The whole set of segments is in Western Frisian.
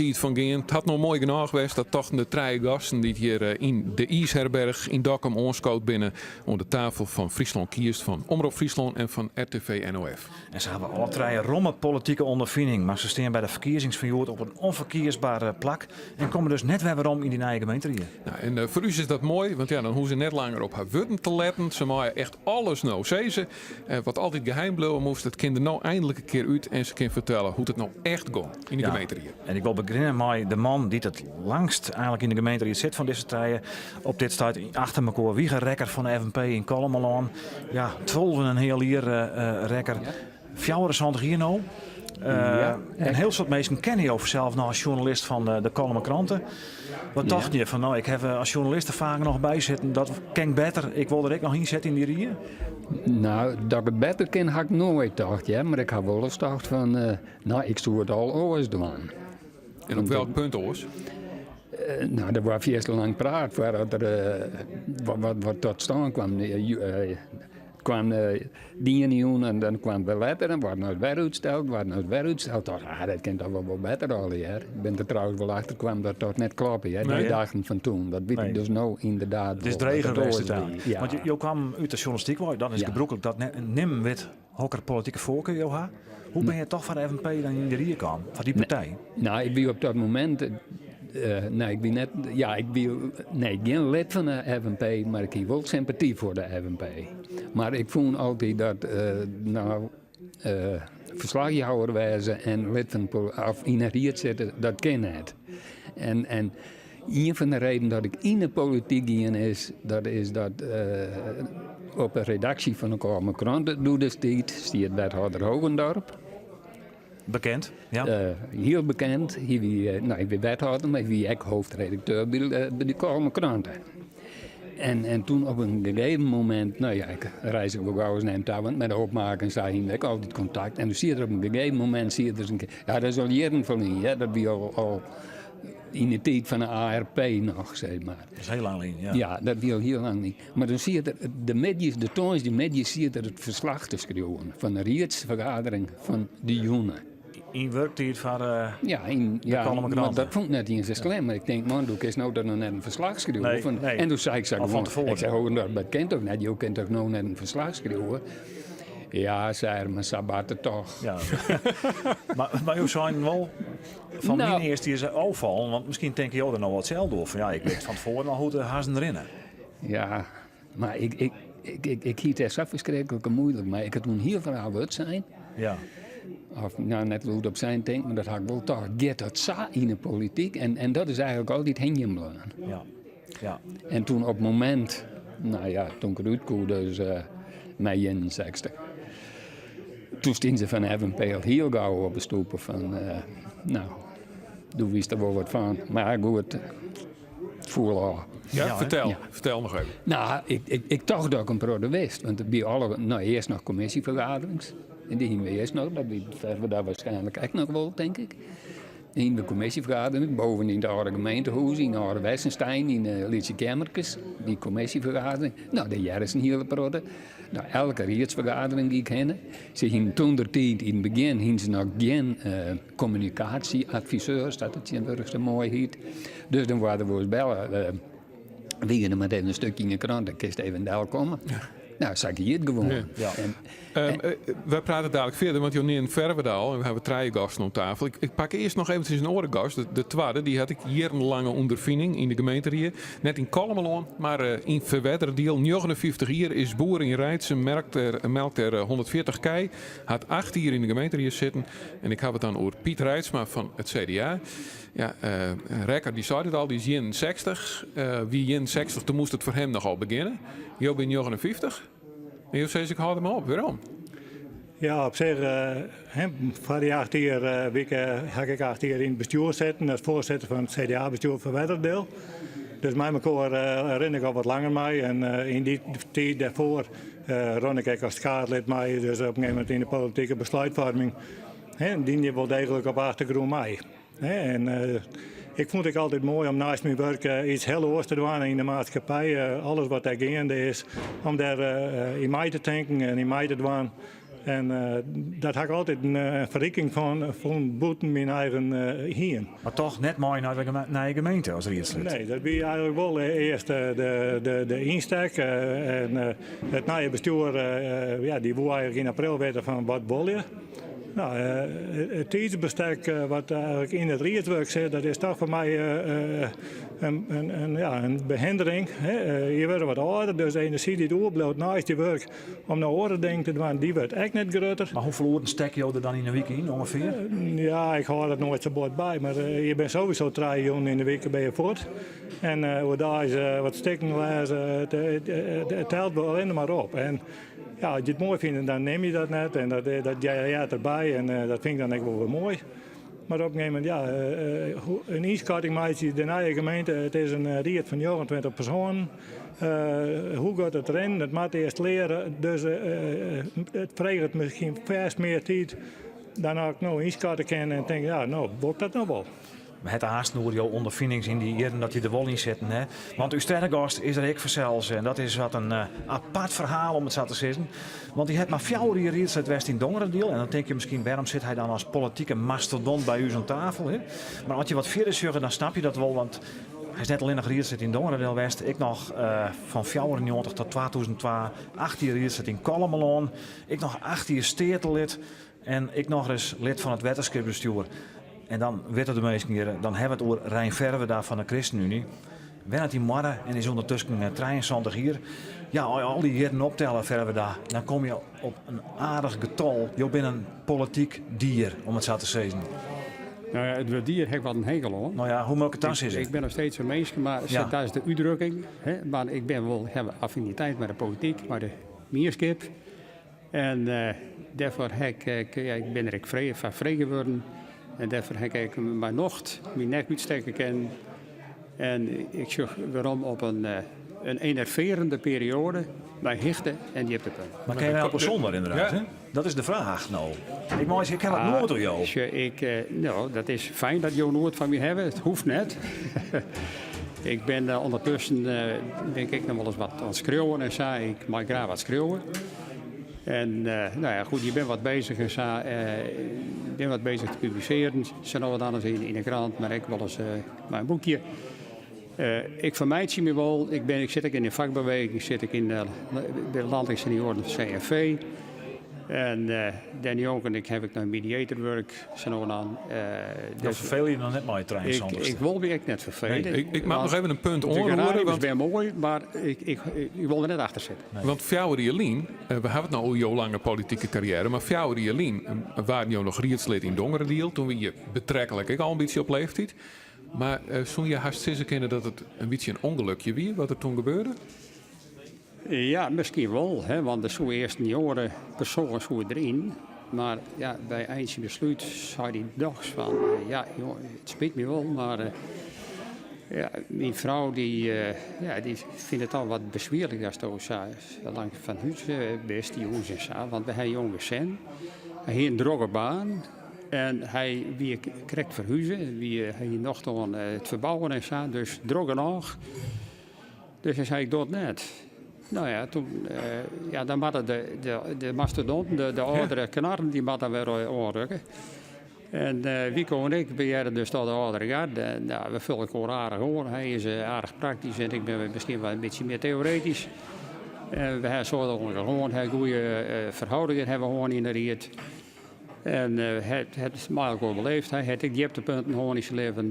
tiid fan gean. It hat no moai genôch west, dat tochten de trije gasten dy't hjir yn de IIsherberch yn Dokkum oanskood binne oan de tafel fan Fryslân Kiest fan Omrop Fryslân en fan RTV NOF. En se hawwe alle trije romme politike ûnderfining, mar se stean by de ferkiezings fan hjoed op in ûnferkiesber plak en komme dus net wer werom yn dy nije gemeenterie. Nou, en eh, foar ús is dat moai, want ja, dan hoege se net langer op har wurden te letten. Se meie echt alles no sizze. Eh, wat altyd geheim bliuwe moast, it kin der no eindlik in kear út en se kin fertelle hoe't it no echt gong yn de Ja. gemeenterie. En ik wol begjinne mei de man dy't it langst eigenlik yn de gemeenteried sit fan dizze trije. Op dit stuit achter mekoar Wieger Rekker fan de FNP yn Kollumerlân. Ja, 12 en in heal jier eh, Rekker. 74 jier no. Ja, in hiel soad minsken kenne jo sels noch as sjoernalist fan de, de Kollumer Krante. Wat tocht je fan, no, ik ha as sjoernalist der faak noch by sitten, dat kin ik better, ik wol der ek noch yn sitte yn dy rie? Nou, dat ik it better kin, ha ik noait tocht, ja. Mar ik ha wolris tocht fan, eh, nou, ik soe it al oars dwaan. En op welk punt oars? Eh, nou, der waard fierste lang praat foardat der eh, wat, wat, wat tot stân kwam. Eh, kwam de iene jûn en dan kwam wer letter en waard noch wer útsteld, waard noch wer útsteld. Tocht, ah, dat kin toch wol wol better allegear. Ik bin der trouwens wol achter kwam dat dat net kloppe, hè. Nee. Die dachten fan toen. Dat wit Nee. ik dus no ynderdaad It is wol, dat dreger it west oars úteinlik. wie. Ja. Want jo kwamen út de sjoernalistyk wei, dan is Ja. gebrûklik dat net, nimmen wit hokker politike foarkar jo ha. Hoe bin je toch foar de FNP dan yn de rie kaam, foar dy partij? Nou, ik wie op dat momint. eh, nee, ik wie net. Ja, ik wie nee, gjin lid fan de FNP, mar ik hie wol sympaty foar de FNP. Mar ik fûn altyd dat, eh, nou, eh, ferslachjouwer wêze en lid fan de pol- of yn 'e ried sitte, dat kin net. En, en ien fan de redenen dat ik yn de polityk gien is, dat is dat eh, op de redaksje fan de Kollumer Krante doe destiids stiet wethâlder Hogendorp. Bekend, ja. Eh, hiel bekend. Hy wie, eh, nou, hy wie wethâlder, mar hy wie ek hoofdredakteur by de, by de Kollumer Krante. En, en toen op in gegeven momint, nou ja, ik reizge wol gau ris nei him ta, want mei de opmaak en sa hiene we ek altyd kontakt. En toen siet er op in gegeven momint, siet er in kear, ja, dat is al jierren ferlyn, ja, dat wie al, al yn de tiid fan de ARP noch, sis mar. Dat is hiel lang lyn, ja. Ja, dat wie al hiel lang lyn. Mar dan siet er de middeis, de tongersdeimiddeis siet er it ferslach te skriuwen fan de riedsfergadering fan de jûn. Yn wurktiid foar uh, Ja, yn, de ja Kollumer mar Krante. dat fûn ik net iens sa slim. Mar ik tink, man, do kinst no toch noch net in ferslach skriuwe. Nee, Fan, nee. En doe sei ik sa Al fan gewoan, tefoaren. ik sei, Hogendorp, dat kin toch net? Jo kin toch no net in ferslach skriuwe? Ja, sei er, mar sa bart it toch. Ja. mar, mar jo seinen wol fan Nou. myn earste is ôffallen, want miskien tinke jo der no wat sels oer. Fan ja, ik wit fan tefoaren al hoe't de hazzen rinne. Ja, mar ik, ik, ik, ik, ik hie it dêr sa ferskriklik muoilik mei. Ik ha toen hiel ferhaal wurd sein. Ja. Of nou, net lûd op sein tink, mar dat ha ik wol tocht. Giet dat sa yn de polityk? En, en dat is eigenlik altyd hingjen bleaun. Ja. Ja. En toen op it momint, nou ja, toen ik derút koe, dus uh, mei 61. Toen stienen se fan de FNP al hiel gau op de stoepe fan, uh, nou, do witst der wol wat fan. Mar goed, it foel ôf. Ja, Ja, hè? fertel. Ja. Fertel noch even. Nou, ik, ik, ik tocht dat ik in protte wist. Want by alle, nou, earst noch kommisjefergaderings. En dy hiene we earst noch, dat wie we daar waarskynlik ek noch wol, tink ik. Yn de kommisjefergadering, boven yn it âlde gemeentehûs, yn de âlde Westenstein, yn de lytse keammerkes, dy kommisjefergadering. Nou, dêr hearre se in hiele protte. Nou, elke riedsfergadering gie ik hinne. Se hiene toen der tiid, yn it begjin, hiene se noch gjin uh, kommunikaasjeadviseurs, dat it tsjintwurdich sa moai hiet. Dus dan waard der wolris belle. Uh, Wie der moat even in stikje yn de krante, dan kinst even delkomme. Nou, sa gie it gewoan. Ja. Ja. En, Wy prate dadlik fierder, want jo neamden Ferwerda al en we hawwe trije gasten oan tafel. Ik, ik pak earst noch eventsjes in oare gast, de, de twadde. Dy hat ek jierrenlange ûnderfining yn de gemeenterie. Net yn Kollumerlân, mar eh, yn Ferwerderadiel. 59 jier is boer yn Reitsum, merkt er, melkt er 140 kij. Hat acht jier yn de gemeenterie sitten. En ik haw it dan oer Piet Reitsma fan it CDA. Ja, uh, Rekker dy sei it al, dy is 61. Uh, wie 61, toen moast it foar him noch al begjinne. Jo binne 59. En jo sizze, ik hâld dermei op. Wêrom? Ja, op sich, uh, foar dy 8 jier uh, wie ik, ha ik 8 jier yn it bestjoer sitten as foarsitter fan it CDA-bestjoer fan Ferwerderadiel. Dus mei mekoar uh, rin ik al wat langer mei. En uh, yn dy tiid dêrfoar uh, rûn ik ek as skaadlid mei. Dus op in gegeven momint yn de politike besluitfoarming hè, dien je wol deeglik op de achtergrûn mei. Hè, en uh, ik fûn it ek altyd moai om neist myn wurk uh, yts hiel oars te dwaan yn de maatskippij. Uh, alles wat dêr geande is, om dêr uh, yn mei te tinken en yn mei te dwaan. En dat ha ik altyd in ferriking fan fûn bûten myn eigen hiem. Mar toch net mei nei de nije gemeente as riedslid? Nee, dat wie eigenlik wol earst de ynstek. En it nije bestjoer ja, dy woe eigenlik yn april witte fan wat wolle je. No, it tiidsbestek wat eigenlik yn it riedswurk sit, dat is toch foar my in, ja, in behindering. Je wurde wat âlder, dus de enerzjy dy't oerbliuwt neist je wurk om noch oare dingen te dwaan, dy wurdt ek net grutter. Mar hoefolle oeren stekke jo der dan yn 'e wike yn ûngefear? Ja, ik hâld it noait sa bot by, mar je binne sowieso trije jûnen yn 'e wike binne je fuort. En oerdeis wat stikken lêze, it telt wol allinne mar op. En ja, as je it moai fine, dan nimme je dat net en dat heart derby en dat fyn ik dan ek wol wer moai. Mar op in gegeven momint, ja, in ynskatting meitsje, de nije gemeente, it is in ried fan 29 persoanen. Hoe giet it rinnen? It moat earst leare, dus it freget miskien fêst mear tiid dan ik no ynskatte kin en tink, ja, no wol ik dat noch wol. We ha it aanst oer jo ûnderfinings yn dy jierren dat je der wol yn sitten. Hè? Want ús tredde gast is der ek fansels. En dat is wat in apart ferhaal om it sa te sizzen. Want hy hat mar fjouwer jier riedslid west yn Dongeradiel. En dan tink je miskien, wêrom sit hy dan as politike mastodont by ús oan tafel? Hè? Mar as je wat fierder sjogge, dan snap je dat wol. Want hy is net allinnich riedslid yn Dongeradiel west, ek noch fan 94 tot 2002 acht jier riedslid yn Kollumerlân. Ek noch acht jier steatelid. En ek nochris lid fan it wetterskipsbestjoer. En dan witte de minsken hjir, dan hawwe we it oer Rein Ferwerda fan de ChristenUnie. Wennet yn Moarre en is ûndertusken 73 jier. Ja, as je al dy jierren optelle, Ferwerda, dan komme je op in aardich getal. Jo binne in polityk dier, om it sa te sizzen. Nou ja, it wurd dier ha ik wat in hekel oan. No ja, hoe moat ik it dan sizze? Ik bin noch steeds in minske, mar ja. dat is de útdrukking. Hè? Mar ik bin wol, haw affiniteit mei de polityk, mei de mienskip. En dêrfoar ha ik, ja, ik bin der ek foar frege wurden. En dêrfoar ha ik ek mei nocht myn nek útstekke kinnen. En ik sjoch werom op in, in enerverende perioade mei hichte en djiptepunten. Mar kin je helpe sûnder inderdaad? Hè? Dat is de fraach no. Ik meitsje, ik ha wat noad oan jo. Sjoch, ik, no, dat is fijn dat jo noad fan my hawwe. It hoecht net. Ik bin ûndertusken bin ik ek noch wolris wat oan it skriuwen en sa. Ik mei graach wat skriuwe. En nou ja, goed, je bent wat bezig en sa. Ben wat bezig te publisearjen. Sa no en dan ris yn de krant, mar ek wolris mei in boekje. Ik fermeitsje my wol. Ik, ben, ik sit ek yn de fakbeweging, sit ik yn de, de Landelijke Senioren CNV. En dêrnjonken ik haw ik noch mediatorwurk, sa no en dan. Dus ferfele je noch net mei trein, Ik, ik wol my ek net ferfele. Nee, ik moat noch even in punt oanroere. De binne moai, mar ik, ik, ik wol der net achter sitte. Nee. Want fjouwer jier lyn, we hawwe it no oer jo lange politike karriêre, mar fjouwer jier lyn waarden jo noch riedslid yn Dongeradiel. Toen wie je betreklik ek al in bytsje op leeftiid. Mar soene je hast sizze kinne dat it in bytsje in ûngelukje wie wat der toen gebeurde? Ja, miskien wol, hè, want der soe earst in jongere persoan soe deryn. Mar ja, by eintsjebeslút sei dy dochs fan, ja, joh, it spyt my wol, mar ja, myn frou dy, ja, dy fynt it al wat beswierlik datsto sa lang fan hús bist, jûns en sa, want we ha in jong gesin. Hy hie in drokke baan en hy wie krekt ferhuze, wie, hy hie nocht oan it ferbouwen en sa, dus drok genôch. Dus hy sei, ik doch it net. Nou ja, toen, ja, dan moatte de, de, de mastodonten, de, de âldere knarren, dy moatte dan wer oanrukke. En Wico en ik behearre dus tot de âldere garde. En, nou, we fulle elkoar aardich oan. Hy is aardich praktysk en ik bin miskien wat in bytsje mear teoretysk. En we hawwe in soad oan elkoar hân, ha goede ferhâldingen hawwe we hân yn de ried. En het, het mei elkoar beleefd. Hy hat ek djiptepunten hân yn syn libben.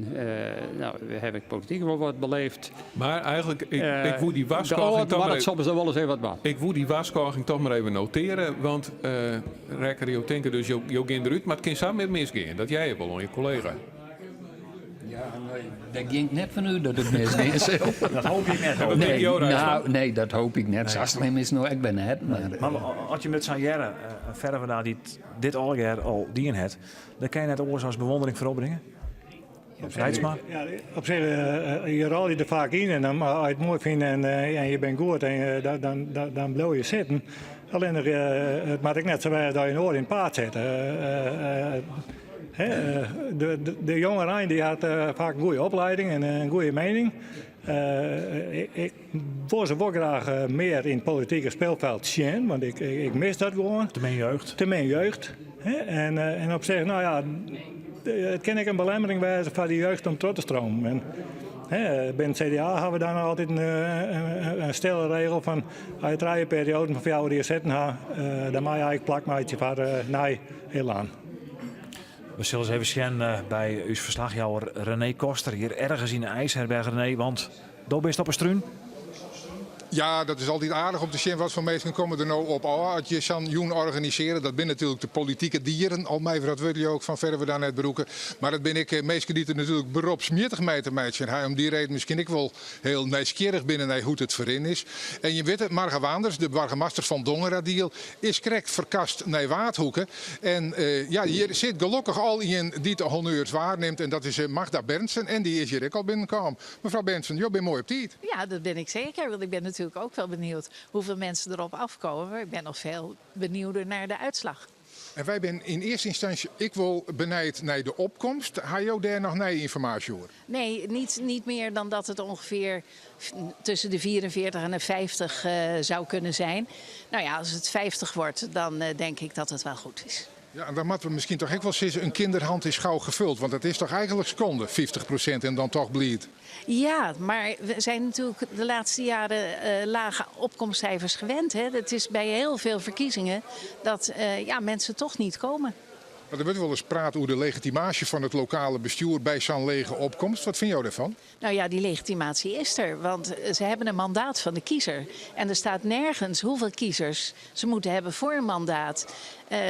Nou, we hawwe ek polityk wol wat beleefd. Mar eigenlik, ik, ik woe dy warskôging toch mar even, soms wol ris even wat bard. Ik woe dy warskôging toch mar even notearje, want uh, rekker jo tinke dus jo, jo gean derút, mar it kin sa mear misgean. Dat hear je wol oan je kollega. Ja, nee, dêr gean ik net fan út dat it misgean sil. Dat hoopje ik net. Nee, nou, nee, dat hoopje ik net. Sa slim is it no ek wer net. Mar, mar as je met sa'n hearre, Ferwerda dy't dit allegear al dien hat, dan kin je net oars as bewondering foar opbringe? Reitsma? Ja, op sich, je rôlje der faak yn en dan, as je it moai fine en, en je binne goed, en, dan, dan, dan bliuwe je sitten. Allinnich, it moat ek net sa wêze dat je in oar yn it paad sitte. De, de, de jongerein die hat faak in goede opleiding en in goede mening. Ik wol se wol graach mear yn it politike speelveld sjen, want ik, ik mis dat gewoan. Te min jeugd. Te min jeugd. En, en op sich, no ja, it kin ek in belemmering wêze foar de jeugd om troch te stromen. En, binnen it CDA hawwe we dan altyd in stille regel fan as je trije perioaden fan 4 jier sitten ha, dan meie je eigentlik plak meitsje foar nij elan. We sille ris even sjen by ús ferslachjouwer René Koster hjir ergens yn de IJsherberg. René, want do bist op 'e strún. Ja, dat is altyd aardich om te sjen wat foar minsken komme der no op ôf as je sa'n jûn organisearje. Dat binne natuerlik de politike dieren, al mei we dat wurd leau ik fan Ferwerda net brûke. Mar it binne ek minsken dy't der natuerlik beropsmjittich mei te meitsjen ha. Om dy reden miskien ek wol hiel nijsgjirrich binne nei hoe't it ferrin is. En je witte, Marga Waanders, de boargemaster fan Dongeradiel, is krekt ferkast nei Waadhoeke. En ja, hjir sit gelokkich al ien dy't de honneurs waarnimt en dat is Magda Berndsen en dy is hjir ek al binnenkaam. Mefrou Berndsen, jo binne moai op tiid. Ja, dat ben ik zeker. Want ik ben natuurlijk ook wel benieuwd hoeveel mensen erop afkomen. Maar ik ben nog veel benieuwder naar de uitslag. En wy binne yn earste ynstânsje ek wol benijd nei de opkomst. Ha jo dêr noch nije ynformaasje oer? Nee, niet, niet meer dan dat het ongeveer tussen de 44 en de 50 zou kunnen zijn. Nou ja, als het 50 wordt, dan denk ik dat het wel goed is. Ja, en dan moatte we miskien toch ek wol sizze, in kinderhand is gau gevuld. Want dat is toch eigentlik skonde, 50% en dan toch bliid. Ja, maar we zijn natuurlijk de laatste jaren lage opkomstcijfers gewend. Hè? Het is bij heel veel verkiezingen dat ja, mensen toch niet komen. Maar der wurdt wolris praat oer de legitimaasje fan it lokale bestjoer by sa'n lege opkomst. Wat fine jo dêrfan? Nou ja, die legitimatie is er. Want ze hebben een mandaat van de kiezer. En er staat nergens hoeveel kiezers ze moeten hebben voor een mandaat.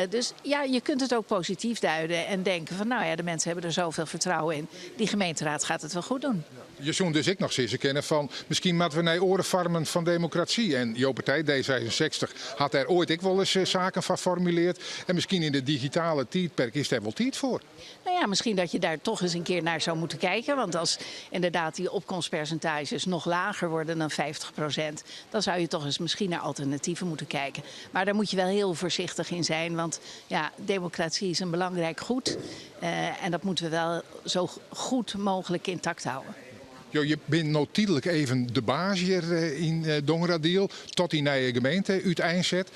Dus ja, je kunt het ook positief duiden en denken van nou ja, de mensen hebben er zoveel vertrouwen in. Die gemeenteraad gaat het wel goed doen. Je soe dus ek noch sizze kinne fan miskien moatte we nei oare foarmen fan demokrasy. En jo partij D66 hat dêr oait ek wolris saken foar formuleard. En miskien yn it digitale tiidperk is dêr wol tiid foar. Nou ja, misschien dat je daar toch eens een keer naar zou moeten kijken. Want als inderdaad die opkomstpercentages nog lager worden dan 50%, dan zou je toch eens misschien naar alternatieven moeten kijken. Maar daar moet je wel heel voorzichtig in zijn. Want ja, democratie is een belangrijk goed. En dat moeten we wel zo goed mogelijk intact houden. Jo, je bent no tydlik even de baas hjir yn Dongeradiel, tot dy nije gemeente úteinset.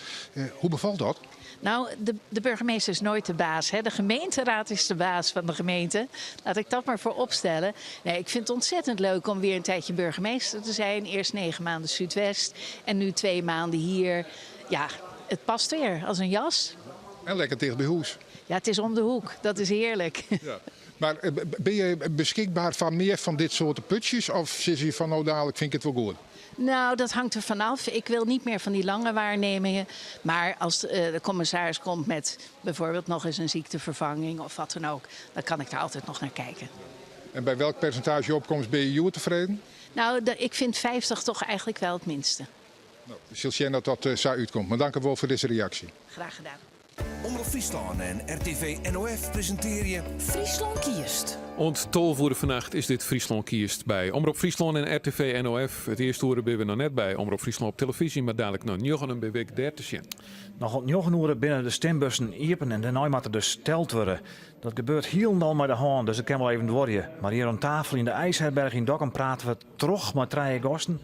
Hoe befalt dat? Nou, de burgemeester is nooit de baas. Hè? De gemeenteraad is de baas van de gemeente. Laat ik dat maar voorop stellen. Nee, ik vind het ontzettend leuk om weer een tijdje burgemeester te zijn. Eerst 9 maanden Zuidwest en nu 2 maanden hier. Ja, het past weer als een jas. En lekker ticht by hûs. Ja, het is om de hoek. Dat is heerlijk. Ja. Mar binne je beskikber foar mear fan dit soarte putsjes? Of sizze je fan no dalik fyn ik it wol goed? Nou, dat hangt er vanaf. Ik wil niet meer van die lange waarnemingen. Maar als de commissaris komt met bijvoorbeeld nog eens een ziektevervanging of wat dan ook, dan kan ik daar altijd nog naar kijken. En by welk persintaazje opkomst binne je hjoed tefreden? Nou, ik vind 50 toch eigenlijk wel het minste. No, we sille sjen dat dat sa útkomt. Mar dankewol foar dizze reaksje. Graag gedaan. Omrop Fryslân en RTV NOF presintearje Fryslân kiest. Oant 12 oere fannacht is dit Fryslân kiest by Omrop Fryslân en RTV NOF. It earste oere binne we noch net by Omrop Fryslân op telefyzje, mar dalik nei njoggenen binne we ek dêr te sjen. Noch oant njoggen oere binne de stimbussen iepen en dêrnei moat der dus teld wurde. Dat gebeurt hielendal mei de hân, dus it kin wol even duorje. Mar hjir oan tafel yn de IJsherberg yn Dokkum prate we troch mei trije gasten.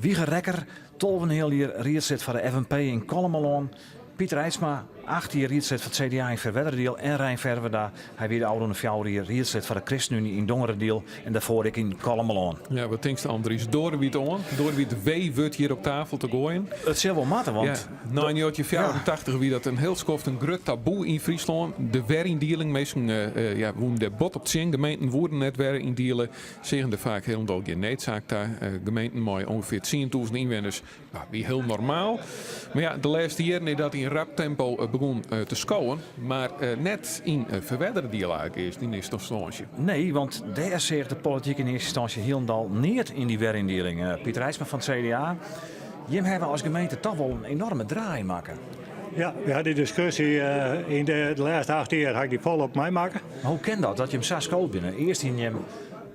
Wieger Rekker, 12,5 jier riedslid foar de FNP yn Kollumerlân. Piet Reitsma, 8 jier riedslid foar it CDA yn Ferwerderadiel en Rein Ferwerda, hy wie de ôfrûne fjouwer jier riedslid foar de Kristenuny yn Dongeradiel en dêrfoar ek yn Kollumerlân. Ja, wat tinkst Andries? Doare wy it oan? Doare wy it W-wurd hjir op tafel te goaien? It sil wol moatte, want... Ja, nei 1984 wie dat in hiel skoft in grut taboe yn Fryslân. De weryndieling, minsken ja, woenen dêr bot op tsjin. Gemeenten woenen net weryndiele, seagen der faak hielendal gjin needsaak ta. Gemeenten mei ûngefear 10.000 ynwenners No, wie hiel normaal. Mar ja, de lêste jierren is dat yn rap tempo begûn te skowen. Mar net yn Ferwerderadiel eigentlik earst yn earste ynstânsje. Nee, want dêr seach de polityk yn earste ynstânsje hielendal neat yn dy weryndieling. Piet Reitsma fan it CDA, jim hawwe as gemeente toch wol in enorme draai makke. Ja, wy ha dy diskusje yn de lêste 8 jier ha ik dy folop meimakke. Mar hoe kin dat, dat jim sa skood binne? Earst yn jim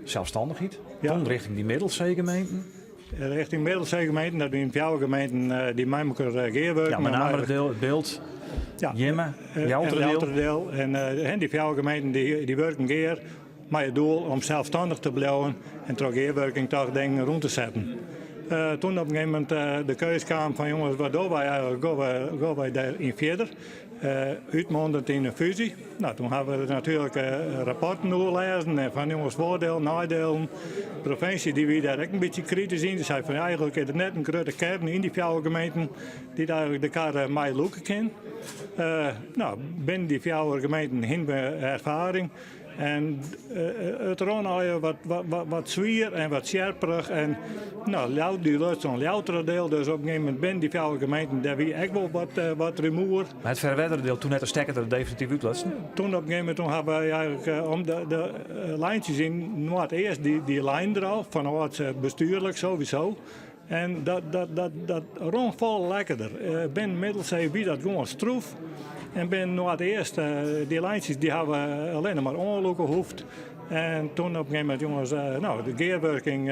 selsstannichheid, dan rjochting dy Middelseegemeenten. Richting Middelseegemeenten, dat wiene fjouwer gemeenten dy't mei elkoar gearwurken. Ja, met name het deel, it Bilt, Jimme, Ljouwerterdiel. En dy fjouwer gemeenten dy wurken gear mei it doel om selsstannich te bliuwen en troch gearwurking toch dingen rûn te setten. Toen op in gegeven momint de keus kaam fan jonges wat dogge wy eigentlik, gean wy dêryn fierder, útmondend yn in fúzje. Nou, toen hawwe we natuerlik rapporten oerlêzen en fan jonges foardielen, neidielen. De provinsje dy wie dêr ek in bytsje kritysk yn. Dy sei fan eigentlik is der net in grutte kearn yn dy fjouwer gemeenten dy't eigentlik de karre meilûke kin. Nou, binnen dy fjouwer gemeenten hiene we erfaring. En it rûn allegear wat, wat, wat swier en wat sjerperich. En nou, Ljouwert, dy luts oan Ljouwerteradiel, dus op in gegeven momint binnen dy fjouwer gemeenten, dêr wie ek wol wat, wat rumoer. Mar it Ferwerderdiel toen net de stekker der definityf útlutsen? Toen op in gegeven momint toen hawwe wy eigentlik om de, de lijntjes yn Noardeast, dy, dy leinen der al, fan âlds bestuurlik sowieso. En dat, dat, dat, dat rûn folle lekkerder. Binnen Middelsee wie dat gewoan stroef. En binnen Noardeast, dy lijntsjes dy hawwe allinne mar oanlûke hoefd. En toen op in gegeven momint, jonges, nou, de gearwurking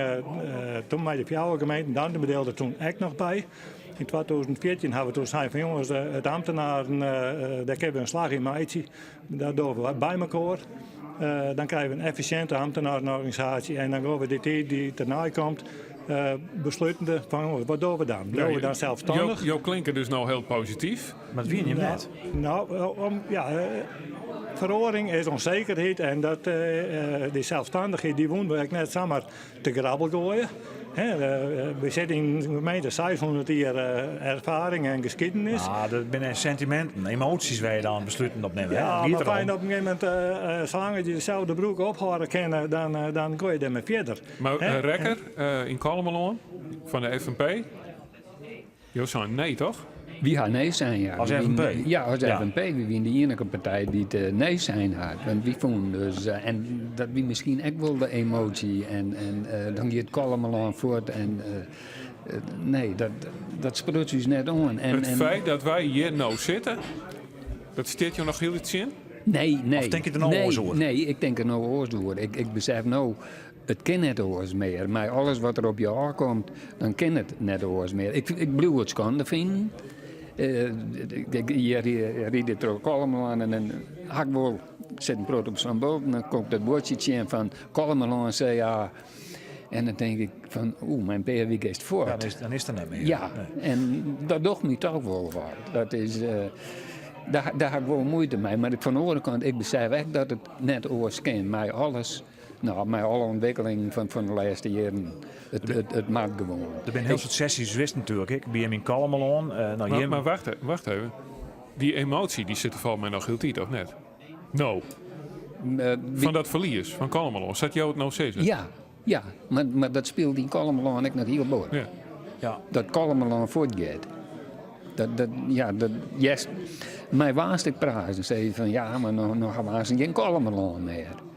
toen mei de fjouwer gemeenten, Dantumadiel der toen ek noch by. Yn 2014 hawwe we toen sein fan jonges, it ambtenaren, dêr kinne we in slach yn meitsje. Dat dogge we by mekoar. Dan krije we in effisjinte ambtenarenorganisaasje en dan gean we dy tiid dy't dernei komt beslutende fan wat dogge we dan? Bliuwe we dan selsstannich? Jo klinke dus no hiel posityf. Mar it wie jim net. No, om, ja, feroaring is onzekerheid en dat, dy selsstannichheid dy woene we ek net samar te grabbel goaie. We sitte yn in gemeente 600 jier erfaring en geschiedenis. Ah, dat binne sentiminten, emoties wêr't je dan besluten op nimme. Ja, mar fijn op in gegeven momint, salang je deselde broek ophâlde kinne, dan, dan goai je dermei fierder. Mar Rekker yn Kollumerlân fan de FNP, Jo seinen nee, toch? Wy ha nee sein, ja. As FNP? Ja, as FNP. Wy wiene de iennige partij dy't eh, nee sein hat. Want wy fûnen dus, eh, en dat wie miskien ek wol de emotie. En, en eh, dan giet Kollumerlân fuort en nee, dat, dat spruts ús net oan. En, it feit dat wy hjir no sitte, dat stiet jo noch hiel tsjin? Nee, nee. Of tink je der no nee, oars oer? Nee, ik tink der no oars oer. Ik, ik besef no It kin net oars mear. Mei alles wat der op je ôfkomt, dan kin it net oars mear. Ik, ik bliuw it skande finen. Hjir ryd ik troch Kollumerlân en dan ha ik wol sit in protte op sa'n boat en dan kom ik dat buordsje tsjin fan Kollumerlân CA. En dan tink ik fan, oeh, mei in pear wike is it fuort. Dan is, dan is it der net mear. Ja, en dat docht my toch wol wat. Dat is, dêr, dêr ha ik wol muoite mei. Mar fan de oare kant, ik besef ek dat it net oars kin. Mei alles No, mei alle ûntwikkelingen fan, fan de lêste jierren, it, it, it moat gewoan. Der binne hiel soad sesjes west natuerlik. Ik by jim yn Kollumerlân. Uh, nou, maar, maar wacht, wacht even. Die emotie die sit der folgens my noch hieltyd, of net? No. Fan dat ferlies fan Kollumerlân. Sa't jo it no sizze? Ja, ja. Mar, mar dat spilet yn Kollumerlân ek noch hiel bot. Ja. Ja. Dat Kollumerlân fuortgiet. Dat, dat, ja, dat, yes. Mei waast ik praat en sei fan ja, mar no, no ha we aanst gjin Kollumerlân mear.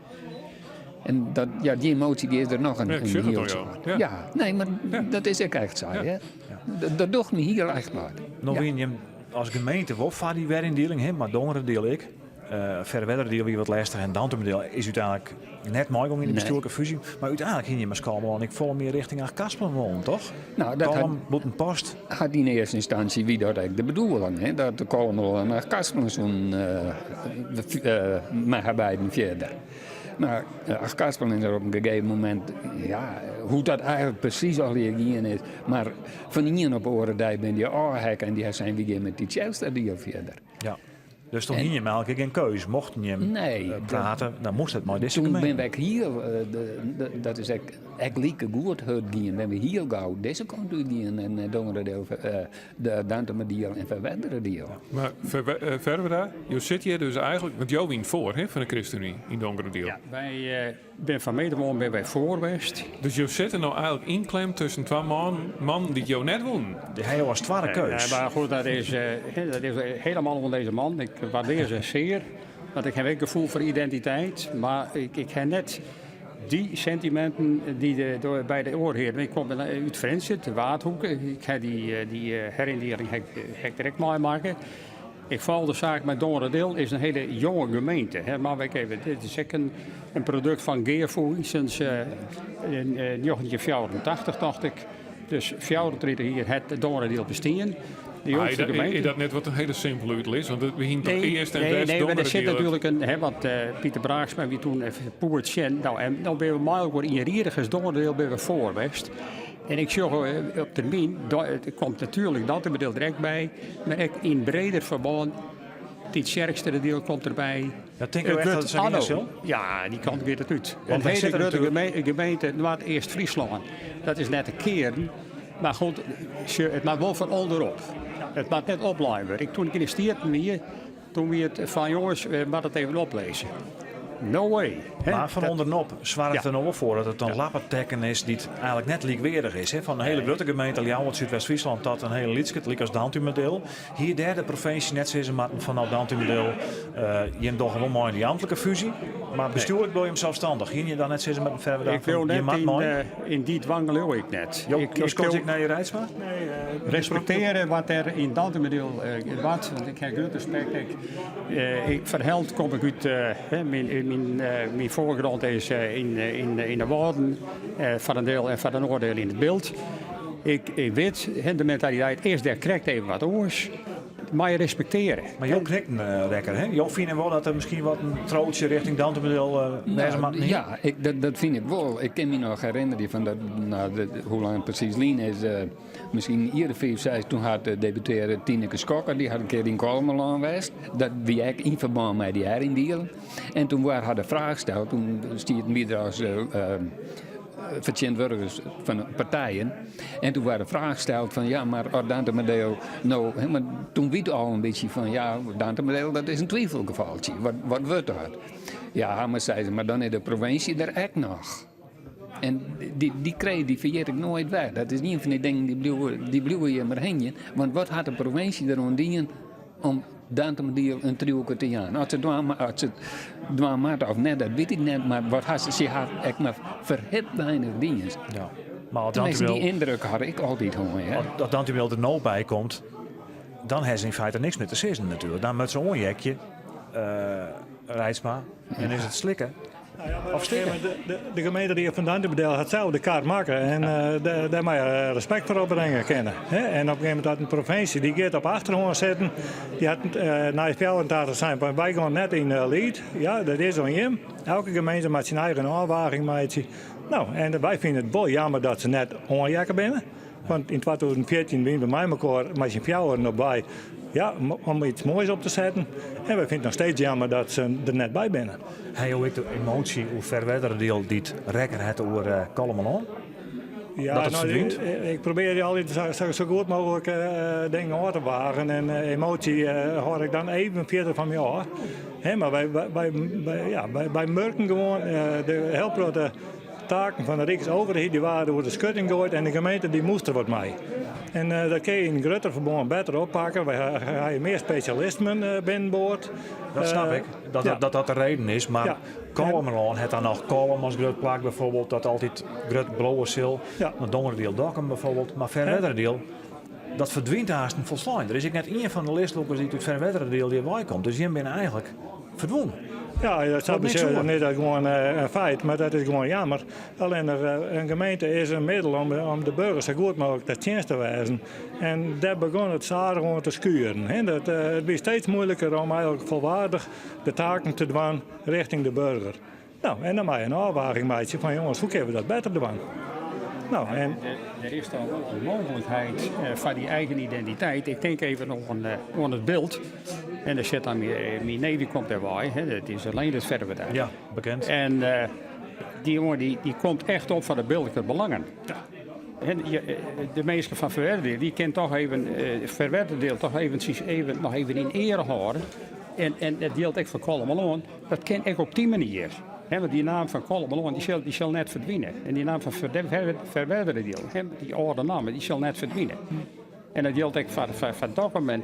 En dat, ja, die emotie die is der noch in, ja, ik in heel soad. Ja. ja. nee, mar ja. dat is ek echt sa. Ja. Hè? Dat, dat docht my hiel echt wat. No ja. wiene jim as gemeente wol foar dy weryndieling, hè, mar Dongeradiel ek. Uh, Ferwerderadiel wie wat lêstich en Dantumadiel is úteinlik net meigongen yn de Nee. bestjoerlike fúzje. Mar úteinlik hiene jim as Kollumerlân ek folle mear richting Achtkarspelen wollen, toch? Nou, dat Kollum, hat, Bûtenpost. hat yn earste ynstânsje wie dat ek de bedoeling, hè, dat de Kollumerlân en Achtkarspelen soenen uh, mei har beiden fierder. Mar Achtkarspelen is der op in gegeven momint, ja, hoe't dat eigentlik presys allegear gien is, mar fan ien op de oare dei binne dy ôfheakke en dy ha sein, wy gean mei Tytsjerksteradiel fierder. Ja. Dus toen hiene jim eigentlik gjin keus. Mochten jim Nee, eh, prate, dan moast it mei dizze Toen gemeente. binne we ek hiel, eh, de, dat is ek, ek like goed hurd gien, binne we hiel gau dizze kant út gien en eh, Dongeradiel, eh, de Dantumadiel en Ferwerderadiel. Mar Ferwerda, jo sitte hjir dus eigentlik, want jo wiene foar hè, fan de ChristenUnie yn Dongeradiel. Ja, wy eh, binne fan meet oan binne wy foar west. Dus jo sitte no eigentlik ynklemd tusken twa mannen, mannen dy't jo net woenen. Dy ha jo as twadde keus. Maar goed, dat is, eh, dat is helemaal oan deze man. Ik waardeer ze zeer. Want ik heb ook gevoel voor identiteit. Maar ik, ik heb net die sentimenten die de, door, bij de oor hearen. Ik kom út Frjentsjer, de Waadhoeke. Ik ha dy, eh, dy eh, herindeling ha ik, ha ik direkt meimakke. Ik fal de saak mei Dongeradiel is in hiele jonge gemeente. Hè, mar ik even, dit is ek in, in produkt fan gearfoeging sinds uh, 1984, tocht ik. Dus 34 jier hat Dongeradiel bestien. De Maar jongste is, dat, gemeente. is dat net wat een hele simpele útlis? Want we hienen toch earst en nee, west nee, maar er zit Dongeradiel. natuurlijk een, hè, want Pieter Braaksma wie toen even poert sjen. Nou, en dan ben we mei in Rierigers Dongeradiel ben we voor west. En ik zag op termijn, het komt natuurlijk dat er direct bij, maar ook in breder verband, die sterkste deel komt erbij. Ja, denk je Het echt dat wordt het zo anno. is, joh? Ja, die kant weer het uit. Want Een wij hele zitten grote natuurlijk- gemeente, Noordoost-Friesland. Dat is net een kern. Maar goed, het maakt wel van onderop. Het maakt net oplijmen. Ik, toen ik in de stier wie, toen we het van jongens, we moeten het even oplezen. No way. Hè? Maar van Dat- onderop zwaar het Ja. er nog wel voor dat het dan lappentekken is die het eigenlijk net liekweerdig is. Hè? Van een hele grote gemeente, Ljouwert, Zuidwest-Friesland, dat een hele Lietske, het liek als Dantumadiel. Hier derde provincie, net zoals maar van nou Dantumadiel, je hebt toch wel mooi in die ambtelijke fusie. Maar bestuurlijk wil je hem zelfstandig. Hier je dan net zitten met een verder Ik wil je net mag in, mooi. in die dwang leeuw ik net. Jo, ik, ik, ik wil ik naar je Reitsma? respecteren wat er in Dantumadiel wat. Want ik heb groot respect. Ik, ik verheld kom ik uit, hè, mijn voorgrond is in de Wouden, van een deel en van een oordeel in het beeld. Ik weet, hè, de mentaliteit is daar krijgt even wat oors. Maar je respecteren. Maar Jo knikt een lekker, hè? Jo vindt wel dat er misschien wat een trootje richting Dantumadiel uh, Nou, ja, ik, dat vind ik wel. Ik kan me nog herinneren van dat, nou, hoe lang het precies lien is. Misschien hier 5, 6, toen had de deputeerde Tineke Schokker, die had een keer in Kolmerland geweest. Dat wie ik in verband met die herindeling. En toen waar had de vraag gesteld, toen stier het meer als vertegenwoordigers van de partijen. En toen werd de vraag gesteld van ja, maar als Dantumadiel nou, hè, maar toen weet al een beetje van ja, Dantumadiel dat is een twijfelgevaltje. Wat wordt dat? Ja, maar zei ze, maar dan is de provincie er echt nog. En die kreet die vergeet ik nooit weg. Dat is niet van die dingen die blijven je maar heen. Want wat had de provincie er aan dienen om Dantumadiel een driehoek te gaan? Als ze het dwaan maakt of net, dat weet ik net. Maar wat had ze, ze had echt maar verhip weinig dingen. Ja. Maar als Tenminste, die Dantumadiel, indruk had ik altijd gewoon. Hè. als Dantumadiel er nou bij komt, dan heeft ze in feite niks meer te zeggen natuurlijk. Dan met zo'n onjekje, Reitsma, en is het slikken. Nou ja, maar Of stikken. de gemeente die van Dantumadiel had zelf de kaart maken en daar moet je respect voor opbrengen kennen. Hè? En op een gegeven moment had een provincie die gaat op achterhoorn zitten. Die had na 84 zijn, maar wij gaan net in lead. Ja, dat is aan hem. Elke gemeente maakt zijn eigen afwaging. Maatje. Nou, en wij vinden het wel jammer dat ze net onjakken binnen. Want in 2014 winnen we bij elkaar met z'n fjouweren op bij. Ja, om iets moois op te zetten. En wij vinden het nog steeds jammer dat ze er net bij binnen. Hey, hoe ik de emotie, hoe ver verder deel die het rekker het over Kollumerlân? Ja, Dat het nou, verdwijnt? ik probeer altijd zo goed mogelijk dingen aan te wagen. En emotie hoor ik dan even verder van me af. Hè, maar wij merken gewoon de heel grote taken van de Rijksoverheid die waren door de schutting gegooid en de gemeente die moest er wat mee. En dat kun je in groter verband beter oppakken. Wij hebben meer specialismen binnenboord. Dat snap ik, dat dat de reden is. Maar Kollumerlân het dan nog Kollum als groot plak bijvoorbeeld, dat altijd groot blauwe sil. Een Dongeradiel Dokkum bijvoorbeeld, maar Ferwerderadiel, dat verdwijnt haast een volslijn. Er is ik net één van de listlopers die uit Ferwerderadiel die erbij komt. Dus je bent eigenlijk verdwongen. Ja, dat zou Wat niks ik zeggen, hoor. nee, dat is gewoon een feit, maar dat is gewoon jammer. Alleen er, een gemeente is een middel om de burgers zo goed mogelijk de dienst te wijzen. En daar begon het zaar gewoon te schuren. Hè. Dat het werd steeds moeilijker om eigenlijk volwaardig de taken te doen richting de burger. Nou, en dan maak je een afwaging maatje van jongens, hoe kunnen we dat beter doen? Nou, en Er is dan wel een mogelijkheid van die eigen identiteit. Ik denk even nog aan het beeld. En er zit dan mijn neef, die komt erbij. Hè, dat is alleen het verder daar. Ja, bekend. En die jongen die komt echt op van de beeldelijke belangen. En de meeste van Ferwerderadiel, die kent toch even Ferwerderadiel toch even, even, nog even in ere houden. En dat deelt ik van Kollumerlân, dat ken ik op die manier. Hè, want die naam van Kollumerlân, die zal net verdwijnen. En die naam van Ferwerderadiel, hè, die oude naam, die zal net verdwijnen. En dat geldt ook voor Dokkum en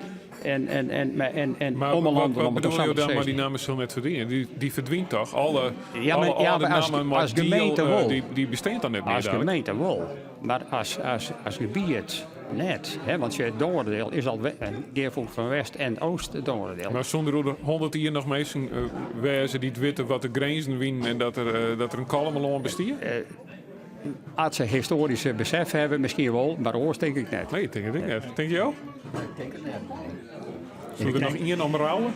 Maar Ommelanden, wat om het bedoel zo je maar te dan, maar zeggen. die namen zullen net verdwijnen? Die verdwijnt toch? Alle, Ja, maar, alle ja, oude maar als, namen, maar als die, gemeente wel. die bestaat dan net meer Als dadelijk. gemeente wel. Maar als gebied net. Hè, want je Dongeradiel is al een gearvoer van West en Oost Dongeradiel. Maar zonder er 100 jaar nog mensen wijzen die het weten wat de grenzen winnen en dat er een Kollumerlân bestiert? As se histoaryske besef hawwe, miskien wol, mar oars tink ik net. Nee, tink ik ek net. Tinke jo? Ik tink it net, nee. Soe der noch ien om rouwe?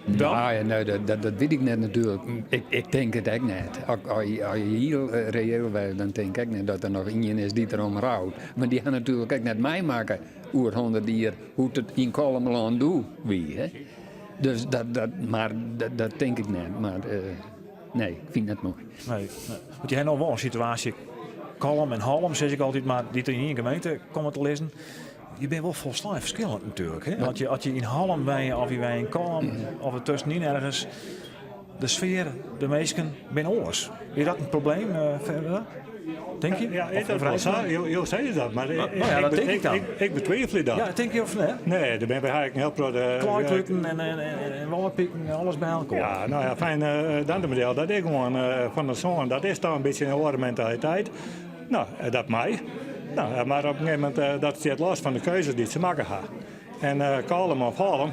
Dan? Nou ja, nee, dat, dat, dat wit ik net natuerlik. Ik, ik tink it ek net. As, as, je, as je hiel eh, reëel wêze, dan tink ik net dat der noch ien is dy't derom rout. Want dy ha natuerlik ek net meimakke oer 100 jier hoe't it yn Kollumerlân doe wie. Hè? Dus dat, dat, mar dat, dat tink ik net. Mar eh, nee, ik fyn it net moai. Nee, nee. Want je ha no wol in situaasje, Kollum en Hallum sis ik altyd mar, dy't yn ien gemeente komme te lizzen. Je binne wol folslein ferskillend natuerlik. Hè? Want je, as je yn Hallum wenje of je wenje yn Kollum of er tuskenyn ergens, de sfear, de minsken binne oars. Is dat in probleem uh, Ferwerda? Tink je? Ja, is dat wol sa? Jo sizze dat, mar nou ja, dat tink ik dan. Ik betwivelje dat. Ja, tink je of net? Nee, dêr binne wy eigentlik in hiel protte... Klaaikluten en, en, en, en wâldpiken en alles by elkoar. Ja, no ja, fijn, uh, Dantumadiel, dat is gewoan uh, fan de sân, dat is toch in bytsje in oare mentaliteit. No, dat mei. No, mar op in gegeven momint, dat stiet los fan de keuzes dy't se makke ha. En Kollum of Hallum,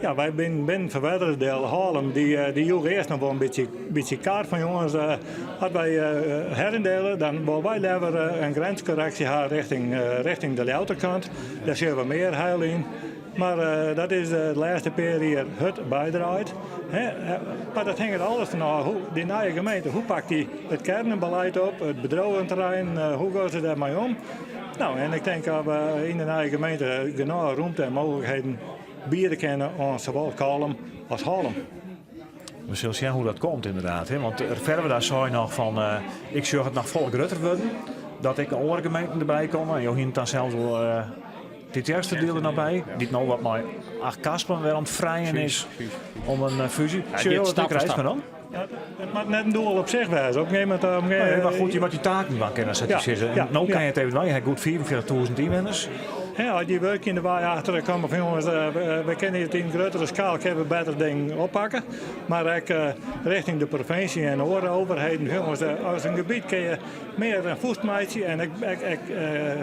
ja, wy binne binnen Ferwerderadiel Hallum, dy, dy joech earst noch wol in bytsje, bytsje kaart fan jonges, as wy heryndele, dan wolle wy leaver in grenskorreksje ha richting, richting de Ljouwerter kant. Dêr sjogge we mear heil yn. Mar dat is de lêste pear jier hurd bydraaid. Mar dat hinget alles fan ôf hoe dy nije gemeente, hoe pakt dy it kearnbeleid op, it bedriuwenterrein, hoe gean se dêrmei om? No, en ik tink dat we yn de nije gemeente genôch rûmte en mooglikheden biede kinne oan sawol Kollum as Hallum. We sille sjen hoe dat komt ynderdaad. Hè? Want Ferwerda sei noch fan uh, ik sjoch it noch folle grutter wurden. Dat ek oare gemeenten derby komme. En jo hiene dan sels wol uh, Tytsjerksteradiel der noch by. Dy't no wat mei Achtkarspelen wer oan it frijen is om in fúzje. Sjogge jo dat ek dan? Ja, it moat net in doel op sich wêze. Op in gegeven momint, op in Nee, mar goed, je moatte dy taken dwaan kinne, sa't je Ja, sizze. ja, No kin ja. je it even dwaan. Je ha goed 45.000 ynwenners. Ja, as dy wurkjende wei achter komme fan jonges, we kinne it yn gruttere skaal kinne we better dingen oppakke. Mar ek richting de provinsje en oare overheden. Jonges, as in gebiet kinne je mear in fûst meitsje en ek, ek, ek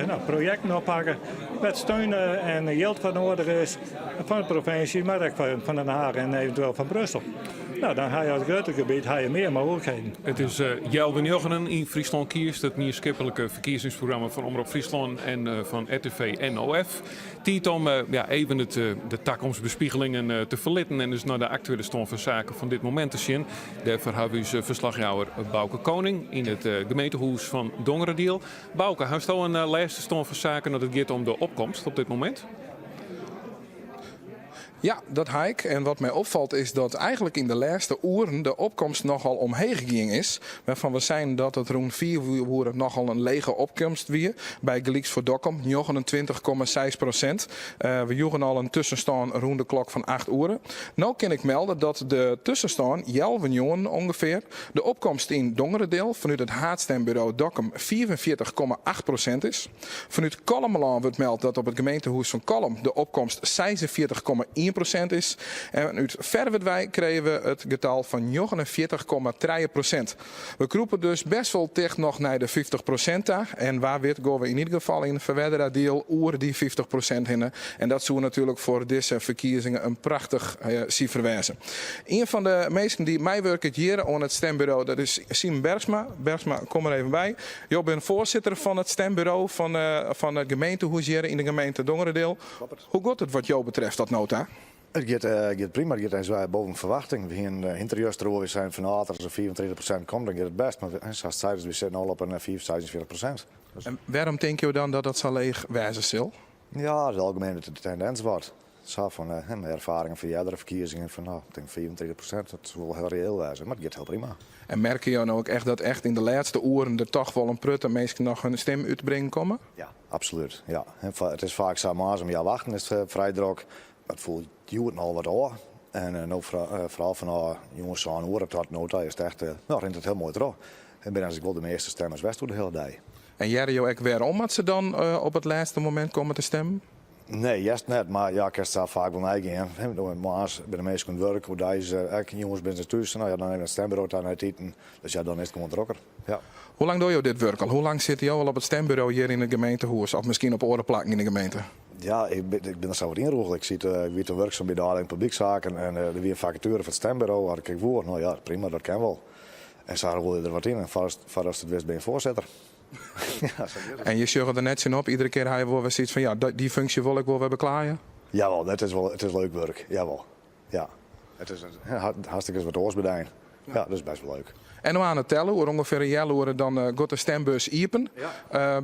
no, projekten oppakke wêr't steun en jild foar noadich is fan de provinsje, mar ek fan Den Haag en eventueel fan Brussel. No, dan ha je as grutter gebiet ha je mear mooglikheden. It is healwei njoggenen yn Fryslân Kiest, it mienskiplike ferkiezingsprogramma fan Omrop Fryslân en fan RTV NOF. Tiid om ja, even it, de takomstbespiegelingen te ferlitten en dus nei de aktuele stân fan saken fan dit momint te sjen. Dêrfoar hawwe we ús ferslachjouwer Bauke Koning yn it gemeentehûs fan Dongeradiel. Bauke, hasto in lêste stân fan saken as it giet om de opkomst op dit momint? Ja, dat ha ik. En wat my opfalt is dat eigentlik yn de lêste oeren de opkomst nochal omheech gien is. Wêrfan we seinen dat it rûn 5 oere nochal in lege opkomst wie. Bygelyks foar Dokkum, 29,6 prosint. We joegen al in tuskenstân rûn de klok fan 8 oere. No kin ik melde dat de tuskenstân healwei njoggenen ûngefear de opkomst yn Dongeradiel fanút it haadstembureau Dokkum 45,8 prosint is. Fanút Kollumerlân wurdt meld dat op it gemeentehûs fan Kollum de opkomst 46,1 prosint is. En út Ferwert wei krije we it getal fan 49,3 prosint. We krûpe dus best wol ticht noch nei de 50 prosint ta. En wa wit gean we yn ieder gefal yn Ferwerderadiel oer dy 50 prosint hinne. En dat soe natuerlik foar dizze ferkiezingen in prachtich sifer wêze. Ien fan de minsken dy't meiwurket hjir oan it stemburo, dat is Simon Bergsma. Bergsma, kom der even by. Jo binne foarsitter fan it stemburo fan, fan it gemeentehûs hjir yn de gemeente Dongeradiel. Hoe giet it wat jo betreft tot no ta? It giet, giet prima, it giet eins boven ferwachting. We hiene ynterviews deroer, we seinen fan no, as der 35% komt, dan giet it bêst. Mar sa't seidest, we sitte no al op in 5, 46%. Dus. En wêrom tinke jo dan dat dat sa leech wêze sil? Ja, it algemien de tendins wat. Sa fan mei erfaringen fan eardere ferkiezingen fan no, ik tink 35%, dat soe wol hiel reëel wêze, mar it giet hiel prima. En merke jo no ek echt dat echt yn de lêste oeren der toch wol in protte minsken noch hun stim útbringen komme? Ja, absolút. Ja. It is faak sa, moarns om healwei achten is it frij drok, mar it foel hjoed al wat ôf. En no foaral fanôf jûns sân oere tot no ta is it echt, no rint it hiel moai troch. En binne eins wol de measte stemmers west oer de hiele dei. En hearre jo ek wêrom at se dan op it lêste momint komme te stimmen? Nee, earst net, mar ja, kinst sa faak wol neigean. Moarns binne de minsken oan it wurk, oerdeis ek, jûns binne se thús. No ja, dan even it stemburo ta nei it iten. Dus ja, dan is it gewoan drokker. Ja. Hoe lang dogge jo dit wurk al? Hoe lang sitte jo al op it stemburo hjir yn it gemeentehûs of miskien op oare plakken yn de gemeente? Ja, ik bin, ik bin der sa wat ynrûgele. Ik siet, ik wie toen wurksum by de ôfdieling publykssaken en der wie in fakature foar it stemburo. As ik ek woe, no ja, prima, dat kin wol. En sa rûle je der wat yn en foardatst it wist bin je foarsitter. Ja, sa giet it. En je sjogge der net tsjin op, iedere kear ha je wol wer sayts fan ja, dy funksje wol ik wol wer beklaaie? Jawol, dat is wol, it is leuk wurk, jawol. Ja, it is hartstikke wat oars bedein. Ja, dat is best wol leuk. En no oan it tellen, oer ûngefear in healoere dan giet de stembus iepen.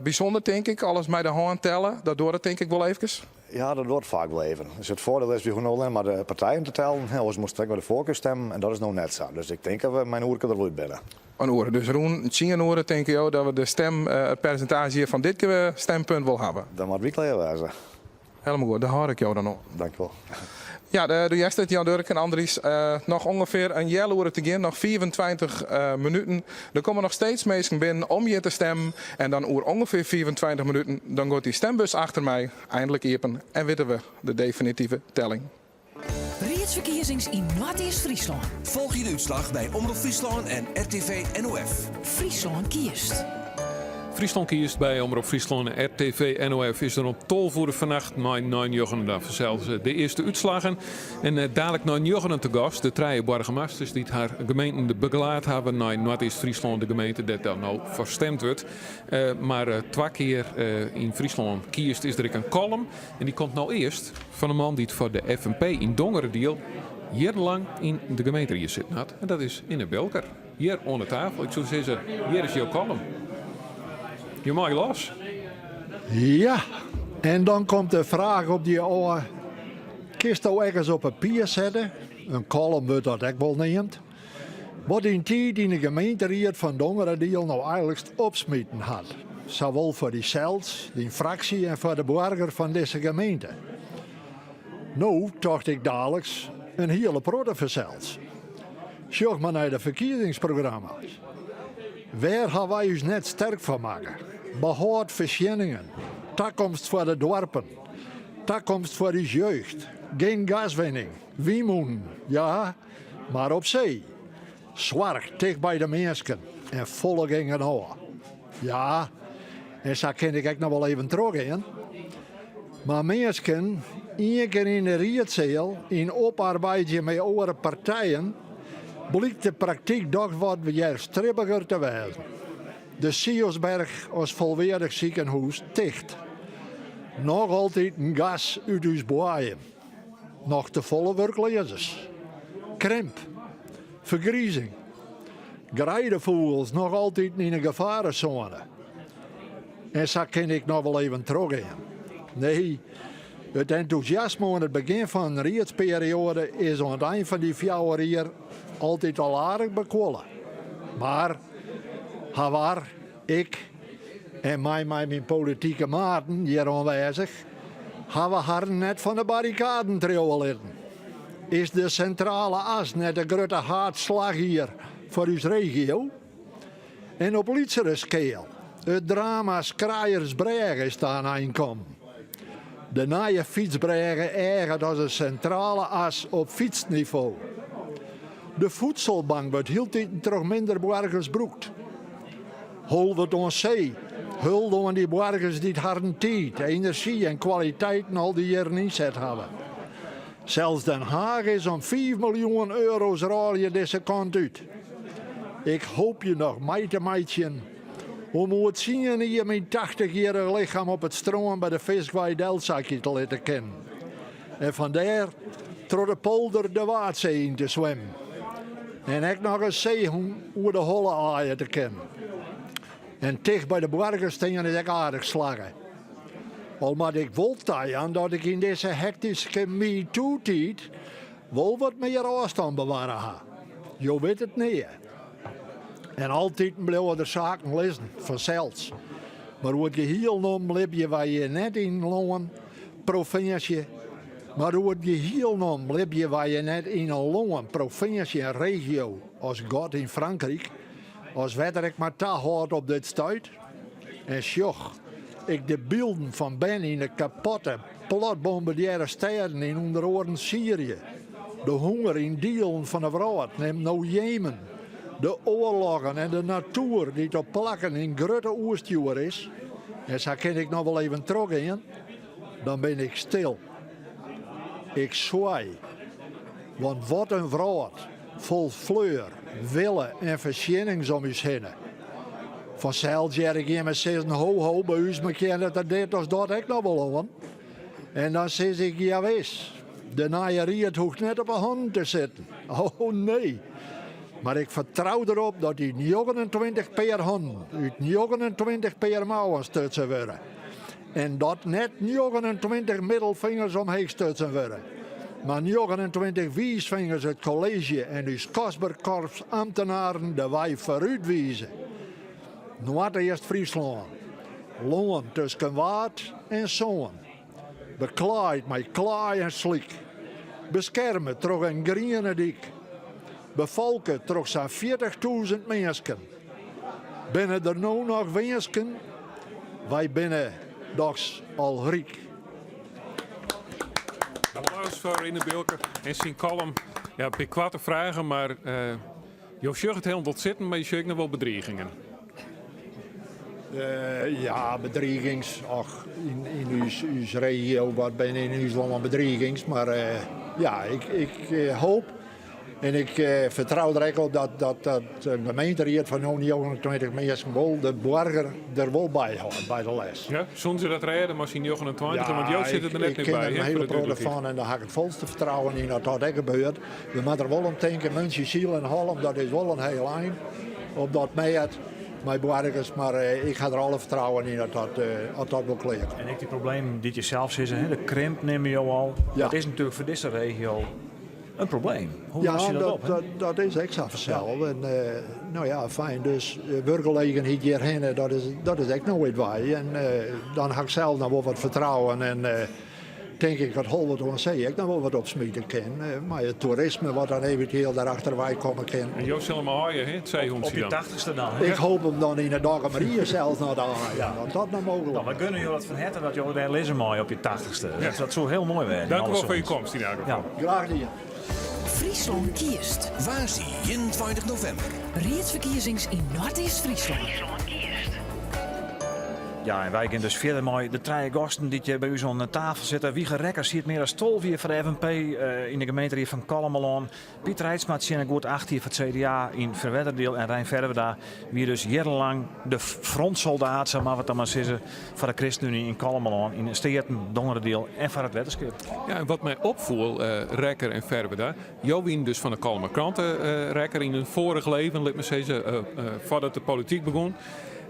Bysûnder tink ik, alles mei de hân telle, dat duorret tink ik wol eefkes? Ja, dat duorret faak wol even. Dus it foardiel is, wy hoege no allinne mar de partijen te tellen. Oars moast ek mei de foarkeurstemmen en dat is no net sa. Dus ik tink dat we mei in oerke der wol út binne. In oere, dus rûn tsien oere tinke jo dat we de stem, it persintaazje fan dit stempunt wol hawwe? Dan moatte wy klear wêze. Helemaal goed, dêr hâld ik jo dan oan. Dankjewol. Ja, do hearst it, Jan Durk en Andries. Noch ûngefear in healoere te gean, noch 25 minuten. Der komme noch steeds minsken binnen om hjir te stemmen. En dan oer ûngefear 25 minuten, dan giet dy stembus achter my eindlik iepen en witte we de definitive telling. Riedsferkiezings yn Noardeast-Fryslân. Folgje de útslach by Omrop Fryslân en RTV NOF. Fryslân kiest. Fryslân kiest by Omrop Fryslân en RTV NOF is der om 12 oere fannacht nei nei njoggenen dan fansels de earste útslaggen. En eh, dadelijk nei njoggenen te gast de trije boargemasters dy't har gemeenten begelaat hawwe nei Noardeast-Fryslân, de gemeente dêr't dan no foar stemd wurdt. Eh, mar eh, twa kear yn Fryslân kiest is der ek in kollum en dy komt no earst fan in man dy't foar de FNP yn Dongeradiel jierrenlang yn de gemeenteried sitten hat. En dat is Inne Bilker. Hjir oan de tafel. Ik soe sizze, hjir is jo kollum. Jo meie los. Ja, en dan komt de fraach op dy ôf. Kinsto ergens op papier sette, in kollum wurdt dat ek wol neamd, wat dyn tiid yn de gemeenteried fan Dongeradiel no eigenlikst opsmiten hat, sawol foar dysels, dyn fraksje en foar de boarger fan dizze gemeente. No, tocht ik daliks, in hiele protte fansels. Sjoch mar nei de ferkiezingsprogramma's. Wêr ha wy ús net sterk foar makke? Behâld foarsjenningen, takomst foar de doarpen, takomst foar ús jeugd, gjin gaswinning, wynmûnen, ja, mar op see. Soarch ticht by de minsken en folle gingen ôf. Ja, en sa kin ik ek noch wol even trochgean. Mar minsken, ien kear yn de riedseal yn oparbeidzjen mei oare partijen, blykt de praktyk dochs wat wjerstribbiger te wêzen. De Sionsberg as folweardich sikehûs ticht. Noch altiten gas út ús boaiem. Noch te folle wurkleazers. Krimp. Fergrizing. Greidefûgels noch altiten yn 'e gefaresône. En sa kin ik noch wol even trochgean. Nee, it entûsjasme oan it begjin fan in riedsperioade is oan it ein fan dy fjouwer jier altyd al aardich bekuolle. Mar, hawar, ik en mei my myn politike maten hjir oanwêzich hawwe harren net fan de barrikaden triuwe litten. Is de Sintrale As net de grutte haadslachier foar ús regio? En op lytsere skeal, it drama Skrayersbrêge is ta in ein kommen. De nije fytsbrêge eaget as in sintrale as op fytsnivo. De voedselbank wurdt hieltiten troch minder boargers brûkt. Holwert oan See, hulde oan dy boargers dy't harren tiid, enerzjy en kwaliteiten al dy jierren ynset hawwe. Sels Den Haag is om fiif miljoen euro's rôlje dizze kant út. Ik hoopje noch mei te meitsjen om oer tsien jier myn tachtichjierrich lichem op it strân by de Fiskwei delsakje te litte kinnen en fan dêr troch de polder de Waadsee yn te swimmen en ek noch in seehûn oer de holle aaie te kinnen. En ticht by de boargers stean is ek aardich slagge. Al moat ik wol tajaan dat ik yn dizze hektyske MeToo-tiid wol wat mear ôfstân bewarre ha. Jo witte it nea. En altiten bliuwe der saken lizzen, fansels. Mar oer it gehiel nommen libje wy hjir net yn in lân, provinsje. Mar oer it gehiel nommen libje wy hjir net yn in lân, provinsje en regio as God yn Frankryk, as wetter ek mar tahâldt op dit stuit. En sjoch ik de bylden fan bern yn de kapotte, platbombardearre stêden yn ûnder oaren Syrië, de honger yn dielen fan 'e wrâld, nim no Jemen, de oarloggen en de natoer dy't op plakken yn grutte oerstjoer is, en sa kin ik noch wol even trochgean, dan bin ik stil. Ik swiich. Want wat in wrâld. Fol fleur, wille en fersjennings om ús hinne. Fansels hear ik jimme sizzen ho ho by ús kin it der dit as dat ek noch wol oan. En dan sis ik jawis, de nije ried hoecht net op 'e hannen te sitten. Oh nee. Mar ik fertrou derop dat dy 29 pear hannen út 29 pear mouwen stutsen wurde. En dat net 29 middelfingers omheech stutsen wurde, mar 29 wiisfingers it kolleezje en ús kostber korps amtenaren de wei foarút wize. Noardeast-Fryslân, lân tusken Waad en Sân, beklaaid mei klaai en slyk, beskerme troch in griene dyk, befolke troch sa'n 40.000 minsken. Binne der no noch winsken? Wy binne dochs al ryk. Applaus foar Rinne Bilker en syn kollum. Ja, in pear koarte fragen, mar uh, jo sjogge it hielendal sitten, mar je sjogge ek noch wol bedrigingen. Uh, ja, bedrigings. Och, yn, yn ús, ús regio, wat binne yn ús lân bedrigings. Mar uh, ja, ik, ik hoop En ik fertrou der ek op dat, dat, dat de gemeenteried fan no 29 minsken wol de boarger der wol by hâldt by de les. Ja, soene se dat rêde mei syn 29? Want jo sitte der net mear by. Ik kin der in hiele protte fan en dêr ha ik it folste fertrouwen yn dat dat ek gebeurt. We moatte der wol om tinke, Muntsjesyl en Hollum, dat is wol in hiel ein op dat mêd mei boargers, mar ik ha der alle fertrouwen yn dat dat, dat, dat wol klear komt. En ek dy problemen dy't je sels sizze, de krimp nimme jo al, dat is natuerlik foar dizze regio in probleem. Hoe ja, los je dat, dat op? Dat, dat is ek sa fansels. En, uh, no ja, fijn. Dus uh, wurkgelegenheid hjirhinne, dat is, dat is ek noait wei. En uh, dan ha ik sels noch wol wat fertrouwen. En tink ik dat Holwert oan See ek noch wol wat opsmite kin. Mei it toerisme wat dan eventueel daarachterwei komme kin. En jo sille him aaie, hè, it seehûntsje Op je dan? tachtichste dan, hè? Ik hoop him dan yn 'e Dokkumer Ie sels noch te aaien. Ja. Dat dat noch mooglik Nou, we gunne jo dat fan herte dat jo dêr lizze meie op je tachtichste. Dat, dat soe hiel moai wêze. Dank u wol foar je komst yn elk gefal. Ja. Graach dien. Fryslân kiest. Woansdei 21 novimber. Riedsferkiezings yn Noardeast-Fryslân. Ja, en wy gean dus fierder mei de trije gasten dy't hjir by ús oan de tafel sitte. Wieger Rekker siet mear as 12 jier foar de FNP eh, yn de gemeenteried fan Kollumerlân. Piet Reitsma tsjinne goed 8 jier foar it CDA yn Ferwerderadiel en Rein Ferwerda wie dus jierrenlang de frontsoldaat, sa moatte we it dan mar sizze, foar de ChristenUnie yn Kollumerlân, yn de Steaten, Dongeradiel en foar it Wetterskip. Ja, en wat my opfoel, uh, Rekker en Ferwerda, jo wienen dus fan de Kollumer Krante, uh, Rekker, yn in foarich leven, lit my sizze, uh, foardat de polityk begûn.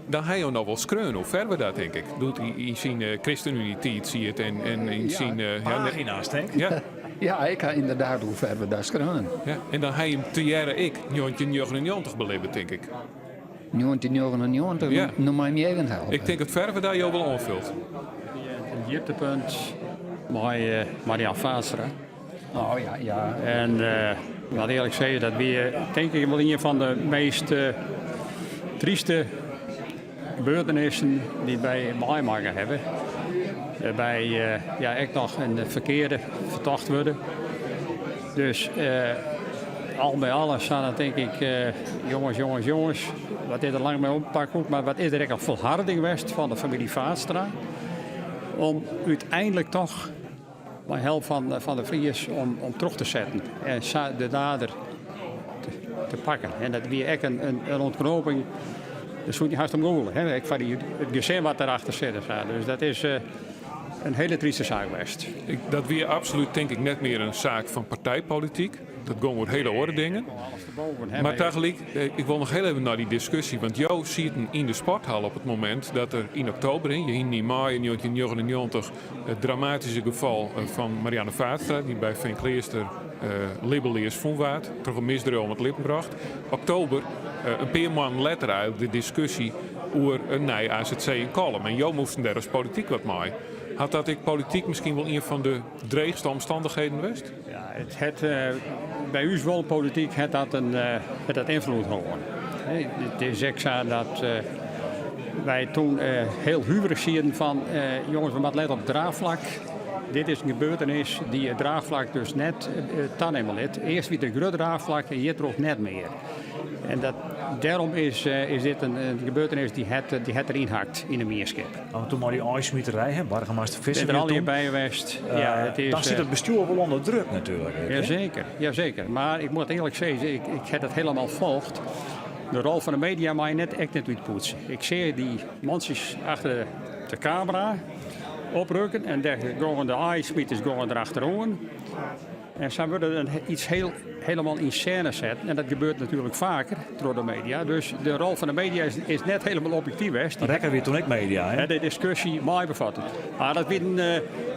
Dan ha jo noch wol skreaun oer Ferwerda, tink ik. Doe't hy yn syn ChristenUnie-tiid siet en, en yn syn... Pagina's, tink Ja. Ja, ik ha ynderdaad oer Ferwerda skreaun. Ja, en dan ha je him tegearre ek 1999 belibbe, tink ik. 1999? Ja. No mei my even helpe. Ik tink dat Ferwerda jo wol oanfult. In djiptepunt mei Marianne Vaatstra. Oh ja, ja. En uh, laat earlik sizze, dat wie tink ik wol ien fan de meast uh, tryste gebeurtenissen dy't wy meimakke hawwe. Wêrby uh, ja, ek noch in ferkearde fertocht wurde. Dus uh, al by alles sa dan tink ik, uh, jonges, jonges, jonges, wat is der lang mei oppakt, mar wat is der ek in folharding west fan de famylje Vaatstra om úteinlik toch mei help fan, fan De Vries om, om troch te setten en sa de dader te, te pakken. En dat wie ek in, in, in ûntknoping, dêr soe je hast om gûle, hè? Ek foar dy, it gesin wat derachter sit. Sa. Dus dat is uh, in hiele tryste saak west. Ik, dat wie absolút tink ik net mear in saak fan partijpolityk. Dat gong oer hiele oare dingen. Mar tagelyk, eh, ik wol noch hiel even nei dy diskusje, want jo sieten yn de sporthal op it momint dat der yn oktober, je hienen yn maaie 1999 it dramatyske gefal eh, fan Marianne Vaatstra, dy't by Feankleaster uh, libbeleas fûn waard, troch in misdriuw om it libben brocht. Oktober, uh, in pear moannen letter eigentlik, de diskusje oer in nij AZC yn Kollum. En jo moasten dêr as polityk wat mei. Hat dat ek polityk miskien wol ien fan de dreechste omstannichheden west? Ja, it hat uh, by ús wol polityk hat dat in uh, hat dat ynfloed hân. It is ek sa dat uh, wy toen hiel huverich sieten fan jonges, we moatte lette op draachflak. Dit is in gebeurtenis dy't it draachflak dus net tanimme lit. Earst wie it in grut draachflak en hjirtroch net mear. En dat Dêrom is, is dit in, in gebeurtenis dy't hurd, dy't hurd deryn hakt yn de mienskip. Want toen mei dy aaismiterij, hè, boargemaster Visser Bin der al by west. Ja, it is, dan sit it bestjoer wol ûnder druk natuerlik. Jazeker, jazeker. Mar ik moat earlik sizze, ik, ik ha dat hielendal folge. De rol fan de media mei net ek net útpoetse. Ik seach dy mantsjes achter de, de kamera oprukken en dêr gongen de aaismiters gongen der achteroan. En sa wurde dan iets heel, helemaal yn sêne set. En dat gebeurt natuerlik faker troch de media. Dus de rol fan de media is, is net hielendal objektyf west. Rekker wie toen ek media, hè? De diskusje mei bevatten. Maar dat wie uh,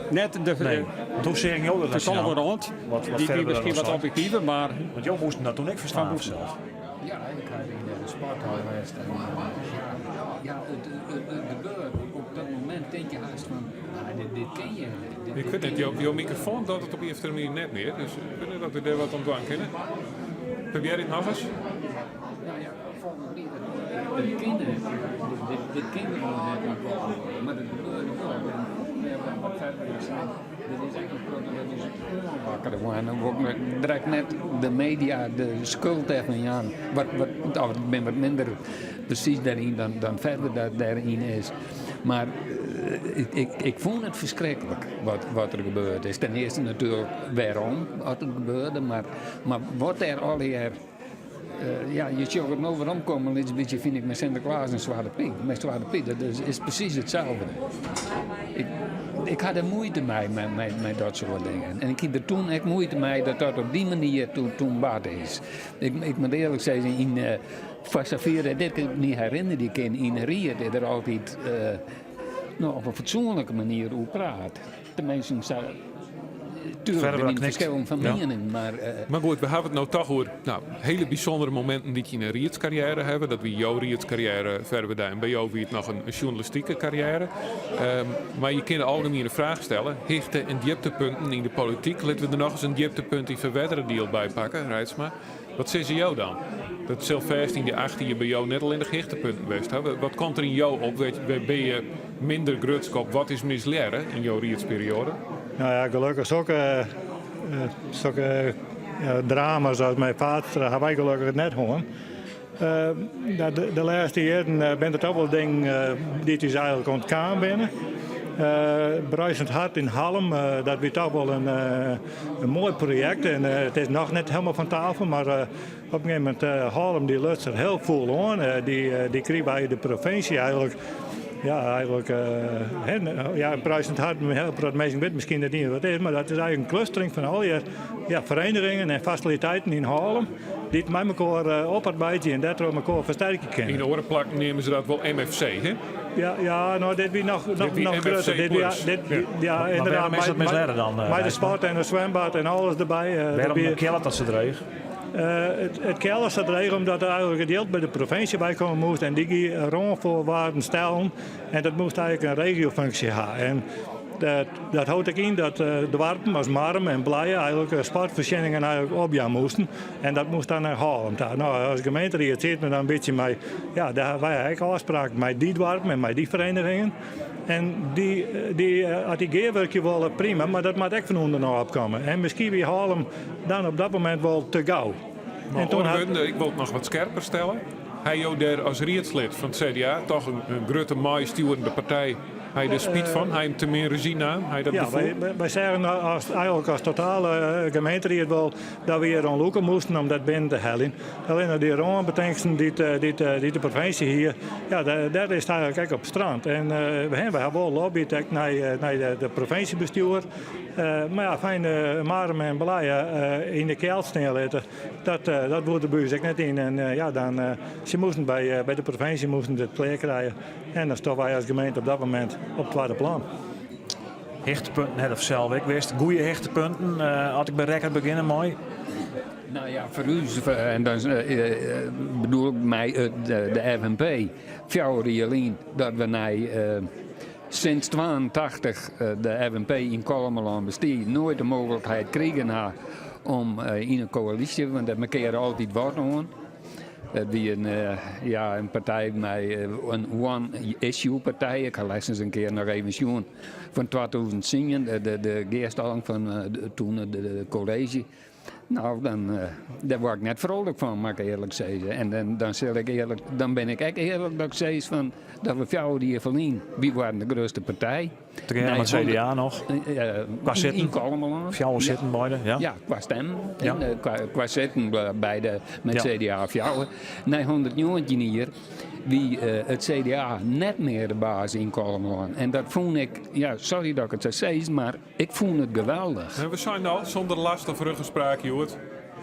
net de... Nee. Toen seach jo dat De rond. Wat, wat die wie miskien wat objectiever, mar... Want jo moasten dat toen ek ferslaan sels. Ja, ik ha yn de sporthal west en ja, it, it, it gebeurde. Op dat momint tink je hast fan, ah, dit, dit kin je net. Dit, Ik wit net, jo mikrofoan docht it op ien of oare manier net mear, dus ik wit net oft we dêr wat oan dwaan kinne. Probearje it nochris. Nou ja, folgens my, it, it kin net. Dit, dit, dit kin gewoan net yn Kollum wurde, mar it gebeurde wol. En ja, wat, wat Ferwerda sei, dit is ek in protte, dat is oanwakkere en dan wol ik direkt net de media de skuld dêrfan jaan. Wat, wat, of ik bin wat minder presys dêryn dan, dan Ferwerda dêryn is. Mar ik, ik, ik fûn it ferskriklik wat, wat der gebeurd is. Ten earste natuerlik wêrom at it gebeurde, mar, mar wat dêr allegear uh, ja, je sjogge it no weromkommen, in lyts bytsje fyn ik mei Sinteklaas en Swarte Pyt. Mei Swarte Pyt, dat is, is presys itselde. Ik, ik ha der muoite mei, mei, mei, mei dat soart dingen. En ik hie der toen ek muoite mei dat dat op dy manier toen, toen bard is. Ik, ik moat earlik sizze, yn, uh, foar safier dat ik my herinnerje kin, yn 'e ried is der altyd uh, no, op in fatsoenlike manier oer praat. Teminsten, sa, tuerlik, der wiene ferskillen fan miening, mar... Mar goed, we hawwe it no toch oer no, hiele bysûndere mominten dy't je yn in riedskarriêre hawwe. Dat wie jo riedskarriêre, Ferwerda, en by jo wie it noch in sjoernalistike karriêre. Um, mar je kinne de algemiene fraach stelle, hichte- en djiptepunten yn de polityk. Litte we der noch ris in djiptepunt yn Ferwerderadiel by pakke, Reitsma. Wat sizze jo dan? Dat sil fêst yn dy 8 jier by jo net allinnich hichtepunten west hawwe. Wat komt der yn jo op? Wêr binne je minder grutsk op? Wat is mislearre yn jo riedsperioade? Nou ja, gelokkich sokke, sokke ja, drama's as mei Vaatstra ha wy gelokkich net hân. Uh, de, de lêste jierren binne der toch wol dingen dy't ús eigentlik ûntkaam binne. Uh, Bruisend Hart yn Hallum, dat wie toch wol in, in moai projekt. En it is noch net hielendal fan tafel, mar op in gegeven momint Hallum dy luts der hiel fûl oan. Dy, dy krige by de provinsje eigentlik ja, eigentlik, ja, Bruisend Hart, in hiel protte minsken witte miskien net iens wat it is, mar dat is eigentlik in klustering fan allegear ja, ferenigingen en fasiliteiten yn Hallum dy't mei mekoar oparbeidzje en dêrtroch mekoar fersterkje kinne. Yn oare plakken neame se dat wol MFC, hè? Ja, ja no, dit wie noch, noch, wie noch MFC grutter. Dit wie, plus. dit, ja, Maar inderdaad. wêrom is dat mislearre dan, Mei de Reitsma? sport en it swimbad en alles derby. Dat Wêrom wie- keallet dat sa dreech? It, it kealle sa dreech omdat der eigentlik it jild by de provinsje bykomme moast en dy gie rânfoarwaarden stellen en dat moast eigentlik in regiofunksje ha. En dat, dat hold ek yn dat doarpen as Marrum en Blije eigentlik sportfoarsjenningen eigentlik opjaan moasten en dat moast dan nei Hallum ta. No, as gemeenteried siet men dan in bytsje mei, ja, dêr ha wy ek ôfspraken mei dy doarpen en mei dy ferenigingen. En dy, dy, as dy gearwurkje wolle, prima, mar dat moat ek fan ûnderen ôf komme. En miskien wie Hallum dan op dat momint wol te gau. Maar En toen oare hat- wurden, ik wol it noch wat skerper stelle. Ha jo dêr as riedslid fan it CDA, toch in, in grutte meistjoerende partij, ha je der spyt fan? Ha je him te min rezjy naam? Ha je dat Ja, gefoel? wy, wy seagen as, eigentlik as totale gemeenteried wol dat we hjir oan lûke moasten om dat binnen te heljen. Allinne dy rânbetingsten dy't, dy't, dy't de provinsje hie, ja, dêr is it eigentlik ek op strand. En wy hawwe wol lobbyd ek nei, nei de, de provinsjebestjoer. Mar ja, fijn Marrum en Blije yn de kjeld stean litte, dat, dat woe der by ús ek net yn. En ja, dan, se moasten by, by de provinsje moasten it klear krije. En dan stoppe wy as gemeente op dat momint op twadde plan. Hichtepunten hat er sels ek west. Goede hichtepunten, as ik by Rekker begjinne mei. Nou ja, foar ús, en dan bedoel ik mei de FNP, 4 jier lyn dat we nei sinds 82 de FNP yn Kollumerlân bestie, noait de mooglikheid krigen ha om yn in koälysje, want dêr markearre altyd wat oan. It wie in, ja, in partij mei in one-issue partij. Ik ha lêstens in kear noch even sjoen fan 2010, de, de, de gearstalling fan toen de kolleezje. Nou, dan, dêr word ik net frolik fan, moat ik earlik sizze. En dan, dan, sil ik earlik, dan bin ik ek earlik dat ik sis fan dat we 4 jier ferlyn, wy waarden de grutste partij. Tegearre mei it CDA noch? Kwa sitten? Yn Kollumerlân. Fjouwer sitten beide, ja. Ja, kwa stemmen. Ja. En, kwa sitten beide met CDA fjouwer. Nei 119 jier wie it CDA net mear de baas yn Kollumerlân. En dat fûn ik, ja, sorry dat ik it sa sis, mar ik fûn it geweldich. We seinen al, sûnder last of ruggespraak, hjoed.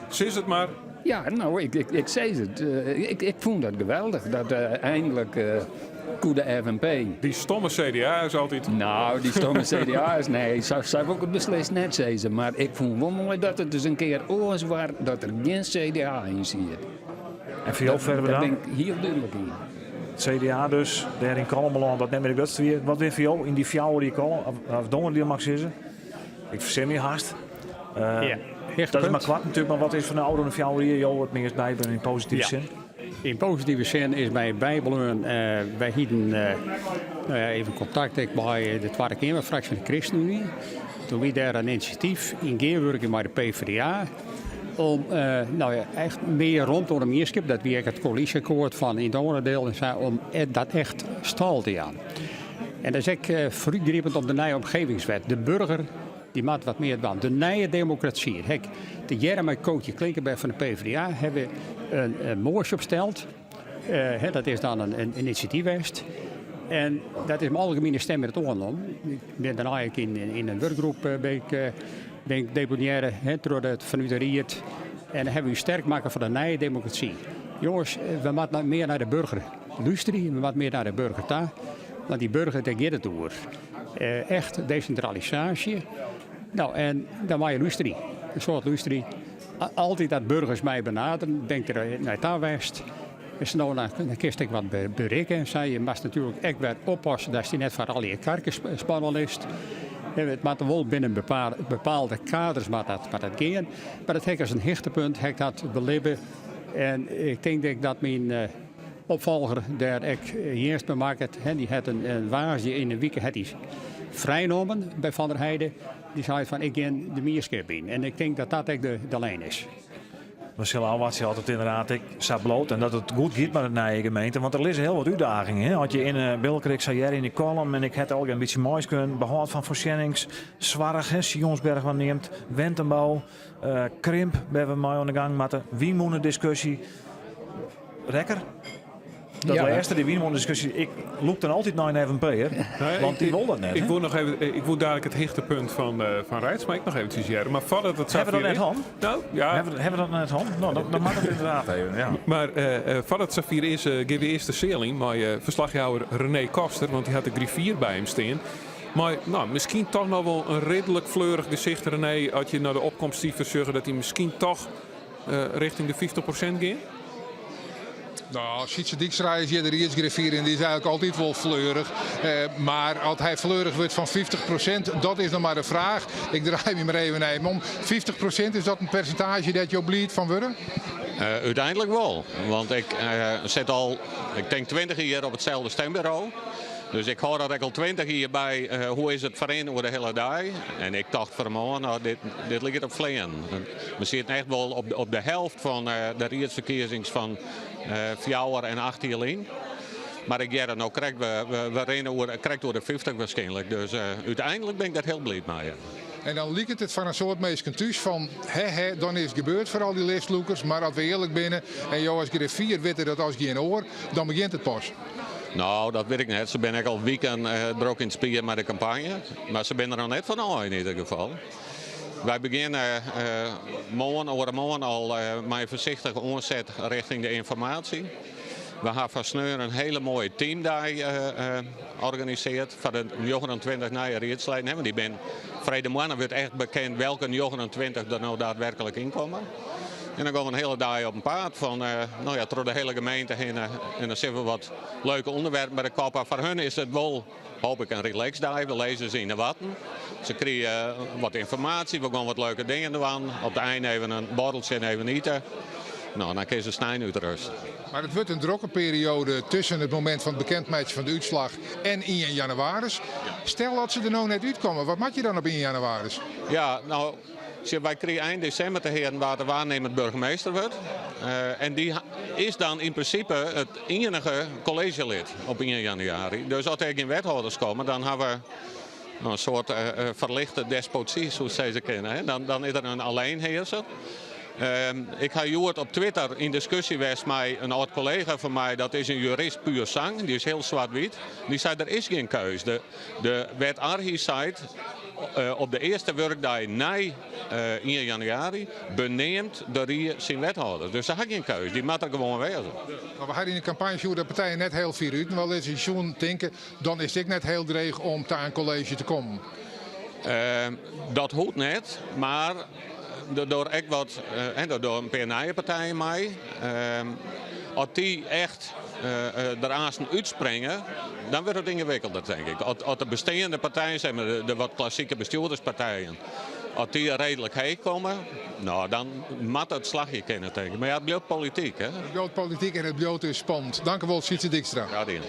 Sis it mar. Ja, no, ik sis it. Ik fûn dat geweldich, dat einlik koe de FNP. Dy stomme CDA is altyd. No, dy stomme CDA is, nee, sa wol ik it beslist net sizze. Mar ik fûn wol moai dat it dus in kear oars waard, dat der gjin CDA yn siet. En foar jo Ferwerda? Dêr bin ik hiel dúdlik yn. It CDA dus, dêr yn Kollumerlân, dat net mear de grutste wie. Wat wie foar jo yn dy 4 jier Kollum, of Dongeradiel moat ik sizze? Ik fersin my hast. Ja, dat is mar koart natuerlik, mar wat is fan de ôfrûne 4 jier jo it meast bybleaun yn positive sin? Yn positive sin is my bybleaun, wy hienen nou ja, even kontakt ek mei de Twadde Keamerfraksje fan de ChristenUnie. Toen wie dêr in inisjatyf yn gearwurking mei de PvdA om nou ja, echt mear romte oan de mienskip, dat wie ek it koälysjeakkoart fan yn Dongeradiel en sa, om dat echt stal te jaan. En dat is ek foarútgripend op de nije omgevingswet. De burger dy moat wat mear dwaan. De nije demokrasy. Hek, tegearre mei Cootje Klinkenberg fan de PvdA hawwe we in moasje opsteld. Dat is dan in inisjatyf west. En dat is mei algemiene stim wer oannommen. Ik bin dêrnei ek yn in wurkgroep bin ik, bin ik deponearre troch de, fanút de ried. En dan hawwe we ús sterk makke foar de nije demokrasy. Jonges, we moatte mear nei de burger lústerje, we moatte mear nei de burger ta. Want dy burger, dêr giet it oer. Echt desintralisaasje. No, en dan moatte je lústerje. In soad lústerje. Altyd dat burgers my benaderen, bin ik der nei ta west. Is no, dan kinst ek wat berikke en sa. Je moatst natuerlik ek wer oppasse datst dy net foar allegear karkes spannen litst. It moat wol binnen bepaalde kaders moat dat, moat dat gean. Mar dat ha ik as in hichtepunt, ha ik dat belibbe. En ik tink ek dat myn opfolger dêr ek earst mei makket. Dy hat in woansdei yn de wike hat hy frijnommen by Van der Heide. Dy sei fan ik gean de mienskip yn. En ik tink dat dat ek de lijn is. We sille ôfwachtsje oft it ynderdaad ek sa bliuwt en dat it goed giet mei de nije gemeente. Want der lizze hiel wat útdagingen. Hè? As je yn de Bilker, sa hear yn de kollum en ik ha it al in bytsje meiskeaun, behâld fan foarsjennings, soarch, hè, Sionsberg wat neamd, wentenbou, krimp wêr't we mei oan de gang moatte, wynmûnediskusje. Rekker? Dat Ja. lêste, dy wynmûnediskusje, ik lûk dan altyd nei in FNP'er, Nee, want dy wol dat net. Ik hè? wol noch even, ik wol dadlik it hichtepunt fan Reitsma ek noch eventsjes hearre. Mar foardat it Hawwe we dat safier net is- hân? Nou, ja. Hawwe we dat net hân? No, dan moat it ynderdaad even, ja. Mar foardat it safier is, gean we earst de seal yn mei ferslachjouwer René Koster, want dy hat de griffier by him stean. Mei, no, miskien toch noch wol in ridlik fleurich gesicht, René, as je nei de opkomstsifers sjogge, dat dy miskien toch richting de 50% gean? No, Sytse Dykstra is hjir de riedsgriffier en dy is eigenlik altyd wol fleurich. Mar as hy fleurich wurdt fan 50%, dat is noch mar de fraach. Ik draai my mar even nei him om. 50%, is dat in persintaazje dêr't jo bliid fan wurde? Úteinlik wol, want ik sit al, ik tink 20 jier op itselde stemburo. Dus ik hâld dat ek al 20 jier by, hoe is it ferrin oer de hiele dei. En ik tocht fan 'e moarn, no, dit liket op fleanen. We sieten echt wol op de helft fan de riedsferkiezings fan 4 en 8 jier lyn. Mar ik hear it no krekt, we rinne krekt oer de 50 waarskynlik. Dus úteinlik bin ik dêr hiel bliid mei. En dan liket it foar in soad minsken thús fan, hè hè, dan is it gebeurd foar al dy listlûkers. Mar as we earlik binne en jo as griffier witte dat as gjin oar, dan begjint it pas. No, dat wit ik net. Se binne ek al wiken drok yn it spier mei de kampanje. Mar se binne der noch net fan ôf yn ieder gefal. Wy begjinne moarn, oaremoarn al mei in foarsichtige oanset rjochting de ynformaasje. We ha foar sneon in hiele moaie teamdei organisearre foar de 29 nije riedsleden. Want dy binne freedtemoarn wurdt echt bekend welke 29 der no daadwerklik ynkomme. En dan gean we in hiele dei op 'en paad fan, no ja, troch de hiele gemeente hinne. En dan sille we wat leuke ûnderwerpen by de kop ha. Foar hun is it wol, hoop ik, in relaxdei. We lizze se yn de watten. Se krije wat ynformaasje, we gean wat leuke dingen dwaan. Op de ein even in borreltsje en even ite. No, dan kinne se snein útrêste. Mar it wurdt in drokke perioade tusken it momint fan it bekend meitsjen fan de útslach en ien jannewaris. Stel dat se der no net útkomme, wat moat je dan op ien jannewaris? Ja, no. Sjoch, wy krije ein desimber te hearen wa't de waarnimmend burgemeester wurdt. En dy is dan yn prinsipe it iennige kolleezjelid op ien januari. Dus as der gjin wethâlders komme, dan ha we in soart ferlichte despotsy, soe sizze kinne. Dan is der in alleenhearser. Ik ha hjoed op Twitter yn diskusje west mei in âld kollega fan my, dat is in jurist puer sang, dy is hiel swart-wyt. Dy sei der is gjin keus. De wet Arhi seit op de earste wurkdei nei ien januari beneamt de rie syn wethâlders. Dus se ha gjin keus, dy moat der gewoan wêze. Mar we ha yn de kampanje sjoen dat partijen net hiel fier út wol lizze. Sjoen tinke, dan is it ek net hiel dreech om ta in kolleezje te kommen. Dat hoecht net, mar der dogge ek wat, der dogge in pear nije partijen mei. As dy echt der aansten útspringe, dan wurdt it yngewikkelder, tink ik. As de besteande partijen, zeg maar, de wat klassike bestjoerderspartijen, as dy reedlik heech komme, no, dan moat it slagje kinne, tink ik. Mar ja, it bliuwt polityk, hè. It bliuwt polityk en it bliuwt dus spannend. Dankewol, Sietse Dykstra. Graach dien.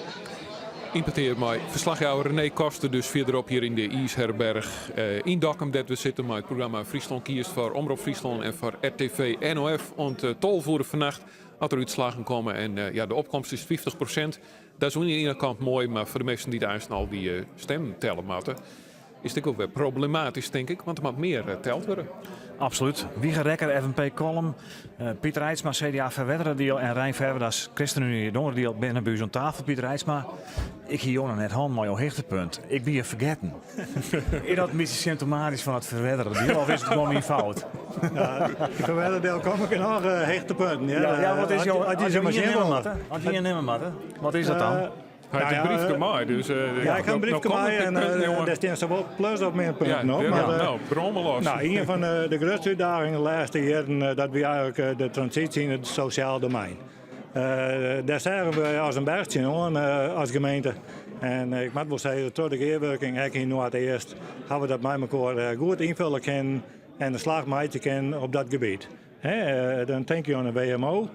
Yn petear mei ferslachjouwer René Koster, dus fierderop hjir yn de IIsherberch yn Dokkum, dêr't we sitte mei it programma Fryslân kiest foar Omrop Fryslân en foar RTV NOF oant 12 oere fannacht as der útslaggen komme. En ja, de opkomst is 50%. Dat is oan de iene kant moai, mar foar de minsken dy't aansten al dy stimmen telle moatte, is it ek wol wer problematysk, tink ik, want der moat mear teld wurde. Absolút. Wieger Rekker, FNP Kollum, Piet Reitsma, CDA Ferwerderadiel en Rein Ferwerda, ChristenUnie Dongeradiel binne by ús oan tafel. Piet Reitsma, ik hie jo noch net hân mei jo hichtepunt. Ik wie je fergetten. Is dat in bytsje symptomatysk fan it Ferwerderadiel of is it gewoan myn fout? Ja, yn Ferwerderadiel kom ik noch hichtepunten. Ja, ja, wat is jo, as je ien nimme moatte, as je ien nimme moatte, wat is dat dan? Hy hat in briefke mei, dus Ja, ik ha in briefke mei en dêr stean sawol plus of minpunten op. Ja, no, brom mar los. No, ien fan de grutste útdagingen de lêste jierren, dat wie eigenlik de transysje yn it sosjaal domein. Dêr seagen we as in berch tsjinoan as gemeente. En ik moat wol sizze, troch de gearwurking ek yn Noardeast hawwe we dat mei mekoar goed ynfulle kinnen en in slach meitsje kinnen op dat gebiet. Dan tinke je oan de WMO,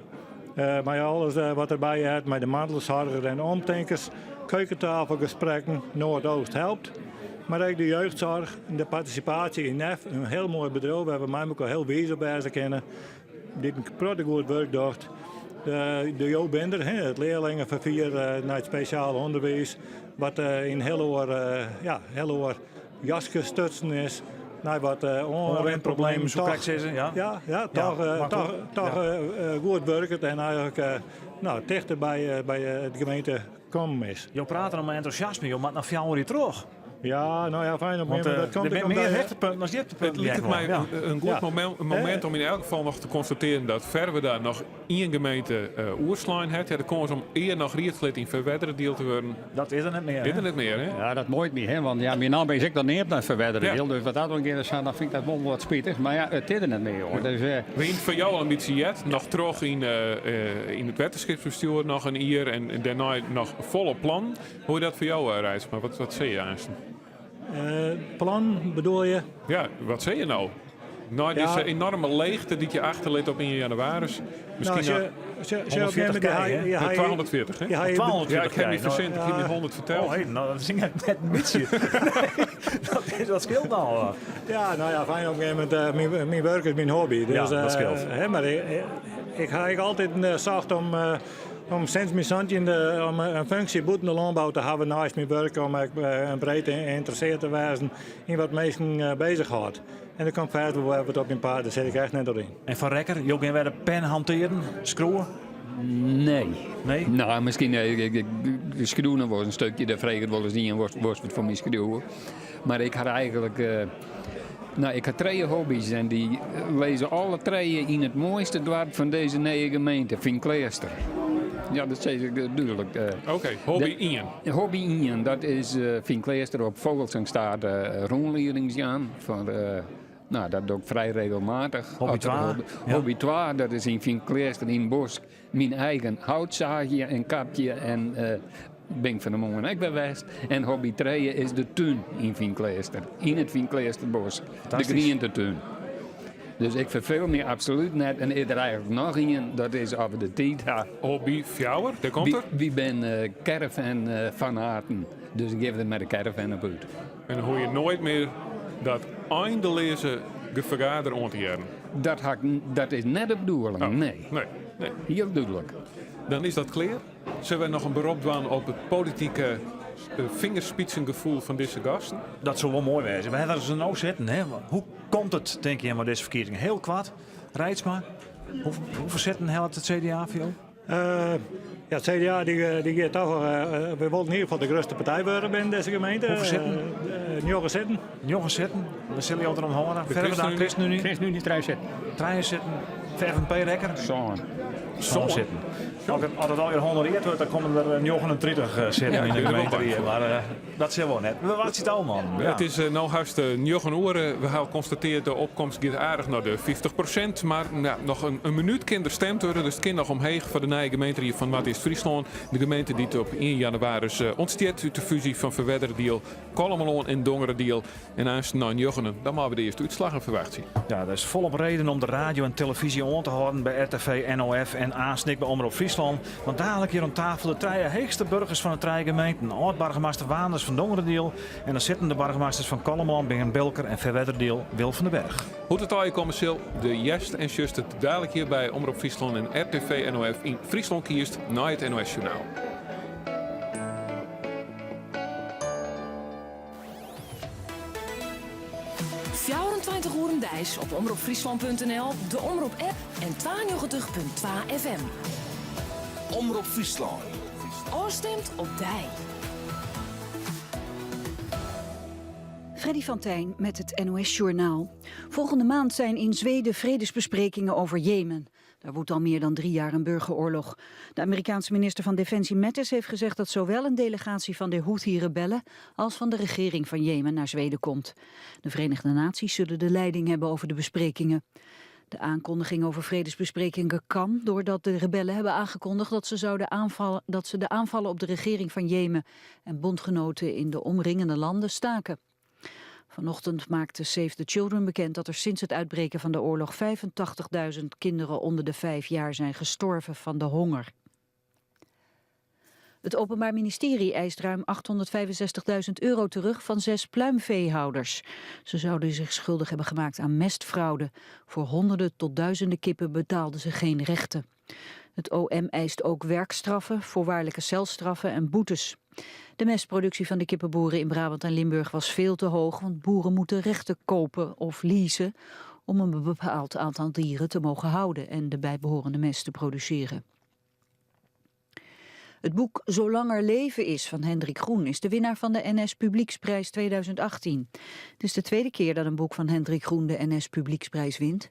mei alles wat derby heart, mei de mantelsoarger en omtinkers, keukentafelgesprekken, Noordoost helpt. Mar ek de jeugdsoarch, de partisipaasje yn NEF, in hiel moai bedriuw wêr't we mei mekoar hiel wiis op wêze kinne, dy't in protte goed wurk docht. De Jobinder, it learlingeferfier nei it spesjaal ûnderwiis, wat yn hiel oar, ja, hiel oar jaske stutsen is nei wat oanrinproblemen soe ik sizze. Ja, ja, ja toch, ja, toch, toch ja. goed wurket en eigenlik no, tichter by, by it gemeente kommen is. Jo prate noch mei entûsjasme, jo moatte noch fjouwer jier troch. Ja, no ja, fijn op Want, dat komt der binne mear hichtepunten as djiptepunten. It liket my in goed momint om yn elk gefal noch te konstatearjen dat Ferwerda noch ien gemeente oerslein hat. Ja, de kâns om ea noch riedslid yn Ferwerderadiel te wurden. Dat is der net mear. Is der net mear, hè? Ja, dat muoit my, hè, want ja, myn namme is ek noch neamd nei Ferwerderadiel. Dus wat dat oangiet, dan fyn ik dat wol wat spitich. Mar ja, it is der net mear, jonge. Dus, We hiene foar jo al in bytsje heard. Noch troch yn, yn it wetterskipsbestjoer noch in jier en dêrnei noch folle plannen. Hoe is dat foar jo, Reitsma? Wat, wat sizze je aansten? Plan bedoel je? Ja, wat sizze je no? Nei dizze enorme leechte dy't je achterlit op ien jannewaris. Miskien no, 140 kij, hè? 240, hè? Ja, ik ha my fersind, ik hie my 100 ferteld. Oh, hey, no, dat is net in bytsje. dat, is, dat skeelt no. Ja, no ja, fijn op in gegeven momint. Uh, myn wurk is myn hobby. Dus, ja, dat skeelt. Uh, mar ik, ik ha ek altyd socht om om sinds myn santjinde om in funksje bûten de lânbou te hawwen neist myn wurk om ek breed ynteressearre te wêzen yn wat minsken besighâldt. En der komt fêst wol wer wat op myn paad, dêr sit ik echt net oer yn. En foar Rekker, jo gean wer de pen hantearen, skriuwe? Nee. Nee? No, miskien, ik, ik, ik skriuw noch wolris in stikje, dêr freget wolris ien wolst wat foar my skriuwe. Mar ik ha eigenlik, no, ik ha trije hobby's en dy lizze alle trije yn it moaiste doarp fan dizze nije gemeente, Feankleaster. Ja, dat sis ik dúdlik. Oké, hobby ien. Hobby ien, dat is Feankleaster op Fogelsanghstate rûnliedings jaan. Fan, no, dat doch ik frij regelmatich. Hobby twa? Hobby twa, dat is yn Feankleaster yn bosk myn eigen hout saagje en kapje en bin ik fan 'e moarn ek wer west. En hobby trije is de tún yn Feankleaster, yn it Feankleasterbosk, de grientetún. Dus ik ferfeel my absolút net. En is der eigenlik noch ien, dat is as we de tiid ha. Hobby fjouwer, dêr komt er. Wy binne caravan fanaten, dus ik gean der mei de caravan op út. En dan hoege je noait mear dat eindeleaze. gefergader oan te hearren. Dat, ha ik, dat is net de bedoeling, Oh, nee. Nee, nee. Hiel dúdlik. Dan is dat klear. Sille wy noch in berop dwaan op it politike fingerspitzengefoel fan dizze gasten? Dat soe wol moai wêze. We hawwe se no sitten. Hè? Hoe komt it, tinke jim, mei dizze ferkiezingen? Hiel koart, Reitsma, hoefolle sitten hellet it CDA foar jo? Ja, it CDA dy, dy giet toch, we wolle yn ieder gefal de grutste partij wurde binnen dizze gemeente. Hoefolle sitten? Njoggen sitten. Njoggen sitten. Wêr sille jo derom hâlde? De Ferwerda, ChristenUnie? ChristenUnie? ChristenUnie trije sitten. Trije sitten. FNP Rekker? Sân. Sân sitten. As it, as it allegear honoreard wurdt, dan komme der 39 sitten Ja, yn de ik bin der wol gemeenteried. bang Mar dat sil wol net. We wachtsje it ôf, man. Ja. It is no hast njoggen oere. We hawwe konstatearre de opkomst giet aardich nei de 50%. Mar ja, noch in minút kin der stimd wurde, dus it kin noch omheech foar de nije gemeenteried fan Noardeast-Fryslân. De gemeente dy't op ien jannewaris ûntstiet út de fúzje fan Ferwerderadiel, Kollumerlân en Dongeradiel. En aanst nei njoggenen, dan meie we de earste útslaggen ferwachtsje. Ja, der is folop reden om de radio en televyzje oan te hâlden by RTV, NOF en aanst ek by Omrop Fryslân. Want dalik hjir oan tafel de trije heechste burgers fan de trije gemeenten. Âld-boargemaster Waanders fan Dongeradiel en de sittende boargemasters fan Kollumerlân, Bearn Bilker en Ferwerderadiel, Wil van den Berg. Hoe't it allegear komme sil, do hearst en sjochst it dalik hjir by Omrop Fryslân en RTV NOF yn Fryslân Kiest nei it NOS Journaal. 24 oeren deis op omropfryslan.nl, de Omrop-app en 92.2 FM. Omrop Fryslân. Ofstimd op dy. Freddy van Tijn met het NOS-journaal. Volgende maand zijn in Zweden vredesbesprekingen over Jemen. Daar woedt al meer dan 3 jaar een burgeroorlog. De Amerikaanse minister van Defensie Mattis heeft gezegd dat zowel een delegatie van de Houthi-rebellen als van de regering van Jemen naar Zweden komt. De Verenigde Naties zullen de leiding hebben over de besprekingen. De aankondiging over vredesbesprekingen kan doordat de rebellen hebben aangekondigd dat ze, zouden aanvallen, dat ze de aanvallen op de regering van Jemen en bondgenoten in de omringende landen staken. Vanochtend maakte Save the Children bekend dat er sinds het uitbreken van de oorlog 85.000 kinderen onder de 5 jaar zijn gestorven van de honger. Het Openbaar Ministerie eist ruim 865.000 euro terug van zes pluimveehouders. Ze zouden zich schuldig hebben gemaakt aan mestfraude. Voor honderden tot duizenden kippen betaalden ze geen rechten. Het OM eist ook werkstraffen, voorwaardelijke celstraffen en boetes. De mestproductie van de kippenboeren in Brabant en Limburg was veel te hoog, want boeren moeten rechten kopen of leasen om een bepaald aantal dieren te mogen houden en de bijbehorende mest te produceren. Het boek Zolang er leven is van Hendrik Groen is de winnaar van de NS Publieksprijs 2018. Het is de tweede keer dat een boek van Hendrik Groen de NS Publieksprijs wint.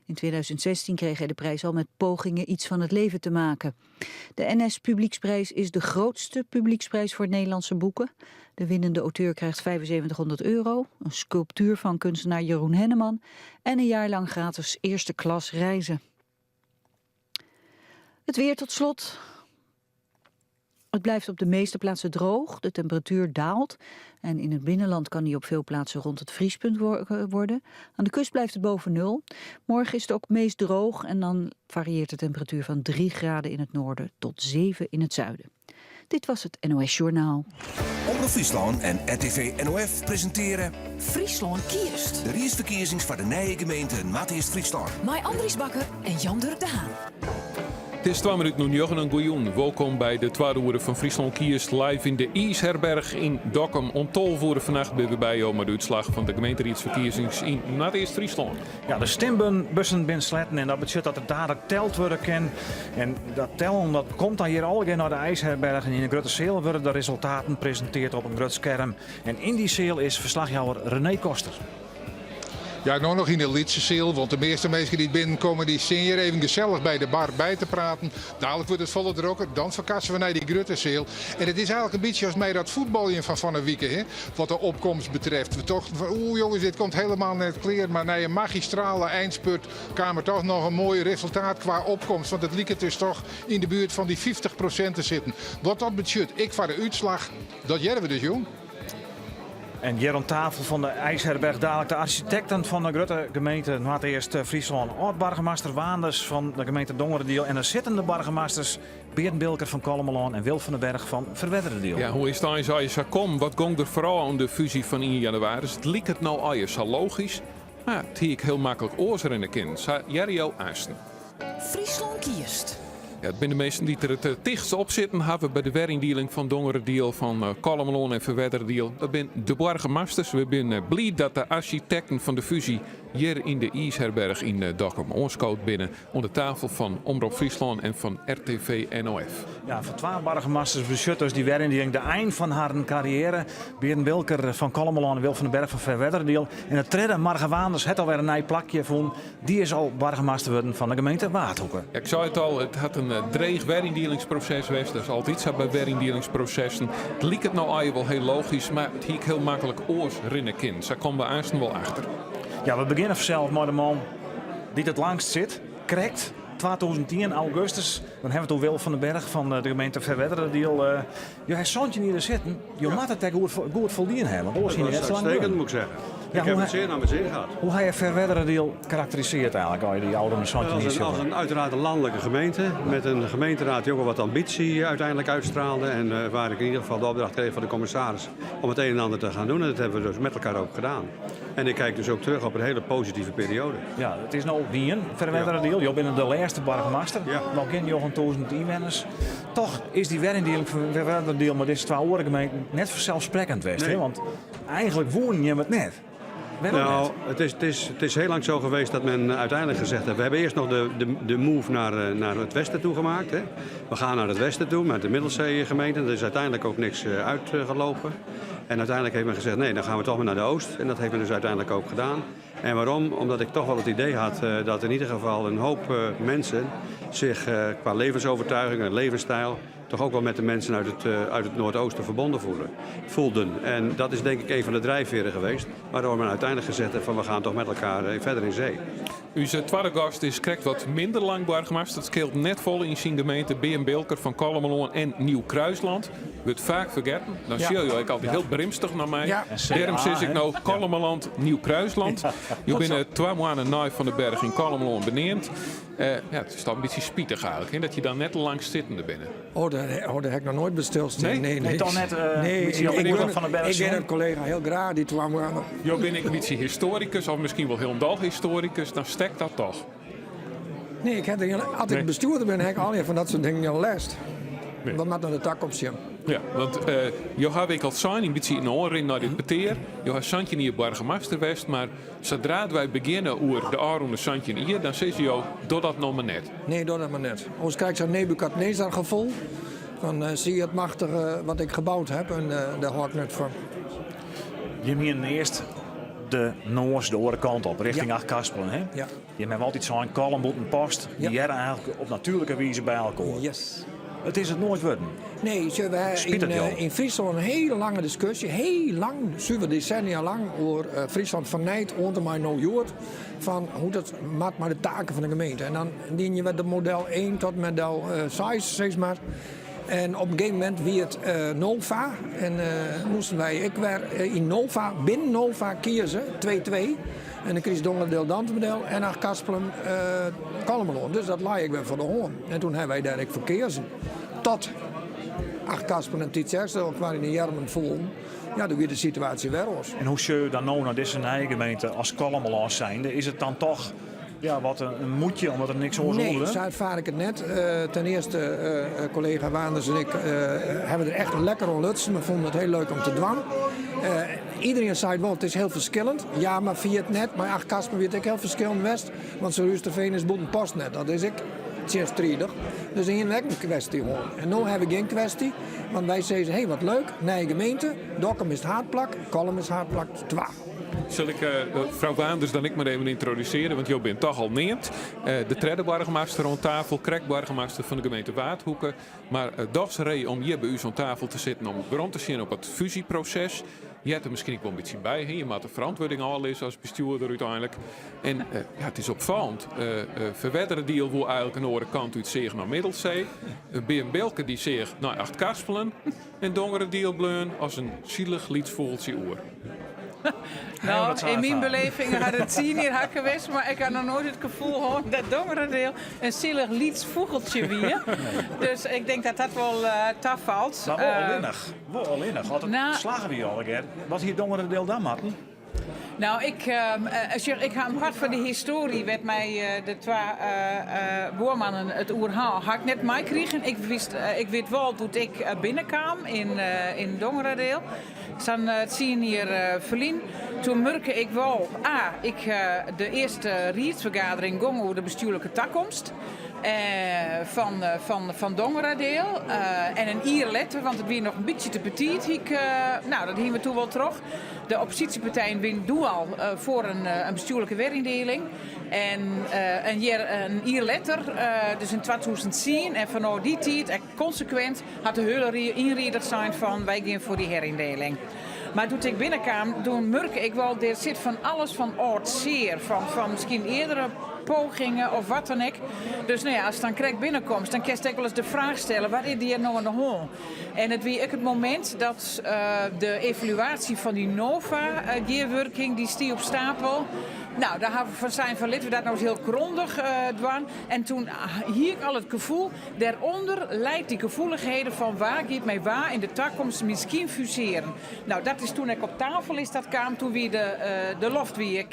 In 2016 kreeg hij de prijs al met pogingen iets van het leven te maken. De NS Publieksprijs is de grootste publieksprijs voor Nederlandse boeken. De winnende auteur krijgt 7500 euro, een sculptuur van kunstenaar Jeroen Henneman en een jaar lang gratis eerste klas reizen. Het weer tot slot. Het blijft op de meeste plaatsen droog, de temperatuur daalt en in het binnenland kan die op veel plaatsen rond het vriespunt worden. Aan de kust blijft het boven nul. Morgen is het ook meest droog en dan varieert de temperatuur van 3 graden in het noorden tot 7 in het zuiden. Dit was het NOS Journaal. Omrop Fryslân en RTV NOF presintearje Fryslân kiest. De riedsferkiezings foar de nije gemeente Noardeast-Fryslân. Mei Andries Bakker en Jan Durk de Haan. It is 2 minuten oer njoggen, goejûn. Wolkom by de twadde oere fan Fryslân Kiest live yn de IIsherberch yn Dokkum. Oant 12 oere fannacht binne we by jo mei de útslach fan de gemeenteriedsferkiezings yn Noardeast-Fryslân. Ja, de stimbussen binne sletten en dat betsjut dat der dadlik teld wurde kin. En dat tellen dat komt dan hjir allegear nei de IIsherberch en yn de grutte seal wurde de resultaten presintearre op in grut skerm. En yn dy seal is ferslachjouwer René Koster. Ja, no noch yn de lytse seal, want de measte minsken dy't binnenkomme, dy steane hjir even gesellich by de bar by te praten. Dalik wurdt it folle drokker, dan ferkasse we nei dy grutte seal. En it is eigenlik in bytsje as mei dat fuotbaljen fan fan 'e wike, hè, wat de opkomst betreft. We tochten fan, oeh jonges, dit komt hielendal net klear. Mar nei in magistrale einspurt kaam der dochs noch in moai resultaat kwa opkomst. Want it liket dus dochs yn de buert fan dy 50% te sitten. Wat dat betsjut, ek foar de útslach, dat hearre we dus jûn. En hjir oan tafel fan de IIsherberch dalik de arsjitekten fan de grutte gemeente Noardeast-Fryslân. Âld-boargemaster Waanders fan de gemeente Dongeradiel en de sittende boargemasters Bearn Bilker fan Kollumerlân en Wil van den Berg fan Ferwerderadiel. Ja, hoe is it eins allegear sa kommen? Wat gong der foarôf oan de fúzje fan 1 jannewaris? It liket no allegear sa logysk. Mar it hie ek hiel maklik oars rinne kinnen, sa hearre jo aansten. Fryslân kiest. Ja, it binne de minsken dy't der it tichtst op sitten hawwe by de weryndieling fan Dongeradiel, fan Kollumerlân en Ferwerderadiel. Dat binne de boargemasters. We binne bliid dat de arsjitekten fan de fúzje hjir yn de IIsherberch yn Dokkum oanskood binne oan de tafel fan Omrop Fryslân en fan RTV NOF. Ja, foar twa boargemasters betsjut dus dy weryndieling de ein fan harren karriêre. Bearn Bilker fan Kollumerlân en Wil van den Berg fan Ferwerderadiel. En de tredde, Marga Waanders, hat alwer in nij plakje fûn. Dy is al boargemaster wurden fan de gemeente Waadhoeke. Ja, ik sei it al, it hat in dreech weryndielingsproses west. Dat is altyd sa by weryndielingsprosessen. It liket no allegear wol hiel logysk, mar it hie ek hiel maklik oars rinne kinnen. Sa komme we aansten wol achter. Ja, we begjinne fansels mei de man dy't it langst sit. Krekt 2010, augustus. Dan hawwe we it oer Wil van den Berg fan de gemeente Ferwerderadiel. Jo ha 17 jier der sitten. Jo moatte it ek goed, goed foldien hawwe, want oars hiene je net sa lang Uitstekend, moet ik zeggen. Ja, ik heb het zeer naar mijn zin gehad. Hoe ha je Ferwerderadiel karakterisearre eigenlijk, als je die ôfrûne 17 Als jier een, als een uiteraard een landelijke gemeente, met een gemeenteraad die ook wel wat ambitie uiteindelijk uitstraalde. En uh, waar ik in ieder geval de opdracht kreeg van de commissaris om het een en ander te gaan doen. En dat hebben we dus met elkaar ook gedaan. En ik kijk dus ook terug op een hele positieve periode. Ja, it is no dien, Ferwerderadiel. Jo binne de lêste boargemaster. Ja. Noch gjin 9000 ynwenners. Toch is dy weryndieling fan Ferwerderadiel mei dizze twa oare gemeenten net fanselssprekkend west. Nee. Hè? Want eigentlik woenen jim it net. Wêrom Nou, net? het is, het, is, het is heel lang zo geweest dat men uiteindelijk gezegd heeft... We hebben eerst nog de, de, de move naar, eh, naar het westen toe gemaakt. Hè. We gaan naar het westen toe met de Middelzee-gemeenten. Er is uiteindelijk ook niks eh, uitgelopen. En uiteindelijk heeft men gezegd, nee, dan gaan we toch maar naar de oost. En dat heeft men dus uiteindelijk ook gedaan. En waarom? Omdat ik toch wel het idee had eh, dat in ieder geval een hoop eh, mensen zich eh, qua levensovertuiging en levensstijl toch ook wel met de mensen uit het, eh, uit het Noordoosten verbonden voelen, voelden. En dat is denk ik een van de drijfveren geweest, waardoor men uiteindelijk gezegd heeft van we gaan toch met elkaar eh, verder in zee. Us twadde gast is krekt wat minder lang boargemaster. Dat skeelt net folle yn syn gemeente. Bearn Bilker fan Kollumerlân en Nieuw Kruisland. Wurdt faak fergetten. Dan Ja. sjogge jo ek altyd hiel brimstich nei my. Ja. En CA, Dêrom sis ik hè? no Kollumerland, Nieuw Kruisland. Jo binne twa moanne nei Van den Berg yn Kollumerlân beneamd. Eh, ja, it is toch in bytsje spitich eigentlik, hè, dat je dan net langst sittende binne. Oh, daar, oh, daar heb ik nog nooit by stilstien. Nee? Nee, Nee, toch net, eh, nee, een bytsje ik, op ik, de gun- Van den Berg ik gun zien. het collega heel graag, die 2 maanden. Jo binne ek in bytsje historicus, of miskien wol hielendal historicus, dan stekt dat toch? Nee, ik heb er geen, als Nee. ik bestuurder ben, heb ik al van dat soort dingen geen lêst. Nee. Wat moet naar de toekomst zien? Ja, want eh jo hawwe ek al sein, in bytsje yn de oanrin nei dit petear. Jo hawwe 17 jier boargemaster west, mar sadra't wy begjinne oer de ôfrûne 17 jier, dan sizze jo, doch dat no mar net. Nee, doe dat maar net. Anders krijg ik zo'n Nebukadnezar gevoel. Van eh, zie je het machtige wat ik gebouwd heb en eh, daar hoor ik net van. Jim hienen earst de noas de oare kant op, rjochting Ja. Achtkarspelen. Hè? Ja. Jim hawwe altyd sein, Kollum Bûtenpost, dy Ja. hearre eigentlik op natuerlike wize by elkoar. Yes. It is it noait wurden. Nee, we hebben Spyt in, it jo? eh, yn Fryslân in hiele lange diskusje, hiel lang, suver desennia lang, oer eh, Fryslân fernijt oant en mei no hjoed, fan hoe't it moat mei de taken fan de gemeente. En dan dien je de model 1 tot model eh 6, sis mar. En op in gegeven momint wie it eh, Nova en eh, moasten wy ek wer eh, yn Nova, binnen Nova kieze, 2-2. En dan kreeg Dongeradeel Dantumadiel en Achtkarspelen uh, Kollumerlân. Dus dat lei ek wer foar de hân. En doe hawwe wy dêr ek foar keazen. Tot Achtkarspelen en Tytsjerksteradiel elkoar yn de earmen foelen. Ja, doe wie de situaasje wer oars. En hoe sjogge jo dan no nei dizze nije gemeente as Kollumerlân zijnde? Is it dan toch ja, wat in, in moetje omdat der niks oars Nee, oer zo ervaar ik het net. Eh, ten eerste, eh, eh, collega Waanders en ik eh, hebben er echt lekker om lutsen. We vonden het heel leuk om te dwaan. Eh, iedereen zei wel, het is heel verschillend. Ja, maar via het net. Maar Achtkarspelen wie it ek hiel ferskillend west. Want Surhústerfean is Bûtenpost net. Dat is ek tsjinstridich. Dus yn ek in kwestje hân. En no hawwe we gjin kwestje. Want wy sizze, hé, wat leuk, nije gemeente. Dokkum is it haadplak, Kollum is haadplak 2. Sil ik eh, frou Waanders dan ek mar even yntrodusearje, want jo binne toch al neamd. Eh, de tredde boargemaster oan tafel, krekt boargemaster fan de gemeente Waadhoeke. Mar uh, dochs ree om hjir by ús oan tafel te sitten om werom te sjen op it fúzjeproses. Je hebt er miskien ek wol in bytsje by. Hè? Je moatte de ferantwurding ôflizze as bestjoerder úteinlik. En eh, ja, it is opfallend. Uh, uh, Ferwerderadiel woe eigentlik in oare kant út seach nei Middelsee. Uh, Bearn Bilker dy seach nei Achtkarspelen. En Dongeradiel bleaun as in sielich lyts fûgeltsje oer. No, yn myn beleving hat it tsien jier hakke west, mar ik ha noch noait it gefoel hân dat Dongeradeel in sielich lyts fûgeltsje wie. Dus ik tink dat dat wol uh, tafalt. Mar wol allinnich. Wol allinnich. As it Nou- slagge wie allegear. Wat hie Dongeradeel dan moatten? Nou, ik, sjoch, ik ha in part fan de histoarje wêr't my de twa buormannen it oer ha, ha ik net meikrigen. Ik wist, ik wit wol doe't ik binnenkaam yn, yn Dongeradeel, sa'n tsien jier ferlyn, toen murk ik wol, ah, ik, de earste riedsfergadering gong oer de bestjoerlike takomst fan, fan, fan Dongeradeel. En in jier letter, want it wie noch in bytsje te betiid, hie ik, nou, dat hiene we toen wol troch. De opposysjepartijen wiene doe al foar in bestjoerlike weryndieling. En in jier letter, dus yn 2010 en fanôf dy tiid ek konsekwint, hat de hiele rie ienriedich sein fan wy gean foar dy heryndieling. Mar doe't ik binnenkaam, doe murk ik wol, der sit fan alles fan âld sear, fan miskien eardere pogingen of wat dan ek. Dus no ja, ast dan krekt binnenkomst, dan kinst ek wolris de fraach stelle, wat is hjir no oan de hân? En it wie ek it momint dat de evaluaasje fan dy NOVA-gearwurking, dy stie op stapel. Nou, dêr hawwe we fan sein fan litte we dat no ris hiel grondich dwaan. En toen hie ik al it gefoel, dêrûnder leit dy gefoelichheden fan wa giet mei wa yn de takomst miskien fusearen. Nou, dat is toen ek op tafel is dat kaam, toen wie de, de loft wie ek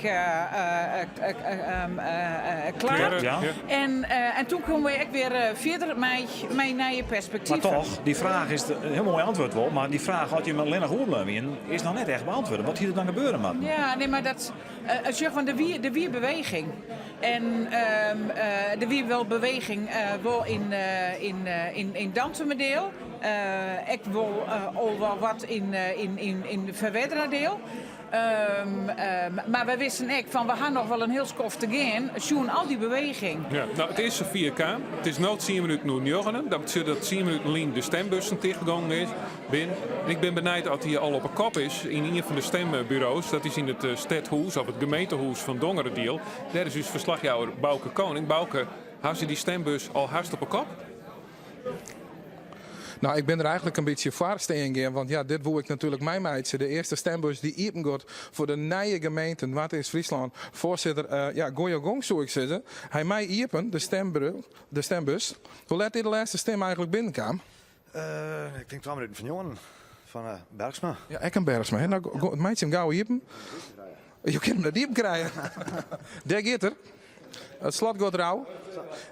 klear. En, en toen koene we ek wer fierder mei, mei nije perspektiven. Mar toch, dy fraach is in hiel moai antwurd wol, mar dy fraach oft jim allinnich oerbleaun wienen, is noch net echt beantwurde. Wat hie der dan gebeure moatten? Ja, nee, mar dat, sjoch, want der wie beweging. En der wie wol beweging wol yn, yn, yn, yn Dantumadiel. Ek wol al wol wat yn, yn, yn Ferwerderadiel. Mar wy wisten ek fan we ha noch wol in hiel skoft te gean, sjoen al dy beweging. Ja, no, it is safier kaam. It is no tsien minuten oer njoggenen. Dat betsjut dat tsien minuten lyn de stembussen tichtgongen is, bin. En ik bin benijd oft hy al op 'e kop is yn ien fan de stemburo's. Dat is yn it stedhûs of it gemeentehûs fan Dongeradiel. Dêr is ús ferslachjouwer Bauke Koning. Bauke, ha se dy stembus al hast op 'e kop? Nou, ik bin der eigenlik in bytsje foar stean gean, want ja, dit woe ik natuerlik meimeitsje. De earste stembus dy't iepen giet foar de nije gemeente Noardeast-Fryslân. Foarsitter, uh, ja, goeie gong soe ik sizze. Hy mei iepen, de, de stembus. Hoe let is de lêste stim eigenlik binnenkaam? Uh, ik tink twa minuten foar njoggenen fan uh, Bergsma. Ja, ek in Bergsma. Hè? Nou, meitsje him gau iepen. Jo kinne him net iepen krije. Dêr giet er. It slot giet rau.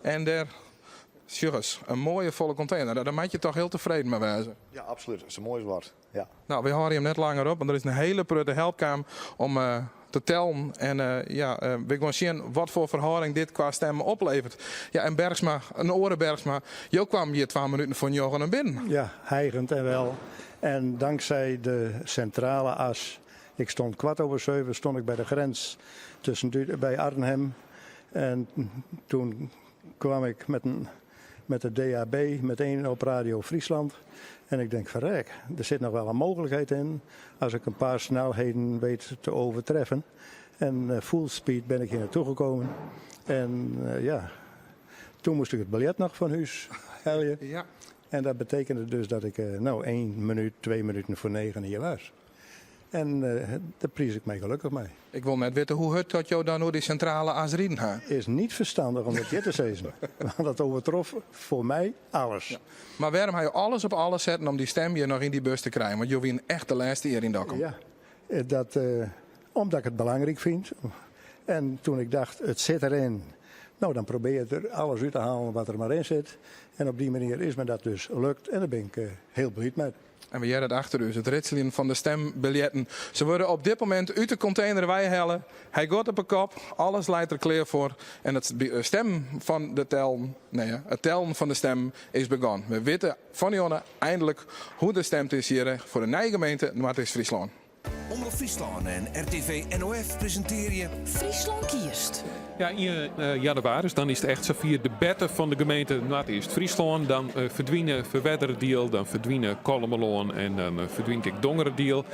En dêr Sjoch ris, in moaie folle kontener. Dêr moat je toch hiel tefreden mei wêze. Ja, absolút. Sa moai as wat. Ja. Nou, wy hâlde jim net langer op, want der is in hiele protte help kaam om te tellen. En ja, wy gean sjen wat foar ferhâlding dit kwa stemmen opleveret. Ja, en Bergsma, in oare Bergsma, jo kwamen hjir twa minuten foar njoggenen binnen. Ja, hijgend en wel. En dankzij de centrale as. Ik stond 7:15 stond ik bij de grens tussen, bij Arnhem. En toen kwam ik met, een, met de DAB meteen op Radio Friesland. En ik denk, verrek, er zit nog wel een mogelijkheid in als ik een paar snelheden weet te overtreffen. En uh, full speed ben ik hier naartoe gekomen. En uh, ja, toen moest ik het biljet nog van huis halen. Ja. En dat betekende dus dat ik uh, nou 1 minuut, 2 minuten voor 9 hier was. En uh, daar pries ik mij gelukkig mee. Ik wil net weten hoe hurd dat jo dan oer dy Sintrale As riden ha. Is niet verstandig om dat hjir te sizzen. Want dat overtrof voor mij alles. Ja. Mar wêrom ha jo alles op alles setten om dy stim hjir noch yn dy bus te krijen? Want jo wienen echt de lêste hjir yn Dokkum. Ja, dat, uh, omdat ik het belangrijk vind. En toen ik dacht, het zit erin. Nou, dan probeer je er alles uit te halen wat er maar in zit. En op die manier is me dat dus lukt. En daar ben ik uh, heel blij mee. En we hearre it achter ús, it ritseljen fan de stembiljetten. Se wurde op dit momint út de kontener weihelle. Hy giet op 'e kop, alles leit der klear foar. En it stemmen fan de tellen, nee, it tellen fan de stemmen is begûn. We witte fan jûn einlik hoe't der stemd is hjir foar de nije gemeente Noardeast-Fryslân. Omrop Fryslân en RTV NOF presintearje. Fryslân kiest. Ja, yn jannewaris dan is it echt safier de berte fan de gemeente Noardeast-Fryslân. Dan ferdwine Ferwerderadiel, dan ferdwine Kollumerlân en dan ferdwynt ek Dongeradiel.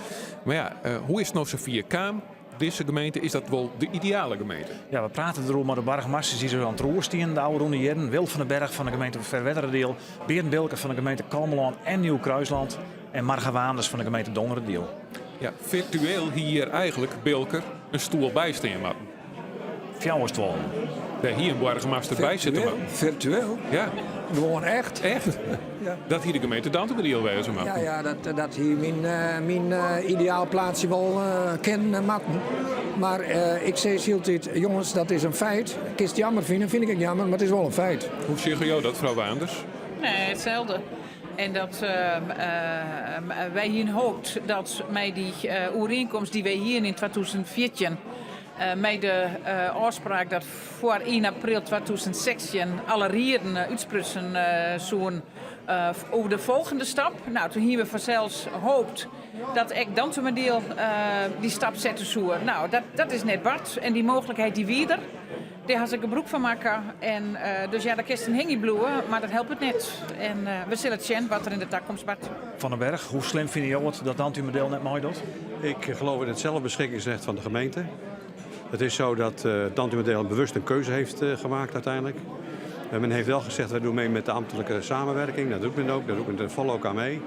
Mar ja, hoe is it no safier kaam? Dizze gemeente, is dat wol de ideale gemeente? Ja, we prate deroer mei de boargemasters dy't der oan it roer stienen de ôfrûne jierren. Wil van den Berg fan de gemeente Ferwerderadiel, Bearn Bilker fan de gemeente Kollumerlân en Nieuw Kruisland en Marga Waanders fan de gemeente Dongeradiel. Ja, firtueel hie hjir eigenlik Bilker in stoel by stean moatten. Fjouwer stuollen. Dêr hie in boargemaster by sitte moatten. Virtueel? Ja. Gewoan echt? Echt? Ja. Dat hie de gemeente Dantumadiel wêze moatten. Ja, ja dat, dat hie myn, eh, myn eh, ideaal plaatsje wol eh, kinnen moatten. Mar ik sis hieltyd, jonges, dat is in feit. Kinst it jammer fine, fyn ik ek jammer, mar it is wol in feit. Hoe sjogge jo dat, frou Waanders? Nee, itselde. En dat wy hiene hoopt dat mei dy oerienkomst dy't wy hiene yn 2014, mei de ôfspraak dat foar ien april 2016 alle rieden útsprutsen soene oer de folgjende stap. No, toen hiene we fansels hoopt dat ek Dantumadiel dy stap sette soe. No, dat is net bard en dy mooglikheid dy wie der. Dêr ha se gebrûk fan makke. En dus ja, dêr kinst in hingje bliuwe, mar dat helpt net. En we sille it sjen wat der yn de takomst bart. Van den Berg, hoe slim fine jo it dat Dantumadiel net meidocht? Ik geloof in het zelfbeschikkingsrecht van de gemeente. Het is zo dat uh, Dantumadiel bewust een keuze heeft uh, gemaakt uiteindelijk. En men heeft wel gezegd, wij doen mee met de ambtelijke samenwerking. Dat doet men ook, daar doet men er vol ook aan mee.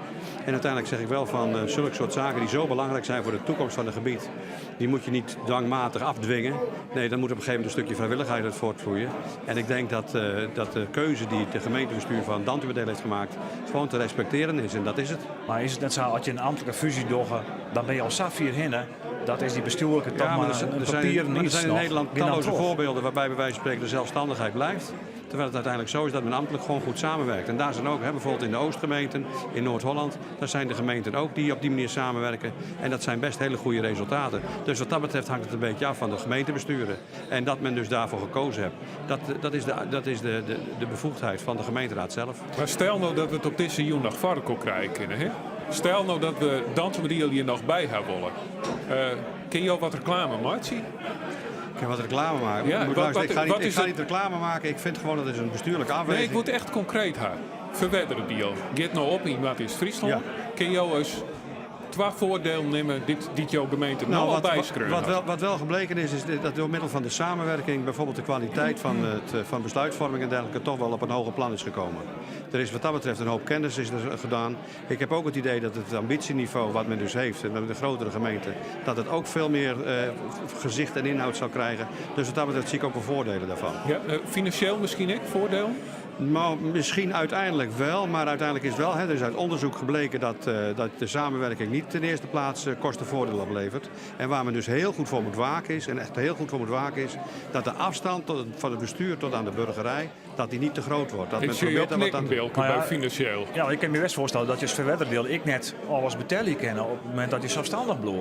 En uiteindelijk zeg ik wel van uh, zulke soort zaken die zo belangrijk zijn voor de toekomst van het gebied, die moet je niet dwangmatig afdwingen. Nee, dan moet op een gegeven moment een stukje vrijwilligheid uit voortvloeien. En ik denk dat, uh, dat de keuze die het gemeentebestuur van Dantumadiel heeft gemaakt, gewoon te respecteren is. En dat is het. Maar is het net zo, als je een ambtelijke fusie docht, dan ben je al saffier hinne. Dat is die bestuurlijke toch ja, maar, er, een er zijn, papieren maar er iets zijn in nog. Nederland Wie dan talloze toch? voorbeelden waarbij bij wijze van spreken de zelfstandigheid blijft. Terwijl het uiteindelijk zo is dat men ambtelijk gewoon goed samenwerkt. En daar zijn ook, hè, bijvoorbeeld in de Oostgemeenten, in Noord-Holland, daar zijn de gemeenten ook die op die manier samenwerken. En dat zijn best hele goede resultaten. Dus wat dat betreft hangt het een beetje af van de gemeentebesturen. En dat men dus daarvoor gekozen heeft. Dat, dat is, de, dat is de, de, de bevoegdheid van de gemeenteraad zelf. Maar stel nou dat we het op dizze jûn noch foar elkoar krije kinne. Hè? Stel nou dat we Dantumadiel hjir noch by ha wolle. Uh, kin jo wat reklame meitsje? Ik kan wat reclame maken. Ja, Moet wat- luisteren, ik ga wat- niet, wat ik is ga het- niet reclame maken. Ik vind gewoon dat is een bestuurlijke Nee, afweging. ik wol echt konkreet ha. Ferwerderadiel. Giet no op yn Noardeast-Fryslân. Ja. Kin jo ris twa foardielen neame dy't, dy't jo gemeente no al wat, byskreaun wat, hat? wel, wat wel gebleken is, is dat door middel van de samenwerking bijvoorbeeld de kwaliteit van, het, van besluitvorming en dergelijke toch wel op een hoger plan is gekomen. Er is wat dat betreft een hoop kennis is er gedaan. Ik heb ook het idee dat het ambitieniveau wat men dus heeft, en met de grotere gemeente, dat het ook veel meer gezicht en inhoud zal krijgen. Dus wat dat betreft zie ik ook wel voordelen daarvan. Ja, financieel miskien ek voardiel? Nou, misschien uiteindelijk wel, maar uiteindelijk is wel, hè, er is uit onderzoek gebleken dat, dat de samenwerking niet in eerste plaats kostenvoordeel oplevert. En waar men dus heel goed voor moet waken is, en echt heel goed voor moet waken is, dat de afstand tot het, van het bestuur tot aan de burgerij, dat die niet te groot wordt. Dat Ik men zie je probeert ook daar wat aan knikken, te- Bilke, Nou ja, bij financieel. Ja, ik kan me best voorstellen dat je als Ferwerderadiel ik net alles betelje kennen op het moment dat je zelfstandig blijft.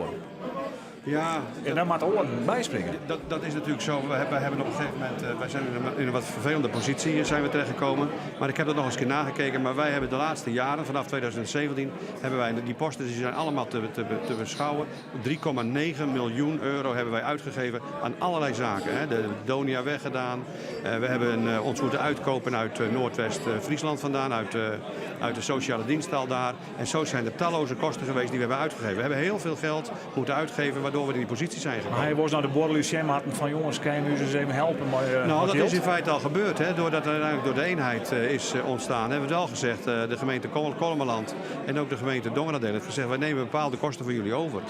Ja, En daar moet oren bijspringen. Dat, dat is natuurlijk zo. We hebben, wij hebben op een gegeven moment, wij zijn in een wat vervelende positie zijn we terechtgekomen. Maar ik heb dat nog eens een keer nagekeken. Maar wij hebben de laatste jaren, vanaf 2017, hebben wij die posten, die zijn allemaal te beschouwen. 3,9 miljoen euro hebben wij uitgegeven aan allerlei zaken. Hè. De Donia weggedaan. We hebben ons moeten uitkopen uit Noordwest-Friesland vandaan, uit de sociale dienst al daar. En zo zijn er talloze kosten geweest die we hebben uitgegeven. We hebben heel veel geld moeten uitgeven waardoor we in die positie zijn gekomen. Maar hij was naar de borrel Lucien hadden van jongens, kan je nu eens even helpen? Maar, Nou, wat dat hield? is in feite al gebeurd. Hè, doordat uiteindelijk door de eenheid is ontstaan. Hebben we het al gezegd, de gemeente Kollumerland en ook de gemeente Dongeradeel heeft gezegd, wij nemen bepaalde kosten voor jullie over.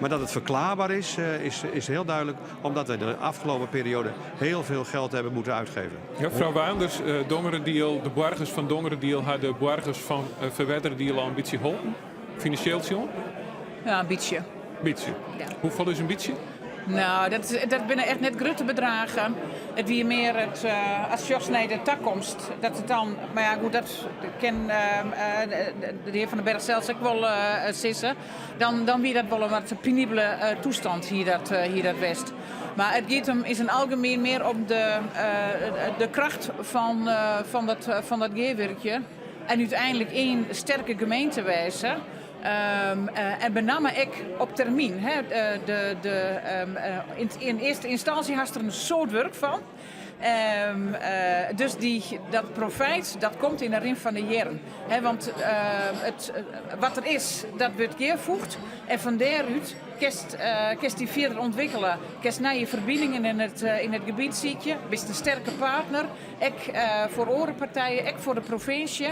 Maar dat het verklaarbaar is heel duidelijk, omdat wij de afgelopen periode heel veel geld hebben moeten uitgeven. Ja, mevrouw Waanders, Dongeradeel, de boargers fan Dongeradeel, ha de boargers fan Ferwerderadiel al in bytsje holpen? Finansjeel, John? Ja, in bytsje. Bytsje. Ja. Hoefolle is in bytsje? Nou, dat binne echt net grutte bedragen. It wie mear it, as sjochst nei de takomst, dat it dan, mar ja, goed, dat kin de hear Van den Berg sels ek wol sizze. Dan wie dat wol in wat penibele toestand hie dat west. Mar it giet him yn it algemien mear om de kracht fan dat gearwurkjen. En úteinlik ien sterke gemeente wêze. En benammen ek op termyn. Hè. Yn earste ynstânsje hast der in soad wurk fan. Dus dat profyt dat komt yn de rin fan de jierren. Hè, want wat der is, dat wurdt gearfoegd. En fan dêrút kinst dy fierder ûntwikkelje. Kinst nije ferbiningen yn it gebiet sykje. Bist in sterke partner. Ek foar oare partijen, ek foar de provinsje.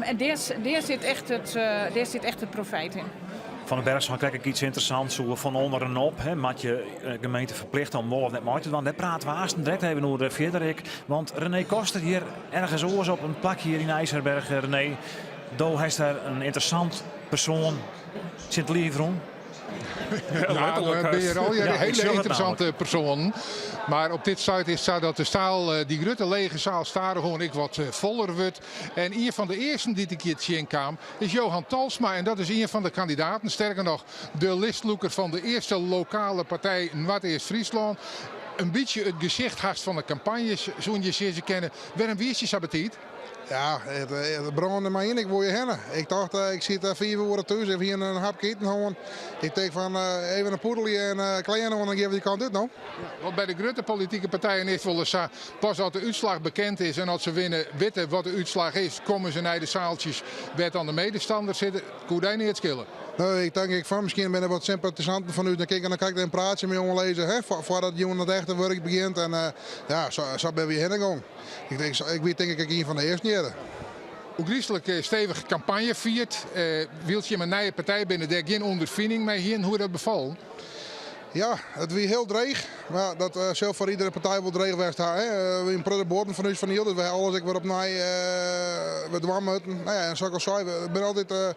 En dêr sit echt it profyt yn. Van den Berg sei krekt iets ynteressants oer fan ûnderen op. Hè, moat je eh, gemeente ferplichte om wol of net mei te dwaan. Dêr prate we aansten direkt even oer eh, fierder ek. Want René Koster hjir ergens oars op in plak hjir yn IJsselberg. Eh, René, do hast dêr in ynteressant persoan tsjin it liif rûn. Ja, dan bin je al Ja, ik hele sjoch it ynteressante persoanen. Mar op dit stuit is it sa dat de zaal, eh, dy grutte lege saal, stadichoan ek wat eh, foller wurdt. En ien fan de earsten dy't ik hjir tsjinkaam is Johan Talsma. En dat is ien fan de kandidaten, sterker noch de listlûker fan de earste lokale partij Noardeast-Fryslân. In bytsje it gesicht hast fan de kampanjes, soene je sizze kinne. Wêrom wiest je sa betiid? Ja, it, it brânde my yn, ik woe hjir hinne. Ik tocht, eh, ik sit 5 oere thús, ik hie in hapke iten hân. Ik tink fan eh, even in poedelje en uh, klean oan en gean we dy kant út no. Want by de grutte politike partijen is it wolris sa, pas as de útslach bekend is en as se winne, witte wat de útslach is, komme se nei de saaltsjes wêr't dan de medestanners sitte. Koe dy neat skele. Nee, ik tink ek fan, miskien binne der wat sympatisanten fan ús, dan kin ik dan krekt even in praatsje mei oanlizze, hè, foardat jûn it echte wurk begjint. En uh, ja, sa, sa binne we hjir hinne gong. Ik, denk, ik wie tink ik ek ien fan de earsten hjir. Ôfgryslik stevige kampanje fierd. Uh, wylst jim in nije partij binne, dêr gjin ûnderfining mei hienen, hoe is dat befallen? Ja, it wie hiel dreech. Mar dat uh, sil foar iedere partij wol dreech west ha. Hè. Uh, we in protte boaten fan ús fernield, dus we ha alles ek wer opnij uh, wer dwaan moatten. Nou ja, en sa't ik al sei, we binne altyd uh,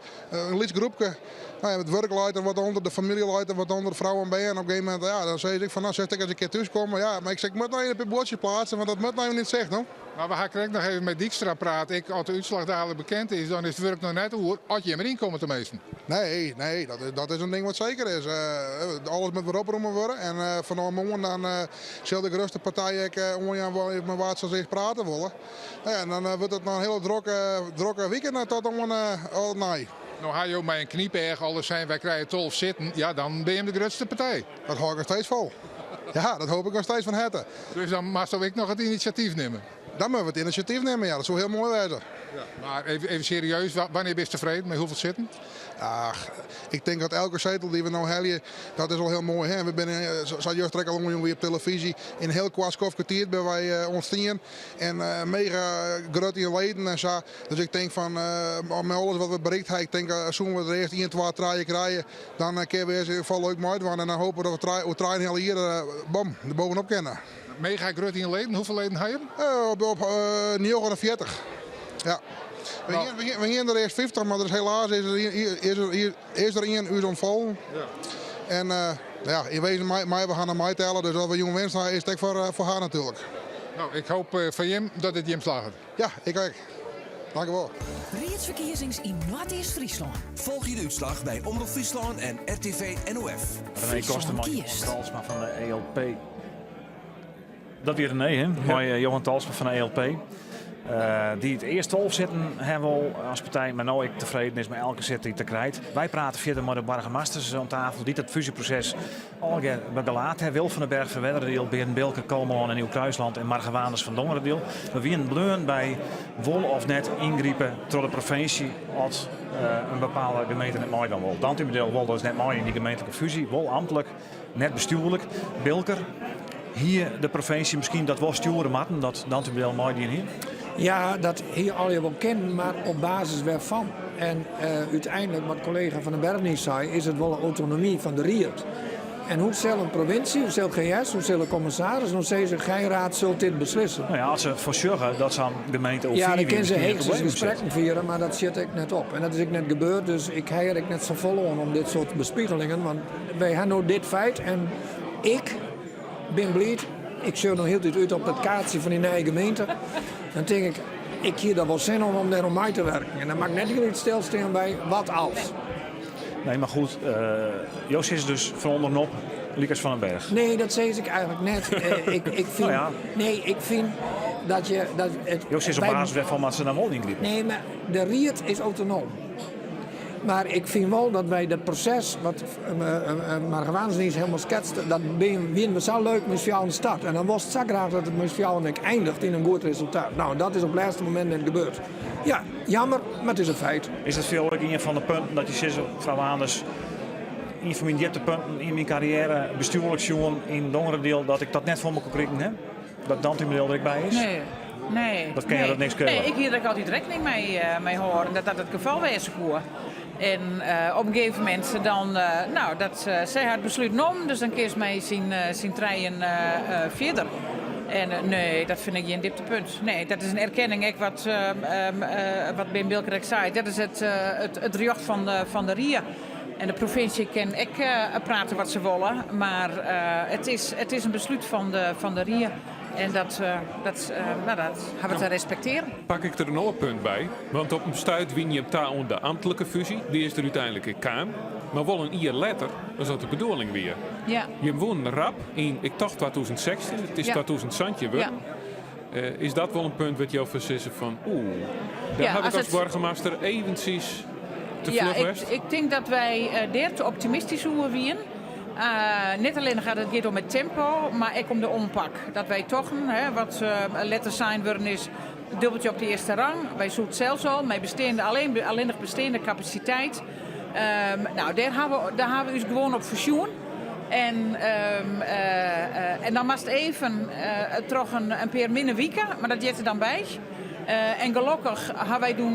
in lyts groepke. Nou ja, it wurk leit der wat ûnder, de famylje leit der wat ûnder, frou en bern. Op in gegeven momint, ja, dan sei ik fan, no, silst ek ris in kear thús komme. Ja, mar ik sei, ik moat noch even in pear buordsjes pleatse, want dat moat noch even yn it sicht, no. Mar we ha krekt noch even mei Dykstra praat. Ek as de útslach dalik bekend is, dan is it wurk noch net oer. As jim deryn komme teminsten. Nee, nee, dat is, dat is in ding wat seker is. Uh, alles moat wer opromme wurde. En uh, fanôf moarn dan uh, sil de grutste partij ek uh, oanjaan mei wa't se earst prate wolle. Nou ja, en dan uh, wurdt it noch in hiele drokke, drokke wike tot oan uh, nei. No ha jo mei in knypeach alles sein, wy krije 12 sitten. Ja, dan binne jim de grutste partij. Dat hâld ik noch steeds fol. Ja, dat hoopje ik noch steeds fan herte. Dus dan moatsto ek noch it inisjatyf nimme? Dan moatte we it inisjatyf nimme, ja. Dat soe hiel moai wêze. Ja, mar even, even serieus, wannear bist tefreden? Mei hoefolle sitten? Ach, ik tink dat elke setel dy't we no helje, dat is al hiel moai. Hè? We binne, sa't juster ek al oanjûn wie op televyzje, yn in hiel koart skoftke tiid binne wy uh, ûntstien. En uh, mega grut yn leden en sa. Dus ik tink fan, uh, mei alles wat we berikt ha, ik tink, uh, soene we der earst 1, 2, 3 krije, dan uh, kinne we earst yn ieder gefal leuk meidwaan. En dan hoopje we dat we oer 3,5 jier, uh, bam, der bovenop kinne. Mega grut yn leden, hoefolle leden ha je? Uh, op op uh, 49. Ja. We, nou. hienen, we, hienen der earst 50, mar der is helaas is der, is der, is der ien ús ûntfallen. Ja. En uh, ja, yn wezen meie we har noch meitelle, dus as we jûn winst ha, is it ek foar, foar har natuerlik. No, ik hoopje foar jim dat it jim slagget. Ja, ik ek. Dankjewol. Riedsferkiezings yn Noardeast-Fryslân. Folgje de útslach by Omrop Fryslân en RTV NOF. René Koster mei Johan Talsma fan de ELP. Dat wie René, hè? Mei eh, Johan Talsma fan de ELP. Uh, dy't earst 12 sitten ha wol as partij, mar no ek tefreden is mei elke sit dy't er krijt. Wy prate fierder mei de boargemasters oan tafel dy't it fúzjeproses allegear begelaat ha. Wil van den Berg Ferwerderadiel, Bearn Bilker, Kollumerlân en Nieuw Kruisland en Marga Waanders fan Dongeradiel. We wienen bleaun by wol of net yngripe troch de provinsje as uh, in bepaalde gemeente net meidwaan wol. Dantumadiel wol dus net mei yn dy gemeentlike fúzje, wol amtlik, net bestjoerlik. Bilker, hie de provinsje miskien dat wol stjoere moatten, dat Dantumadiel meidien hie? Ja, dat hie allegear wol kinnen, mar op basis wêrfan? En uh, úteinlik, wat kollega Van den Berg net sei, is it wol de autonomy fan de ried. En hoe sil in provinsje, hoe sil GS, hoe sil de kommissaris, hoe sizze, gij raad zult dit beslissen. No ja, as se foarsjogge dat sa'n gemeente oer Ja, dan kinne se heechstens gesprekken fiere, mar dat sjit ek net op. En dat is ek net gebeurd, dus ik ha der ek net safolle oan om dit soart bespiegelingen, want wy ha no dit feit en ik bin bliid. Ik sjoch noch hieltyd út op dat kaartsje fan dy nije gemeente. Dan tink ik, ik hie der wol sin oan om dêr oan mei te wurken. En dan moat ik net hieltyd stilstean by wat as. Nee, mar goed, uh, jo sizze dus fan ûnderen op, lykas Van den Berg. Nee, dat sis ik eigentlik net. Eh, ik, ik fyn, No ja. Nee, ik fyn dat je... Dat it, Jo sizze op basis wêrfan moatte se dan wol yngripe? Nee, mar de ried is autonoom. Mar ik fyn wol dat wy dat proses, wat uh, Marga Waanders hielendal sketste, dat wienen we sa leuk mei ús fjouweren start. En dan wolst sa graach dat it mei ús fjouweren ek einiget yn in goed resultaat. No, dat is op it lêste momint net gebeurd. Ja, jammer, mar it is in feit. Is dat foar jo ek ien fan de punten dat je sizze, frou Waanders, ien fan myn djiptepunten yn myn karriêre bestjoerlik sjoen yn Dongeradiel, dat ik dat net foar mekoar krigen ha? Dat Dantumadiel der ek by is? Nee. Nee. Dat kin jo nee. dat niks skele? Nee, ik hie der ek altyd rekkening mei, uh, mei hâlden dat dat it gefal wêze koe. En op in gegeven momint dan, nou, dat, sy ha it beslút nommen, dus dan kinst mei syn trijen fierder. En nee, dat fyn ik gjin diptepunt. Nee, dat is in erkenning ek wat, wat Bearn Bilker ek sei. Dat is it, it rjocht fan de rie. En de provinsje kin ek prate wat se wolle, mar it is, it is in beslút fan de rie. En dat, dat, nou, dat ha we te respektearjen. Pak ik der in oar punt by, want op in stuit wiene jim ta oan de amtlike fúzje, dy is der úteinlik ek kaam, mar wol in jier letter as dat de bedoeling wie. Ja. Jim woenen rap yn, ik tocht 2016, it is 2017 wurden. Is dat wol in punt wêr't jo fan sizze fan oeh, dêr haw ik as boargemaster eventsjes te fluch west? Ik tink dat wy dêr te optimistysk oer wienen. Net allinnich as it giet om it tempo, mar ek om de oanpak. Dat wy tochten, wat letter sein wurden is, dubbeltje op de earste rang. Wy soe it sels al, mei besteande, allinnich besteande kapasiteit. No, dêr hawwe we, dêr hawwe we ús gewoan op fersjoen. En, en dan moatst even troch in pear minne wiken, mar dat heart der dan by. En gelokkich ha wy doe,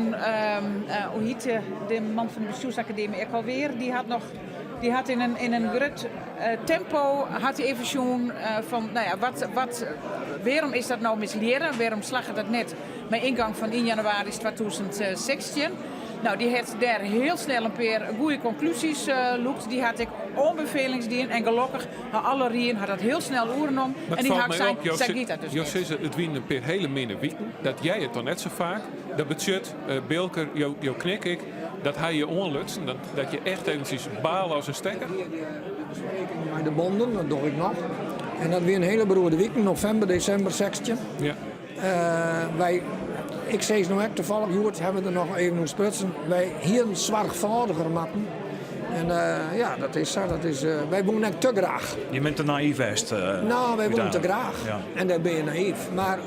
hoe hjit de man fan de bestjoersakademy ek alweer, dy hat noch Dy hat yn in, yn in grut tempo hat hy even sjoen fan, no ja, wat, wat, wêrom is dat no mislearre? Wêrom slagget dat net mei yngang fan 1 jannewaris 2016? No, dy hat dêr hiel snel in pear goede konklúzjes lûkt. Dy hat ek oanbefelings dien en gelokkich ha alle rieden ha dat hiel snel oernommen. En dy falt ha my sein, op, jo, sa giet dat dus jo net. sizze it wienen in pear hele minne wiken. Dat hear je toch net sa faak. Dat betsjut, Bilker, jo, jo knik ek, dat hy je oanlutsen, dat, dat je echt eventsjes bale as in stekker. De bespreking mei de bonden, dat doch ik noch. En dat wie in hele beroerde wiken, novimber, desimber 16. Ja. Wy, ik sis no ek tafallich, hjoed hawwe we der noch even oer sprutsen, wy hienen soarchfâldiger moatten. En ja, dat is sa. Dat is, wy woenen ek te graach. Je bent te naïef west. Nou, wy woenen te graach. Ja. En dêr bin je naïef. Mar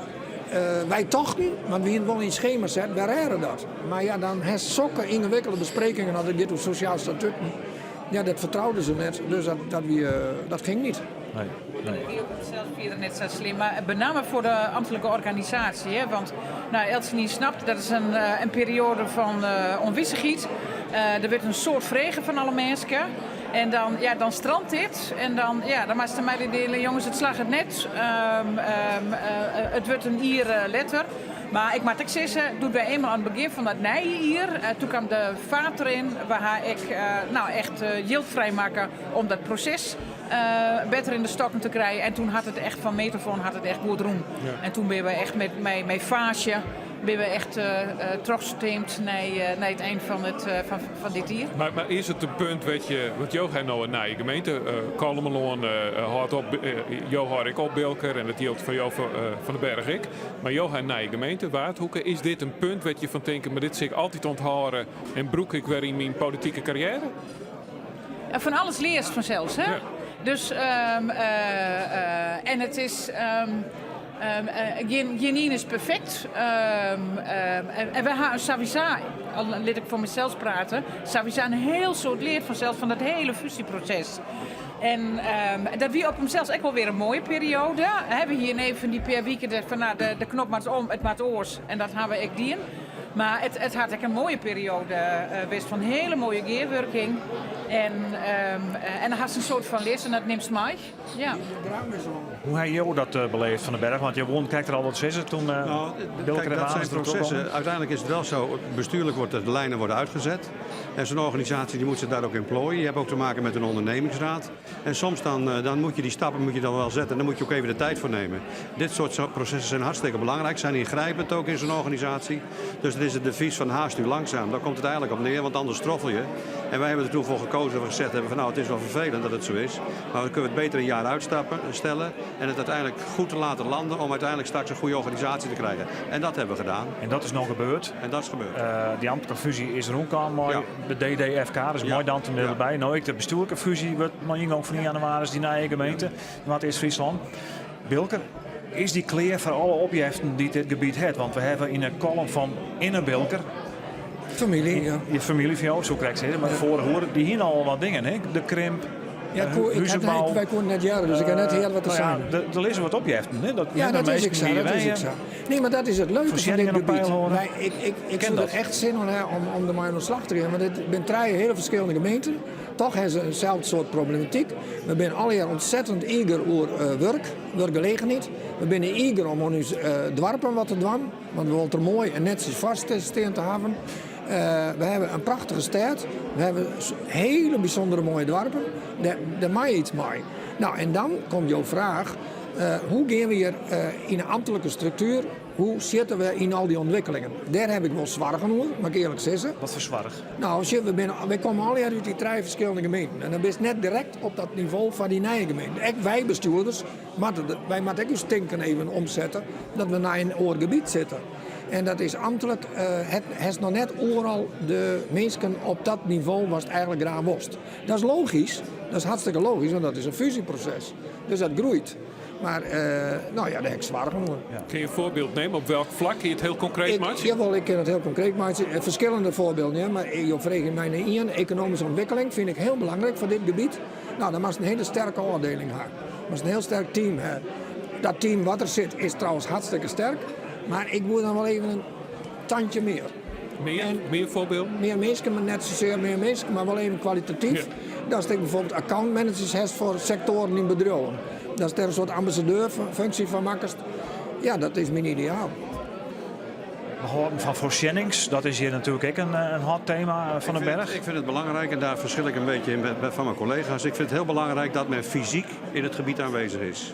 wy tochten, want we hienen wol yn it skema set, wy rêde dat. Mar ja, dan hast sokke yngewikkelde besprekingen as it giet oer sosjaal statuten. Ja, dat fertrouden se net, dus dat, dat, wie, dat ging niet. Nee, nee. Ik wie sels fierder net sa slim, mar benammen foar de amtlike organisaasje. Hè? Want nou, eltsenien snapt, dat is in, in perioade fan ûnwissichheid. Der wurdt in soad frege fan alle minsken. En dan, ja, dan strandt dit. En dan, ja, dan moatst meidiele, jonges, it slagget net. It wurdt in jier letter. Mar ik moat ek sizze, doe't wy eenmaal oan it begjin fan dat nije jier, toen kaam de faart deryn. We ha ek nou, echt jild frijmakke om dat proses better yn de stokken te krijen. En toen hat it echt fan meet af oan hat it echt goed rûn. Ja. En toen binne we echt mei, mei faasje binne we echt trochsteamd nei, nei it ein fan, it, fan, fan dit jier. Mar, mar is it in punt wêr't je, want jo ha no in nije gemeente, Kollumerlân hâldt op, jo hâlde ek op Bilker en dat jildt foar jo Van den Berg ek. Mar jo ha in nije gemeente, Waadhoeke. Is dit in punt wêr't je fan tinke, mar dit sil ik altyd ûnthâlde en brûk ik wer yn myn politike karriêre? Ja, fan alles learst fansels, hè? Ja. Dus, en it is, gjin, gjinien is perfekt. En wy ha sawiesa, al lit ik foar mysels prate, sawiesa in hiel soad leard fansels fan dat hiele fúzjeproses. En dat wie op himsels ek wol wer in moaie perioade. Hè, we hiene even dy pear wiken dat fan, nou, de, de knop moat om, it moat oars. En dat ha we ek dien. Mar it, it hat ek in moaie perioade west fan hiele moaie gearwurking. En, en dan hast in soad fan leard en dat nimst mei. Ja. Hoe ha jo dat beleefd Van den Berg? Want jo woenen krekt der al wat sizze toen Nou, Bilker kijk, en dat zijn Waanders erop processen. kwamen. Uiteindelijk is het wel zo, bestuurlijk wordt de lijnen worden uitgezet. En zo'n organisatie die moet zich daar ook in plooien. Je hebt ook te maken met een ondernemingsraad. En soms dan, dan moet je die stappen moet je dan wel zetten. En dan moet je ook even de tijd voor nemen. Dit soort processen zijn hartstikke belangrijk. Zijn ingrijpend ook in zo'n organisatie. Dus het is het devies van haast u langzaam. Daar komt het eigenlijk op neer, want anders stroffel je. En wij hebben er toen voor gekozen dat we gezegd hebben van nou, het is wel vervelend dat het zo is. Maar we kunnen het beter een jaar uitstappen, stellen en het uiteindelijk goed te laten landen om uiteindelijk straks een goede organisatie te krijgen. En dat hebben we gedaan. En dat is nog gebeurd. En dat is gebeurd. Die ambtlike fusie is rûnkaam mei de DDFK, dus mei dan derby. No ek de bestjoerlike fusie wurdt mei yngong fan 1 jannewaris dy nije gemeente, Noardeast-Fryslân. Bilker, is dy klear foar alle opjeften dy't dit gebiet hat? Want we hawwe yn 'e kollum fan Inne Bilker. Famylje, ja. Je famylje fan jo, soe ik krekt sizze, mar foarige oere, dy hiene al wat dingen, hè? De krimp. Ja, koe, ik had, Huzenbou. wy koene net hearre, dus ik ha net heard wat er Nou ja, sein. Der lizze wat opjeften. Hè? Dat Ja, minder dat is ek minsken sa. hier Dat is wenje. ek sa. Nee, mar dat is it leuke fan dit Foarsjenningen op gebiet. peil hâlde. Wy, ik, ik, ik Ken soe der dat. echt sin oan ha om dermei oan de slach te gean. Want it binne trije hiele ferskillende gemeenten. Toch ha se inselde soart problematyk. We binne allegear ontzettend eager oer wurk, wurkgelegenheid. We binne eager om oan ús doarpen wat te dwaan, want we wolle it der moai en netsjes foar stean te hawwen. We hawwe in prachtige stêd, we hawwe hiele bysûndere moaie doarpen. Dêr mei iets mei. Nou, en dan komt jo fraach, hoe gean we hjir yn 'e amtlike struktuer Hoe sitte we yn al dy ûntwikkelingen? Dêr haw ik wol soargen oer, moat ik earlik sizze. Wat foar soarch? No, sjoch, we binne, wy komme allegear út dy trije ferskillende gemeenten. En dan bist net direkt op dat nivo foar dy nije gemeenten. Ek wy bestjoerders moatte, wy moatte ek ús tinken even omsette dat we nei in oar gebiet sitte. En dat is amtlik, het, hast noch net oeral de minsken op dat nivo watst eigenlik graach wolst. Dat is logysk, dat is hartstikke logysk, want dat is in fúzjeproses. Dus dat groeit. Mar no ja, dêr ha ik soargen oer. Kinne je in foarbyld nimme? Op welk flak kinne je it hiel konkreet meitsje? Jawol, ik kin it hiel konkreet meitsje. Ferskillende foarbylden, ja, mar jo freegje my nei ien. Ekonomyske ûntwikkeling fyn ik hiel belangryk foar dit gebiet. No, dan moatst in hiele sterke ôfdieling ha. Moatst in hiel sterk team ha. Dat team wat der sit is trouwens hartstikke sterk, mar ik woe dan wol even in tandje mear. Mear, mear foarbylden? Mear minsken, mar net sasear mear minsken, mar wol even kwalitatyf. Datst ek bijvoorbeeld accountmanagers hast foar sektoaren yn bedriuwen. Datst dêr in soart ambassadeurfunksje fan makkest. Ja, dat is myn ideaal. We hâlden fan foarsjennings, dat is hjir natuerlik ek in hot tema Van den Berg. Ik vind het belangrijk, en daar verschil ik een beetje in met, van mijn collega's. Ik vind het heel belangrijk dat men fysiek in het gebied aanwezig is.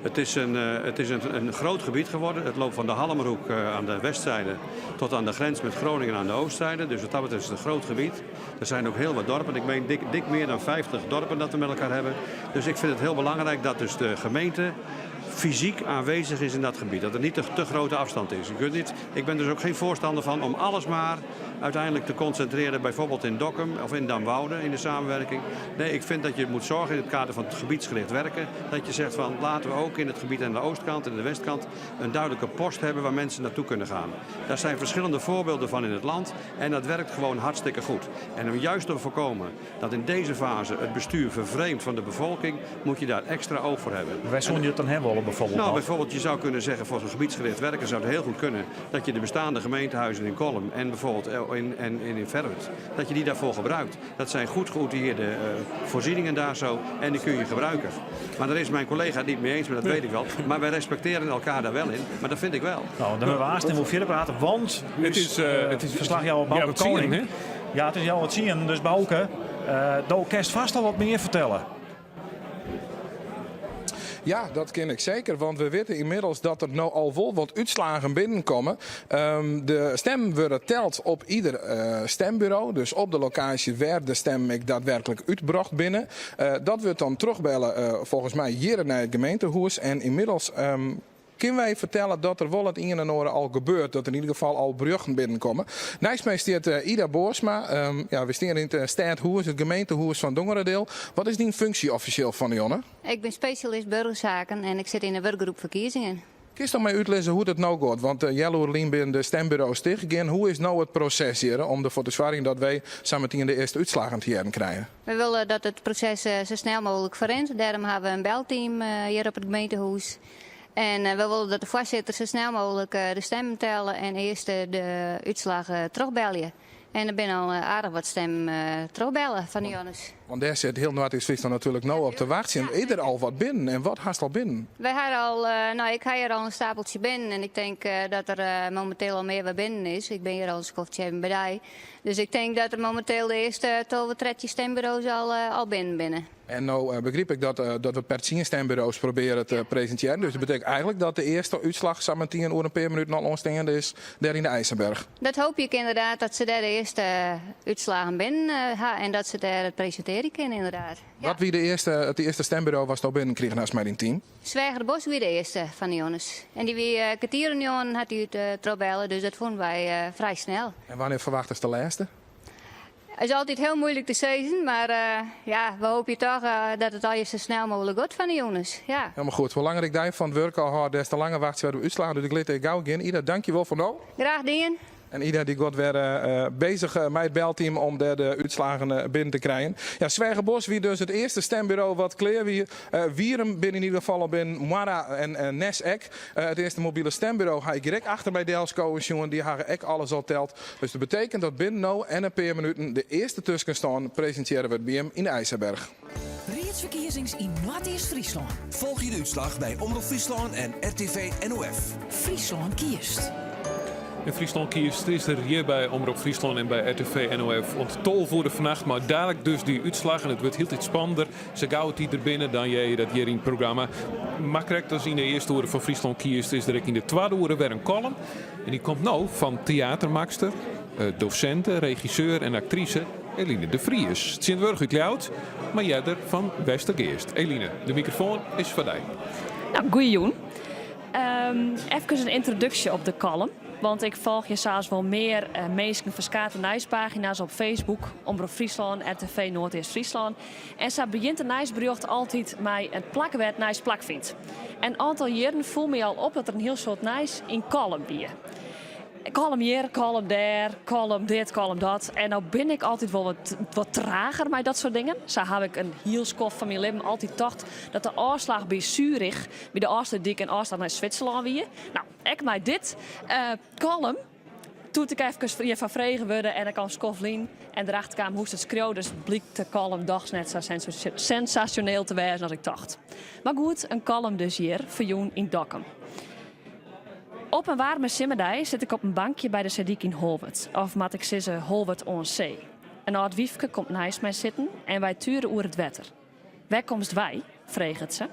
Het is, een, eh, het is een, een groot gebied geworden. Het loopt van de Halmroek eh, aan de westzijde tot aan de grens met Groningen aan de oostzijde. Dus wat dat betreft is het een groot gebied. Er zijn ook heel wat dorpen. Ik meen dik, dik meer dan 50 dorpen dat we met elkaar hebben. Dus ik vind het heel belangrijk dat dus de gemeente fysiek aanwezig is in dat gebied. Dat er niet te, te grote afstand is. Je kunt niet, ik ben dus ook geen voorstander van om alles maar uiteindelijk te concentreren, bijvoorbeeld in Dokkum of in Damwoude in de samenwerking. Nee, ik vind dat je moet zorgen in het kader van het gebiedsgericht werken. Dat je zegt van laten we ook in het gebied aan de oostkant en de westkant een duidelijke post hebben waar mensen naartoe kunnen gaan. Daar zijn verschillende voorbeelden van in het land en dat werkt gewoon hartstikke goed. En om juist te voorkomen dat in deze fase het bestuur vervreemdt van de bevolking, moet je daar extra oog voor hebben. Wêr soene je it dan ha wolle bijvoorbeeld? Nou, bijvoorbeeld je zou kunnen zeggen voor zo'n gebiedsgericht werken zou het heel goed kunnen dat je de bestaande gemeentehuizen in Kollum en bijvoorbeeld in, en, in, in Ferwert, dat je die daarvoor gebruikt. Dat zijn goed geoutilleerde uh, voorzieningen daar zo en die kun je gebruiken. Maar daar is mijn collega het niet mee eens, maar dat weet ik wel. Maar wij respecteren elkaar daar wel in, maar dat vind ik wel. Nou, dan we haast en verder praten, want het is, uh, het is verslaggever Bouke Koning. Hè? Ja, het is jou wat zien, dus Bouke, uh, do kinst fêst al wat mear fertelle. Ja, dat kin ik seker. Want we witte ynmiddels dat der no al wol wat útslaggen binnenkomme. Um, de stimmen wurde teld op ieder uh, stemburo. Dus op de lokaasje wêr't de stim ek daadwerklik útbrocht binne. Uh, dat wurdt dan terugbelle, uh, folgens my hjir nei it gemeentehûs. En ynmiddels um, kinne wy fertelle dat der wol it ien en oar al gebeurt. Dat der yn ieder gefal al berjochten binnenkomme. Neist my stiet uh, Ida Boorsma. Um, ja, we steane yn it stêdhûs, it gemeentehûs fan Dongeradiel. Wat is dyn funksje offisjeel fan Jonne? Ik bin spesjalist burgerzaken en ik sit yn de wurkgroep ferkiezingen. Kinst my útlizze hoe't it no giet? Want uh, healoere lyn binne de stemburo's tichtgien. Hoe is no it proses hjir om derfoar te soargjen dat wy sametien de earste útslaggen te hearren krije? We wolle dat it proses uh, sa snel mooglik ferrint. Dêrom hawwe we in belteam uh, hjir op it gemeentehûs. En uh, we wolle dat de foarsitter sa snel mooglik de stimmen telle en earst de útslach trochbelje. En der binne al aardich wat stimmen trochbelle fan de Jannes. Want dêr sit hiel Noardeast-Fryslân natuerlik no op te wachtsjen. Is der al wat binnen en wat hast al binnen? Wy hawwe al, no, ik ha hjir al in stapeltsje binnen en ik tink dat der mominteel al mear wer binnen is. Ik bin hjir al in skoftsje even by dy. Dus ik tink dat der mominteel de earste 12, 13 stimburo's al, al binnen binne. En no uh, begryp ik dat, uh, dat we per 10 stemburo's probearje te presintearjen. Dus dat betsjut eigenlik dat de earste útslach sametien oer in pear minuten al oansteande is dêr yn de IJsselberg. Dat hoopje ik ynderdaad, dat se dêr de earste útslaggen binnen ha en dat se dêr it presintearje kinne ynderdaad. Ja. Wat wie de earste, it earste stemburo watsto binnenkrigen hast mei dyn team? Sweagerbosk wie de earste fan de jonges. En dy wie uh, kertier oer njoggenen hat dy út uh, trochbelle, dus dat fûnen wy uh, frij snel. En wannear ferwachtest de lêste? It is altyd hiel muoilik te sizzen, mar uh, ja, we hoopje dochs uh, dat it allegear sa snel mooglik giet fan de jonges. Ja. Hielendal goed. Hoe langer ik dy fan it wurk ôfhâld, des te langer wachtsje wy op de útslaggen. Dus ik lit dy gau gean. Ida, dankjewol foar no. Graach dien. En Ida dy giet wer bezich mei it belteam om dêr de útslagen binnen te krijen. Ja, Sweagerbosk wie dus it earste stembureau wat klear wie. Wierum binne yn ieder gefal al binnen, Moarra en Nes ek. It earste mobile stembureau ha ik hjir ek achter my delskowen sjoen. Dy hawwe ek alles al teld. Dus dat betekent dat binnen no en in pear minuten de earste tuskenstân presintearre wurdt by jim yn de IJsselberg. Riedsferkiezings yn Noardeast-Fryslân. Folgje de útslach by Omrop Fryslân en RTV NOF. Fryslân kiest. En Fryslân kiest is der hjir by Omrop Fryslân en by RTV NOF oant 12 oere fannacht. Mar dadelijk dus dy útslach en it wurdt hieltyd spannender. Sa gau dy der binne, dan hearre je dat hjir yn it programma. Mar krekt as yn de earste oere fan Fryslân kiest is der ek yn de twadde oere wer in kollum. En dy komt no fan teatermakster, dosinte, regisseur en aktrise Eline de Vries. Tsjintwurdich út Ljouwert, mar earder fan Westergeast. Eline, de mikrofoan is foar dy. No, goeiejûn. Um, efkes in yntroduksje op de kollum. Want ik folgje sa as wol mear uh, minsken ferskate nijspagina's op Facebook, Omrop Fryslân, RTV Noardeast-Fryslân. En sa begjint de nijsberjocht altyd mei it plak wêr't it nijs plakfynt. En in oantal jierren foel my al op dat der in hiel soad nijs yn Kollum wie. Kollum hjir, Kollum dêr, Kollum dit, Kollum dat. En no bin ik altyd wol wat, wat trager mei dat soart dingen. Sa haw ik in hiel skoft fan myn libben altyd tocht dat de ôfslach by Zurich, by de Ofslútdyk in ôfslach nei Switserlân wie. No, ek mei dit uh, Kollum Doe't ik efkes hjirfoar frege wurde en ik al in skoft lyn en derachter kaam hoe'tst it skriuwst, dus blykt de kollum dochs net sa sensasjoneel te wêzen as ik tocht. Mar goed, in kollum dus hjir, ferjûn yn Dokkum. Op in waarme simmerdei sit ik op in bankje by de seedyk yn Holwert, of moat ik sizze Holwert oan See. In âld wyfke komt neist my sitten en wy tuere oer it wetter. Wêr komst wei? freget se.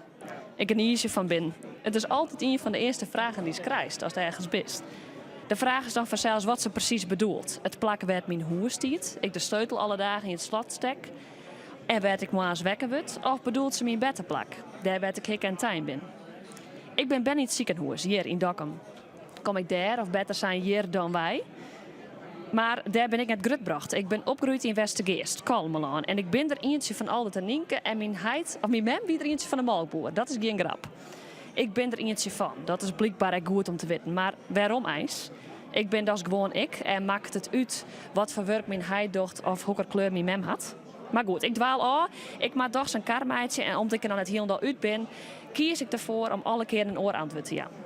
Ik gniizje fan binnen. It is altyd ien fan de earste fragen dy'tst krijst ast ergens bist. De fraach is dan fansels wat se presys bedoelt. It plak wêr't myn hûs stiet, ik de sleutel alle dagen yn it slot stek en wêr't ik moarns wekker wurd, of bedoelt se myn berteplak, dêr wêr't ik hikke en tein bin? Ik bin berne yn it sikehûs, hjir yn Dokkum. Kom ik dêr, of better sein hjir, dan wei? Mar dêr bin ik net grutbrocht. Ik bin opgroeid yn Westergeast, Kollumerlân. En ik bin der ientsje fan Aldert en Nynke en myn heit, of myn mem wie der ientsje fan de molkboer. Dat is gjin grap. Ik bin der ientsje fan. Dat is blykber ek goed om te witten. Mar wêrom eins? Ik bin dochs gewoan ik en makket it út wat foar wurk myn heit docht of hokker kleur myn mem hat? Mar goed, ik dwaal ôf. Ik moat dochs in kar meitsje en om't ik der noch net hielendal út bin, kies ik derfoar om alle kearen in oar antwurd te jaan.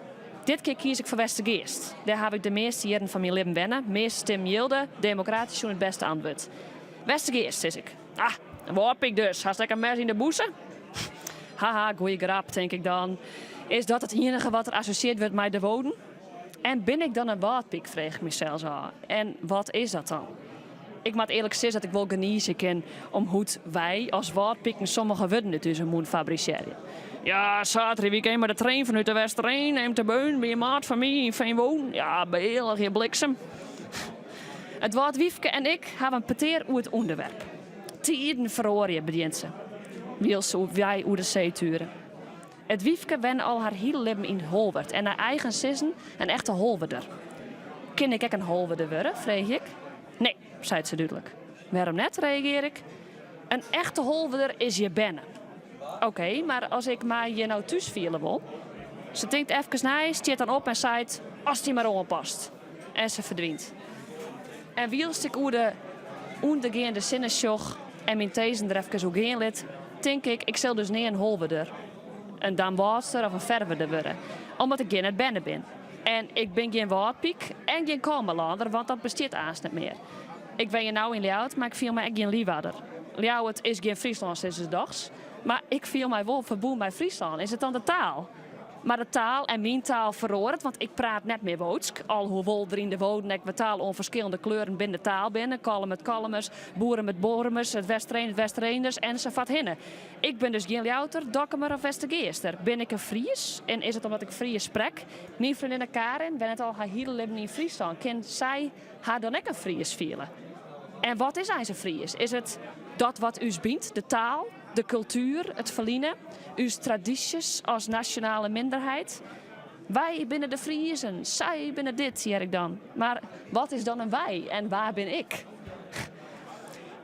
Dit kear kies ik foar Westergeast. Dêr haw ik de measte jierren fan myn libben wenne. Measte stimmen jilde, demokratysk sjoen it bêste antwurd. Westergeast, sis ik. Ah, in wâldpyk dus. Hast ek in mes yn de bûse? Haha, goeie grap, tink ik dan. Is dat it iennige wat der assosjeard wurdt mei de Woden? En bin ik dan in wâldpyk, freegje ik mysels ôf. En wat is dat dan? Ik moat earlik sizze dat ik wol gnize kin om hoe't wy as wâldpiken sommige wurden út ús mûn fabrisearje. Ja, saterdei mei de trein fanút de Westereen even te beun by in maat fan my yn Veenwouden. Ja, beëlige bliksem. It wâldwyfke en ik hawwe in petear oer it ûnderwerp. Tiden feroarje, begjint se, wylst wy oer de see tuere. It wyfke wenne al har hiele libben yn Holwert en nei eigen sizzen in echte Holwerder. Kin ik ek in Holwerder wurde? freegje ik. Nee, seit se dúdlik. Wêrom net? reagearje ik. In echte Holwerder is hjir berne. Oké, mar as ik my hjir no thús fiele wol? Se tinkt efkes nei, stiet dan op en seit, Ast dy mar oanpast. En se ferdwynt. En wylst ik oer de ûndergeande sinne sjoch en myn tinzen der efkes oer gean lit, tink ik, ik sil dus nea in Holwerder, in Damwâldster of in Ferwerder wurde, omdat ik hjir net berne bin. En ik bin gjin Wâldpyk en gjin Kollumerlânder, want dat bestiet aanst net mear. Ik wenje no yn Ljouwert, mar ik fiel my ek gjin Liwarder. Ljouwert is gjin Fryslân, sizze se dochs. Mar ik fiel my wol ferbûn mei Fryslân. Is it dan de taal? Mar de taal en myn taal feroaret, want ik praat net mear Woudsk. Alhoewol der yn de Wouden ek wat tal oan ferskillende kleuren binnen de taal binne, Kollum it Kollumers, Boerum it Boerumers, it Westereen it Westereeners ensafuorthinne. Ik bin dus gjin Ljouwerter, Dokkumer of Westergeaster. Bin ik in Fries? En is it omdat ik Fries sprek? Myn freondinne Karin wennet al har hiele libben yn Fryslân. Kin sy har dan ek in Fries fiele? En wat is eins in Fries? Is it dat wat ús bynt, de taal, de kultuer, it ferline, ús tradysjes as nasjonale minderheid? Wy binne de Friezen, sy binne dit, hear ik dan. Mar wat is dan in wy en wa bin ik?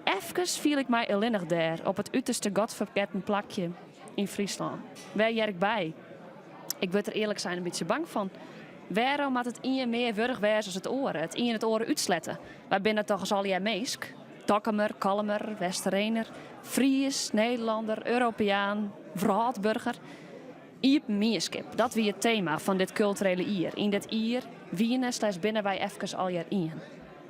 Efkes fiel ik my allinnich dêr op it uterste godfergetten plakje yn Fryslân. Wêr hear ik by? Ik wurd der earlik sein in bytsje bang fan. Wêrom moat it ien mear wurdich wêze as it oare, it ien it oare útslette? Wy binne toch as allegear minsk? Dokkumer, Kollumer, Westerener, Fries, Nederlander, Europeaan, wrâldburger. Iepen mienskip, dat wie it tema fan dit kulturele jier. Yn dit jier wiene slash binne wy efkes allegear ien.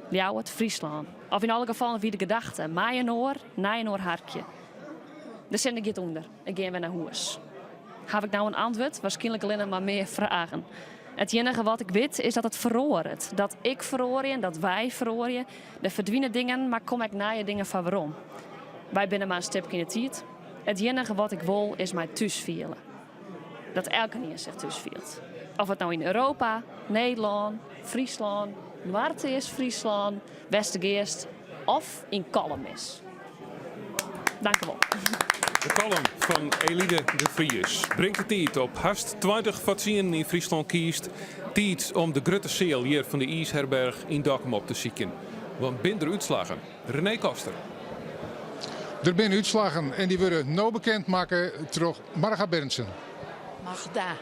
Ljouwert, Fryslân. Of yn alle gefallen wie de gedachte, mei-inoar, nei-inoar harkje. De sinne giet ûnder, ik gean wer nei hûs. Haw ik no in antwurd? Warskynlik allinne mar mear fragen. It iennige wat ik wit is dat it feroaret. Dat ik feroarje en dat wy feroarje. Der ferdwine dingen, mar komme ek nije dingen foar werom. Wy binne mar in stipke yn de tiid. It iennige wat ik wol is my thús fiele. Dat elkenien sich thús fielt. Of it no yn Europa, Nederlân, Fryslân, Noardeast-Fryslân, Westergeast of yn Kollum is. Dankewol. De kollum fan Elide de Vries bringt de tiid op hast 20 foar tsienen yn Fryslân kiest. Tiid om de grutte seal hjir fan de IIsherberch yn Dokkum op te sykjen. Want bin der útslaggen? René Koster. Der binne útslaggen en dy wurde no bekend makke troch Marga Berndsen. Magda.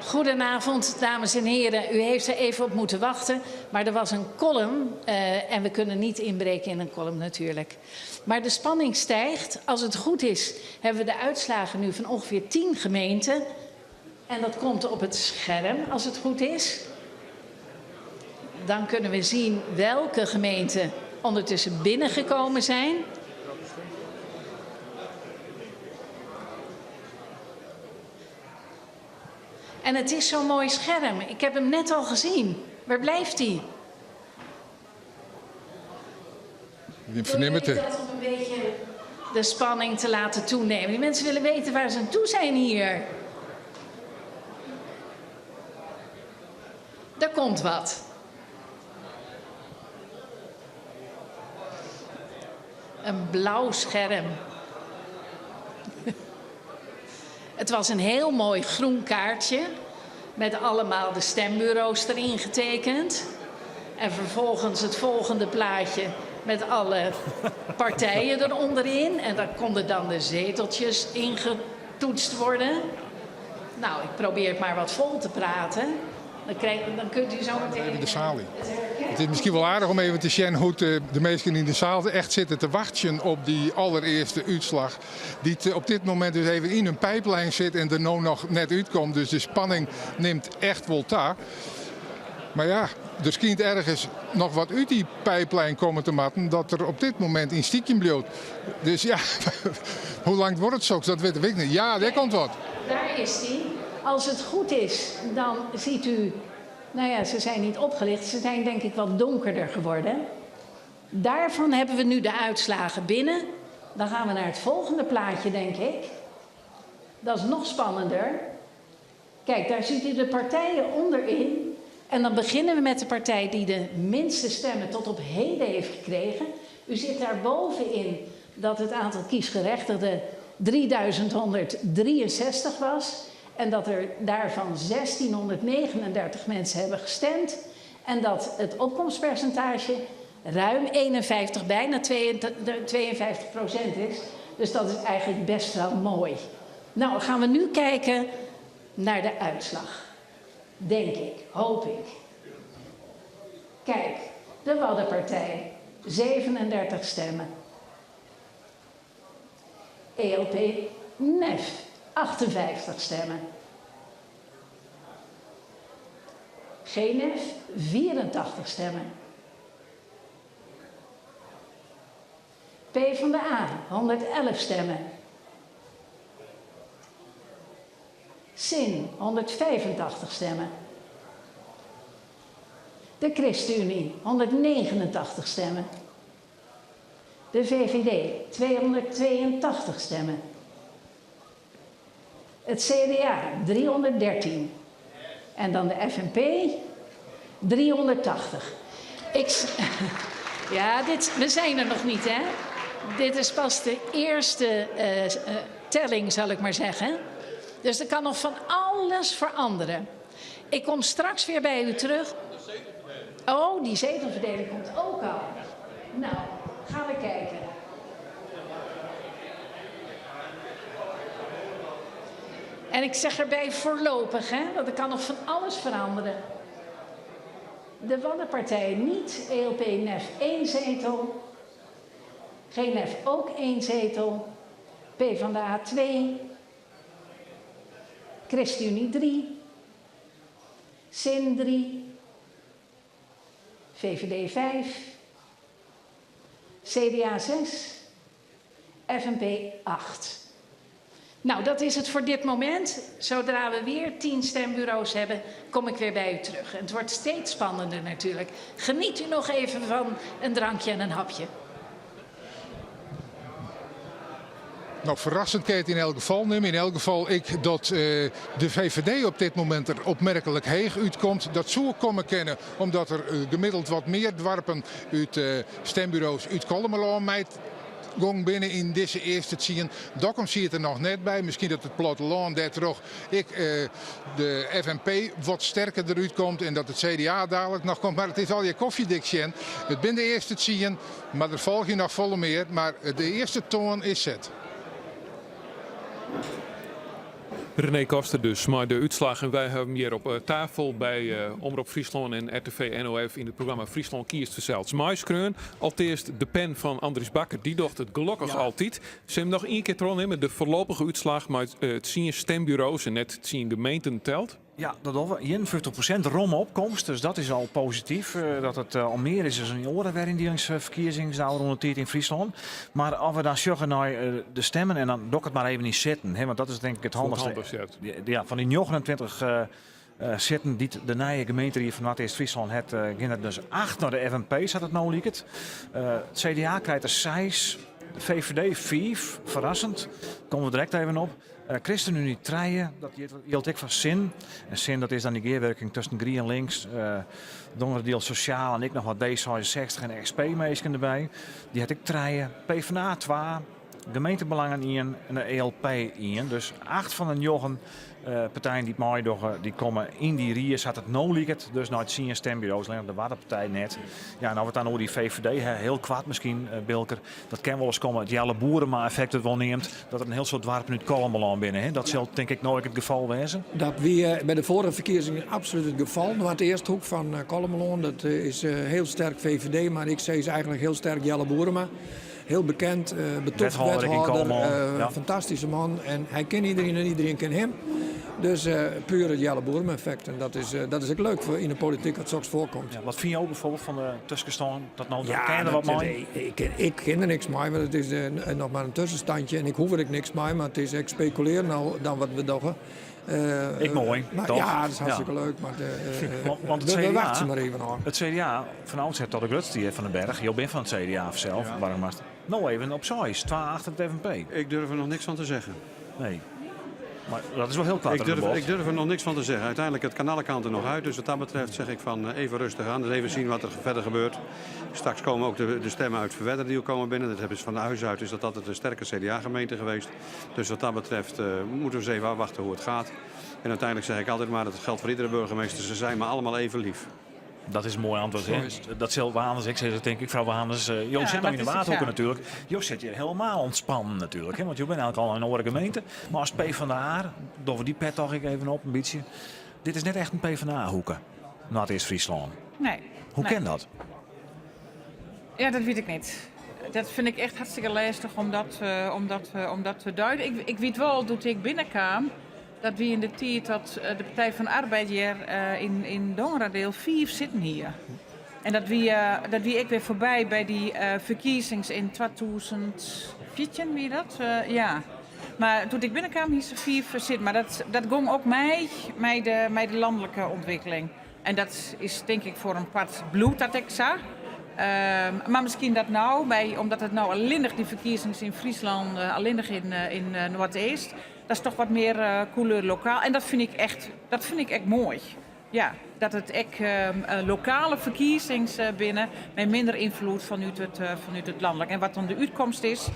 Goedenavond, dames en heren. U heeft er even op moeten wachten, maar er was een column uh, en we kunnen niet inbreken in een column natuurlijk. Maar de spanning stijgt. Als het goed is, hebben we de uitslagen nu van ongeveer 10 gemeenten. En dat komt op het scherm als het goed is. Dan kunnen we zien welke gemeenten ondertussen binnengekomen zijn. En het is zo'n mooi scherm. Ik heb hem net al gezien. Waar blijft hij? Je verneemt het. Dat om een beetje de spanning te laten toenemen. Die mensen willen weten waar ze aan toe zijn hier. Daar komt wat. Een blauw scherm. Het was een heel mooi groen kaartje met allemaal de stembureaus erin getekend. En vervolgens het volgende plaatje met alle partijen eronderin. En daar konden dan de zeteltjes ingetoetst worden. Nou, ik probeer het maar wat vol te praten. Dan, krijg, dan kunt u zo meteen... Even de zaal in. Het is misschien wel aardich om even te sjen hoe't de minsken yn de seal echt sitte te wachtsjen op dy alderearste útslach. Dy't op dit momint dus even yn in pijplijn sit en der no noch net útkomt. Dus de spanning nimt echt wol ta. Mar ja, der skynt ergens noch wat út dy pijplijn komme te moatten dat der op dit momint yn stykjen bliuwt. Dus ja, hoe lang duorret soks, dat witte we ek net. Ja, dêr komt wat. Daar is die. Als het goed is, dan ziet u... Nou ja, ze zijn niet opgelicht. Ze zijn denk ik wat donkerder geworden. Daarvan hebben we nu de uitslagen binnen. Dan gaan we naar het volgende plaatje, denk ik. Dat is nog spannender. Kijk, daar ziet u de partijen onderin. En dan beginnen we met de partij die de minste stemmen tot op heden heeft gekregen. U ziet daar bovenin dat het aantal kiesgerechtigden 3163 was. En dat er daarvan 1639 mensen hebben gestemd. En dat het opkomstpercentage ruim 51, bijna 52% is. Dus dat is eigenlijk best wel mooi. Nou, gaan we nu kijken naar de uitslag. Denk ik, hoop ik. Kijk, de Waddenpartij, 37 stemmen. ELP NEF, 58 stemmen. GNF, 84 stemmen. P van de A, 111 stemmen. Sin, 185 stemmen. De ChristenUnie, 189 stemmen. De VVD, 282 stemmen. Het CDA, 313. En dan de FNP, 380. Ik, ja, dit, we zijn er nog niet, hè? Dit is pas de eerste telling, zal ik maar zeggen. Dus er kan nog van alles veranderen. Ik kom straks weer bij u terug. Oh, die zetelverdeling komt ook al. Nou, gaan we kijken. En ik zeg erbij voorlopig, hè, want er kan nog van alles veranderen. De Waddenpartij niet, ELP-NEF 1 zetel. GNF ook 1 zetel. PvdA 2. ChristenUnie 3. SIN 3. VVD 5. CDA 6. FNP 8. Nou, dat is het voor dit moment. Zodra we weer 10 stembureaus hebben, kom ik weer bij u terug. En het wordt steeds spannender natuurlijk. Geniet u nog even van een drankje en een hapje. Nou, verrassend kan het in elk geval nemen. In elk geval ik dat de VVD op dit moment er opmerkelijk heeg uitkomt. Dat zou ik komen kennen omdat er gemiddeld wat meer dwarpen uit stembureaus uit Kollumerlân meid gong binnen in deze eerste zien. Dokkum zie het er nog net bij. Misschien dat het platteland daar terug ik de FNP wat sterker eruit komt en dat het CDA dadelijk nog komt. Maar het is al je koffiedik, Sjen. Het ben de eerste zien, maar er volg je nog volle meer. Maar de eerste toon is zet. René Koster dus, maar de uitslag. En wij hebben hem hier op tafel bij Omrop Fryslân en RTV NOF in het programma Fryslân Kiest Verzeld. Maiskreun, alteast de pen van Andries Bakker, die docht het gelukkig altijd. Ze hebben nog één keer terugnemen, de voorlopige uitslag, maar het zien stembureaus en net het zien gemeenten telt. Ja, dat al 51% rom opkomst, dus dat is al positief. Dat het al meer is dan een oren weer in die verkiezingsdaal rond de tijd in Friesland. Maar als we dan zeggen naar de stemmen en dan doe ik het maar even niet zitten, hè, want dat is denk ik het Voor het handigste. handigst, ja. Ja, van die 29 zitten die de nieuwe gemeente hier van Noordoost-Friesland het ging het dus 8 naar de FNP, zat het nou liek het. Het CDA krijgt er 6, de VVD 5, verrassend. Komen we direct even op. ChristenUnie 3, dat hield ik van SIN. En SIN, dat is dan die geerwerking tussen Green en Links, Dongerdeel Sociaal en ik nog wat D66 en SP-meesken erbij. Die had ik 3, PvdA 2, Gemeentebelangen 1 en de ELP 1. Dus 8 van de 9 partijen die het meedoggen, die komen in die rie. Zat het no lieket, dus naar het zien stembureaus, alleen op de Waddenpartij net. Ja, nou wordt dan over die VVD, hè, heel kwaad misschien, Bilker. Dat kan wel eens komen, het Jelle Boerema effect het wel neemt, dat er een heel soort dwarpen uit Kollumerlân binnen. Hè. Dat zal denk ik nooit het geval wezen. Dat wie bij de vorige verkiezingen absoluut het geval. Maar het eerste hoek van Kollumerlân, dat is heel sterk VVD, maar ik zei is eigenlijk heel sterk Jelle Boerema. Heel bekend, betoogd Wethouder in wethouder, Kollumerlân, ja. fantastische man. En hij kent iedereen en iedereen kent hem. Dus puur het Jelle Boerema effect. En dat is ook leuk voor in de politiek dat zoiets voorkomt. Ja, wat vind je ook bijvoorbeeld van de tussenstand? Dat nou, Ja, ken je er wat dat mee? is, ik ken er niks mee, want het is nog maar een tussenstandje. En ik hoef er ook niks mee, maar het is ik speculeer nou dan wat we doen. Ik mooi, toch? Ja, dat is hartstikke leuk. Maar Want het we CDA, wachten maar even aan. Het CDA, van oudsher tot de Grutste die van den Berg. Je bent van het CDA zelf, waarom maar nou even op 6, 2 achter het FNP. Ik durf er nog niks van te zeggen. Nee. Maar dat is wel heel kwaad Ik aan de bocht. durf er nog niks van te zeggen. Uiteindelijk, het kan alle kanten nog uit. Dus wat dat betreft zeg ik van even rustig aan. Dus even zien wat er verder gebeurt. Straks komen ook de stemmen uit Ferwerderdiel komen binnen. Dat hebben ze van huis uit. Is dat altijd een sterke C D A-gemeente geweest. Dus wat dat betreft moeten we eens even afwachten hoe het gaat. En uiteindelijk zeg ik altijd maar, dat geldt voor iedere burgemeester. Ze zijn me allemaal even lief. Dat is een mooi antwoord, hè? Zo is het. Dat zal Waanders, ik zeg dat denk ik, vrouw Waanders. Jo Ja, zit nog maar in de het is Waadhoeken ja. natuurlijk. Jo zit hier helemaal ontspannen natuurlijk, hè? Want je bent eigenlijk al een andere gemeente. Maar als P van de A, door die pet toch ik even op een beetje. Dit is net echt een P van de A-hoeken. Noordoost-Friesland. Nee. Hoe Nee. kan dat? Ja, dat weet ik niet. Dat vind ik echt hartstikke lastig om dat te duiden. Ik weet wel, toen ik binnenkwam, dat we in de tijd dat de Partij van de Arbeid hier in Dongeradeel 4 zitten hier. En dat wie ik weer voorbij bij die verkiezings in 2014, wie dat? Ja. Maar toen ik binnenkwam, hier ze 4 zitten. Maar dat ging ook mij de landelijke ontwikkeling. En dat is denk ik voor een part bloed dat ik zag. Maar misschien dat nou, omdat het nou alleenig die verkiezingen in Friesland, alleenig in Noordoost, dat is toch wat meer couleur lokaal. En dat vind ik echt mooi. Ja, dat het echt lokale verkiezings binnen met minder invloed vanuit het landelijk. En wat dan de uitkomst is,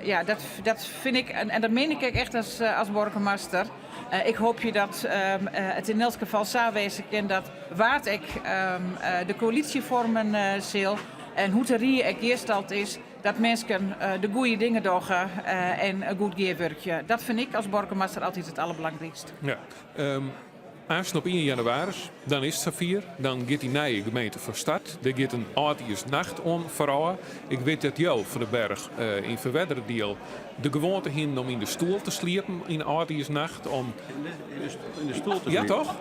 ja, dat vind ik, en dat meen ik echt als burgemeester. Ik hoop je dat het in elk geval zou wezen kan dat waar ik de coalitie vormen zal en hoe de rie ik eerst is, Dat minsken de goede dingen dogge en goed gearwurkje. Dat fyn ik as boargemaster altyd it alderbelangrykst. Ja. Aanst op ien jannewaris, dan is it safier. Dan giet dy nije gemeente fan start. Der giet in âldjiersnacht oan foarôf. Ik wit dat jo, Van der Berg, yn Ferwerderadiel de gewoante hienen om yn de stoel te sliepen yn âldjiersnacht. Om... In de stoel te Ja, sliepen? toch?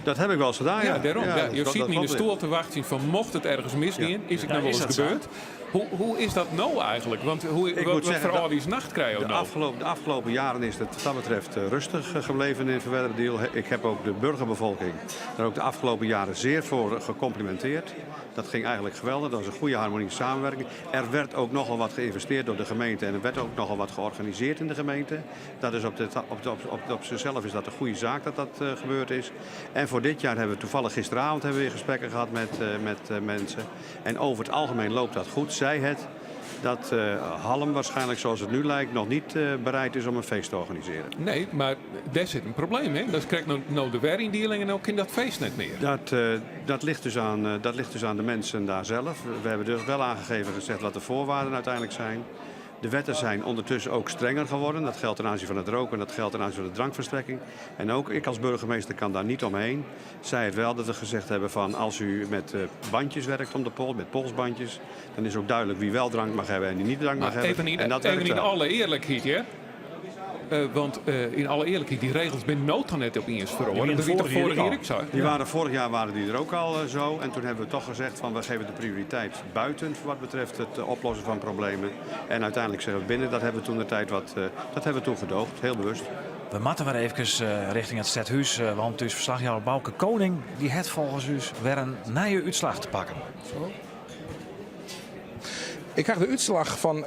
Dat heb ik wel eens gedaan, ja. Ja, dêrom. Ja, Ja, jo dat sieten yn de klopt, stoel te wachtsjen fan mocht it ergens misgean, is it Ja, no wol is ris dat sa? gebeurd. Hoe, hoe is dat no eigentlik? Want hoe, Ik wat, moet wat zeggen, foar dat- âldjiersnacht krije jo De no? afgelopen jaren is het wat dat betreft rustig gebleven in Ferwerderadiel. Ik heb ook de burgerbevolking daar ook de afgelopen jaren zeer voor gecomplimenteerd. Dat ging eigenlijk geweldig. Dat was een goede harmonische samenwerking. Er werd ook nogal wat geïnvesteerd door de gemeente en er werd ook nogal wat georganiseerd in de gemeente. Dat is op, de, op, de, op, op, op zichzelf is dat een goede zaak dat dat gebeurd is. En voor dit jaar hebben we toevallig gisteravond hebben we weer gesprekken gehad met mensen. En over het algemeen loopt dat goed. Zij het dat Hallum waarschijnlijk, zoals het nu lijkt, nog niet bereid is om een feest te organiseren. Nee, mar dêr sit in probleem, hè? Dat krijgt no de weryndieling en ook in dat feest net mear. Dat ligt dus aan de mensen daar zelf. We hebben dus wel aangegeven gezegd wat de voorwaarden uiteindelijk zijn. De wetten zijn ondertussen ook strenger geworden. Dat geldt ten aanzien van het roken en dat geldt ten aanzien van de drankverstrekking. En ook ik als burgemeester kan daar niet omheen. Zij het wel dat we gezegd hebben van als u met bandjes werkt om de pols, met polsbandjes, dan is ook duidelijk wie wel drank mag hebben en wie niet drank mag Maar hebben. even En dat even werkt in wel. alle eerlijkheid, hè? Want in alle eerlijkheid, die regels binne no dan net opiens feroare. Die Dat wie toch vorig vorig jaar jaar ook ook zo? al. Die waren vorig jaar waren die er ook al zo. En toen hebben we toch gezegd van we geven de prioriteit buiten voor wat betreft het oplossen van problemen. En uiteindelijk zeggen we binnen, dat hebben we toen de tijd wat, dat hebben we toen gedoogd, heel bewust. We moeten weer even richting het stedhuis, want dus verslagjouwer Bouke Koning die het volgens u weer een nieuwe uitslag te pakken. Zo. Ik krijg de uitslag van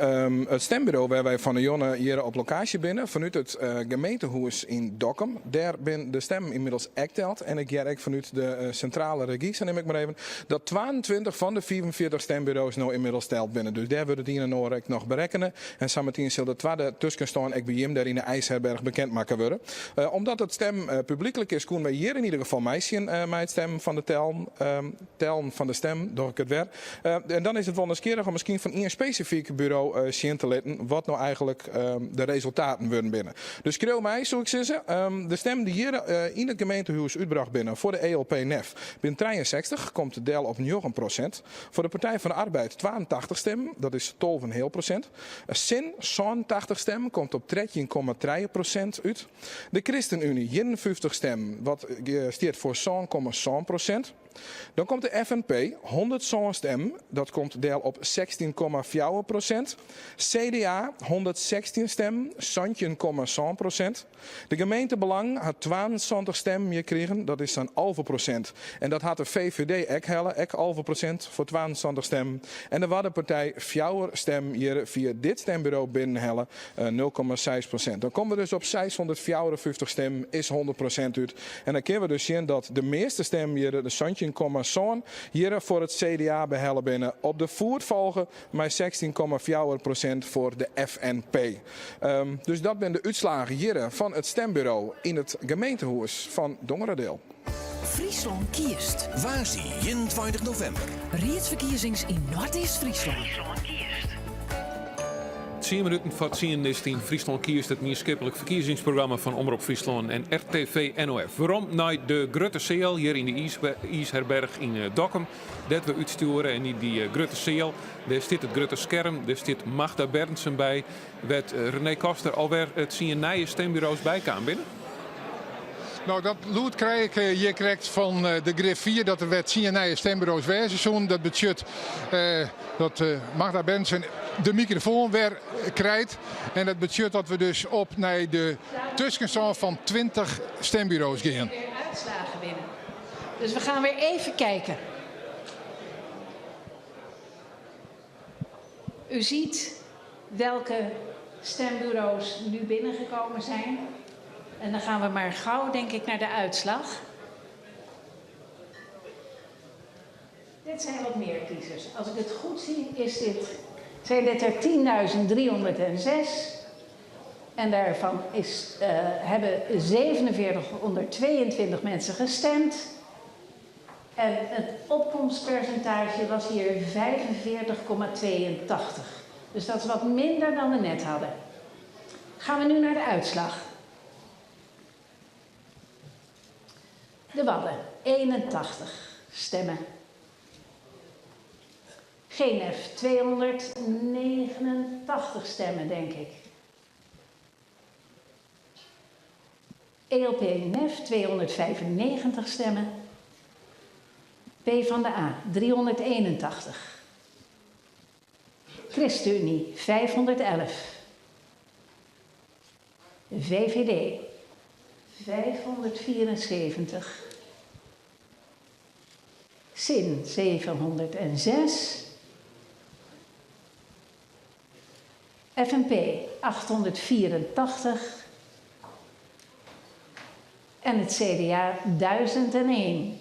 het stembureau waar wij van de Jonne hier op locatie binnen. Vanuit het gemeentehuis in Dokkum. Daar ben de stem inmiddels ekteld. En ik jerk vanuit de centrale regie, zo neem ik maar even, dat 22 van de 44 stembureaus nou inmiddels teld binnen. Dus daar wordt het in en oor nog berekenen. En zometeen zal de tweede tussenstand ik bij hem daar in de IJsherberg bekend maken worden. Omdat het stem publiekelijk is, koen wij hier in ieder geval meisje met het stem van de tellen van de stem, door ik het weer. En dan is het wel nieuwsgierig om misschien van een specifiek bureau zien te laten wat nou eigenlijk de resultaten worden binnen. Dus schreeuw mij, zou ik zeggen. De stem die hier in het gemeentehuis uitbracht binnen voor de ELP-NEF binnen 63 komt de del op 9%. Voor de Partij van de Arbeid 82 stemmen, dat is 12,5%. Zin, zo'n 80 stemmen, komt op 13,3% uit. De ChristenUnie, 51 stemmen, wat stiert voor zo'n komma zo'n procent. Dan komt de FNP, 100 zo'n stem, dat komt deel op 16,4%. CDA, 116 stem, zantje komma zo'n procent. De gemeentebelang had 22 stem gekregen, dat is dan halve procent. En dat had de VVD ook helle, ook halve procent voor 22 stem. En de Waddenpartij 4 stem hier via dit stembureau binnenhellen, 0,6%. Dan komen we dus op 654 stem, is 100% uit. En dan kunnen we dus zien dat de meeste stem hier, de zantje komma zo'n, hier voor het CDA behellen binnen. Op de voet volgen maar 16,4% voor de FNP. Dus dat zijn de uitslagen hier van het stembureau in het gemeentehuis van Dongeradeel. Fryslân kiest. Woansdei 21 novimber. Riedsferkiezings yn Noardeast-Fryslân. 10 minuten foar 10 is it yn Fryslân kiest, it mienskiplik ferkiezingsprogramma fan Omrop Fryslân en RTV NOF. Werom nei de grutte seal hjir yn de IIsherberch yn Dokkum, dêr't we útstjoere. En yn dy grutte seal, dêr stiet it grutte skerm, dêr stiet Magda Berndsen by, wêr't René Koster alwer 10 nije stemburo's by kaam binne. Dat lûd krij ik hjir krekt fan de griffier dat der wer 10 nije stemburo's wêze soenen. Dat betsjut dat Magda Berndsen de mikrofoan wer krijt. En dat betsjut dat we dus op nei de tuskenstân fan 20 stemburo's gean. Weer uitslagen binnen. Dus we gaan weer even kijken. U ziet welke stembureaus nu binnengekomen zijn. En dan gaan we maar gauw, denk ik, naar de uitslag. Dit zijn wat meer kiezers. Als ik het goed zie, zijn dit er 10.306. En daarvan hebben 4722 mensen gestemd. En het opkomstpercentage was hier 45,82. Dus dat is wat minder dan we net hadden. Gaan we nu naar de uitslag. De Wadden, 81 stemmen. GNF 289 stemmen, denk ik. ELP NEF 295 stemmen. P van de A 381. ChristenUnie 511. VVD 574. SIN 706. FNP 884. En het CDA 1001.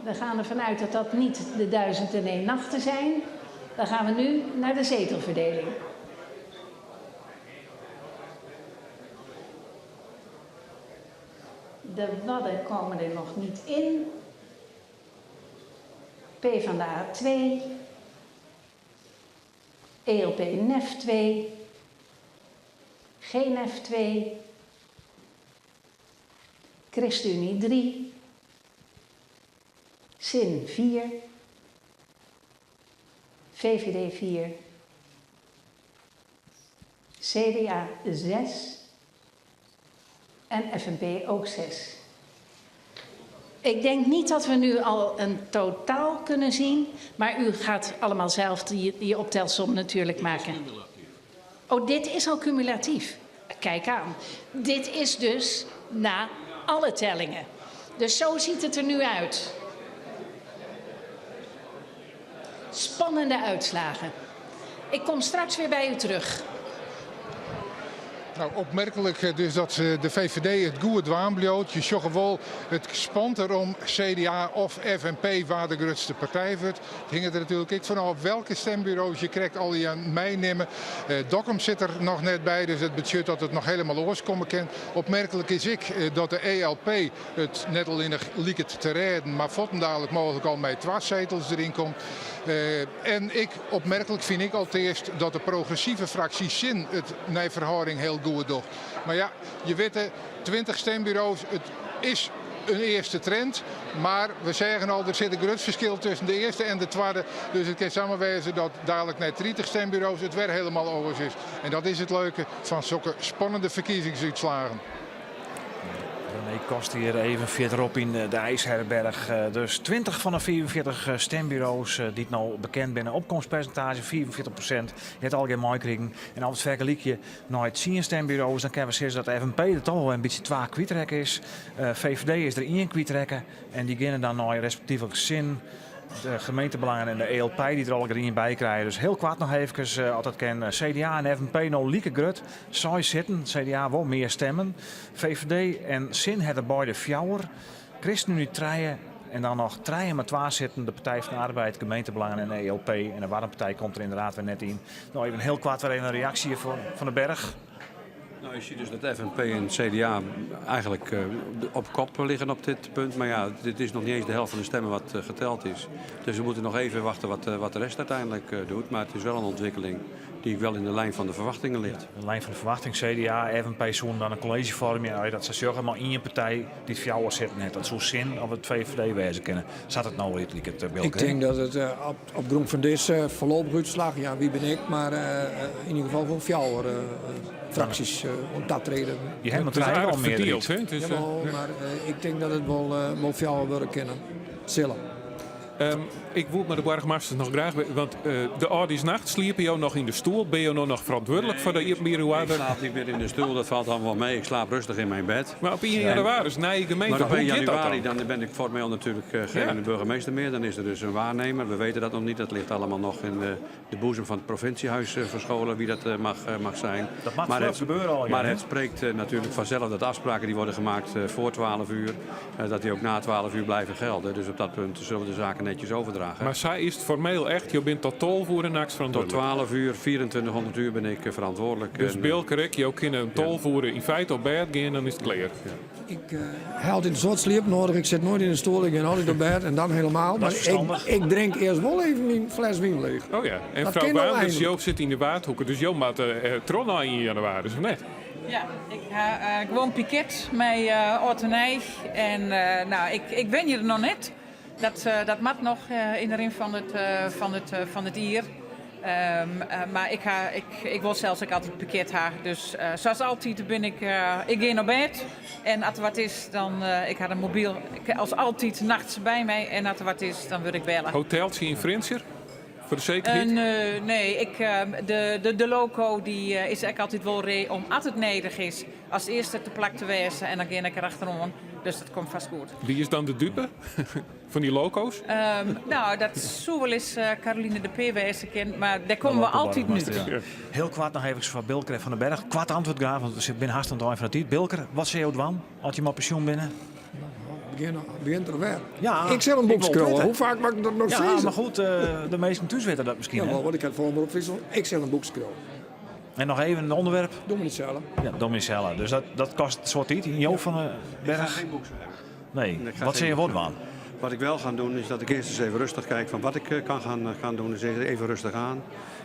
We gaan ervan uit dat dat niet de 1001 nachten zijn. Dan gaan we nu naar de zetelverdeling. De Wadden komen er nog niet in. P van de A 2. ELP NEF 2. GNEF 2. ChristenUnie 3. SIN 4. VVD 4. CDA 6. En FNP ook 6. Ik denk niet dat we nu al een totaal kunnen zien, maar u gaat allemaal zelf die, die optelsom natuurlijk maken. Oh, dit is al cumulatief. Kijk aan. Dit is dus na alle tellingen. Dus zo ziet het er nu uit. Spannende uitslagen. Ik kom straks weer bij u terug. Nou, opmerkelijk eh, dus dat eh, de VVD het goed dwaan bliuwt. Je sjogge wol, it spant erom CDA of FNP wa de grutste partij wurdt. It hinget der natuerlik ek fan ôf welke stemburo's je krekt allegear meinimme. Eh, Dokkum sit der noch net by, dus dat betsjut dat it noch hielendal oars komme kin. Opmerklik is ek dat de ELP it net allinnich liket te rêden, mar fuortendalik mooglik al mei twa setels deryn komt. En ek opmerklik fyn ik alteast dat de progressive fraksje SIN it nei ferhâlding hiel goed docht. Mar ja, je witte, 20 stemburo's, it is in earste trend. Mar we seagen al, der sit in grut ferskil tusken de earste en de twadde. Dus it kin samar wêze dat dalik nei 30 stemburo's it wer hielendal oars is. En dat is it leuke fan sokke spannende ferkiezingsútslaggen. René Koster hjir even fierderop yn de IJsherberg. Dus 20 fan de 45 stemburo's dy't no bekend binne. Opkomstpersintaazje 45%. Je hat allegear meikrigen. En as we it fergelykje nei 10 stemburo's, dan kinne we sizze dat de FNP der toch wol in bytsje twa kwytrekke is. VVD is der ien kwytrekke en dy geane dan nei respektyflik SIN, de gemeentebelangen en de ELP dy't der allegear ien by krije. Dus hiel koart noch eefkes, as dat kin. CDA en FNP no like grut, seis sitten. CDA wol mear stemmen. VVD en SIN ha der beide fjouwer. ChristenUnie trije en dan noch trije mei twa sitten. De Partij van de Arbeid, gemeentebelangen en de ELP. En de Waddenpartij komt der ynderdaad wer net yn. No even hiel koart wer even in reaksje fan Van den Berg. Nou, je ziet dus dat FNP en CDA eigenlijk op kop liggen op dit punt. Maar ja, dit is nog niet eens de helft van de stemmen wat geteld is. Dus we moeten nog even wachten wat de rest uiteindelijk doet. Maar het is wel een ontwikkeling die wel in de lijn van de verwachtingen ligt. De lijn van de verwachting, CDA, FNP soene dan in kolleezje foarmje. Ja, dat se sjogge, mar ien partij dy't fjouwer sitten hat. Dat soe SIN of it VVD wêze kinne. Sa't it no liket, Bilke. Ik tink dat it op grûn fan dizze foarlopige útslach, ja, wie bin ik, mar yn ieder gefal wol fjouwer fraksjes oan tatrede. Je hawwe noch trije al mearderheid. Jawel, mar ik tink dat it wol fjouwer wurde kinne, sille. Ik woe mei de boargemaster noch graach, want de âldjiersnacht sliepe jo noch yn de stoel. Binne jo no noch ferantwurdlik foar de iepenbiere oarder? Ik slaap niet meer in de stoel, dat valt allemaal mee. Ik slaap rustig in mijn bed. Maar op 1 januari, nije gemeente, Maar op hoe 1 giet dat januari dan? dan ben ik formeel natuurlijk geen burgemeester meer. Dan is er dus een waarnemer. We weten dat nog niet. Dat ligt allemaal nog in de boezem van het provinciehuis verscholen wie dat mag zijn. Dat mag Maar vlug gebeuren al, ja, het hè? spreekt natuurlijk vanzelf dat afspraken die worden gemaakt voor 12 uur, dat die ook na 12 uur blijven gelden. Dus op dat punt zullen de zaken taken netjes overdragen. Mar sa is it formeel echt, jo binne tot 12 oere nachts Tot ferantwurdlik. 12 uur, 2400 uur ben ik verantwoordelijk. Dus Bilker ek, jo kinne om 12 oere yn feite op bêd gean, dan is it klear. Ik ha altyd in soad sliep nedich. Ik sit noait yn de stoel, ik gean altyd op bêd en dan helemaal. Dat is Mar ik, ferstannich. ik drink earst wol even myn fles wyn leech. Oh ja, en Dat frou kin no Waanders, einlik. jo sitte yn de Waadhoeke, dus jo moatte troch nei ien jannewaris, of net? Ja, ik ha gewoan piket mei âld en nij. En no, ik wenje der noch net. Dat, dat moat noch yn de rin fan it, fan it, fan it jier. Mar ik, ha, ik, ik wol sels ek altyd piket ha. Dus sa as altyd bin ik, ik gean op bêd. En as der wat is, dan, ik ha de mobyl as altyd nachts by my. En as der wat is, dan wurd ik belle. Hoteltsje yn Frjentsjer? Foar de sekerheid? Nee, ik, de, de, de loco dy is ek altyd wol ree om as it nedich is as earste te plak te wêzen en dan gean ik der achteroan. Dus dat komt fêst goed. Wie is dan de dupe fan dy loco's? No, dat soe wolris Caroline de Peer wêze kinne, mar dêr komme we altyd út. Ja. Hiel koart noch even foar Bilker en Van den Berg. Koart antwurd graach, want we binne hast oan it ein fan de tiid. Bilker, wat sille jo dwaan as jo mei pensjoen binne? Begjin, begjint er wer. Ja, ik sil in boek ik wol skriuwe. witten. Hoe faak moat ik dat noch Ja, sizze? mar goed, de minsken thús witte dat miskien. Ja, hè? want ik ha it foar Omrop Fryslân. Ik sil in boek skriuwe. En noch even in ûnderwerp. Dominic Celle. Ja, Dominic Celle. Dus dat, dat kostet in soad tiid. Jo Van den Ik ga Berg? geen boek schrijven. Nee. Ik ga Wat geen sil je boek wat dwaan? Wat ik wel ga doen is dat ik eerst eens even rustig kijk van wat ik kan gaan doen. Dus even rustig aan.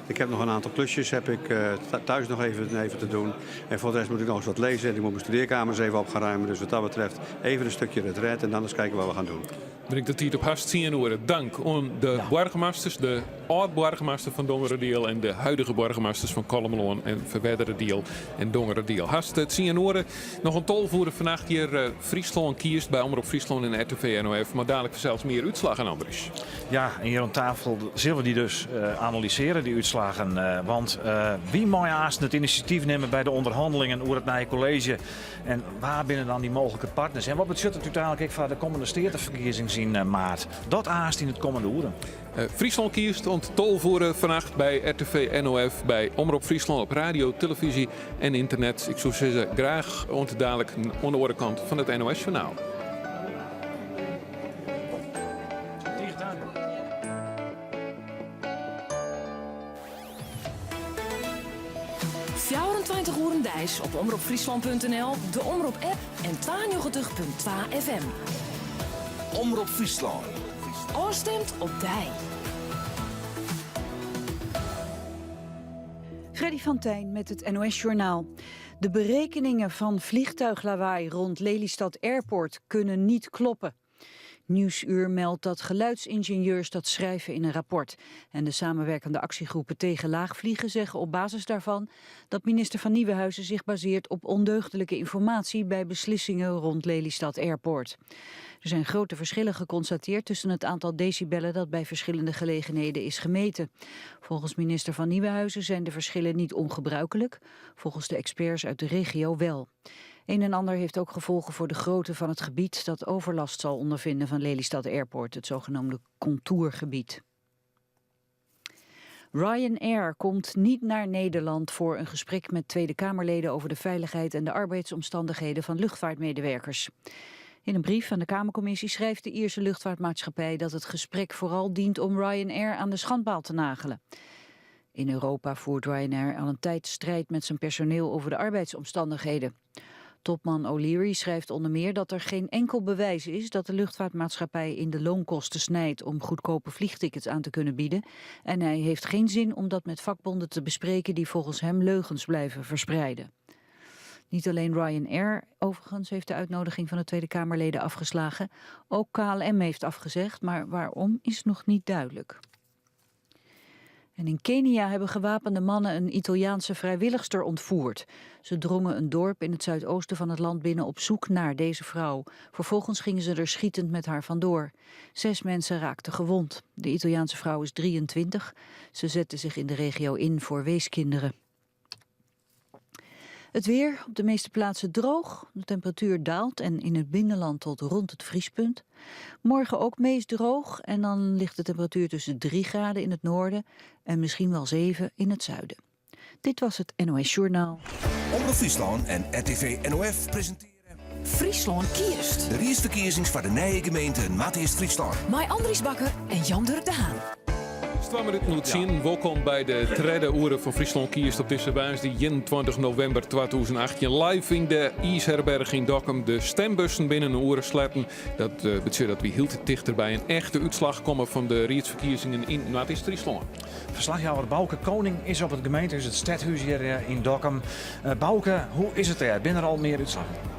Ik heb nog een aantal klusjes heb ik, thuis nog even te doen. En voor de rest moet ik nog eens wat lezen. En ik moet mijn studeerkamer eens even op gaan ruimen. Dus wat dat betreft even een stukje retraite en dan eens kijken wat we gaan doen. Bringt de tiid op hast tsien oere. Dank oan de boargemasters, de âld-boargemaster fan Dongeradiel en de huidige boargemasters fan Kollumerlân en Ferwerderadiel en Dongeradiel. Hast tsien oere, noch oant 12 oere fannacht hjir Fryslân kiest by Omrop Fryslân en RTV NOF. Mar dalik fansels mear útslaggen, Andries. Ja, en hjir oan tafel sille we dy dus analysearje, dy útslaggen. Want wie mei aansten it inisjatyf nimme by de ûnderhannelingen oer it nije kolleezje? En wa binne dan dy mooglike partners? En wat betsjut it úteinlik ek foar de kommende steateferkiezings yn maart? Dat aanst yn it kommende oere. Fryslân kiest oant 12 oere fannacht by RTV NOF, by Omrop Fryslân op radio, televyzje en ynternet. Ik soe sizze, graach oant dalik oan de oare kant fan it NOS Journaal. Tige tank. 24 oeren deis op omropfryslan.nl, de Omrop-app en 92.2 FM. Omrop Fryslân. Ofstimd op dy. Freddy van Tijn met het NOS-journaal. De berekeningen van vliegtuiglawaai rond Lelystad Airport kunnen niet kloppen. Nieuwsuur meldt dat geluidsingenieurs dat schrijven in een rapport. En de samenwerkende actiegroepen tegen laagvliegen zeggen op basis daarvan dat minister van Nieuwenhuizen zich baseert op ondeugdelijke informatie bij beslissingen rond Lelystad Airport. Er zijn grote verschillen geconstateerd tussen het aantal decibellen dat bij verschillende gelegenheden is gemeten. Volgens minister van Nieuwenhuizen zijn de verschillen niet ongebruikelijk, volgens de experts uit de regio wel. Een en ander heeft ook gevolgen voor de grootte van het gebied dat overlast zal ondervinden van Lelystad Airport, het zogenoemde contourgebied. Ryanair komt niet naar Nederland voor een gesprek met Tweede Kamerleden over de veiligheid en de arbeidsomstandigheden van luchtvaartmedewerkers. In een brief aan de Kamercommissie schrijft de Ierse luchtvaartmaatschappij dat het gesprek vooral dient om Ryanair aan de schandpaal te nagelen. In Europa voert Ryanair al een tijd strijd met zijn personeel over de arbeidsomstandigheden. Topman O'Leary schrijft onder meer dat er geen enkel bewijs is dat de luchtvaartmaatschappij in de loonkosten snijdt om goedkope vliegtickets aan te kunnen bieden. En hij heeft geen zin om dat met vakbonden te bespreken die volgens hem leugens blijven verspreiden. Niet alleen Ryanair overigens heeft de uitnodiging van de Tweede Kamerleden afgeslagen. Ook KLM heeft afgezegd, maar waarom is nog niet duidelijk. En in Kenia hebben gewapende mannen een Italiaanse vrijwilligster ontvoerd. Ze drongen een dorp in het zuidoosten van het land binnen op zoek naar deze vrouw. Vervolgens gingen ze er schietend met haar vandoor. Zes mensen raakten gewond. De Italiaanse vrouw is 23. Ze zette zich in de regio in voor weeskinderen. Het weer op de meeste plaatsen droog. De temperatuur daalt en in het binnenland tot rond het vriespunt. Morgen ook meest droog en dan ligt de temperatuur tussen 3 graden in het noorden en misschien wel 7 in het zuiden. Dit was het NOS Journaal. Omrop Fryslân en RTV NOF presinteren. Fryslân kiest. De riedsferkiezings foar de nije gemeente Noardeast-Fryslân. Mei Andries Bakker en Jan Durk de Haan. It is 2 minuten oer tsien. Wolkom by de tredde oere fan Fryslân Kiest op dizze woansdei 21 novimber 2018. Live yn de IIsherberch yn Dokkum. De stembussen binne in oere sletten. Dat eh, betsjut dat wy hieltyd tichter by in echte útslach komme fan de riedsferkiezingen yn Noardeast-Fryslân. Ferslachjouwer Bauke Koning is op it gemeentehûs, it stedhûs hjir eh, yn Dokkum. Eh, Bauke, hoe is it dêr? Binne der al mear útslaggen?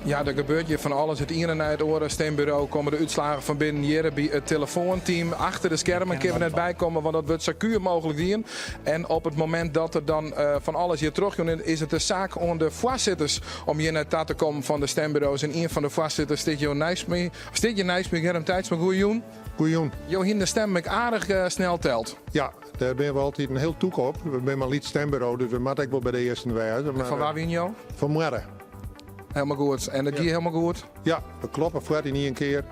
Ja, der gebeurt hjir fan alles. It iene nei it oare stimburo komme de útslagen fan binnen. Hjir by it telefoanteam achter de skermen kinne we net bykomme, want dat wurdt sa sekuer mooglik dien. En op it momint dat der dan eh, fan alles hjir trochjûn is, is it de saak oan de foarsitters om hjir nei ta te kommen fan de stemburo's. En ien fan de foarsitters stiet hjir neist my, stiet hjir neist my, Germ Tijtsma. Goejûn. Goejûn. Jo hiene de stemmen ek aardich eh, snel teld. Ja, dêr binne we altyd in hiel tûk op. We binne mar in lyts stemburo, dus we moatte ek wol by de earsten wêze. En fan wa wiene jo? Fan Moarre. Helemaal goed. En dat gie helemaal goed? Ja, we kloppen foar yn ien kear.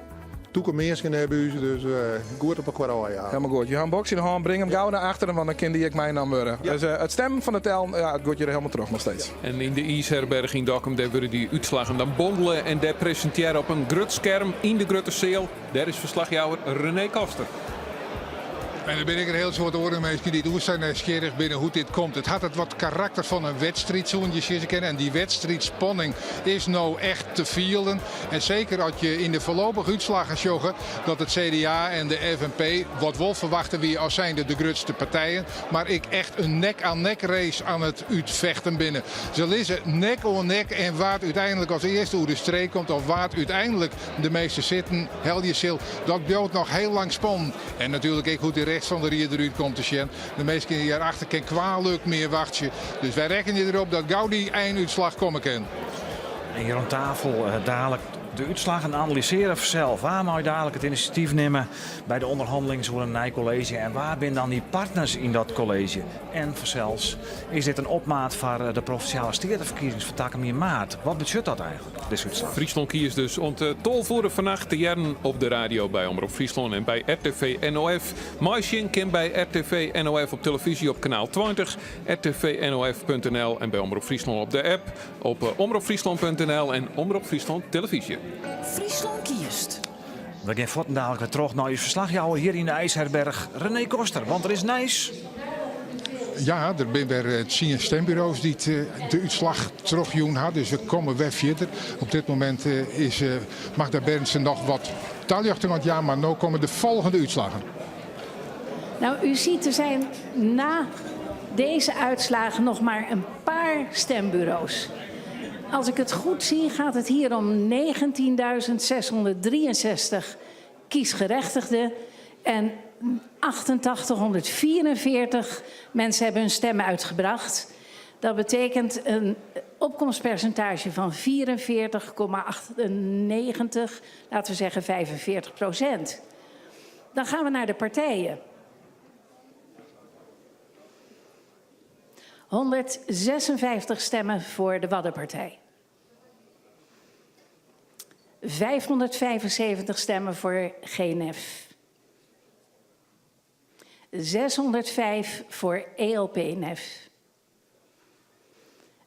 Tûke minsken by ús, dus goed op elkoar ôf, ja. Helemaal goed. Jo ha in boks yn de hân, bring him gau nei achteren, want dan kin dy ek meinaam wurde. Dus it stemmen fan de tellen, ja, it giet hjir helemaal troch noch steeds. En yn de IIsherberch yn Dokkum, dêr wurde dy útslaggen dan bondele en dêr presintearre op in grut skerm yn de grutte seal. Dêr is ferslachjouwer René Koster. En der binne ek in hiel soad oare minsken dy't oer sa nijsgjirrich binne hoe't dit komt. It hat it wat karakter fan in wedstriid, soene je sizze kinne. En dy wedstriidspanning is no echt te fielen. En seker as je yn de foarlopige útslaggen sjogge dat it CDA en de FNP, wat wol ferwachte wie as zijnde de grutste partijen, mar ek echt in nek-aan-nek race oan it útfechten binne. Se lizze nek oan nek en wa't úteinlik as earste oer de streek komt of wa't úteinlik de measte sitten helje sil, dat bliuwt noch hiel lang spannend. En natuerlik ek hoe't de rest fan de ried derút komt te sjen. De minsken hjirachter kin kwalik mear wachtsje. Dus wy rekkenje derop dat gau dy einútslach komme kin. En hjir oan tafel eh, dadelijk de útslaggen analysearje fansels. Wa mei dadelijk it inisjatyf nimme by de ûnderhannelings oer in nij kolleezje en wa binne dan dy partners yn dat kolleezje? En fansels, is dit in opmaat foar eh, de provinsjale steateferkiezings fan takom jier maart? Wat betsjut dat eigentlik, dizze útslach? Fryslân kiest dus oant 12 oere fannacht te hearren op de radio by Omrop Fryslân en by RTV NOF. Meisjen kin by RTV NOF op telefyzje op kanaal 20, rtvnof.nl en by Omrop Fryslân op de app op eh, omropfryslân.nl en Omrop Fryslân Televyzje. Fryslân kiest. We gean fuortendalik wer troch nei ús ferslachjouwer hjir yn de IIsherberch, René Koster. Want der is nijs. Ja, der binne wer eh, tsien stemburo's dy't eh, de útslach trochjûn ha. Dus we komme wer fierder. Op dit momint eh, is Magda Berndsen noch wat taljochting oan it jaan, mar no komme de folgjende útslaggen. Nou, u ziet, er zijn na deze uitslagen nog maar een paar stembureaus. Als ik het goed zie, gaat het hier om 19.663 kiesgerechtigden en 8844 mensen hebben hun stem uitgebracht. Dat betekent een opkomstpercentage van 44,98, laten we zeggen 45%. Dan gaan we naar de partijen. 156 stemmen voor de Waddenpartij. 575 stemmen voor GNF. 605 voor ELP-NF.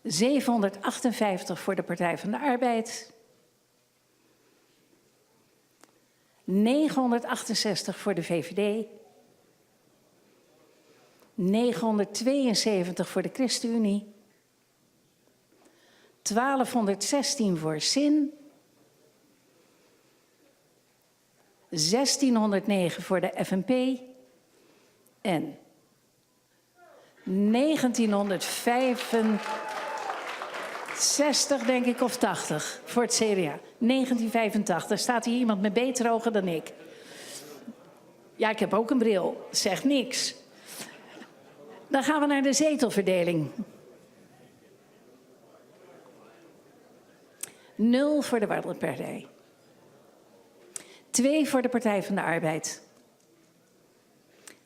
758 voor de Partij van de Arbeid. 968 voor de VVD. 972 voor de ChristenUnie. 1216 voor SIN. 1609 voor de FNP. En 1965, denk ik, of 80 voor het CDA. 1985. Staat hier iemand met betere ogen dan ik? Ja, ik heb ook een bril. Zegt niks. Dan gaan we naar de zetelverdeling. 0 voor de Waddenpartij. 2 voor de Partij van de Arbeid.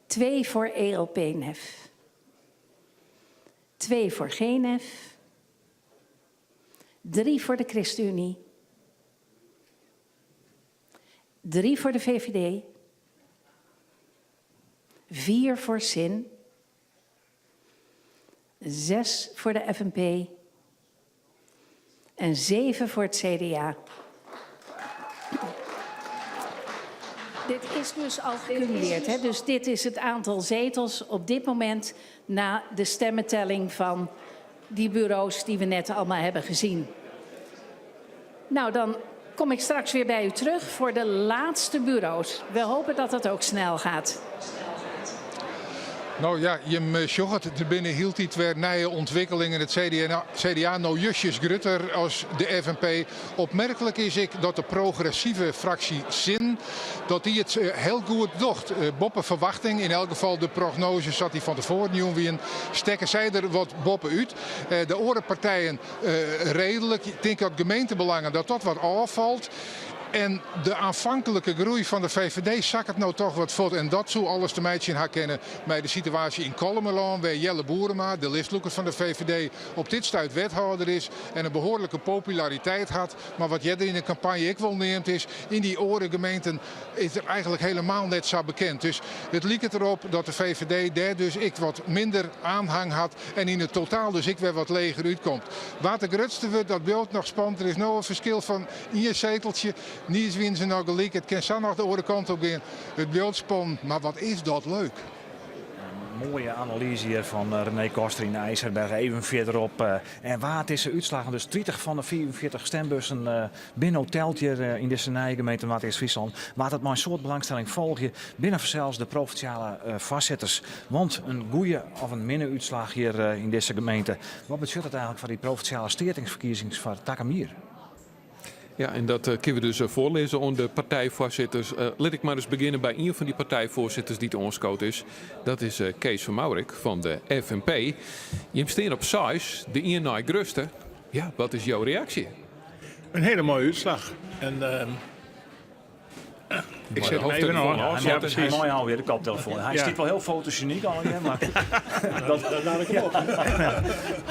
2 voor ELP-NEF. 2 voor GNF. 3 voor de ChristenUnie. 3 voor de VVD. 4 voor SIN. 6 voor de FNP. En 7 voor het CDA. Dit is dus al gecumuleerd. Hè? Dus dit is het aantal zetels op dit moment na de stemmentelling van die bureaus die we net allemaal hebben gezien. Nou, dan kom ik straks weer bij u terug voor de laatste bureaus. We hopen dat dat ook snel gaat. No ja, jim eh, sjogge it, der binne hieltyd wer nije ûntwikkelingen. It CDA, CDA no justjes grutter as de FNP. Opmerklik is ek dat de progressive fraksje Sin dat dy it eh, hiel goed docht. Eh, boppe ferwachting, yn elk gefal de prognose sa't dy fan tefoaren jûn wienen, stekke sy der wat boppe út. De oare partijen reedlik. Ik tink dat gemeentebelangen dat dat wat ôffalt. En de aanvanklike groei fan de VVD sakket no toch wat fuort. En dat soe alles te meitsjen ha kinne mei de situaasje yn Kollumerlân, wêr Jelle Boerema, de listlûker fan de VVD, op dit stuit wethâlder is en in behoarlike populariteit hat. Mar wat earder yn de kampanje ek wol neamd is, yn dy oare gemeenten is er eigenlik hielendal net sa bekend. Dus it liket derop dat de VVD dêr dus ek wat minder aanhang hat en yn it totaal dus ek wer wat leger útkomt. Wa't de grutste wurdt, dat bliuwt noch spannend. Der is no in ferskil fan ien seteltsje. Niis wiene se noch gelyk. It kin sa noch de oare kant op gean. It bliuwt spannend, mar wat is dat leuk. Moaie analyze hjir fan eh, René Koster yn IJsselberg. Even fierderop. Eh, en wa't dizze útslaggen, dus 30 fan de 45 stimbussen eh, binne no teld hjir yn dizze nije gemeente Noardeast-Fryslân. Wa't it mei in soad belangstelling folgje, binne fansels de provinsjale foarsitters. Want in goede of in minne útslach hjir yn dizze gemeente, wat betsjut dat eigenlik foar dy provinsjale steateferkiezings foar takom jier? Ja, en dat eh, kinne we dus eh, foarlizze oan de partijfoarsitters. Eh, lit ik mar ris begjinne by ien fan dy partijfoarsitters dy't oanskood is. Dat is Kees van Mourik fan de FNP. Jim stean op seis, de ien nei grutste. Ja, wat is jo reaksje? In hiele moaie útslach. En, ehm, ik set him even oan. Ja, precies. Moai alweer de koptelefoon. Hy stiet wol hiel fotogenyk allegear, mar dat, dat laat ik him op.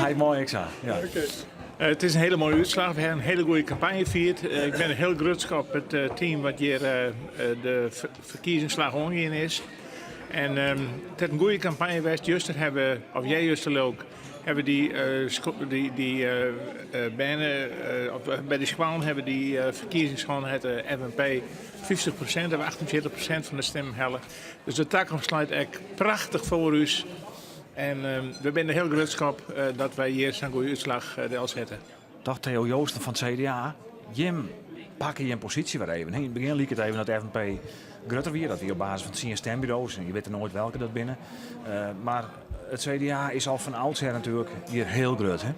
Hy moai ek sa. Ja. Okay. Eh, it is in hiele moaie útslach. We hawwe in hiele goede kampanje fierd. Eh, ik bin hiel grutsk op it eh, team wat hjir de ferkiezingsslach oangien is. En ehm, it hat in goede kampanje west. Juster hawwe we, of earjuster ook, hawwe dy, dy, dy bern, of by de skoallen hawwe dy ferkiezings hân, hat de FNP 50% of 48% fan de stimmen helle. Dus de takomst leit ek prachtich foar ús. En we binne der hiel grutsk op dat wy hjir sa'n goede útslach delsette. Dag Theo Joosten fan it CDA. Jim pakke jim posysje wer even. Yn it begjin like it even dat de FNP grutter wie. Dat wie op basis fan tsien stemburo's en je witte noait welke dat binne. Uh, mar it CDA is al fan oudsher natuerlik hjir hiel grut. Hè?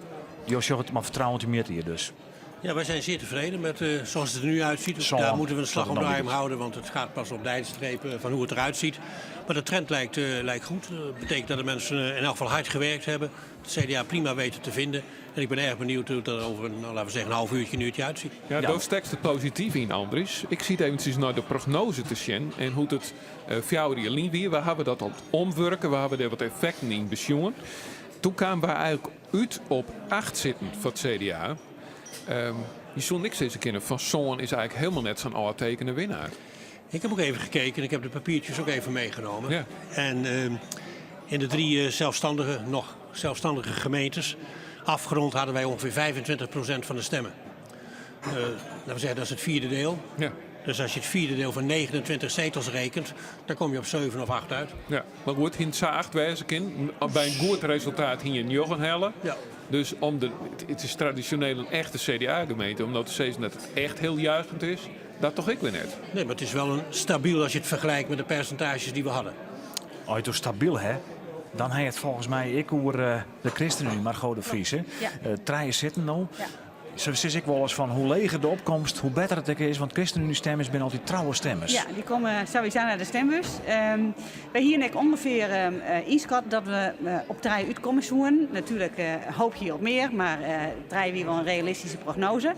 Jo sjogge it mei fertrouwen temjitte hjir dus. Ja, wij zijn zeer tevreden met uh, zoals het er nu uitziet. Daar moeten we een slag om de arm houden, want het gaat pas op de eindstreep eh, van hoe het eruit ziet. Maar de trend lijkt, uh, lijkt goed. Dat betekent dat de mensen in elk geval hard gewerkt hebben. Het CDA prima weten te vinden. En ik ben erg benieuwd hoe het er over een, nou, laten we zeggen, een half uurtje, een uurtje uitziet. Ja, ja. stekst it posityf yn, Andries. Ik siet eventsjes nei de prognose te sjen en hoe't it uh, fjouwer jier lyn wie. We hawwe dat al omwurke, we hawwe dêr wat effekten yn besjoen. Doe kamen wy eigenlik út op acht sitten foar it CDA. Um, je soe niks sizze kinne fan sân is eigenlik hielendal net sa'n ôftekene winner. Ik heb ook even gekeken, ik heb de papiertjes ook even meegenomen. Ja. En uh, in de drie eh, zelfstandige, nog zelfstandige gemeentes, afgerond hadden wij ongeveer 25% van de stemmen. Uh, laten we zeggen, dat is het vierde deel. Ja. Dus als je het vierde deel van 29 zetels rekent, dan kom je op 7 of 8 uit. Ja, mar goed, hie sa acht wêze kin. By in goed resultaat hie je njoggen helle. Ja. Dus om de, it is tradisjoneel in echte CDA-gemeente, om no te sizzen dat it echt hiel juichend is, dat doch ik wer net. Nee, mar it is wol in stabyl as je it fergelike mei de persintaazjes dy't we hadden. As je it oer stabyl ha, dan ha je it folgens my ek oer eh, de ChristenUnie, Margot de Vries. Hè? Ja. Uh, trije sitten no. Ja. Se sizze ek wolris fan hoe leger de opkomst, hoe better it ek is, want ChristenUnie-stemmers binne altyd trouwe stemmers. Ja, dy komme sawiesa nei de stembus. Um, wy hiene ek ûngefear um, ynskat dat we uh, op trije útkomme soenen. Natuerlik uh, hoopje je op mear, mar uh, trije wie wol in realistyske prognose.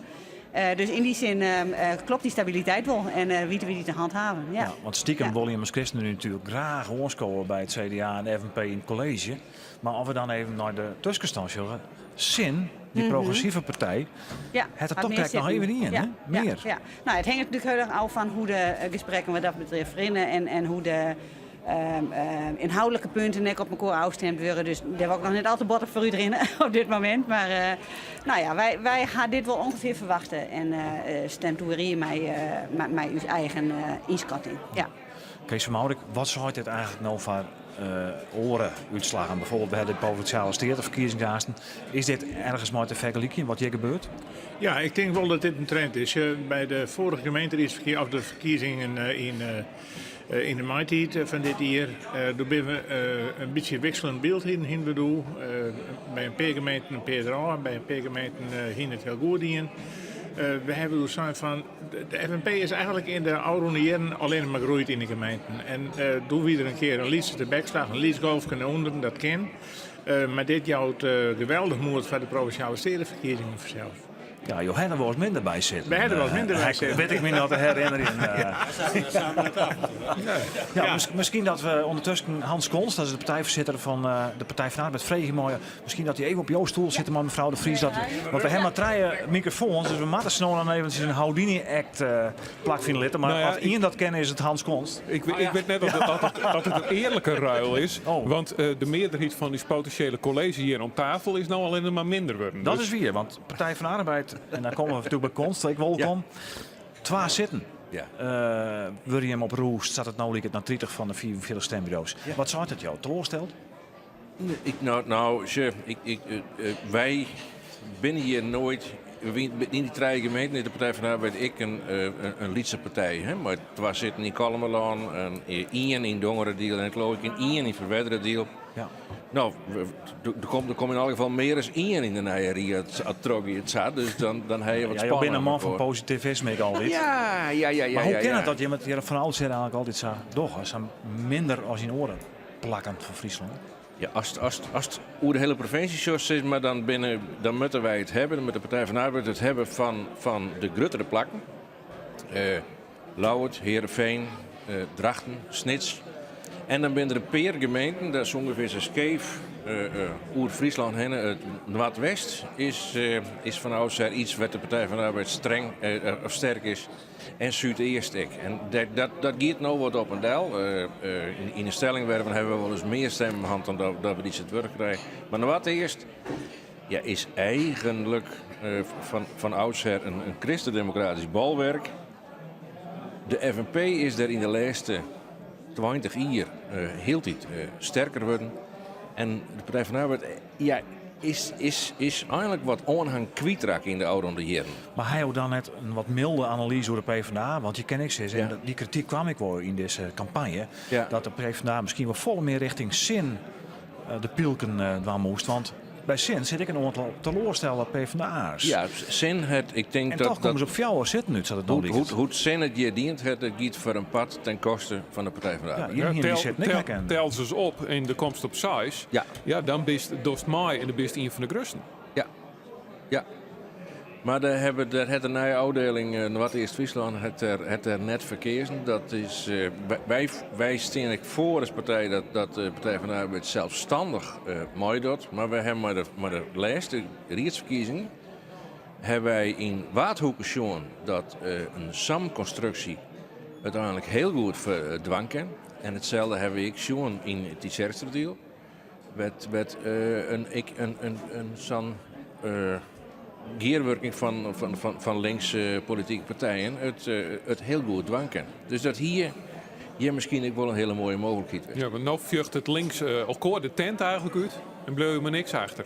Uh, dus yn dy sin uh, klopt dy stabiliteit wol en uh, witte we dy te hanthaven. Ja. Ja, want stikem ja. wolle jim as ChristenUnie natuerlik graach oanskowe by it CDA en de FNP yn it kolleezje. Mar as we dan even nei de tuskenstân sjogge, Sin, dy progressive partij, Ja, hat der hat toch mear krekt noch sitten. even ien, Ja, hè? ja, Mear. ja. Nou, it hinget natuerlik hiel erch ôf fan hoe't de gesprekken wat dat betreft rinne en, en hoe't de. Ynhâldlike punten ek op mekoar ôfstimd wurde. Dus dêr wol ik noch net al te bot op foarút rinne op dit momint. Mar no ja, wy, wy ha dit wol ûngefear ferwachte en stemt oerien mei, mei ús eigen ynskatting. Ja. Kees van Mourik, wat seit dit eigentlik no foar oare útslaggen? Bijvoorbeeld by de provinsjale steateferkiezings Is dit ergens mei te fergelykjen wat hjir gebeurt? Ja, ik tink wol dat dit in trend is. By de foarige gemeenteriedsferkiezingen of de ferkiezingen yn yn de maitiid fan dit jier, doe binne we in bytsje wikseljend byld hiene we doe. By in pear gemeenten in pear derôf en by in pear gemeenten hiene it hiel goed dien. We hawwe doe sein fan de FNP is eigentlik yn de ôfrûne jierren allinnich mar groeid yn de gemeenten. En doe wie der in kear in lytse tebekslach, in lyts golfke nei ûnderen, dat kin. Mar dit jout geweldich moed foar de provinsjale steateferkiezingen fansels. Ja, jo hawwe der wolris minder by sitten. Wy hawwe der wolris minder by sitten. Wit ik my noch te herinnerjen. Ja, miskien dat we ûndertusken Hans Konst, dat is de partijfoarsitter fan de Partij van de Arbeid, freegje meie. Miskien dat hy even op jo stoel sitte mei mefrou De Vries. Dat, want we hawwe mar trije mikrofoans, dus we moatte sa no en dan eventsjes in Houdini-act plakfine litte. Mar Nou ja, as ien dat kin, is it Hans Konst. Ik wit net oft it in earlike ruil is, want de mearderheid fan ús potinsjele kolleezje hjir oan tafel is no allinnich mar minder wurden. Dat is wier, want Partij van de Arbeid, en dan komme we natuerlik by Konst, ek wolkom. Twa sitten. Ja. Wurde jim op rûsd, sa't it no liket, nei 30 fan de 45 stemburo's. Wat seit dat jo? Teloarsteld? Ik, no, no, sjoch, ik, ik, wy binne hjir noait. Yn dy trije gemeenten is de Partij van de Arbeid ek in, in lytse partij. Hè? Mei twa sitten yn Kollumerlân, ien yn Dongeradiel en ik leau ek ien yn Ferwerderadiel. Ja. No, der komt, der komt yn alle gefallen mear as ien yn de nije rie as it trochgiet sa. Dus dan, dan ha je wat Ja, jo binne in man fan positivisme ek altyd. Ja. Mar hoe kin ja. it dat jimme it hjir fan oudsher eigentlik altyd sa dogge, sa minder as yn oare plakken fan Fryslân? Ja, as, as, as oer de hiele provinsje sjochst, sis mar, dan, binne, dan moatte wy it hawwe, dan moat de Partij van de Arbeid it hawwe fan, fan de gruttere plakken. Uh, Ljouwert, Heerenveen, Drachten, Snits. En dan binne der in pear gemeenten, dat is ûngefear sa skeef oer Fryslân hinne. It Noardwest is, is fan oudsher iets wêr't de Partij van de Arbeid streng of sterk is. En Súdeast ek. En dat, dat, dat giet no wat op en del. Yn de Stellingwerven hawwe we wolris mear stimmen hân dan dat, dat we dy it wurk krije. Mar Noardeast ja, is eigentlik fan, fan oudsher in, in kristendemokratysk bolwerk. De FNP is der yn de lêste 20 jier hieltyd sterker wurden. En de Partij van de Arbeid ja, is, is, is eigentlik wat oanhang kwytrakke yn de ôfrûne jierren. Mar ha jo dan net in wat milde analyze oer de PvdA? Want je kin ek sizze, en dy krityk kwam ek wol yn dizze kampanje, dat de PvdA miskien wol folle mear rjochting sin de pylken dwaan moast. Want by sin sit ek in oantal teloarstelde PvdA'ers. Ja, sin hat, ik tink En dat toch komme se op fjouwer sitten út, sa't it no Hoe't, liket. hoe't, hoe't sin it hjir dien hat, dat giet foar in part ten koste fan de Partij van de Arbeid. Ja, hjir hiene dy sitten ek herkend. Tel se op en do komst op seis. Ja. Ja, dan bist, dochst mei en dan bist ien fan de grutsten. Ja. Ja. Mar dêr hawwe, dêr hat de nije ôfdieling Noardeast-Fryslân hat der, hat der net foar keazen. Dat is, wy, wy stean ek foar as partij dat, dat de Partij van de Arbeid selsstannich meidocht. Mar wy hawwe mei de, mei de lêste riedsferkiezingen hawwe wy yn Waadhoeke sjoen dat in samkonstruksje úteinlik hiel goed dwaan kin. En itselde hawwe wy ek sjoen yn Tytsjerksteradiel. Wêr't, wêr't in, ek in, in, in sa'n gearwurking fan, fan, fan, fan linkse politike partijen it, it hiel goed dwaan kin. Dus dat hie hjir miskien ek wol in hiele moaie mooglikheid west. Ja, want no fjocht it links elkoar de tent eigentlik út en bliuw je mei niks achter.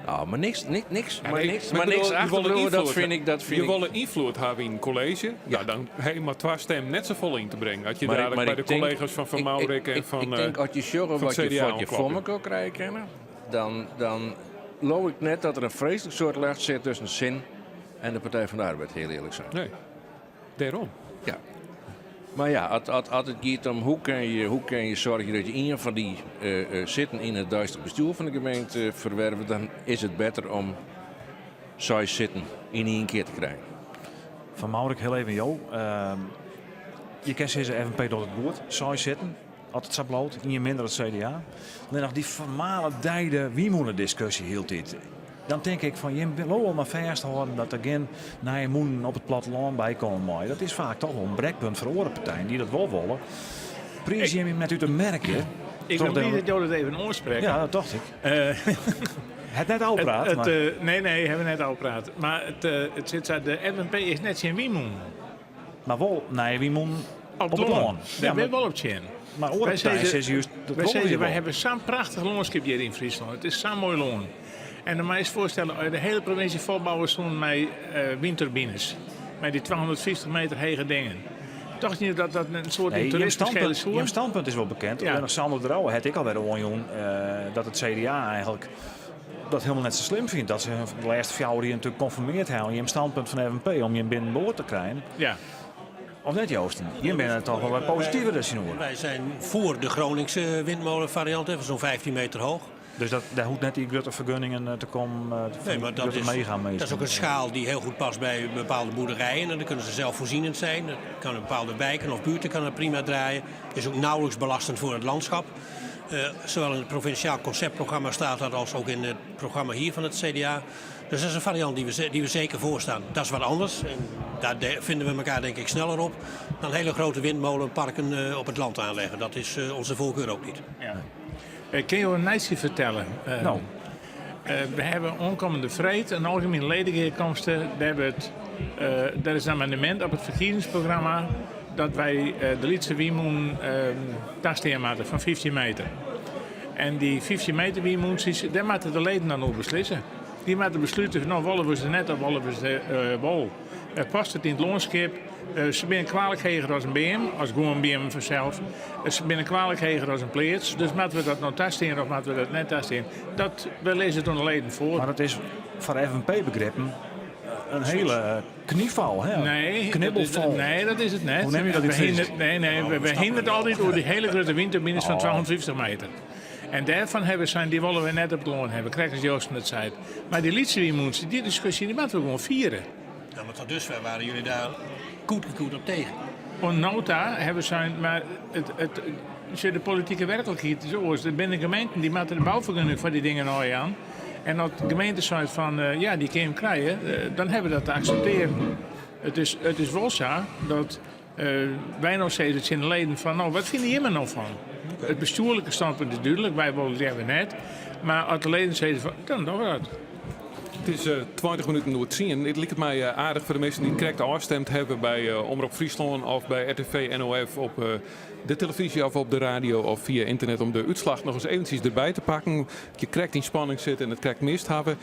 Nou, mar niks, niks, niks, Ja, mar nee, niks, maar mar ik niks bedoel, je wolle achterbliuwe, dat ynfloed fyn ik, dat fyn Je ik. wolle ynfloed hawwe yn it kolleezje. Ja. Dan ha je mar twa stimmen net safolle yn te bringen. As je Maar ik, dadelijk maar by ik de tink, kollega's fan Van ik, ik, Mourik en ik, fan, ik tink, as je sjogge fan wat je, CDA wat je foar oanklopje. mekoar krije kinne, dan, dan leau ik net dat der in freeslik soad lucht sit tusken sin en de Partij van de Arbeid, hiel earlik sein. Nee, dêrom. Ja. Mar ja, as, as, as it giet om hoe kin je, hoe kin je soargje dat je ien fan dy sitten yn it deistich bestjoer fan de gemeente ferwerve, dan is it better om seis sitten yn ien kear te krijen. Van Mourik, hiel even jo. Je kinne sizze FNP docht it goed, seis sitten, as it sa bliuwt, ien minder as it CDA. Allinnich dy fermaledijde wynmûnediskusje hieltyd. Dan tink ik fan jim bliuwe mar fêsthâlden dat der gjin nije mûnen op it plattelân by komme meie. Dat is faak toch wol in brekpunt foar oare partijen dy't dat wol wolle. Priis jim net út de merk, hè? Ik ben blij dat jou dat even oansprekke. Ja, dat tocht ik. Het net al praat. Het, nee, nee, hebben we net al praat. Maar it sit sa, de FNP is net tsjin wynmûnen. Mar wol nije wynmûnen op it lân. Dêr binne wol op tsjin. Mar oare partijen sizze just dat Wy wolle sizze, wy wy wol. hawwe sa'n prachtich lânskip hjir yn Fryslân. It is sa'n moai lân. En dan moat je foarstelle, as je de hiele provinsje folbouwe soenen mei wynturbines, mei dy 250 meter hege dingen. Tocht je dat dat in soart Nee, jim toerisme skele standpunt, soe? jim standpunt is wol bekend. Ja. Sander de Rouwe hat ek alwer oanjûn dat it CDA eigentlik dat hielendal net sa slim fynt. Dat se de lêste 4 jier natuerlik konformeard hawwe oan jim standpunt fan de FNP om jim binnenboard te krijen. Ja. Of net, Joosten? Jim binne toch wol wat positiver dêr tsjinoer. Wij zijn voor de Groningse windmolenvariant, hè, van zo'n 15 meter hoog. Dus dat, dêr hoecht net dy grutte fergunningen eh, te kommen. Eh, Nee, maar dat is, dat is ook een schaal die heel goed past bij bepaalde boerderijen. En dan kunnen ze zelfvoorzienend zijn. Dat kan in bepaalde wijken of buurten kan het prima draaien. Is ook nauwelijks belastend voor het landschap. Zowel in het provinciaal conceptprogramma staat dat als ook in het programma hier van het CDA. Dus dat is een variant die we zeker voorstaan. Dat is wat anders. En daar vinden we elkaar denk ik sneller op dan hele grote windmolenparken op het land aanleggen. Dat is onze voorkeur ook niet. Ja. Kin jo in nijtsje fertelle? No. We hawwe oankommende freed in algemiene ledegearkomste. Dêr hebben it, der is in amendemint op it ferkiezingsprogramma dat wy de lytse wynmûnen tastean moatte fan 15 meter. En dy 15 meter wynmûntsjes, dêr moatte de leden dan oer beslisse. Dy moatte beslute, no wolle we se net of wolle we se wol. Past it yn it lânskip? Se binne kwalik heger as in beam, as gewoan beammen fansels. Se binne kwalik heger as in pleats. Dus moatte we dat no tastean of moatte we dat net tastean? Dat, we lizze it oan de leden foar. Mar dat is foar FNP-begrippen in hiele knyfal, hè? Nee, Knibbelfal. nee, dat is it net. Hoe neame je dat yn We it Frysk? hiene it- Nee, nee, we hiene it altyd oer dy hiele grutte wynturbines fan 250 meter. En dêrfan hawwe we sein, dy wolle we net op it lân hawwe, krekt as Joosten it seit. Mar dy lytse wynmûntsjes, dy diskusje dy moatte we gewoan fiere. Ja, maar tot dusver waren jullie daar goed en goed op tegen. Oant no ta hawwe we sein, mar it, sjoch, de politike werklikheid is oars. Der binne gemeenten dy moatte de boufergunning foar dy dingen ôfjaan. En as de gemeente seit fan ja, dy kinne jim krije, dan hawwe we dat te akseptearjen. It is wol sa dat wy no sizze tsjin de leden fan no, wat fine jimme no fan? It bestjoerlike standpunt is dúdlik, wy wolle it leaver net. Mar as de leden sizze fan, dan dogge we dat. It is 20 minuten oer tsien. It liket my aardich foar de minsken dy't krekt ôfstimd hawwe by Omrop Fryslân of by RTV NOF op de telefyzje of op de radio of fia ynternet om de útslach noch ris eventsjes derby te pakken. As je krekt yn spanning sitte en it krekt mist hawwe.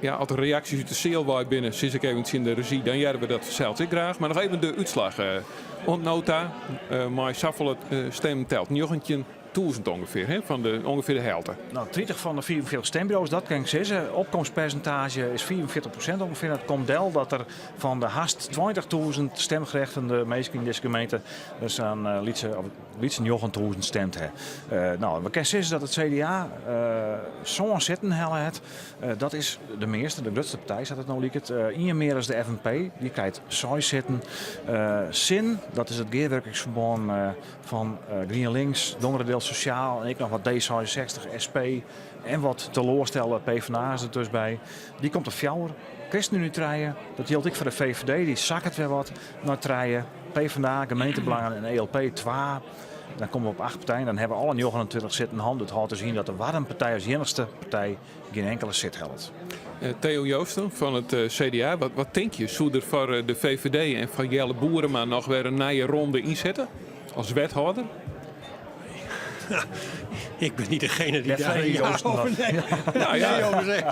Ja, as der reaksjes út de seal wei binne, sis ik even tsjin de rezjy, dan hearre we dat fansels ek graach. Mar noch even de útslach. Oant no ta, mei safolle stimmen telt 19.000 ûngefear, hè, fan de, ûngefear de helte. No, 30 fan de 45 stimburo's, dat kin ik sizze. Opkomstpersintaazje is 45% ûngefear. Dat komt del dat der fan de hast 20.000 stemgerechtigde minsken yn dizze gemeente der sa'n lytse, of lytse 9.000 stimd ha. No, we kinne sizze dat it CDA sân sitten helle hat. Dat is de measte, de grutste partij, sa't it no liket. Ien mear as de FNP, dy krijt seis sitten. Sin, dat is it gearwurkingsferbân fan GrienLinks, Dongeradeel Sosjaal en ek noch wat D66, SP en wat teloarstelde PvdA's der dus by. Dy komt op fjouwer. ChristenUnie trije. Dat jildt ek foar de VVD, dy sakket wer wat nei trije. PvdA, Gemeentebelangen en ELP twa. Dan komme we op acht partijen. Dan hawwe we alle 29 sitten hân. Dat hâldt dus yn dat de Waddenpartij as iennichste partij gjin inkele sit hellet. Theo Joosten fan it CDA, wat tinke je? Soe der foar de VVD en foar Jelle Boerema noch wer in nije ronde ynsitte as wethâlder? Ik ben niet degene die Dêr daar frege een ja Joosten over wat. nee. Nou ja. Nee over zegt.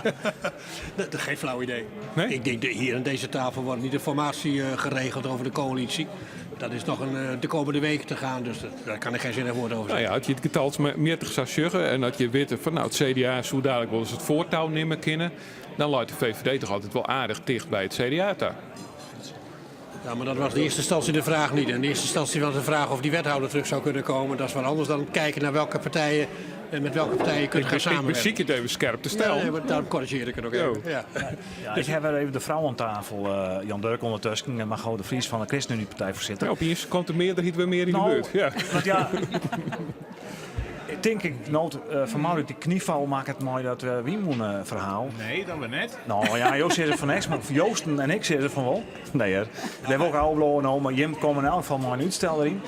Dat geen flauw idee. Ik denk, hier aan deze tafel wordt niet de formatie geregeld over de coalitie. Dat is nog de komende week te gaan, dus daar kan ik geen zinnig woord over Nou zeggen. ja, as je it getalsmjittich sa sjogge en dat je witte fan nou, it CDA soe dadlik wolris it foartou nimme kinne, dan leit de VVD toch altyd wol aardich ticht by it CDA ta. Ja, maar dat was in eerste instantie de vraag niet. In eerste instantie was de vraag of die wethouder terug zou kunnen komen. Dat is wat anders dan kijken naar welke partijen en met welke partijen je kunt gaan Ik samenwerken. besyk it even skerp te stellen. Ja, nee, maar daarom corrigeer ik het ook even. Ja. Ja, ik ha wer even de frou oan tafel, Jan Durk ûndertusken en Margot de Vries fan de ChristenUnie partijfoarsitter. Ja, opiens komt de mearderheid wer mear yn de Nou, buert. Ja. Want ja, ik tink ik no't Van Mourik dy knyfal makket mei dat wynmûneferhaal. Nee, dat wer net. No ja, jo sizze fan niks, mar Joosten en ik sizze fan wol. Nee hear, dêr wol ik ôfbliuwe no, mar jim komme yn elk gefal mei in útstel deryn.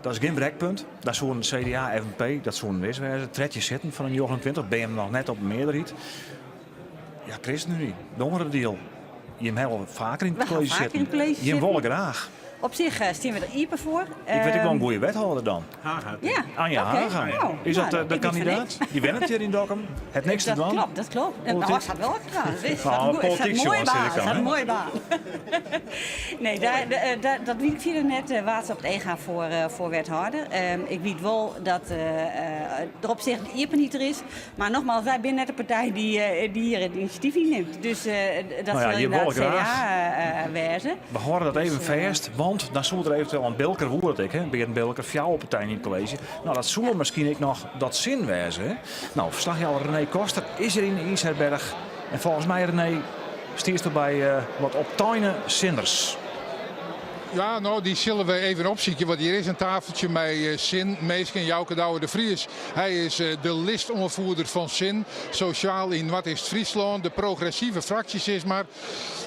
Dat is gjin brekpunt. Dan soenen CDA, FNP, dat soenen wis wêze. 13 sitten fan de 29, binne jim noch net op de mearderheid. Ja, ChristenUnie, Dongeradiel. Jim hawwe al faker yn it kolleezje sitten. Jim wolle graach. Op sich stean we der iepen foar. Ik wit ek wol in goede wethâlder dan. Haga. Ja. Anja Haga. Nou, Is dat nou, de ik wit fan kandidaat? niks. Dy wennet hjir yn Dokkum. Hat niks te Dat dwaan. klopt, dat klopt. En Politiek. dat hat wol wat te dwaan. Dat is Nou, een politiek mooie sjoen, baan. sis ik dan, Dat is hè? een mooie baan. Nee, daar, daar, dat weet ik verder net eh, waar ze op het e gaan voor wethouder. Ik weet wel dat er op zich de iepenheid er is. Maar nogmaals, wij zijn net de partij die hier het initiatief in neemt. Dus dat Nou ja, zal je inderdaad wil graag. CDA wezen. We horen dat Dus, even vast, want dan zoekt er eventueel een Bilker, hoe het ik, hè, Berend Bilker, jouw partij in het college. Nou, dat zou misschien ook nog dat zin wezen. Hè? Nou, verslagjouwer René Koster is er in de Iesherberg. En volgens mij, René, stiest er bij wat optuinen zinders. Ja, nou, die zullen we even opzoeken. Want hier is een tafeltje met Zin, Meesken, Jouke Douwe de Vries. Hij is de listoanvoerder van Zin. Sociaal in wat is het Friesland, de progressieve fracties is. Maar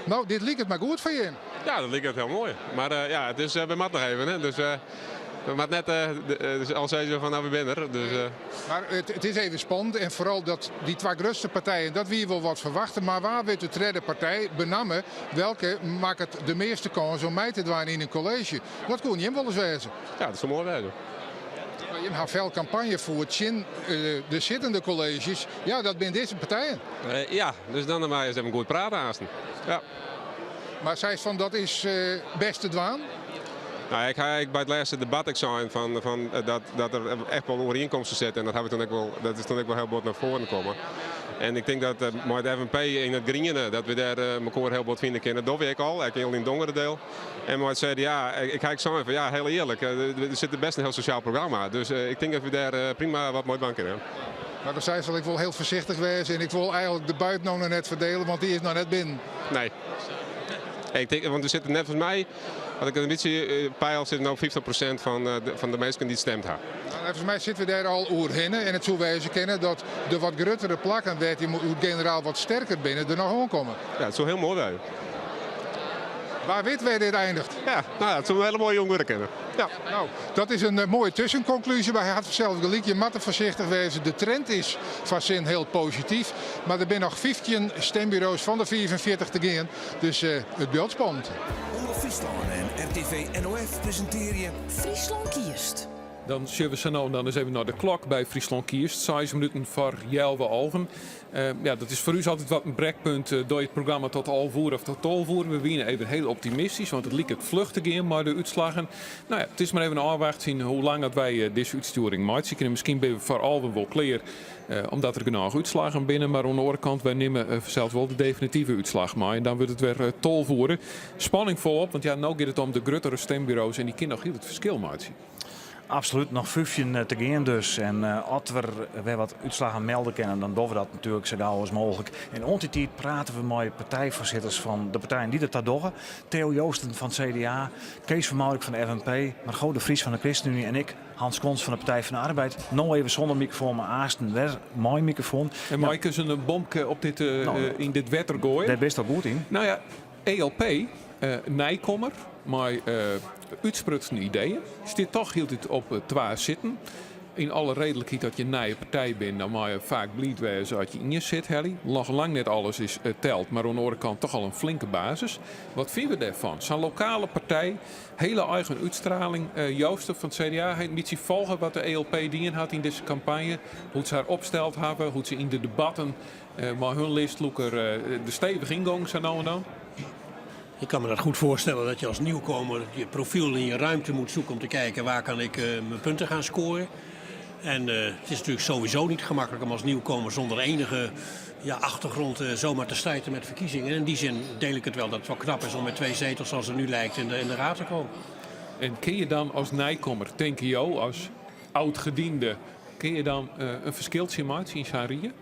nou, dit liep het maar goed van je. Ja, dat liep het heel mooi. Maar ja, het is bij Matt nog even. Hè? Dus we moeten net de dus al zei ze van nou, we zijn er. Dus. Maar het is even spannend en vooral dat die twee grootste partijen, dat we hier wel wat verwachten. Maar waar wordt de derde partij benammen? Welke maakt het de meeste kans om mij te dwaan in een college? Dat kon je hem wel eens wezen. Ja, dat is wel mooi wezen. Maar je hebt veel campagne voert in de zittende colleges. Ja, dat zijn deze partijen. Ja, dus dan maar eens even goed praten haasten. Ja. Maar zei van dat is best te dwaan? Nou, ik ga bij het laatste debat ik zei van dat er echt wel overeenkomsten zitten en dat hebben we toen ook wel, dat is toen ook wel heel bot naar voren gekomen. En ik denk dat met de FNP in het Grienen, dat we daar elkaar heel bot vinden kunnen. Dat weet ik al, ik heel in het Dongerendeel. En maar het CDA, ik ga ik zeggen van ja, heel eerlijk, er zit best een heel sociaal programma. Dus ik denk dat we daar prima wat mooi van kunnen. Maar dan zei ze, ik wil heel voorzichtig wezen en ik wil eigenlijk de buit nog net verdelen, want die is nog net binnen. Nee. Ik denk, want we zitten net volgens mij, had ik een beetje peil, zit nou 50% van de mensen die stemt hebben. Nou, volgens mij zitten we daar al oer in en het zo wijze kennen dat de wat grotere plakken, werd die moet generaal wat sterker binnen, er nog aankomen. Ja, het zou heel mooi zijn. Waar weet wij dit eindigt? Ja, het zou een hele mooie jongeren kennen. Ja. Nou, dat is een mooie tussenconclusie, maar hij had zelf gelijk. Je moet er voorzichtig wezen. De trend is van zin heel positief. Maar er zijn nog 15 stembureaus van de 44 te gaan. Dus het beeld spannend. Omrop Friesland en RTV NOF presenteren je Friesland Kiest. Dan zullen we zo nou dan eens even naar de klok bij Friesland Kiest. 6 minuten voor Jelwe Algen. Ja, dat is voor u altijd wat een brekpunt door het programma tot alvoer of tot tolvoer. We wienen even heel optimistisch, want het liep het vlucht te gaan, maar de uitslagen. Het is maar even een afwacht zien hoe lang dat wij deze uitsturing maken. Ze kunnen misschien bij voor Alven wel klaar, omdat er genoeg uitslagen binnen. Maar aan de andere kant, wij nemen zelfs wel de definitieve uitslag mee. En dan wordt het weer tolvoeren. Spanning volop, want nu gaat het om de grotere stembureaus en die kunnen nog heel het verschil maken. Absoluut, nog 15 te gaan dus. En als we weer wat uitslagen melden kunnen, dan doen we dat natuurlijk zo gauw als mogelijk. En om die tijd praten we met partijvoorzitters van de partijen die dat daar doen. Theo Joosten van het CDA, Kees van Maurik van de FNP, Margot de Vries van de ChristenUnie en ik, Hans Konst van de Partij van de Arbeid. Nog even zonder microfoon, maar Aasten weer mooi microfoon. En Maaike is een bomke in dit wetter gooien. Daar best al goed in. ELP, Nijkommer, maar uitsprutsen ideeën. Is dit toch hield het op twa zitten? In alle redelijkheid dat je een nieuwe partij bent, dan mag je vaak blied wezen als je in je zit, Helly. Nog lang net alles is telt, maar aan de andere kant toch al een flinke basis. Wat vinden we daarvan? Zo'n lokale partij, hele eigen uitstraling. Joosten van het CDA, hij liet zich volgen wat de ELP dien had in deze campagne. Hoe ze haar opsteld hebben, hoe ze in de debatten maar hun listloeker de stevige ingang zijn nou en dan. Ik kan me dat goed voorstellen dat je als nieuwkomer je profiel in je ruimte moet zoeken om te kijken waar kan ik mijn punten gaan scoren. En het is natuurlijk sowieso niet gemakkelijk om als nieuwkomer zonder enige achtergrond zomaar te strijden met verkiezingen. En in die zin deel ik het wel dat het wel knap is om met 2 zetels zoals het nu lijkt in de raad te komen. En kun je dan als nieuwkomer, denk je, als oud-gediende, kun je dan een verschiltje maken in Sarrië?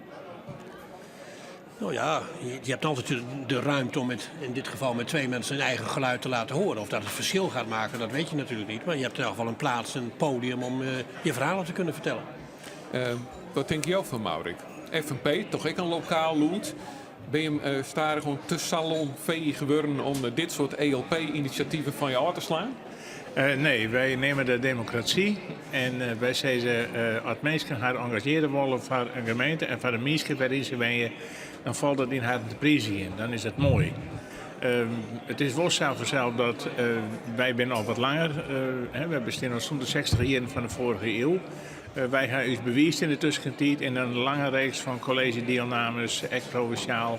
Je hebt altijd de ruimte om in dit geval met 2 mensen een eigen geluid te laten horen. Of dat het verschil gaat maken, dat weet je natuurlijk niet. Maar je hebt in elk geval een plaats, een podium om je verhalen te kunnen vertellen. Wat denk jij van Maurik? FNP, toch ik een lokaal loot. Ben je starig gewoon te salonveeg geworden om dit soort E L P-initiatieven van je af te slaan? Nee, wy nimme de demokrasy en wy sizze as minsken har engagearje wolle foar in gemeente en foar de mienskip wêryn se wenje, dan falt dat yn harren te priizgjen. Dan is dat moai. It is wol sa fansels dat wy binne al wat langer, wy bestean al sûnt de sechstiger jierren fan de foarige iuw. Wy ha ús bewiisd yn de tuskentiid yn in lange reeks fan kolleezjedielnames, ek provinsjaal.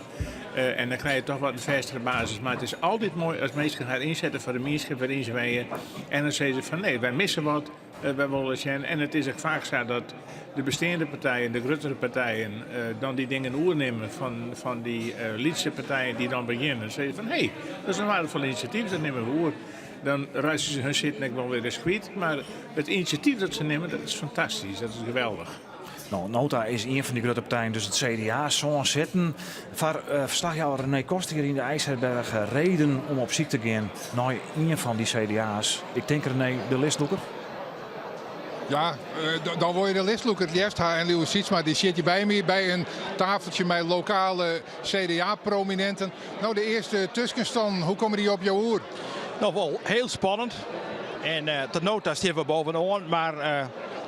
En dan krije je toch wat in fêstere basis. Mar it is altyd moai as minsken har ynsette foar de mienskip wêryn se wenje. En dan sizze fan nee, wy misse wat, wy wolle sjen. En it is ek faak sa dat de besteande partijen, de gruttere partijen, dan dy dingen oernimme fan dy lytse partijen dy't dan begjinne. Dan sizze fan hé, dat is in waardefol inisjatyf, dat nimme we oer. Dan reitsje se hun sitten ek wol wer ris kwyt. Mar it inisjatyf dat se nimme, dat is fantastysk, dat is geweldich. No, Nota is ien fan dy grutte partijen, dus it CDA, sân sitten. Foar ferslachjouwer René Koster hjir yn de IJsherberg reden om op syk te gean nei ien fan dy CDA's. Ik tink René, de listlûker? Ja, dan wol je de listlûker it leafst ha. En Liuwe Sytsma dy sit hjir by my by in tafeltsje mei lokale CDA-prominenten. No, de earste tuskenstannen, hoe komme dy op jo oer? No, wol hiel spannend. En tot no ta stean we boppenoan, mar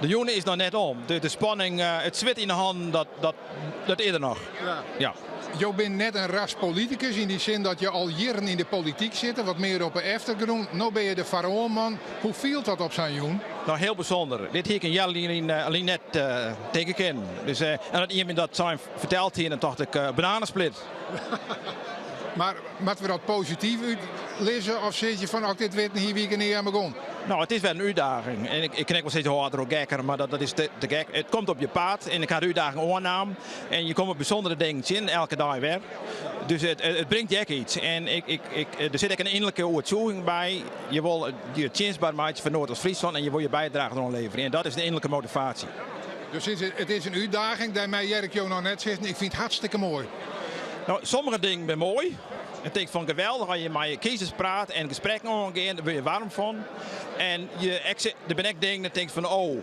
de jûn is noch net om. De spanning, it swit yn de hannen, dat is der noch. Ja. Jo binne net in ras politikus yn dy sin dat je al jierren yn de polityk sitte, wat mear op de eftergrûn. No binne je de foaroanman. Hoe fielt dat op sa'n jûn? No, hiel bysûnder. Dit hie ik in healjier lyn net tinke kinnen. Dus, en dat ien my dat sein ferteld hie, dan tocht ik, bananesplit. Mar moatte we dat posityf útlizze of sizze je fan as ik dit witten hie, wie ik der nea oan begûn? No, it is wer in útdaging. En ik kin ek wol sizze, hâld der gekker, mar dat is te gek. It komt op je paad en ik ha de útdaging oannaam. En je komme bysûndere dingen tsjin, elke dei wer. Dus it bringt je ek iets. En der sit ek in ynnerlike oertsjûging by. Je wolle je tsjinstber meitsje foar Noardeast-Fryslân en je wolle je bydrage deroan leverje. En dat is de ynnerlike motivaasje. Dus it is in útdaging, dêrmei hear ik jo noch net sizzen, ik fyn it hartstikke moai. No, sommige dingen binne moai. Ik tink fan geweldich as je mei je kiezers praat en gesprekken oangean, dêr wurde je waarm fan. En der binne ek dingen dat tinkst fan oh,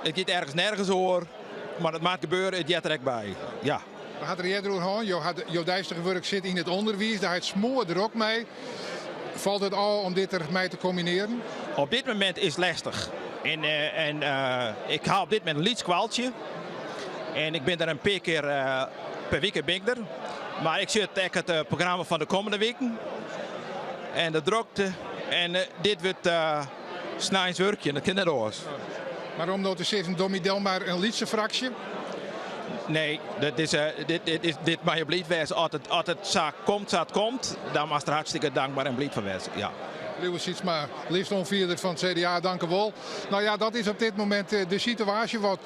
it giet ergens nergens oer, mar it moat gebeure, it heart der ek by. Ja. We ha it der earder oer hân, jo hat, jo deistige wurk sit yn it ûnderwiis, dêr ha it smoardrok mei. Falt it ôf om dit der mei te kombinearjen? Op dit momint is it lestich. En, en ik ha op dit momint in lyts skoaltsje. En ik bin der in pear kear per wike bin ik der. Mar ik sjoch ek it programma fan de kommende wiken. En de drokte. En dit wurdt sneins wurkjen, dat kin net oars. Mar om no te sizzen, doch my del mar in lytse fraksje? Nee, dat is, dit, dit, is, dit mei je bliid wêze. As it, as it sa komt sa't it komt, dan moatst der hartstikke dankber en bliid fan wêze. Ja. Liuwe Sytsma, listoanfierder fan it CDA, dank u wol. No ja, dat is op dit momint de situaasje. Wat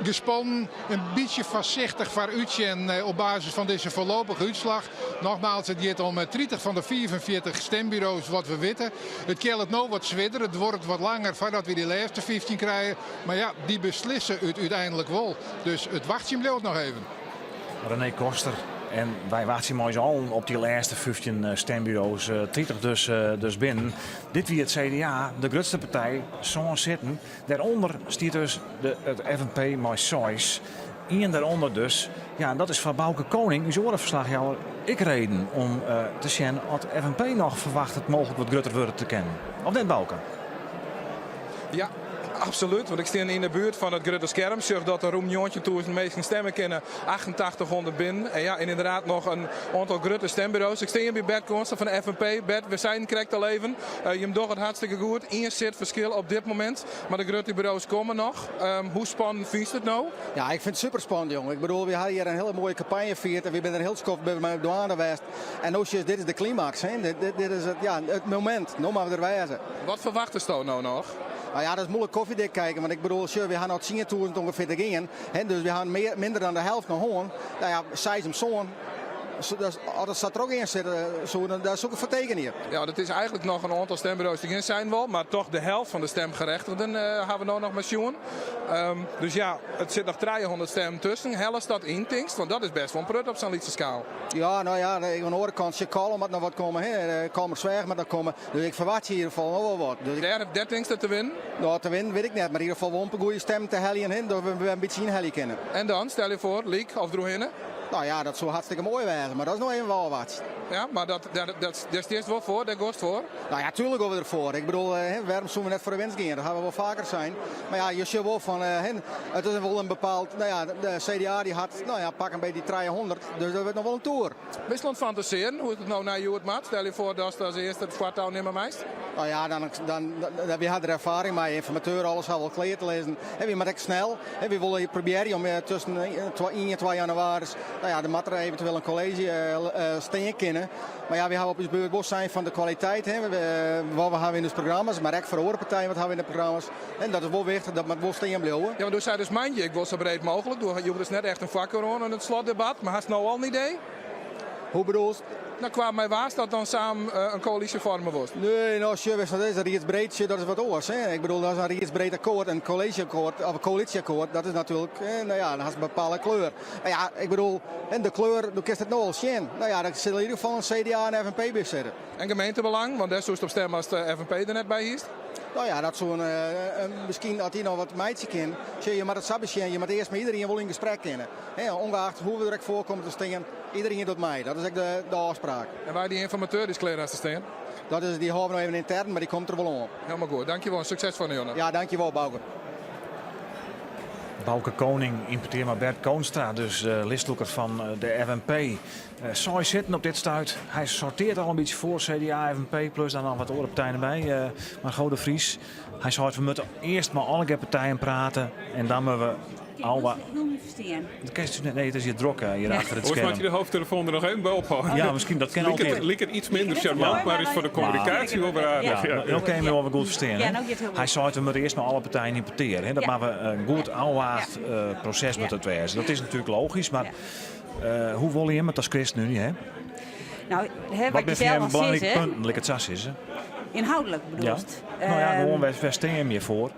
gespannen, in bytsje foarsichtich foarútsjen op basis fan dizze foarlopige útslach. Nogmaals, it giet om 30 fan de 45 stimburo's wat we witte. It keallet no wat swierder, it duorret wat langer foardat we dy lêste 15 krije. Mar ja, dy beslisse it úteinlik wol. Dus it wachtsjen bliuwt noch even. René Koster en wy wachtsje mei ús allen op dy lêste 15 stimburo's, 30 dus, dus binnen. Dit wie it CDA, de grutste partij, sân sitten. Dêrûnder stiet dus de, it FNP mei seis. Ien dêrûnder dus. Ja, en dat is foar Bauke Koning, ús oare ferslachjouwer, ek reden om te sjen oft FNP noch ferwachtet mooglik wat grutter wurde te kinnen. Of net, Bauke? Ja, absolút. Want ik stean yn de buert fan it grutte skerm. Sjoch dat der rûm 19.000 minsken stimme kinne. 8800 binnen. En ja, en ynderdaad noch in oantal grutte stimburo's. Ik stean hjir by Bert Koornstra fan de FNP. Bert, we seinen krekt al even. Jim dogge it hartstikke goed. Ien sit ferskil op dit momint. Mar de grutte buro's komme noch. Hoe spannend fynst it no? Ja, ik fyn it super spannend, jonge. Ik bedoel, we ha hjir in hiele moaie kampanje fierd en we binne der hiel skoft mei dwaande west. En no sjochst, dit is de klimaks. Hè? Dit, dit, dit is it, ja, it momint. No moatte we der wêze. Wat ferwachtesto no noch? Nou ja, dat is moeilijk koffiedik kijken. Want ik bedoel, sjoch, we ha noch 10.000 ûngefear te gean. Hè? Dus we ha mear, minder dan de helft noch hân. Nou ja, seis om sân. As it sa trochgean soe, dan dêr soe ik foar tekenje. Ja, dat is eigentlik noch in oantal stimburo's te gean seinen we al, mar toch de helft fan de stemgerechtigden ha we no noch mar sjoen. Dus ja, it sit noch 300 stimmen tusken. Hellest dat yn, tinkst? Want dat is bêst wol in prut op sa'n lytse skaal. Ja, no ja, oan de oare kant, sjoch, Kollum moat noch wat komme, hè. Kollumersweach moat noch komme. Dus ik ferwachtsje yn ieder gefal noch wol wat. Dus ik... Dêr, dêr tinkst it te winnen? No, te winnen wit ik net, mar yn ieder gefal wol in pear goede stimmen te heljen, hè, dat we wer in bytsje ynhelje kinne. En dan, stel je foar, lyk of deroerhinne? Nou ja, dat soe hartstikke moai wêze, mar dat is noch even ôfwachtsjen. Ja, mar dat, dat, dat, dêr stiest wol foar, dêr goest foar? Nou ja, tuurlijk gaan we ervoor. Ik bedoel, wêrom soene we net foar de winst gean? Dat ha we wol faker sein. Mar ja, je sjogge wol fan, it is wol in bepaald, nou ja, de CDA dy hat, nou ja, pak in bytsje 300, dus dat wurdt noch wol in toer. Bist oan it fantasearjen hoe't it no nei hjoed moat? Stel je foar datst as earste it foartou nimme meist. Nou ja, dan, dan, dan, wy ha der erfaring mei. Ynformateur, alles ha wol klear te lizzen. En wy moatte ek snel. En wy wolle probearje om tusken 1 en 2 jannewaris, nou ja, dan moat der eventueel in kolleezje stean kinne. Mar ja, wy hawwe op ús beurt wol sein fan de kwaliteit, hè, wat we hawwe yn ús programma's, mar ek foar oare partijen wat hawwe we yn de programma's. En dat is wol wichtich, dat moat wol stean bliuwe. Ja, want do seidest moandei, ik wol sa breed mooglik. Do joech dus net echt in foarkar oan yn it slotdebat, mar hast no al in idee? Hoe bedoelst? No, kwa mei wa'tst dat dan samen in koälysje foarmje wolst? Nee, no, sjoch, witst wat it is, riedsbreed, sjoch, dat is wat oars. Hè. Ik bedoel, dat is in riedsbreed akkoart, in kolleezjeakkoart, of in koälysjeakkoart, dat is natuerlik, no ja, dan hast in bepaalde kleur. Mar ja, ik bedoel, en de kleur, do kinst it no al sjen. No ja, der sil yn ieder gefal in CDA en FNP by sitte. En gemeentebelang, want dêr soest op stemme as de FNP der net by hiest? No ja, dat soe in, miskien as dy noch wat meitsje kin. Sjoch, je moatte it sa besjen, je moatte earst mei iderien wol yn gesprek kinne. Hè, ongeacht hoe we der ek foar komme te stean, iderien docht mei. Dat is ek de, de ôfspraak. En wa dy ynformateur dy is klear hast te stean? Dat is, dy hâlde we noch even yntern, mar dy komt der wol oan. Helemaal goed. Dankjewol en sukses foar de jûn. Ja, dankjewol Bauke. Bauke Koning yn petear mei Bert Koonstra, dus uh, listlûker fan eh, de FNP. Uh, seis sitten op dit stuit. Hy sortearret al in bytsje foar CDA, FNP, plus dan noch wat oare partijen derby. Uh, Margot de Vries, hy sei we moatte earst mei allegear partijen prate en dan moatte we Alwa. Ik wil niet verstaan. Dat kinst net, nee, it is hjir drok hjir achter it Oars skerm. moat je de hoofdtelefoon er nog even bij ophouden. Ja, miskien dat kin altyd. Liket iets minder sjarmant, mar is foar de kommunikaasje wol wer aardich. Ja, no kinne we wol wer goed ferstean. Ja, no giet hiel Hy sei we moatte earst mei alle partijen yn petear. Hè. Dat moat in goed ôfwaagd proses moat it wêze. Dat is natuerlik logysk, mar hoe wolle jim it as ChristenUnie? Hè? Nou, hè, Wat wat je binne foar zelf jim al belangrike sizze, punten, lit ik it sa sizze? Ynhâldlik Ja. bedoelst? No ja, gewoan wêr, wêr steane je foar?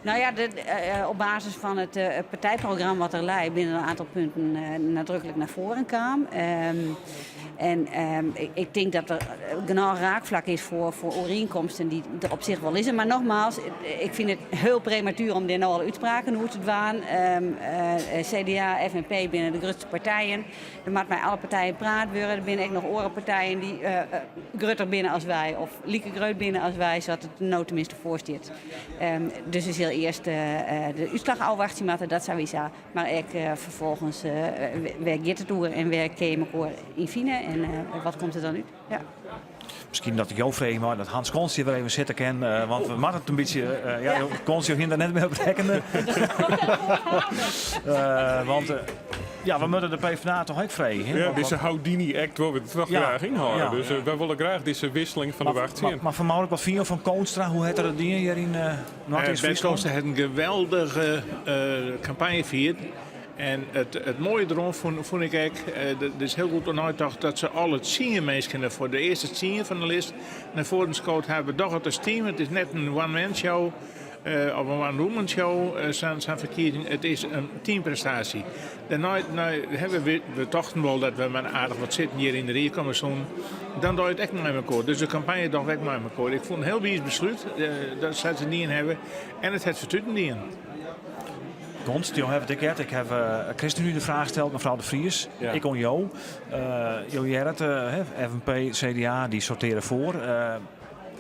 Nou ja, de, op basis fan it partijprogramma wat der lei, binne der in oantal punten nadruklik nei foaren kaam. En ik tink dat der genôch raakflak is foar, foar oerienkomsten dy't der op sich wol lizze. Mar nogmaals, ik fyn it hiel prematuer om dêr no al útspraken oer te dwaan. CDA, FNP binne de grutste partijen. Der moat mei alle partijen praat wurde. Der binne ek noch oare partijen dy't grutter binne as wy of like grut binne as wy, sa't it der no teminsten foar stiet. Dus we sille earst de útslach ôfwachtsje moatte, dat sawiesa. Mar ek ferfolgens, wêr giet it oer en wêr kinne je mekoar yn fine en wat komt der dan út. Ja. Miskien dat ik jo freegje mei dat Hans Konst hjir wer even sitte kin, want we moatte it in bytsje. Ja, Konst, jo hiene der net mear op rekkene. Want ja, we moatte de PvdA toch ek freegje. Ja, dizze Houdini-act wolle we toch graach ynhâlde. Dus wy wolle graach dizze wikseling fan de wacht sjen. Mar fan Maurik, wat fine jo fan Koonstra? Hoe hat er it dien hjir yn Noardeast-Fryslân? Koonstra hat in geweldige kampanje fierd. En it, it moaie deroan fûn, fûn ik ek, der is hiel goed oer neitocht dat se alle tsien minsken foar de earste tsien fan de list nei foaren skood hawwe. Doch it as team, it is net in one-man show of in one-woman show, sa'n sa'n ferkiezing. It is in teamprestaasje. Dêrnei nei, hawwe we, we tochten wol dat we mar aardich wat sitten hjir yn de rie komme soenen. Dan dogge je it ek mei mekoar. Dus de kampanje dogge we ek mei mekoar. Ik fûn in hiel wiis beslút dat se dien hawwe en it hat fertuten dien. Konst, jo hawwe it ek heard. Ik haw ChristenUnie de fraach steld, mefrou De Vries. Ja. Ek oan jo. Jo hearre it, FNP, CDA, dy sortearje foar.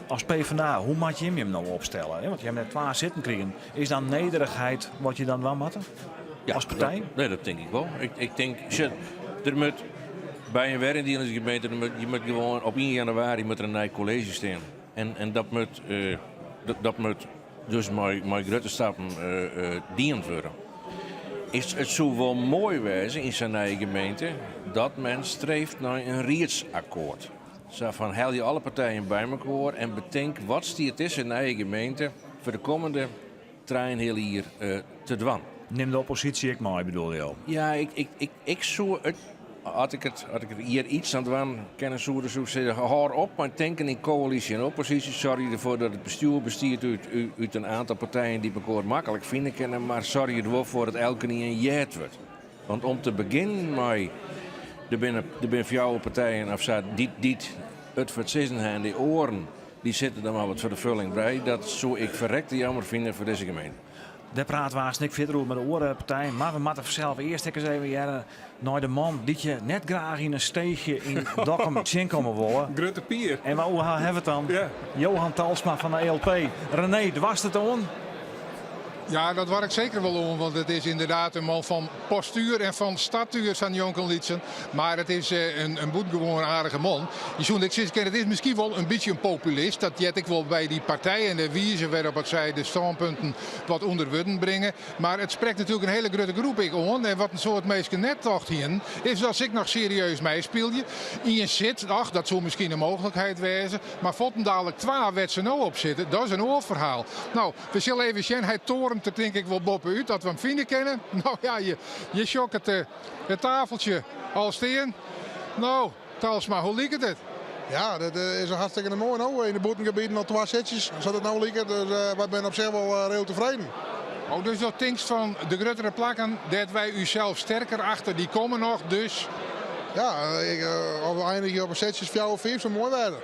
As PvdA, hoe moat jim jim no opstelle? Want je hawwe net twa sitten krigen. Is dan nederichheid wat je dan dwaan moatte? Ja, as partij? Dat, nee, dat tink ik wol. Ik, ik tink, sjoch, der moat by in weryndielingsgemeente, der moat, je moat gewoan op 1 januari moat der in nij kolleezje stean. En, en dat moat, dat, dat moat dus mei, mei grutte stappen dien wurde. Is, it soe wol moai wêze yn sa'n nije gemeente dat men streeft nei in riedsakkoart. Sa fan helje alle partijen by mekoar en betink wat stiet dizze nije gemeente foar de kommende trijenheal jier te dwaan. Nim de opposysje ek mei, bedoele jo? Ja, ik, ik, ik, ik soe it, as ik it, as ik it hjir iets oan dwaan kinne soe, dan soe ik sizze, hâld op mei tinken yn koälysje en opposysje. Soargje derfoar dat it bestjoer bestiet út, út in oantal partijen dy't mekoar maklik fine kinne, mar soargje der wol foar dat elkenien heard wurdt. Want om te begjinnen mei, der binne, der binne fjouwer partijen of sa dy't, dy't it foar it sizzen ha en dy oaren dy sitte der mar wat foar de fulling by, dat soe ik ferrekte jammer fine foar dizze gemeente. Dêr prate we aanst ek fierder oer mei de oare partijen. Mar we moatte fansels earst ek ris even hearre nei de man dy't je net graach yn in steechje yn Dokkum tsjinkomme wolle. Grutte Pier. En wa oer ha we it dan? Johan Talsma fan de ELP. René, doarst it oan? Ja, dat doar ik seker wol oan, want it is ynderdaad in man fan postuer en fan statuer, sa njonkenlytsen. Mar it is in bûtengewoan aardige man. Je soene ek sizze kinne, it is miskien wol in bytsje in populist. Dat heart ek wol by dy partij en de wize wêrop at sy de stânpunten wat ûnder wurden bringe. Mar it sprekt natuerlik in hiele grutte groep ek oan. En wat in soad minsken net tocht hienen, is dat se ek noch serieus meispylje. Ien sit, ach, dat soe miskien in mooglikheid wêze. Mar fuortendalik twa wêr't se no op sitte, dat is in oar ferhaal. No, we sille even sjen. Hy toarnt der tink ik wol boppe-út dat we him fine kinne. No ja, je sjoch it, it tafeltsje al stean. No, Talsma, hoe liket it? Ja, dat is hartstikke moai no. Yn de bûtengebieten al twa sitsjes, sa't it no liket. Dus wy binne op sich wol reëel tefreden. Oh, dus do tinkst fan de gruttere plakken dêr't wy ússels sterker achte, dy komme noch, dus? Ja, ik, of we einigje op in sitsjes fjouwer of fiif soe moai wêze.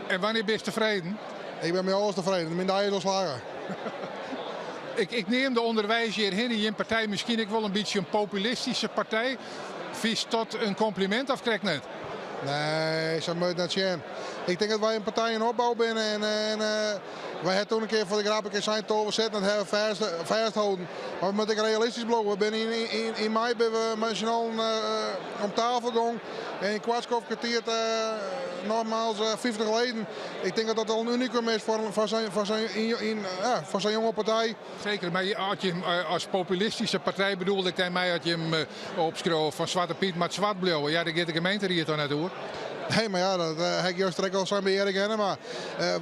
En wannear bist tefreden? Ik bin mei alles tefreden. Myn dei is al slagge. Ik, ik neamde ûnderweis hjirhinne jim partij miskien ek wol in bytsje in populistyske partij. Fynst dat in komplimint of krekt net? Nee, sa moat it net sjen. Ik tink dat wy in partij yn opbou binne en, en wy ha toen in kear foar de grap in kear sein 12 sitten, dat ha we fêst, fêstholden. Mar we moatte ek realistysk bliuwe. We binne yn, yn, yn mei binne we mei syn allen om tafel gong en yn koart skoftke tiid nogmaals 50 leden. Ik tink dat dat al in unikum is foar, foar sa'n foar sa'n yn, ja, foar sa'n jonge partij. Seker, mar as je him as populistyske partij bedoelde ik dêrmei as je him opskriuwe fan Swarte Pyt moat swart bliuwe. Ja, dêr giet de gemeenteried dan net oer. Nee, mar ja, dat ha ik juster ek al sein by Erik Hennema.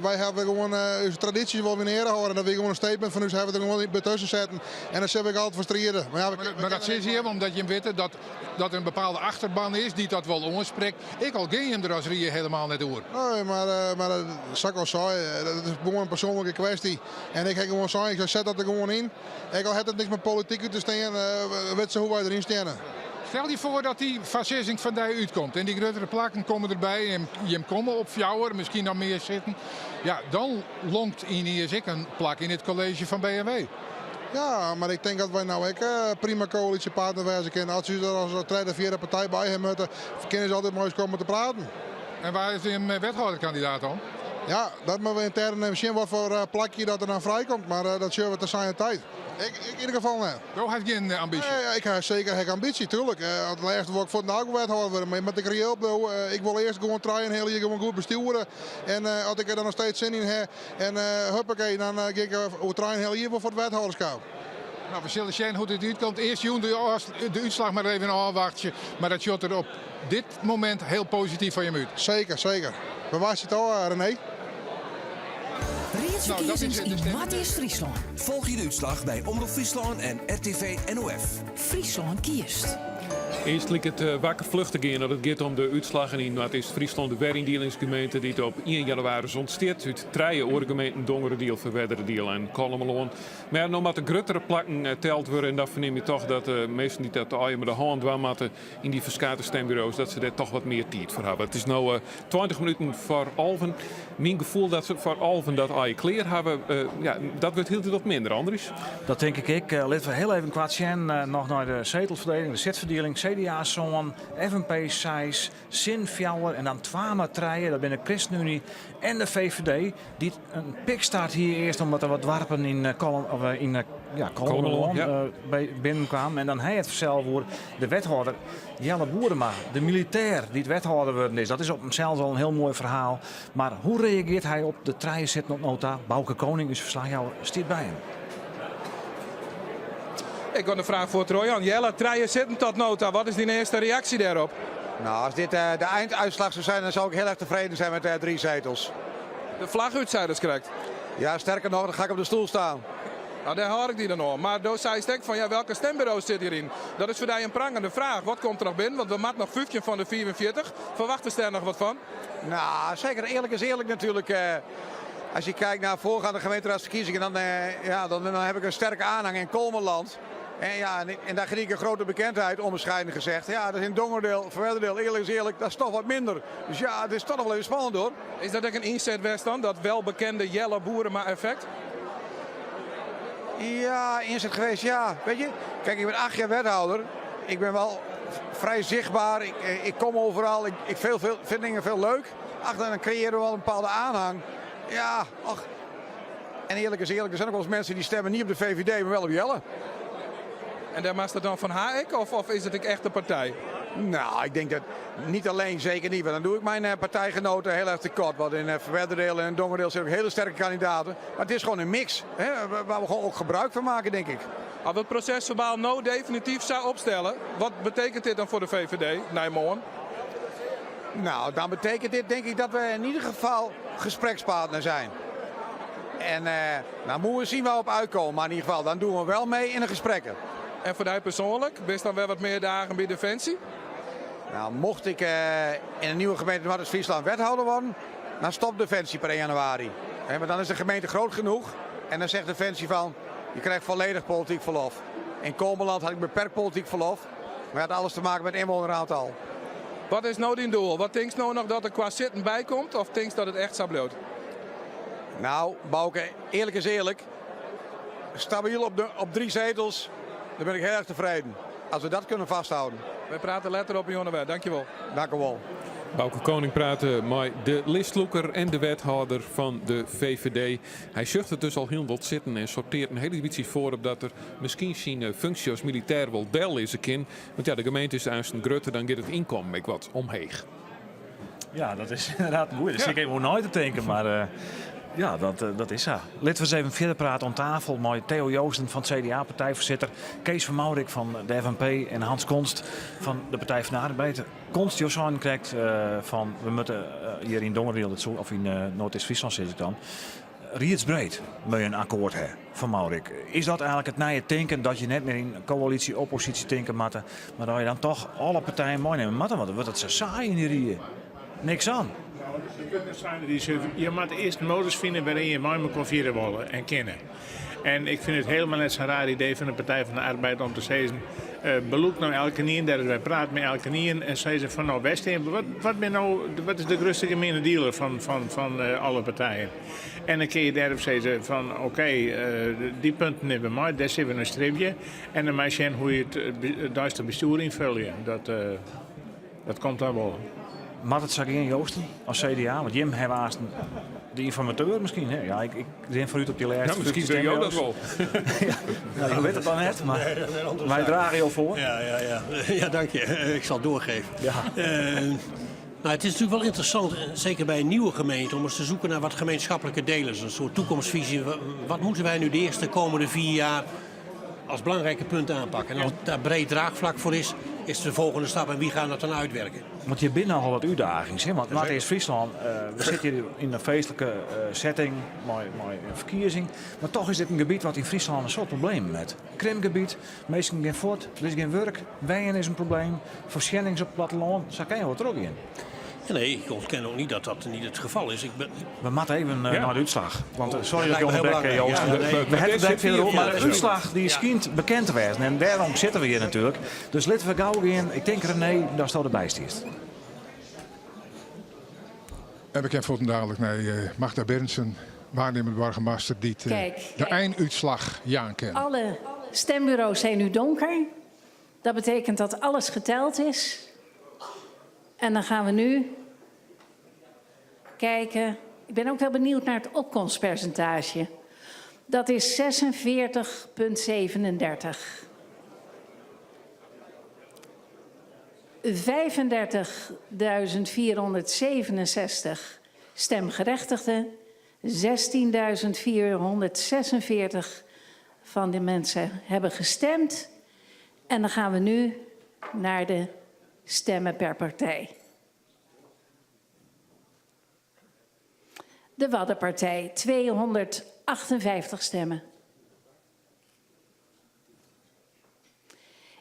Wy hawwe gewoan ús tradysjes wol yn eare hâlde. Dat wie gewoan in statement fan ús, hawwe we der gewoan by tusken setten. En dêr sille we ek altyd foar stride. Mar, ja, we, mar dat sizze jim omdat jim witte dat, dat der in bepaalde achterban is dy't dat wol oansprekt. Ek al gean jim der as rie helemaal net oer. Nee, mar, mar sa't ik al sei, dat is gewoan in persoanlike kwestie. En ik ha gewoan sein, ik sei, set dat der gewoan yn. Ek al hat it niks mei polityk út te stean, wit se hoe't wy deryn steane. Stel je foar dat dy foarsizzing fan dy útkomt en dy gruttere plakken komme derby en jim komme op fjouwer, miskien noch mear sitten. Ja, dan lonkt yniens ek in plak yn it kolleezje fan B&W. Ja, mar ik tink dat wy no ek prima koälysjepartner wêze kinne. As se ús der as tredde, fjirde partij by ha moatte, kinne se altyd mei ús komme te praten. En wa is jim wethâlderkandidaat dan? Ja, dat moatte we yntern even sjen wat foar plakje dat der dan frijkomt. Mar dat sjogge we te zijner tijd. Ik, ik yn ieder gefal net. Do hast gjin ambysje? Nee, ik ha seker ek ambysje, tuerlik. As lêste wol ik fuortendalik wethâlder wurde, mar je moatte ek reëel bliuwe. Ik wol earst gewoan trijeënheal jier gewoan goed bestjoere. En as ik der dan noch steeds sin yn ha en huppakee, dan gean ik oer trijeënheal jier wol foar it wethâlderskap. No, we sille sjen hoe't it útkomt. Earst jûn de útslach mar even ôfwachtsje. Mar dat sjocht der op dit momint hiel posityf foar jim út. Seker, seker. We wachtsje it ôf, René. Riedsferkiezings yn Noardeast-Fryslân. Folgje de útslach by Omrop Fryslân en RTV NOF. Fryslân kiest. Earst liket it wakker fluch te gean as it giet om de útslaggen yn Noardeast-Fryslân. De weryndielingsgemeente dy't op ien jannewaris ûntstiet út trije oare gemeenten, Dongeradiel, Ferwerderadiel en Kollumerlân. Mar no moatte gruttere plakken teld wurde en dan fernim je toch dat de minsken dy't dat allegear mei de hân dwaan moatte yn dy ferskate stemburo's, dat se dêr toch wat mear tiid foar hawwe. It is no 20 minuten foar alven. Myn gefoel dat se foar alven dat allegear klear hawwe, ja, dat wurdt hieltyd wat minder, Andries. Dat tink ik ek. Litte we hiel even koart sjen noch nei de setelferdieling, de sitferdieling. CDA sân, FNP seis, Sin fjouwer en dan twa mar trije. Dat binne de ChristenUnie en de VVD, dy't in pikstart hie earst omdat der wat doarpen yn Kollum, of yn ja, Kollumerlân ja. by binnenkamen. En dan ha it fansels oer de wethâlder Jelle Boerema, de militêr dy't wethâlder wurden is. Dat is op himsels al in hiel moai ferhaal. Mar hoe reagearret hy op de trije sitten oant no ta? Bauke Koning, ús ferslachjouwer, stiet by him. Ik ha in fraach foar Trojan. Jelle, trije sitten tot no ta. Wat is dyn earste reaksje dêrop? Nou, als dit de einduitslag zou zijn, dan zou ik heel erg tevreden zijn met drie zetels. De flagge út, sei krekt. Ja, sterker nog, dan ga ik op de stoel staan. Nou, dêr hâld ik dy dan oan. Mar do seist ek fan ja, welke stemburo's sit hjiryn? Dat is foar dy in prangende fraach. Wat komt der noch binnen? Want we moatte noch 15 fan de 45. Ferwachtest dêr noch wat fan? Nou, zeker. Eerlijk is eerlijk natuurlijk. Als je kijkt naar voorgaande gemeenteraadsverkiezingen, dan, ja, dan, dan heb ik een sterke aanhang in Kollumerland. En, ja, en, en daar geniet ik een grote bekendheid, onbescheiden gezegd. Ja, dat is in Dongeradeel, Ferwerderadiel, eerlijk is eerlijk, dat is toch wat minder. Dus ja, het is toch nog wel even spannend hoor. Is dat ek in ynset west dan, dat welbekende Jelle Boerema effect? Ja, inzet geweest, ja. Weet je, kijk, ik ben 8 jaar wethouder. Ik ben wel vrij zichtbaar. Ik, ik kom overal. Ik, ik veel, veel, vind dingen veel leuk. Ach, dan creëren we wel een bepaalde aanhang. Ja, ach. En eerlijk is eerlijk, er zijn ook wel eens mensen die stemmen niet op de VVD, maar wel op Jelle. En daar maakt het dan van haar of, of is het echt de partij? Nou, ik denk dat niet alleen, zeker niet. Want dan doe ik mijn partijgenoten heel erg tekort. Want in Ferwerderdeel en Dongeradeel zijn ook hele sterke kandidaten. Maar het is gewoon een mix hè, waar we gewoon ook gebruik van maken, denk ik. Als we het procesverbaal nou definitief zou opstellen, wat betekent dit dan voor de VVD, Nijmoorn? Nou, dan betekent dit denk ik dat we in ieder geval gesprekspartner zijn. En nou moeten we zien waar we op uitkomen. Maar in ieder geval, dan doen we wel mee in de gesprekken. En voor jou persoonlijk, bist dan wel wat meer dagen bij Defensie? Nou, mocht ik in een nieuwe gemeente Noordoost-Friesland wethouder worden, dan stopt Defensie per 1 januari. He, maar dan is de gemeente groot genoeg en dan zegt Defensie van, je krijgt volledig politiek verlof. In Kolmerland had ik beperkt politiek verlof, maar het had alles te maken met inwoneraantal. Wat is nou die doel? Wat denkt nou nog dat er qua zitten bij komt of denkt dat het echt zo blijft? Nou, Bouke, eerlijk is eerlijk. Stabiel op 3 zetels, daar ben ik heel erg tevreden. Als we dat kunnen vasthouden. Wij praten letter op, Jonne. Dankjewel. Dank u wel. Bouke Koning praatte met de listloeker en de wethouder van de VVD. Hij zucht het dus al heel wat zitten en sorteert een hele beetje voor op dat er misschien zijn functie als militair wel del is een kind. Want ja, de gemeente is een grutter, dan gaat het inkomen ik wat omheeg. Ja, dat is inderdaad moeilijk. Dat zit ik even nooit te denken, maar ja, dat is zo. Laten we eens even verder praten om tafel met Theo Joosten van het CDA, partijvoorzitter, Kees van Maurik van de FNP en Hans Konst van de Partij van de Arbeid. Konst, Jossan krijgt van, we moeten hier in Dongeradeel, of in Noordoost-Friesland zit ik dan. Riedsbreed moet je een akkoord hebben van Maurik. Is dat eigenlijk het nieuwe denken dat je net meer in coalitie, oppositie denken moet, maar dat je dan toch alle partijen meenemen moet, want dan wordt het zo saai in die rieën. Niks aan. Je moet eerst een modus vinden waarin je met elkaar vieren willen en kennen. En ik vind het helemaal net zo'n raar idee van de Partij van de Arbeid om te zeggen, beloek nou elke nien, daar wij praten met elke nien en zeggen van nou West, wat is de grootste gemene dealer van alle partijen? En dan kun je daarop zeggen van oké, die punten nemen we mee, daar zitten we een streepje. En dan moet je zien hoe je het duister bestuur invullen. Dat komt daar wel. Maar het zag in Joosten als CDA, want Jim hij was de informateur misschien. Hè? Ja, ik ren vooruit op die lijst. Nou, misschien wil jou dat wel. Ja, nou, je weet het dan net, maar Nee, dat is een andere wij zaak. dragen jou voor. Ja, ja, ja. Ja, dank je. Ik zal het doorgeven. Ja. Het is natuurlijk wel interessant, zeker bij een nieuwe gemeente, om eens te zoeken naar wat gemeenschappelijke delers. Een soort toekomstvisie. Wat moeten wij nu de eerste komende 4 jaar als belangrijke punt aanpakken? En als daar breed draagvlak voor is, is de volgende stap en wie gaat dat dan uitwerken? Want je bent nogal wat uitdagingen, hè? Want Noordoost-Friesland, we zitten hier in een feestelijke setting, mooi verkiezing. Maar toch is dit een gebied wat in Friesland een soort probleem heeft. Krimpgebied, meesten gaan voort, er is geen werk, wijnen is een probleem, voorzieningen op het platteland, daar kan je wat terug in. Nee, ik ontken ook niet dat dat niet het geval is. Ik ben... We moeten even Ja. naar de uitslag. Want Oh, sorry dat dat ik lijkt me onderbreek, heel Joost. belangrijk. Ja, nee. We hebben het Dit verderop, zit hier maar de voor. uitslag die schijnt bekend te wezen. En daarom zitten we hier natuurlijk. Dus laten we gauw gaan. Ik denk René, daar staat erbij stiert. En we kennen voor dadelijk naar Magda Berndsen, waarnemend burgemeester, die de einduitslag Jaan kent. Alle stembureaus zijn nu donker. Dat betekent dat alles geteld is. En dan gaan we nu kijken. Ik ben ook wel benieuwd naar het opkomstpercentage. Dat is 46,37. 35.467 stemgerechtigden. 16.446 van de mensen hebben gestemd. En dan gaan we nu naar de stemmen per partij. De Waddenpartij, 258 stemmen.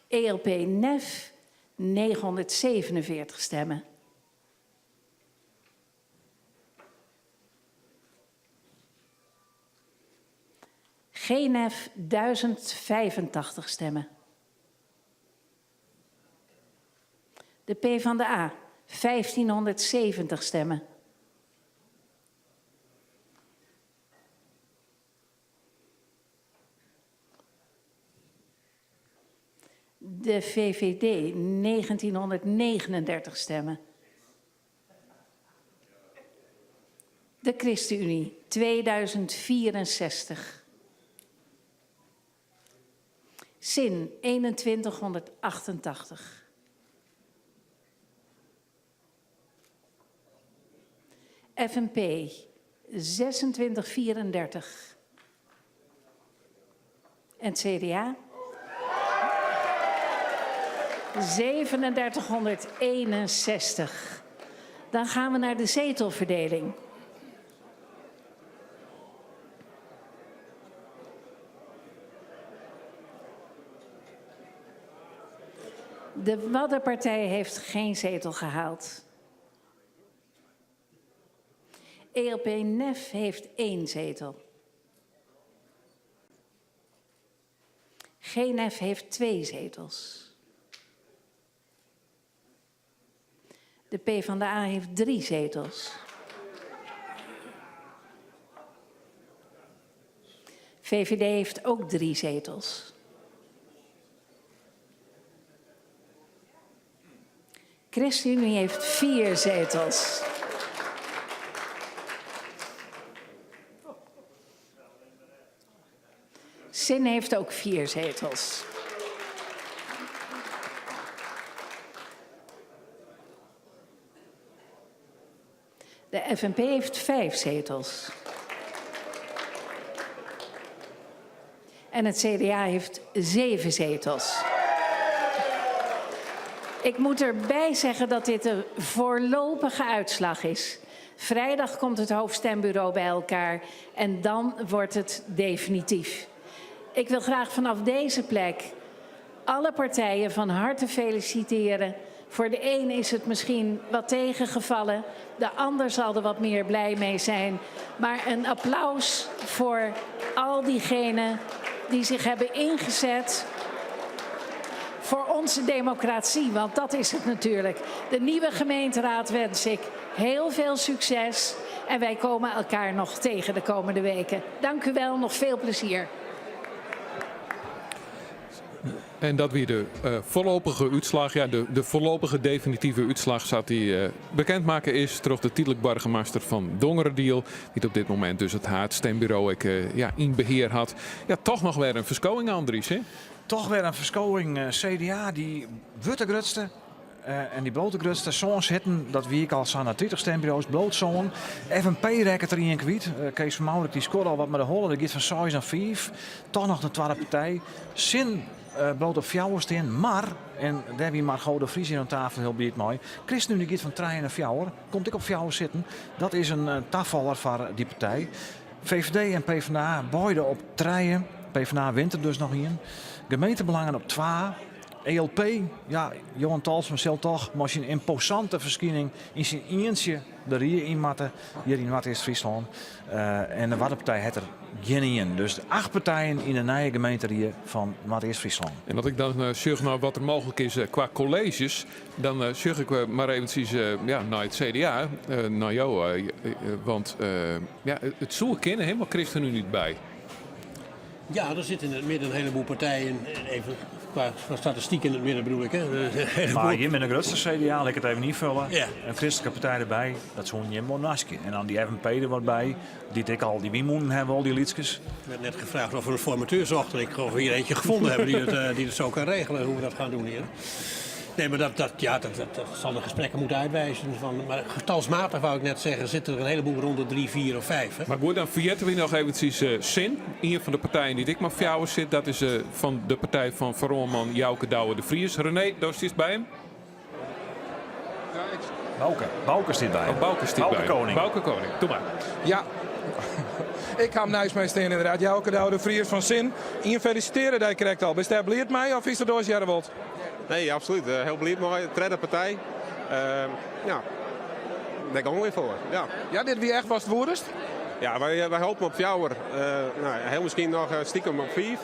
ELP-NEF, 947 stemmen. GNF, 1085 stemmen. De P van de A, 1570 stemmen. De VVD 1939 stemmen. De ChristenUnie 2064. Zin 2188. FNP 2634. En CDA 3761. Dan gaan we naar de zetelverdeling. De Waddenpartij heeft geen zetel gehaald. ELP-NEF heeft één zetel. GNF heeft twee zetels. De PvdA heeft drie zetels. VVD heeft ook drie zetels. ChristenUnie heeft vier zetels. Zin heeft ook vier zetels. De FNP heeft vijf zetels. En het CDA heeft zeven zetels. Ik moet erbij zeggen dat dit een voorlopige uitslag is. Vrijdag komt het hoofdstembureau bij elkaar en dan wordt het definitief. Ik wil graag vanaf deze plek alle partijen van harte feliciteren. Voor de een is het misschien wat tegengevallen, de ander zal er wat meer blij mee zijn. Maar een applaus voor al diegenen die zich hebben ingezet voor onze democratie, want dat is het natuurlijk. De nieuwe gemeenteraad wens ik heel veel succes en wij komen elkaar nog tegen de komende weken. Dank u wel, nog veel plezier. En dat wie de uh, voorlopige útslach. Ja, de, de voorlopige definitieve útslach zat die uh, bekendmakke is troch de tydlik boargemaster fan Dongeradiel. Dy't op dit momint dus it haadstimbureau ek, uh, ja, yn behear hat. Ja, toch noch wer in ferskowing, Andries. Hè? Toch wer in ferskowing. CDA dy wurdt de grutste. En dy bliuwt de grutste. Sân sitten, dat wie ek al sa nei 30 stimburo's, bliuwt sân. FNP rekket der ien kwyt. Kees van Mourik dy skodde al wat mei de holle. Dat giet fan seis nei fiif. Toch noch de twadde partij. Sin bliuwt op fjouwer stean, mar, en dêr wie Margot de Vries hjir oan tafel hiel bliid mei, ChristenUnie giet fan trije nei fjouwer, komt ek op fjouwer sitten. Dat is in tafaller foar dy partij. VVD en PvdA beide op trije. PvdA wint der dus noch ien. Gemeentebelangen op twa. ELP, ja, Johan Talsma sil toch mei syn ymposante ferskining yn syn ientsje de rie yn moatte hjir yn Noardeast-Fryslân. Uh, en de Waddenpartij hat der gjin ien. Dus acht partijen yn de nije gemeenterie fan Noardeast-Fryslân. En as ik dan uh, sjoch nei wat der mooglik is uh, kwa kolleezjes, dan uh, sjoch ik mar eventsjes ja, nei it CDA, nei jo. Want ja, it soe kinne, hè, mei ChristenUnie by. Ja, er zitten in het midden een heleboel partijen. Even qua, qua statistiek in het midden bedoel ik. Hè. Een Mar jim binne de grutste CDA, lit ik it even ynfolje. Ja. In kristlike partij derby, dat soene jim wol noaskje. En dan dy FNP der wat by, dy't ek al dy wynmûnen hawwe, al dy lytskes. Er werd net gevraagd of we een formateur zochten. Ik geloof we hier eentje gevonden hebben die het zo kan regelen hoe we dat gaan doen hier. Nee, maar dat, dat, ja, dat, dat, dat zal de gesprekken moeten uitwijzen. Van, maar getalsmatig wou ik net zeggen, zitten er een heleboel rond de 3, 4 of 5. Hè? Mar goed, dan ferjitte we noch eventsjes uh, Sin. Ien fan de partijen dy't ek mar fjouwer sit, dat is uh, fan de partij fan foaroanman Jouke Douwe de Vries. René, do stiest by him? Bouke, Bouke stiet by him. Oh, Bouke stiet Bouke by him. Koning. Bouke Koning, doe mar. Ja, ik ha him neist my stean ynderdaad. Jouke Douwe de Vries fan Sin. Ien felisitearre dy krekt al. Bist dêr bliid mei of is dat oars hearre wold? Nee, absolút. Hiel bliid mei. Tredde partij. Uh, ja, dêr gean we wer foar. Ja. Ja, dit wie echt watst woedest? Ja, wy, wy hoopje op fjouwer. Uh, no, hiel miskien noch stikem op fiif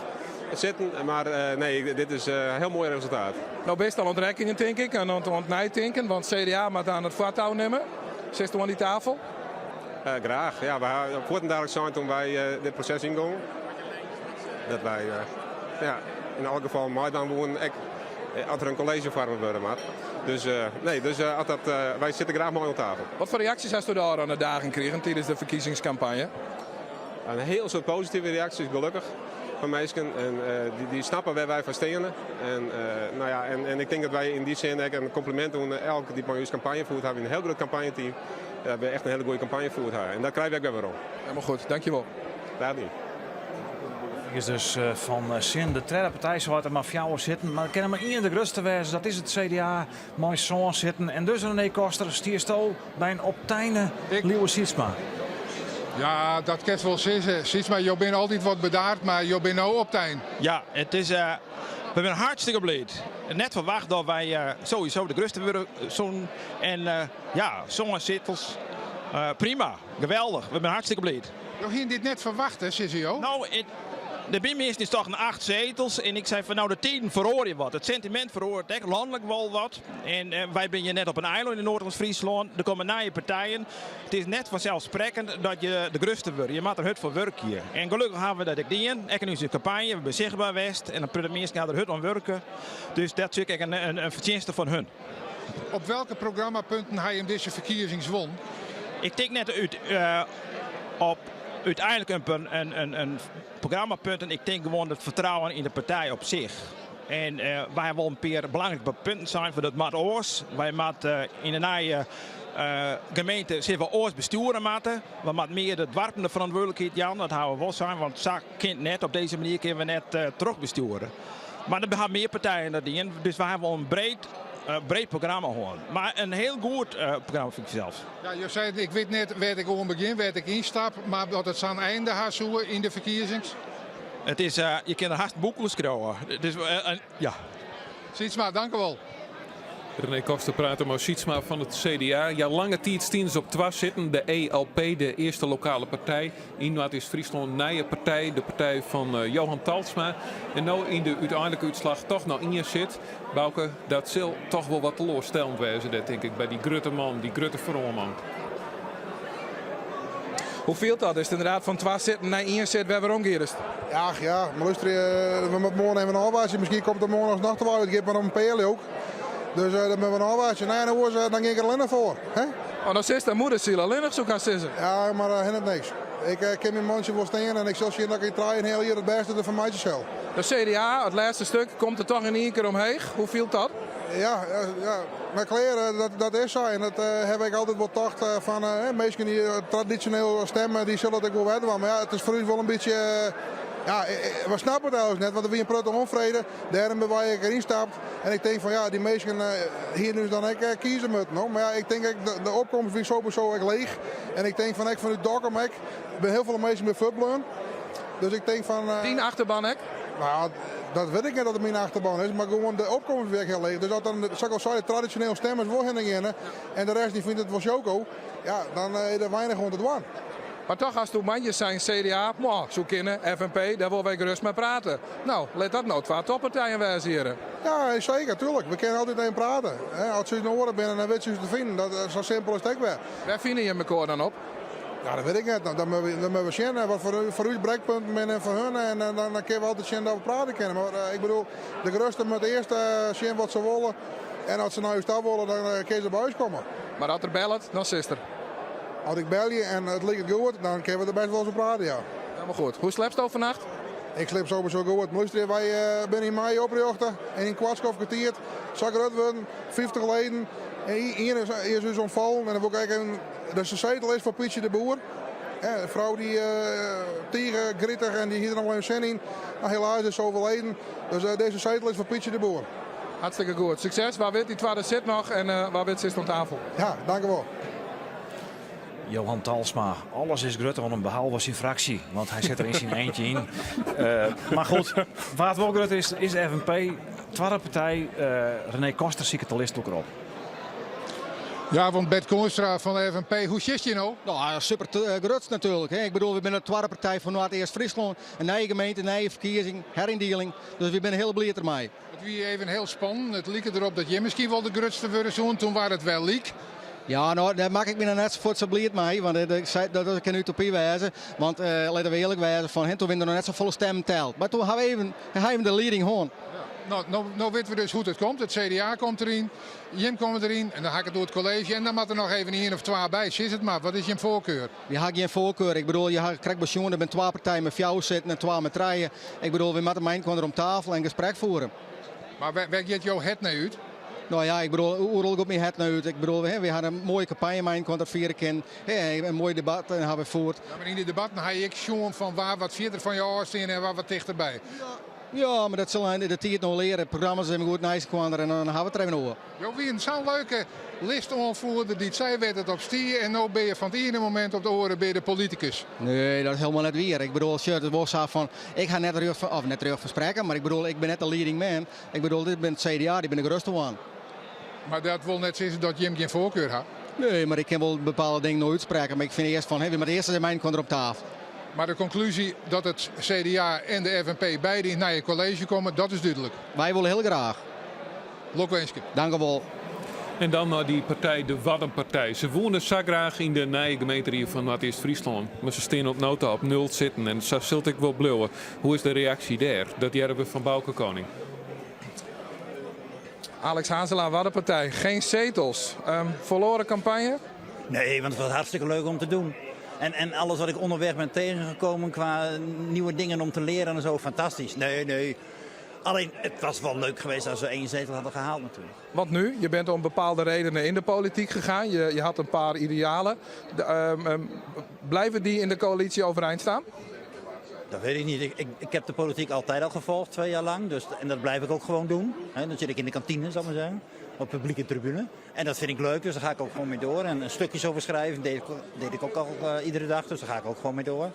sitten. Mar nee, dit is in hiel moai resultaat. No bist al oan it rekkenjen, tink ik, en oan it neitinken, want CDA moat oan it foartou nimme. Sitsto oan dy tafel? Uh, graach. Ja, wy hawwe fuortendaliks sein doe't wy uh, dit proses yngongen. Dat wy uh, ja, yn alle gefallen meidwaan woenen. Ek As der in kolleezje foarme wurde moat. Dus nee, dus as dat, wy sitte graach mei oan tafel. Wat foar reaksjes hasto de ôfrûne dagen krigen tidens de ferkiezingskampanje? In hiel soad positive reaksjes, gelokkich, fan minsken. En dy snappe wêr't wy foar steane. En, no ja, en ik tink dat wy yn dy sin ek in komplimint oan elk dy't mei ús kampanje fierd hat. Wy in hiel grut kampanjeteam. Dat wy echt in hiele goede kampanje fierd ha. En dat krije wy ek wer werom. Helemaal goed, dankjewol. Graach dien. Is dus fan sin de tredde partij seit der mar fjouwer sitten, mar der kin mar ien de grutste wêze, dat is it CDA mei sân sitten. En dus René Koster, stiesto by in opteine Liuwe Sytsma. Ja, dat kinst wol sizze. Sytsma, jo binne altyd wat bedaard, mar jo binne no optein. Ja, it is, we binne hartstikke bliid. Net ferwacht dat wy sowieso de grutste wurde soenen. En ja, sân sittels, prima, geweldich. We binne hartstikke bliid. Jo hiene dit net ferwachte, sizze jo? No, de bymeasten is toch in 8 zetels. En ik sei fan no, de tiden feroarje wat. It sentimint feroaret ek lanlik wol wat. En wy binne hjir net op in eilân yn Noardeast-Fryslân. Der komme nije partijen. It is net fanselssprekkend dat je de grutste wurde. Je moatte der hurd foar wurkje. En gelokkich hawwe we dat ek dien. Ek yn ús kampanje. We binne sichtber west. En in protte minsken hawwe der hurd oan wurke. Dus dat is ek in fertsjinste fan hun. Op welke programmapunten ha jim dizze ferkiezings won? Ik tink net út op úteinlik in programmapunten. Ik tink gewoan it fertrouwen yn de partij op sich. En wy hawwe wol in pear belangrike punten sein fan dat moat oars. Wy moatte yn de nije gemeente sille we oars bestjoere moatte. We moatte mear de doarpen de ferantwurdlikheid jaan. Dat hawwe we wol sein, want sa kin it net. Op dizze manier kinne we net trochbestjoere. Mar der hawwe mear partijen dat dien, dus wy hawwe wol in breed, breed programma hân. Mar in hiel goed programma fyn ik sels. Ja, jo seiden ik wit net wêr't ik oan begjin, wêr't ik ynstap, mar dat it sa'n einde ha soe yn de ferkiezings? It is, je kinne der hast in boek oer skriuwe. It is, ja. Sytsma, dank u wol. René Koster prate mei Sytsma fan it CDA. Ja, lange tiid stienen se op twa sitten. De ELP, de Eerste Lokale Partij yn Noardeast-Fryslân, nije partij, de partij fan Johan Talsma. En no yn de úteinlike útslach toch noch ien sit. Bauke, dat sil toch wol wat teloarstellend wêze dêr, tink ik, by dy grutte man, dy grutte foaroanman. Hoe fielt dat? Is it ynderdaad fan twa sitten nei ien sit wer werom giest? Ja, ja, mar lústerje, we moatte moarn even ôfwachtsje. Miskien komt der moarn alsnoch te wei. It giet mar om in pear ook. Dus dat moatte we ôfwachtsje. Nee, en oars dan gean ik der allinnich foar. Hè? Oh, dan sitst dêr moedersiel allinnich, soe ik hast sizze. Ja, mar uh, hinderet niks. Ik uh, kin myn mantsje wol stean en ik sil sjen dat ik yn trijeënheal jier it bêste derfan meitsje sil. De CDA, it lêste stik, komt der toch yn ien kear omheech. Hoe fielt dat? Ja, ja, mar klear, dat, dat is sa. En dat uh, ha ik altyd wol tocht fan uh, minsken dy't tradisjoneel stimme, dy sille it ek wol wer dwaan. Mar ja, it is foar ús wol in bytsje. Ja, we snappe it eigentlik net, want der wie in protte ûnfrede. Dêrom binne wy ek deryn stapt. En ik tink fan ja, dy minsken hiene ús dan ek kieze moatten. No. Mar ja, ik tink ek, de opkomst wie sowieso ek leech. En ik tink fan ek fanút Dokkum ek, der binne hiel folle minsken by fuortbleaun. Dus ik tink fan... Dyn achterban ek? Nou, dat wit ik net oft it myn achterban is, mar gewoan de opkomst wie ek hiel leech. Dus as dan, sa't ik al sei, de tradisjonele stemmers wol hinne geane en de rest dy fynt it wol sjoko, ja, dan is der weinich oan te dwaan. Mar toch hasto moandei sein CDA, moah, soe kinne, FNP, dêr wolle wy gerêst mei prate. No, lit dat no twa toppartijen wêze hjirre. Ja, seker, tuerlik. We kinne altyd even prate. As se ús nedich binne, dan witte se ús te finen. Dat, sa simpel is it ek wer. Wêr fine jim mekoar dan op? Ja, dat wit ik net. Dan moatte we, dan moatte we sjen wat foar ús brekpunten binne en foar hun. En dan, dan kinne we altyd sjen dat we prate kinne. Mar ik bedoel, de grutste moat earst sjen wat se wolle. En as se nei ús ta wolle, dan kinne se by ús komme. Mar as er bellet, dan sitst der. As ik belje en it liket goed, dan kinne we der bêst wol ris oer prate, ja. Helemaal goed. Hoe sliepsto fannacht? Ik sliep sowieso goed. Luister, wy binne yn maaie oprjochte en yn koart skoftke tiid sa grut wurden, 50 leden. En ien is, is ús ûntfallen en dan wol ik ek even, dus de setel is foar Pietsje de Boer. De frou dy tige gritich en dy hie der noch wol even sin yn. Mar helaas is se overleden. Dus dizze setel is foar Pietsje de Boer. Hartstikke goed. Sukses. Wa wit, dy twadde sit noch en wa wit sitst oan tafel. Ja, dankewol. Johan Talsma, alles is grutter oan him behalve syn fraksje, want hy sit der yn syn eentje yn. Mar goed, wa't wol grut is, is de FNP. Twadde partij, René Koster siket de listlûker op. Ja, want Bert Koornstra fan de FNP, hoe sjochst je no? Nou, super grut natuerlik. Hè. Ik bedoel, we binne de twadde partij fan Noardeast-Fryslân. In nije gemeente, nije ferkiezing, heryndieling. Dus we binne hiel bliid dermei. It wie even hiel spannend. It like derop dat jim miskien wol de grutste wurde soene. Toen waard it wer lyk. Ja, no, dêr makke ik my noch net fuort sa bliid mei, want dat, dat kin utopy wêze. Want litte we earlik wêze, fan, hè, toen wiene der noch net safolle stimmen teld. Mar toen ha we even, ha even de lieding hân. No, no, no witte we dus hoe't it komt. It CDA komt deryn, jim komme deryn en dan ha ik it oer it kolleezje. En dan moat der noch even ien of twa by. Sis it mar, wat is jim foarkeur? Wy ha gjin foarkeur. Ik bedoel, je ha krekt besjoen, der binne twa partijen mei fjouwer sitten en twa mei trije. Ik bedoel, wy moatte mei inoar om tafel en gesprek fiere. Mar wêr giet jo hert nei út? No ja, ik bedoel, oeral giet myn hert nei út. Ik bedoel, wy ha in moaie kampanje mei inoar fiere kinnen. In moai debat ha we fierd. Ja, mar yn dy debatten ha je ek sjoen fan wa wat fierder fan je ôfstean en wa wat tichterby. Ja, mar dat sil de tiid no leare. Programma's even goed neist elkoar en dan ha we it der even oer. Jo wienen sa'n leuke listoanfierder dy't sei wêr't it op stie en no binne je fan it iene momint op it oare binne de politikus. Nee, dat is hielendal net wier. Ik bedoel, sjoch, it is wol sa fan, ik ha net rjocht fan, of net rjocht fan sprekken, mar ik bedoel, ik bin net de leading man. Ik bedoel, dit bin it CDA, dy binne de grutste one. Mar dat wol net sizze dat jim gjin foarkeur ha. Nee, mar ik kin wol bepaalde dingen no útsprekke, mar ik fyn earst fan, wy moatte earst ris mei elkoar op tafel. Mar de konklúzje dat it CDA en de FNP beide yn it nije kolleezje komme, dat is dúdlik. Wy wolle hiel graach. Lokwinske. Dank u wol. En dan nei dy partij, de Waddenpartij. Se woene sa graach yn de nije gemeenterie fan Noardeast-Fryslân, mar se stean oant no ta op nul sitten en sa sil it ek wol bliuwe. Hoe is de reaksje dêr? Dat hearre we fan Bauke Koning. Alex Hazelaar, Waddenpartij, geen zetels. Verloren campagne? Nee, want het was hartstikke leuk om te doen. En alles wat ik onderweg ben tegengekomen qua nieuwe dingen om te leren en zo, fantastisch. Nee, nee. Alleen, het was wel leuk geweest als we één zetel hadden gehaald natuurlijk. Want nu? Je bent om bepaalde redenen in de politiek gegaan. Je had een paar idealen. Blijven die in de coalitie overeind staan? Dat weet ik niet. Ik heb de politiek altijd al gevolgd, 2 jaar lang. Dus, en dat blijf ik ook gewoon doen. He, dan zit ik in de kantine, zal ik maar zeggen. Op publieke tribune. En dat vind ik leuk, dus daar ga ik ook gewoon mee door. En stukjes over schrijven deed ik ook al iedere dag, dus daar ga ik ook gewoon mee door.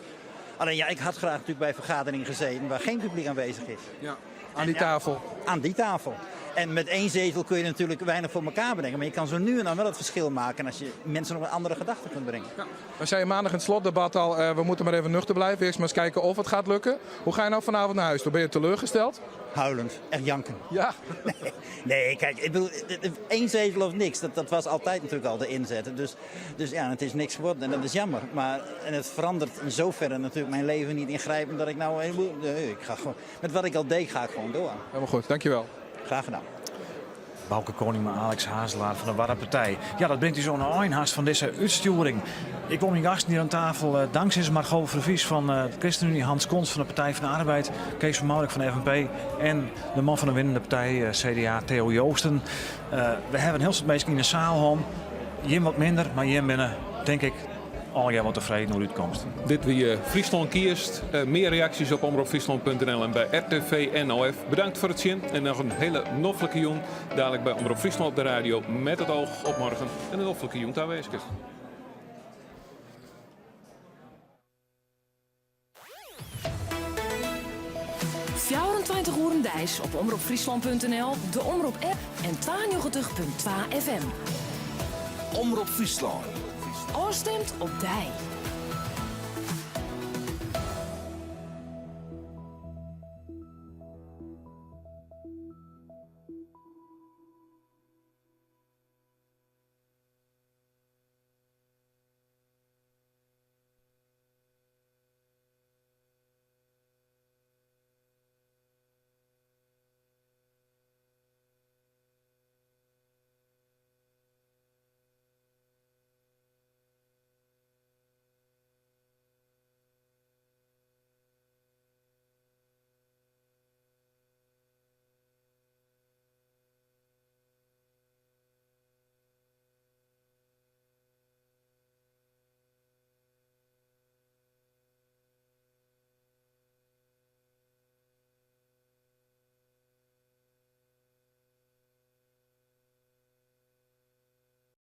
Alleen ja, ik had graag natuurlijk bij vergaderingen gezeten waar geen publiek aanwezig is. Ja, aan die tafel. Aan die tafel. En met één zetel kun je natuurlijk weinig voor elkaar brengen. Maar je kan zo nu en dan wel het verschil maken als je mensen op een andere gedachte kunt brengen. Ja. We zeiden maandag in het slotdebat al, we moeten maar even nuchter blijven. Eerst maar eens kijken of het gaat lukken. Hoe ga je nou vanavond naar huis? Ben je teleurgesteld? Huilend, echt janken. Ja. Nee, nee, kijk, ik bedoel, één zetel of niks, dat was altijd natuurlijk al de inzet. Dus ja, het is niks geworden en dat is jammer. Maar, en het verandert in zoverre natuurlijk mijn leven niet ingrijpend dat ik nou een heleboel, nee, ik ga gewoon, met wat ik al deed, ga ik gewoon door. Helemaal goed, dankjewel. Graag gedaan. Bauke Koning met Alex Hazelaar van de Waddenpartij. Ja, dat bringt u zo'n einhaast van deze uitsturing. Ik kom hier gasten hier aan tafel. Dankzij Margot Vervies van de ChristenUnie, Hans Konst van de Partij van de Arbeid, Kees van Maurik van de FNP en de man van de winnende partij, CDA, Theo Joosten. We hebben heel veel mensen in de zaal, hon. Jim wat minder, maar Jim binnen, denk ik, al jij wat tevreden hoe het uitkomst. Dit wie Fryslân kiest. Meer reaksjes op omropfryslan.nl en by RTV NOF. Bedankt foar it sjen en noch in hiele noflike jûn. Dalik by Omrop Fryslân op de radio met it oog op morgen en in noflike jûn tawinske. 24 oeren deis op omropfryslan.nl, de Omrop app en 92.2 FM. Omrop Fryslân. Ofstimd op dy.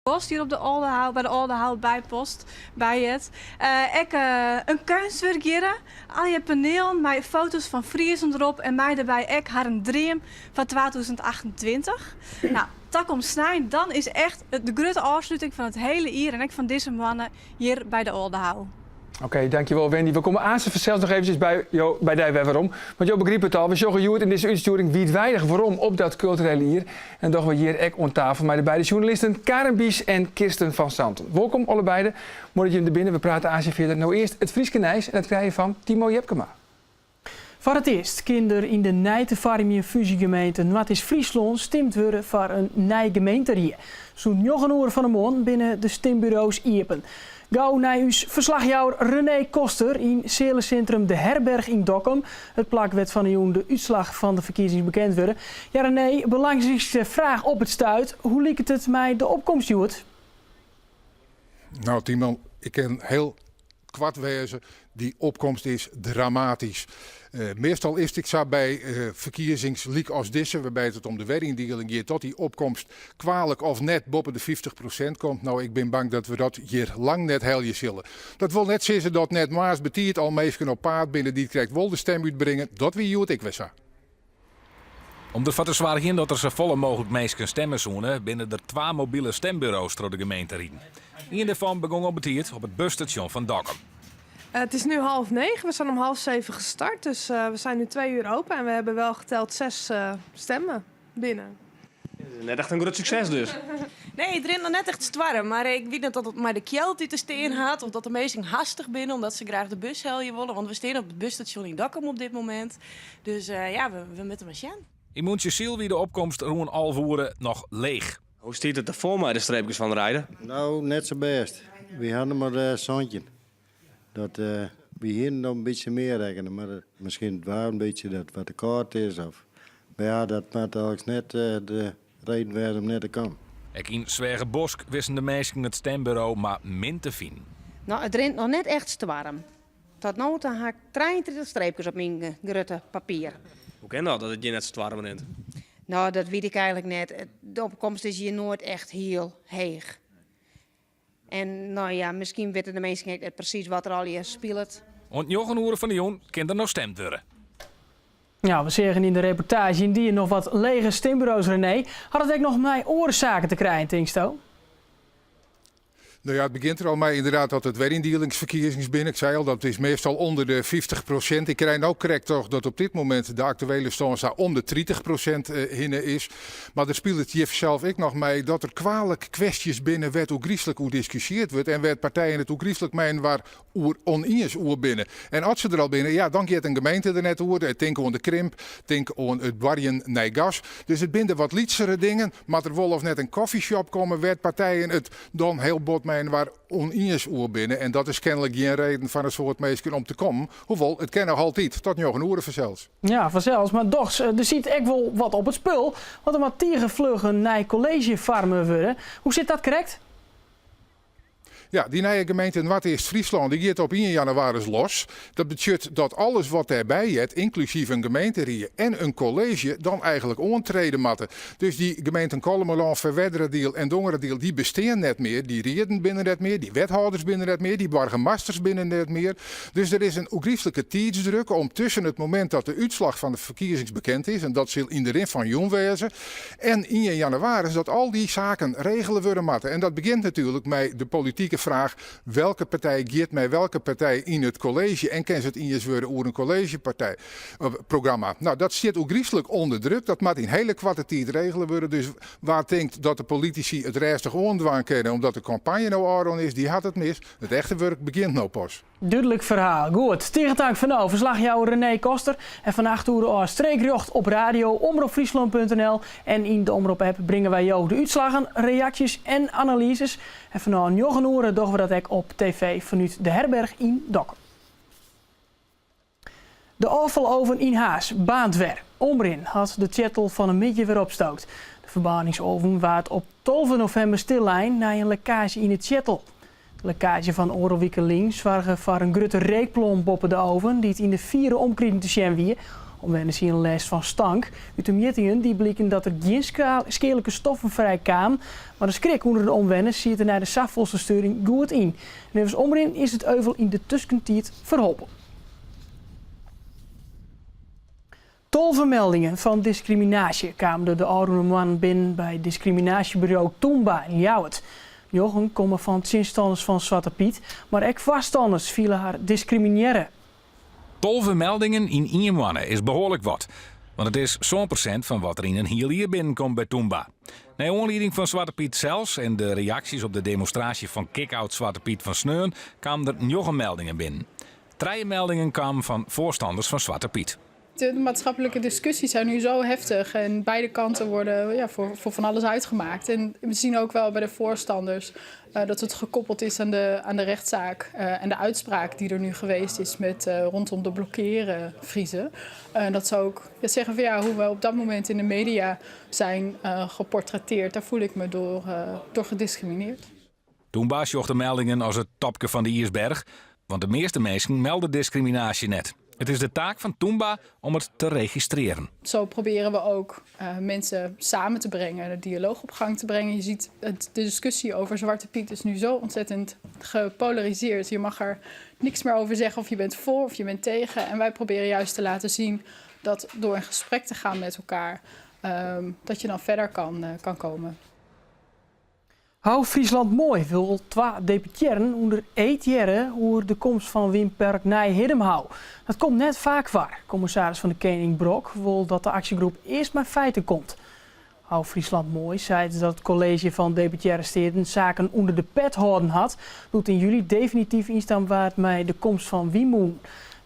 Post hier op de Aldehou, by de Aldehou bypost by it. Ek in keunstwurk hjir. Al je panelen mei foto's fan Friezen derop en mei dêrby ek harren dream foar 2028. Nou, takom snein, dan is echt de grutte ôfsluting fan it hiele jier en ek fan dizze moanne hjir by de Aldehou. Oké, dankjewol Wendy. We komme aanst fansels noch eventsjes by jo, by dy wer werom. Want jo begripe it al, we sjogge hjoed yn dizze útstjoering wiidweidich werom op dat kulturele jier. En dogge we hjir ek oan tafel mei de beide sjoernalisten Karen Bies en Kirsten van Santen. Wolkom allebeide. Moai dat jimme der binne. We prate aanst fierder. No earst it Fryske nijs en dat krije je fan Timo Jepkema. Foar it earst kin der yn de nij te foarmjen fúzjegemeente Noardeast-Fryslân stimd wurde foar in nij gemeenterie. Sûnt njoggen oere fan 'e moarn binne de stimburo's iepen. Gau nei ús ferslachjouwer René Koster yn sealesintrum De Herberg yn Dokkum, it plak wêr't fan 'e jûn de útslach fan de ferkiezings bekend wurde. Ja René, belangrykste fraach op it stuit, hoe liket it mei de opkomst hjoed? Nou Timo, ik kin hiel koart wêze, dy opkomst is dramatysk. Meastal is it sa by ferkiezings lykas dizze, wêrby't it om de weryndieling giet, dat dy opkomst kwalik of net boppe de 50% komt. No, ik bin bang dat we dat hjir lang net helje sille. Dat wol net sizze dat net moarns betiid al minsken op paad binne dy't krekt wol de stim útbringe. Dat wie hjoed ek wer sa. Om derfoar te soargjen dat der safolle mooglik minsken stemme soene, binne der twa mobile stemburo's troch de gemeente riden. Ien dêrfan begong al betiid op it busstasjon fan Dokkum. Het is nu 8.30, we zijn om 6.30 gestart, dus we zijn nu 2 uur open en we hebben wel geteld zes stemmen binnen. Net echt in grut sukses dus. Nee, it rint noch net echt stoarm. Mar ik wit net oft it mei de kjeld út te stean hat of dat de minsken hastich binne omdat se graach de bus helje wolle. Want we steane op it busstasjon yn Dokkum op dit momint. Dus ja, we moatte mar sjen. Yn Mûntsjesyl wie de opkomst rûn 11 oere noch leech. Hoe stiet it derfoar mei de streepkes fan de ride? No, net sa bêst. Wy ha noch mar 17. Dat, wy hiene noch in bytsje mear rekkene, mar miskien it waar in bytsje dat wat te kâld is. Of, mar ja, dat moat eigentlik net de reden wêze om net te kommen. Ek yn Sweagerbosk wisten de minsken it stemburo mar min te finen. No, it rint noch net echt stoarm. Tot no ta ha ik 33 streepkes op myn grutte papier. Hoe kin dat, dat it hjir net stoarm rint? No, dat wit ik eigentlik net. De opkomst is hjir noait echt hiel heech. En no ja, miskien witte de minsken ek net presys wat der allegear spilet. Oant njoggen oere fan de jûn kin der noch stimd wurde. Ja, we seagen yn de reportaazje yndie noch wat lege stimburo's, René. Hat it ek noch mei oare saken te krijen, tinksto? No ja, it begjint der al mei ynderdaad dat it weryndielingsferkiezings binne. Ik sei al, dat is meastal ûnder de 50%. Ik krij no krekt troch dat op dit momint de aktuele stân sa om de 30% hinne is. Mar der spilet hjir fansels ek noch mei dat der kwalik kwestjes binne wêr't oergryslik oer diskusjeard wurdt en wêr't partijen it oergryslik mei-inoar oer ûniens oer binne. En as se der al binne, ja, dan giet in gemeente der net oer. Tink oan de krimp, tink oan it boarjen nei gas. Dus it binne de wat lytsere dingen. Moat der wol of net in coffeeshop komme wêr't partijen it dan hiel bot mei-inoar ûniens oer binne? En dat is kenlik gjin reden foar in soad minsken om te kommen. Hoewol, it kin noch altyd, tot njoggen oere fansels. Ja, fansels, mar dochs, der sit ek wol wat op it spul, want der moat tige fluch in nij kolleezje foarme wurde. Hoe sit dat krekt? Ja, dy nije gemeente Noardeast-Fryslân dy giet op ien jannewaris los. Dat betsjut dat alles wat dêrby heart, ynklusyf in gemeenterie en in kolleezje, dan eigentlik oantrede moatte. Dus dy gemeenten Kollumerlân, Ferwerderadiel en Dongeradiel dy bestean net mear. Dy rieden binne net mear, dy wethâlders binne net mear, dy boargemasters binne net mear. Dus der is in oergryslike tiidsdruk om tusken it momint dat de útslach fan de ferkiezings bekend is, en dat sil yn de rin fan jûn wêze, en ien jannewaris dat al dy saken regele wurde moatte. En dat begjint natuerlik mei de politike fraach, welke partij giet mei welke partij yn it kolleezje en kin se it iens wurde oer in kolleezjepartij, programma. No, dat stiet oergryslik ûnder druk. Dat moat yn hiele koarte tiid regele wurde. Dus wa't tinkt dat de politisy it rêstich oan dwaan kinne omdat de kampanje no ôfrûn is, dy hat it mis. It echte wurk begjint no pas. Dúdlik ferhaal. Goed, tige tank foar no, ferslachjouwer René Koster. En fan 8 oere ôf streekrjocht op radio, omropfryslân.nl en yn de Omrop-app bringe wy jo de útslaggen, reaksjes en analyzes. En fanôf njoggen oere dogge we dat ek op TV fanút de Herberg yn Dokkum. De ôffaloven yn Harns baarnt wer. Omrin hat de tsjettel fan 'e middei wer opstookt. De ferbaarningsoven waard op 12 novimber stillein nei in lekkaazje yn 'e tsjettel. De lekkaazje fan oardel wike lyn soarge foar in grutte reekplom boppe de oven dy't yn de fiere omkriten te sjen wie. Omwenners hiene lêst fan stank. Ut de mjittingen die bliken dat der gjin skealike stoffen frijkamen, mar de skrik ûnder de omwenners siet der nei de safolste steuring goed yn. Neffens Omrin is it euvel yn de tuskentiid ferholpen. 12 meldingen fan diskriminaasje kamen der de ôfrûne moannen binnen by diskriminaasjeburo Tûmba yn Ljouwert. Njoggen komme fan tsjinstanners fan Swarte Pyt, mar ek foarstanners fiele har diskriminearre. 12 meldingen yn ien moanne is behoarlik wat. Want it is 7% fan wat der yn in hiel jier binnenkomt by Tûmba. Nei oanlieding fan Swarte Pyt sels en de reaksjes op de demonstraasje fan Kick-Out Swarte Pyt fan sneon kamen der njoggen meldingen binnen. Trije meldingen kamen fan foarstanners fan Swarte Pyt. De maatschappelijke discussies zijn nu zo heftig en beide kanten worden ja, voor, voor van alles uitgemaakt. En we zien ook wel bij de voorstanders uh, dat het gekoppeld is aan de, aan de rechtszaak uh, en de uitspraak die er nu geweest is met, uh, rondom de blokkeren Friezen. dat ze ook ja, zeggen van ja, hoe we op dat moment in de media zijn geportretteerd, daar voel ik me door, door gediscrimineerd. Tûmba sjocht de meldingen as it topke fan de iisberch, want de measte minsken melde diskriminaasje net. It is de taak fan Tûmba om it te registrearjen. Zo proberen we ook uh, mensen samen te brengen, de dialoog op gang te brengen. Je ziet het, de discussie over Zwarte Piet is nu zo ontzettend gepolariseerd. Je mag er niks meer over zeggen of je bent voor of je bent tegen. En wij proberen juist te laten zien dat door in gesprek te gaan met elkaar, um, dat je dan verder kan, uh, kan komen. Hou Friesland Mooi wol twa deputearren ûnder eed hearre oer de komst fan wynpark Nij Hiddum-Houw. Dat komt net faak foar. Kommissaris fan de Kening Brok wol dat de aksjegroep earst mei feiten komt. Hou Friesland Mooi seit dat it kolleezje fan deputearre steaten saken ûnder de pet hâlden hat doe't yn july definityf ynstimd waard mei de komst fan wynmûnen.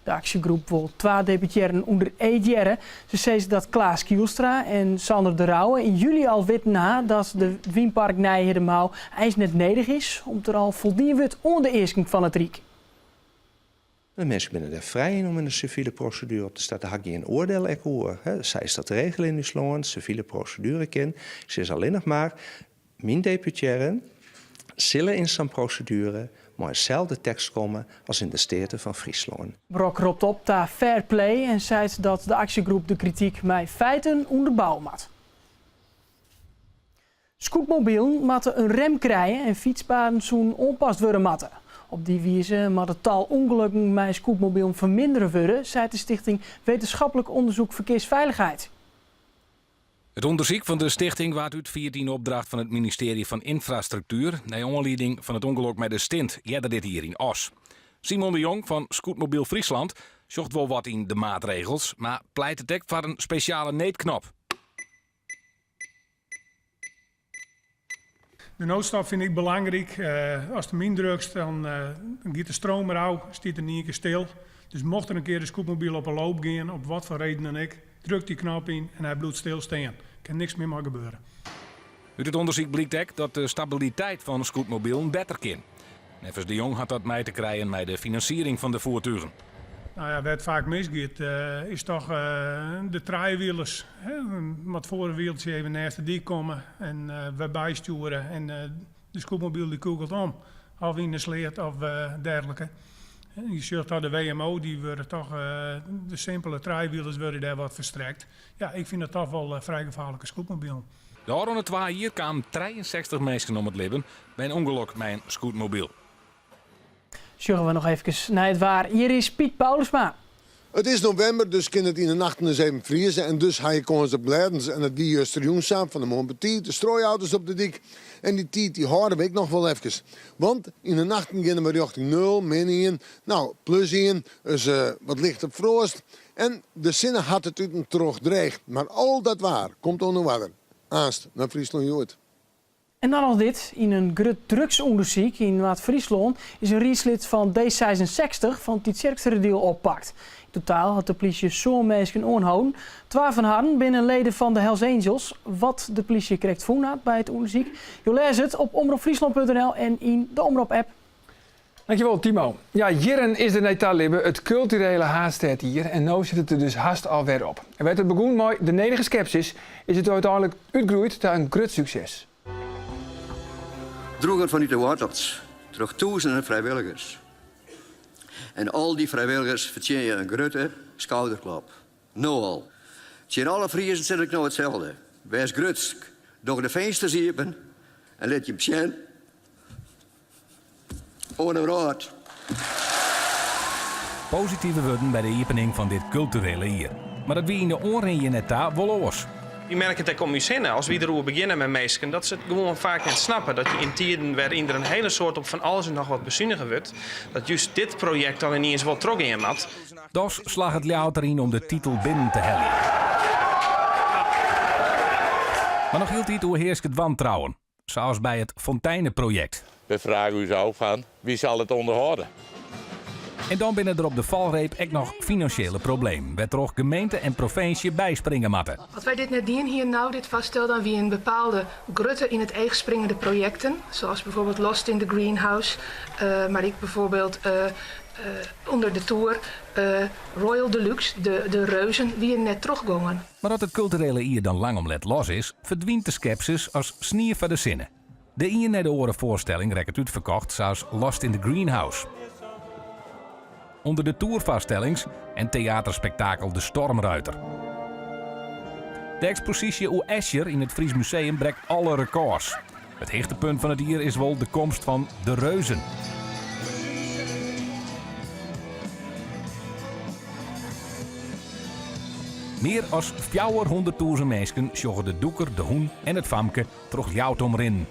De aksjegroep wol twa deputearren ûnder eed hearre. Se sizze dat Klaas Kielstra en Sander de Rouwe yn july al witten ha dat de wynpark Nij Hiddum-Houw eins net nedich is, om't der al foldien wurdt oan de easken fan it Ryk. De minsken binne dêr frij yn om in sivile proseduere op te starten. Dêr ha ik gjin oardiel ek oer. Sa is dat regele yn ús lân, sivile proseduere kin. Ik sis allinnich mar, myn deputearren sille yn sa'n proseduere mei deselde tekst komme as yn de Steaten fan Fryslân. Brok ropt op ta fair play en seit dat de aksjegroep de krityk mei feiten ûnderbouwe moat. Scootmobilen moatte in rem krije en fytspaden soenen oanpast wurde moatte. Op dy wize moat it tal ûngelokken mei scootmobilen fermindere wurde, seit de Stichting Wetenschappelijk Onderzoek Verkeersveiligheid. It ûndersyk fan de stichting waard útfierd yn opdracht fan it ministearje fan Ynfrastruktuer nei oanlieding fan it ûngelok mei de Stint earder dit jier yn Oss. Simon de Jong fan Scootmobiel Friesland sjocht wol wat yn de maatregels, mar pleitet ek foar in spesjale needknop. De noodstop vind ik belangrijk. Uh, ast him yndrukst, dan uh, giet de stroom derôf, stiet er yn ien kear stil. Dus mocht der in kear de scootmobyl op 'e loop gean, op wat foar reden dan ek, druk dy knop yn en hy bliuwt stil stean. Kin niks mear mei gebeure. Ut it ûndersyk blykt ek dat de stabiliteit fan scootmobilen better kin. Neffens De Jong hat dat mei te krijen mei de finansiering fan de foertugen. Nou ja, wêr't faak misgiet eh, is toch eh, de trijewielers. Moat foar in wieltsje even neist de dyk komme en eh, wer bystjoere. En de scootmobyl dy kûgelt om, of yn de sleat of dergelike. Je sjocht dat de WMO, dy wurde toch, de simpele trijewielers wurde dêr wat ferstrekt. Ja, ik fyn dat toch wol frij gefaarlike scootmobilen. De ôfrûne twa jier kamen 63 minsken om it libben by in ûngelok mei in scootmobyl. Sjogge we noch efkes nei it waar. Hjir is Piet Paulusma. It is novimber, dus kin it yn de nachten ris even frieze en dus ha je kâns op glêdens. En dat wie justerjûn sa, fan 'e moarn betiid, de stroaiauto's op de dyk. En dy tiid dy hâlde we ek noch wol efkes. Want yn de nachten geane we rjochting nul, min ien, no, plus ien, dus wat lichte froast. En de sinne hat it út en troch dreech. Mar al dat waar komt oan 'e oarder. Aanst nei Fryslân Hjoed. En dan noch dit, yn in grut drugsûndersyk yn Noard-Fryslân is in riedslid fan D66 fan Tytsjerksteradiel oppakt. Yn totaal hat de plysje sân minsken oanholden. Twa fan harren binne leden fan de Hells Angels. Wat de plysje krekt fûn hat by it ûndersyk, jo lêze it op omropfryslan.nl en yn de Omrop-app. Dankjewol Timo. Ja, jierren is der nei ta libbe, it kulturele haadstêdjier en no sit it der dus hast alwer op. En wêr't it begûn mei de nedige skepsis, is it úteinlik útgroeid ta in grut sukses. Droegen fanút de woartels troch tûzenen frijwilligers. En al dy frijwilligers fertsjinje in grutte skouderklop. No al. Tsjin alle Friezen sis ik no itselde. Wês grutsk, doch de finsters iepen en lit jim sjen oan de wrâld. Positive wurden by de iepening fan dit kulturele jier. Mar dat wie yn de oanrin hjir nei ta wol oars. Wy merke it ek om ús hinne, as wy deroer begjinne mei minsken, dat se it gewoan faak net snappe. Dat je yn tiden wêryn der in hele soad op fan alles en noch wat besunige wurdt, dat just dit projekt dan yniens wol trochgean moat. Dochs slagget Ljouwert deryn om de titel binnen te heljen. Mar noch hieltyd oerhearsket wantrouwen. Sa as by it fonteineprojekt. We vragen u af van wie zal het onderhouden? En dan binne der op de falreep ek noch finansjele problemen, wêrtroch gemeente en provinsje byspringe moatte. As wy dit net dien hienen no, dit foarstel, dan wienen bepaalde grutte yn it each springende projekten, zoals bijvoorbeeld Lost in the Greenhouse, mar ek bijvoorbeeld Under de Toer, Royal de Luxe, de Reuzen, wienen net trochgongen. Mar as it kulturele jier dan lang om let los is, ferdwynt de skepsis as snie foar de sinne. De ien nei de oare foarstelling rekket útferkocht, sa as Lost in the Greenhouse. Under de Toer-foarstellings en teaterspektakel De Stormruiter. De eksposysje oer Escher yn it Fries Museum brekt alle rekôrs. It hichtepunt fan it jier is wol de komst fan de Reuzen. Mear as 400.000 minsken sjogge de dûker, de hûn en it famke troch Ljouwert omrinnen.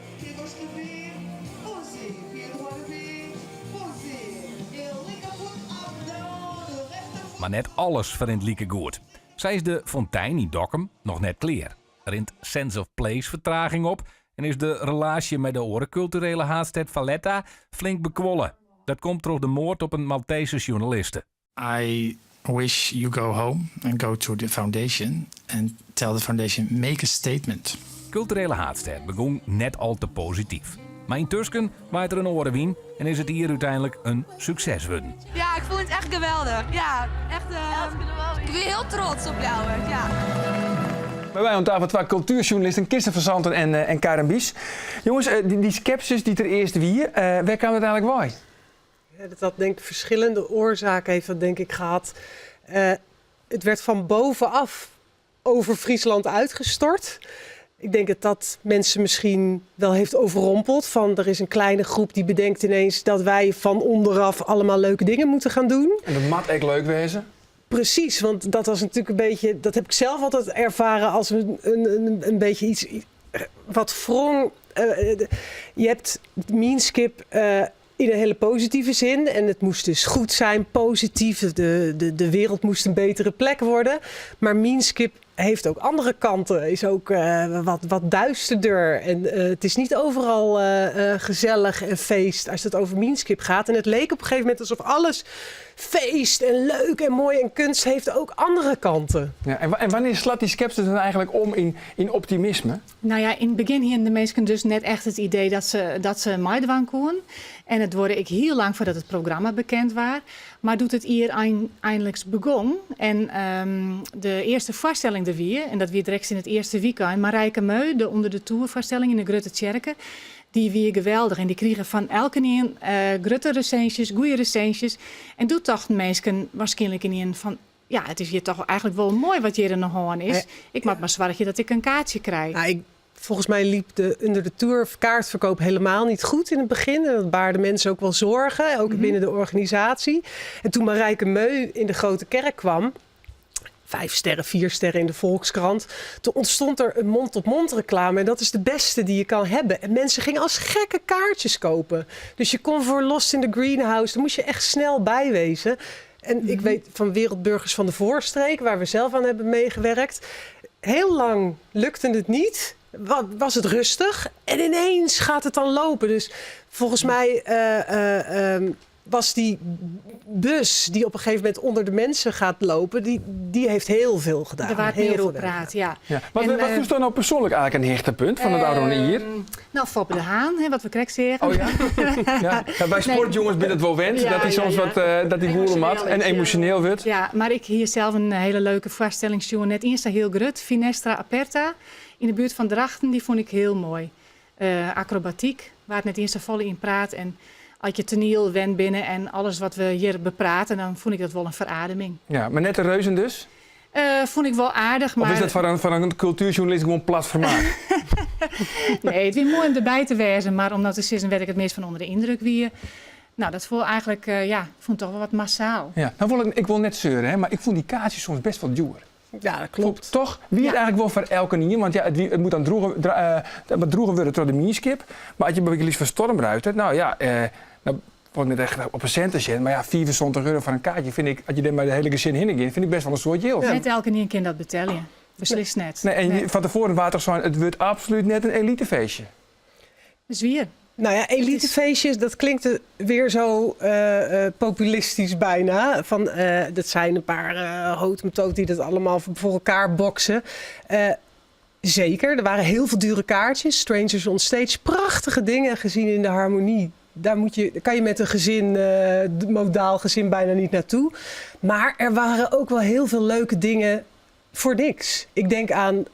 Mar net alles ferrint like goed. Sa is de fontein yn Dokkum noch net klear, rint Sense of Place fertraging op en is de relaasje mei de oare kulturele haadstêd Valletta flink bekuolle. Dat komt troch de moard op in Maltese sjoernaliste. I wish you go home and go to the foundation and tell the foundation make a statement. Kulturele haadstêd begûn net al te posityf. Mar yntusken waait der in oare wyn en is it jier úteinlik in sukses wurden. Ja, ik fûn it echt geweldich. Ja, echt. Ik bin hiel trots op Ljouwert, ja. By my oan tafel twa kultuersjoernalisten, Kirsten van Santen en, en Karen Bies. Jonges, dy skepsis dy't der earst wie, wêr kaam dat eigenlik wei? Ja, dat had denk ik verschillende oorzaken heeft dat denk ik gehad. Het werd van bovenaf over Friesland uitgestort. Ik denk dat dat mensen misschien wel heeft overrompeld. Van er is een kleine groep die bedenkt ineens dat wij van onderaf allemaal leuke dingen moeten gaan doen. En dat moat ek leuk wêze. Precies, want dat was natuurlijk een beetje, dat heb ik zelf altijd ervaren als een beetje iets wat wrong. Je hebt Mienskip in een hele positieve zin. En het moest dus goed zijn, positief. De wereld moest een betere plek worden. Maar Mienskip heeft ook andere kanten. Is ook wat duisterder. En het is niet overal gezellig en feest als het over Mienskip gaat. En het leek op een gegeven moment alsof alles feest en leuk en mooi en kunst heeft ook andere kanten. Ja, en wannear slacht dy skepsis dan eigenlik om yn optimisme? Nou ja, yn it begjin hiene de minsken dus net echt it idee dat se meidwaan koene. En it duorre ek hiel lang foardat it programma bekend waard. Mar doe't it jier einliks begûn en de earste foarstelling der wie, en dat wie direkt yn it earste wykein, Marijke Meu, de Under de Toer foarstelling yn de Grutte Tsjerke, dy wie geweldich en dy krige fan elkenien grutte resinsjes, goede resinsjes. En doe tochten minsken waarskynlik ynienen fan, ja, it is hjir toch eigenlik wol moai wat hjir oan de hân is. Ik moat mar soargje dat ik in kaartsje krij. Nou, volgens mij liep de Under de Toer kaartverkoop helemaal niet goed in het begin. En dat baarde mensen ook wel zorgen, ook binnen de organisatie. En toen Marijke Meu in de Grote Kerk kwam, 5 sterren, 4 sterren in de Volkskrant, toen ontstond er een mond-tot-mond reclame. En dat is de beste die je kan hebben. En mensen gingen als gekke kaartjes kopen. Dus je kon voor Lost in the Greenhouse, daar moest je echt snel bij wezen. En ik weet van Wereldburgers van de Voorstreek, waar we zelf aan hebben meegewerkt. Heel lang lukte het niet. Was het rustig. En ineens gaat het dan lopen. Dus volgens mij was die bus die op een gegeven moment onder de mensen gaat lopen, die heeft heel veel gedaan. Der waard Heel mear veel oer werk praat, gedaan. ja. Ja. Wat is dan nou persoanlik eigenlik in hichtepunt fan it ôfrûne jier? Foppe de Haan, hè, wat we krekt seagen. Oh ja? Ja. Ja, by sportjonges binne it wol wend, dat dy soms wat, dat dy gûle moat en emosjoneel wurdt. Ja, mar ik hie sels in hiele leuke foarstelling sjoen, net iens sa hiel grut, Finestra Aperta, yn de buert fan Drachten, dy fûn ik hiel moai. Akrobatyk, waard net iens safolle yn praat en as je toaniel wend binne en alles wat we hjir beprate, dan fûn ik dat wol in ferademing. Ja, mar net de reuzen dus? Fûn ik wol aardich, Of is mar dat foar in kultuersjoernalist gewoan plat fermaak? Nee, it wie moai om derby te wêzen, mar om no te sizzen wêr't ik it meast fan ûnder de yndruk wie, nou, dat foel eigenlik, ja, ik fûn it toch wol wat massaal. Ja, no wol ik, ik wol net seure, hè, mar ik fûn dy kaartsjes soms best wol djoer. Ja, dat klopt. Toch? Wie it eigenlik wol foar elkenien? Want ja, it moat dan droegen, it moat droegen wurde troch de mienskip. Mar as je bygelyks foar Stormruiter, no ja, no wol ik net echt op 'e sinten sjen, mar ja, 75 euro foar in kaartje fyn ik, as je dêr mei de hiele gesin hinne gean, fyn ik best wol in soad jild. Net elkenien kin dat betelje. Beslist net. Nee, en fan tefoaren waard toch sein, it wurdt absolút net in elitefeestje. Swier. Nou ja, elitefeestjes, dat klinkt weer zo populistisch bijna. Van, dat zijn een paar uh, die dat allemaal voor elkaar boksen. Zeker, er waren heel veel dure kaartjes. Strangers on Stage, prachtige dingen gezien in de harmonie. Daar kan je met een gezin, modaal gezin, bijna niet naartoe. Maar er waren ook wel heel veel leuke dingen voor niks. Ik denk aan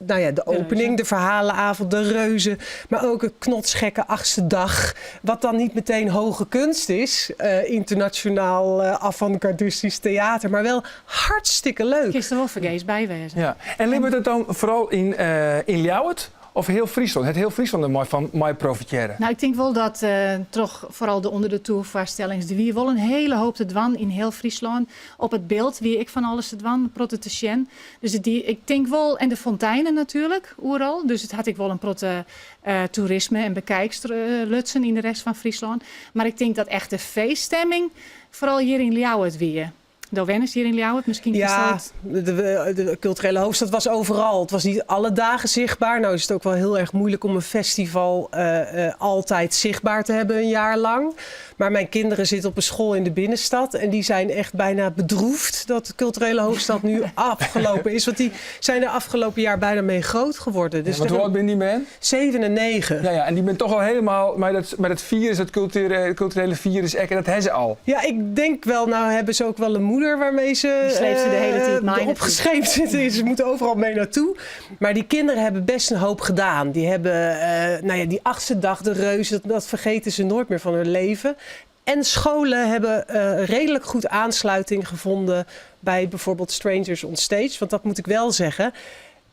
nou ja, de opening, de verhalenavond, de reuzen. Maar ook het knotsgekke achtste dag. Wat dan niet meteen hoge kunst is. Internationaal avant-gardistisch theater. Maar wel hartstikke leuk. Gisteren wel vergees bijwezen. Ja. En liep het dan vooral in Ljouwert? Of heel Friesland? Het heel Friesland er mooi van mooi profiteren. Nou, ik denk wel dat toch vooral de onder de toervoorstellings, de wie wel een hele hoop te dwan in heel Friesland. Op het beeld wie ik van alles te dwan, protte te sjen. Dus die, ik denk wel, en de fonteinen natuurlijk, oeral. Dus het had ik wel een protte toerisme en bekijkslutsen in de rest van Friesland. Maar ik denk dat echt de feeststemming vooral hier in Ljouwert weer. De is hier in Ljouwert, misschien Ja, de culturele hoofdstad was overal. Het was niet alle dagen zichtbaar. Nou is het ook wel heel erg moeilijk om een festival altijd zichtbaar te hebben een jaar lang. Maar mijn kinderen zitten op een school in de binnenstad. En die zijn echt bijna bedroefd dat de culturele hoofdstad nu afgelopen is. Want die zijn er afgelopen jaar bijna mee groot geworden. Dus ja, want hoe oud ben die man? 7 en 9. Ja, ja, en die bent toch al helemaal met dat virus, dat culturele virus, en dat hebben ze al. Ja, ik denk wel, nou hebben ze ook wel een moeder waarmee ze, Die sleept ze de hele tijd mee opgescheept zitten. Ze moeten overal mee naartoe. Maar die kinderen hebben best een hoop gedaan. Die hebben, nou ja, die achtste dag, de reuzen, dat vergeten ze nooit meer van hun leven. En scholen hebben redelijk goed aansluiting gevonden bij bijvoorbeeld Strangers on Stage. Want dat moet ik wel zeggen.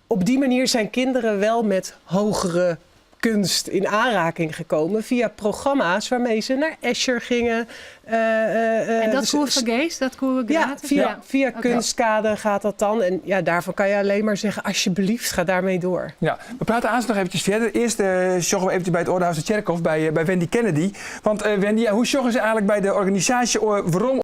Op die manier zijn kinderen wel met hogere kunst in aanraking gekomen via programma's waarmee ze naar Escher gingen. En dat koer vergees, dat koer gratis? Ja, via Kunstkade gaat dat dan. En ja, daarvan kan je alleen maar zeggen, alsjeblieft, ga daarmee door. Ja, we praten aanstonds nog eventjes verder. Eerst sjoggen we eventjes bij het Ordehuis de Tjerkhof, bij Wendy Kennedy. Want Wendy, ja, hoe sjoggen ze eigenlijk bij de organisatie waarom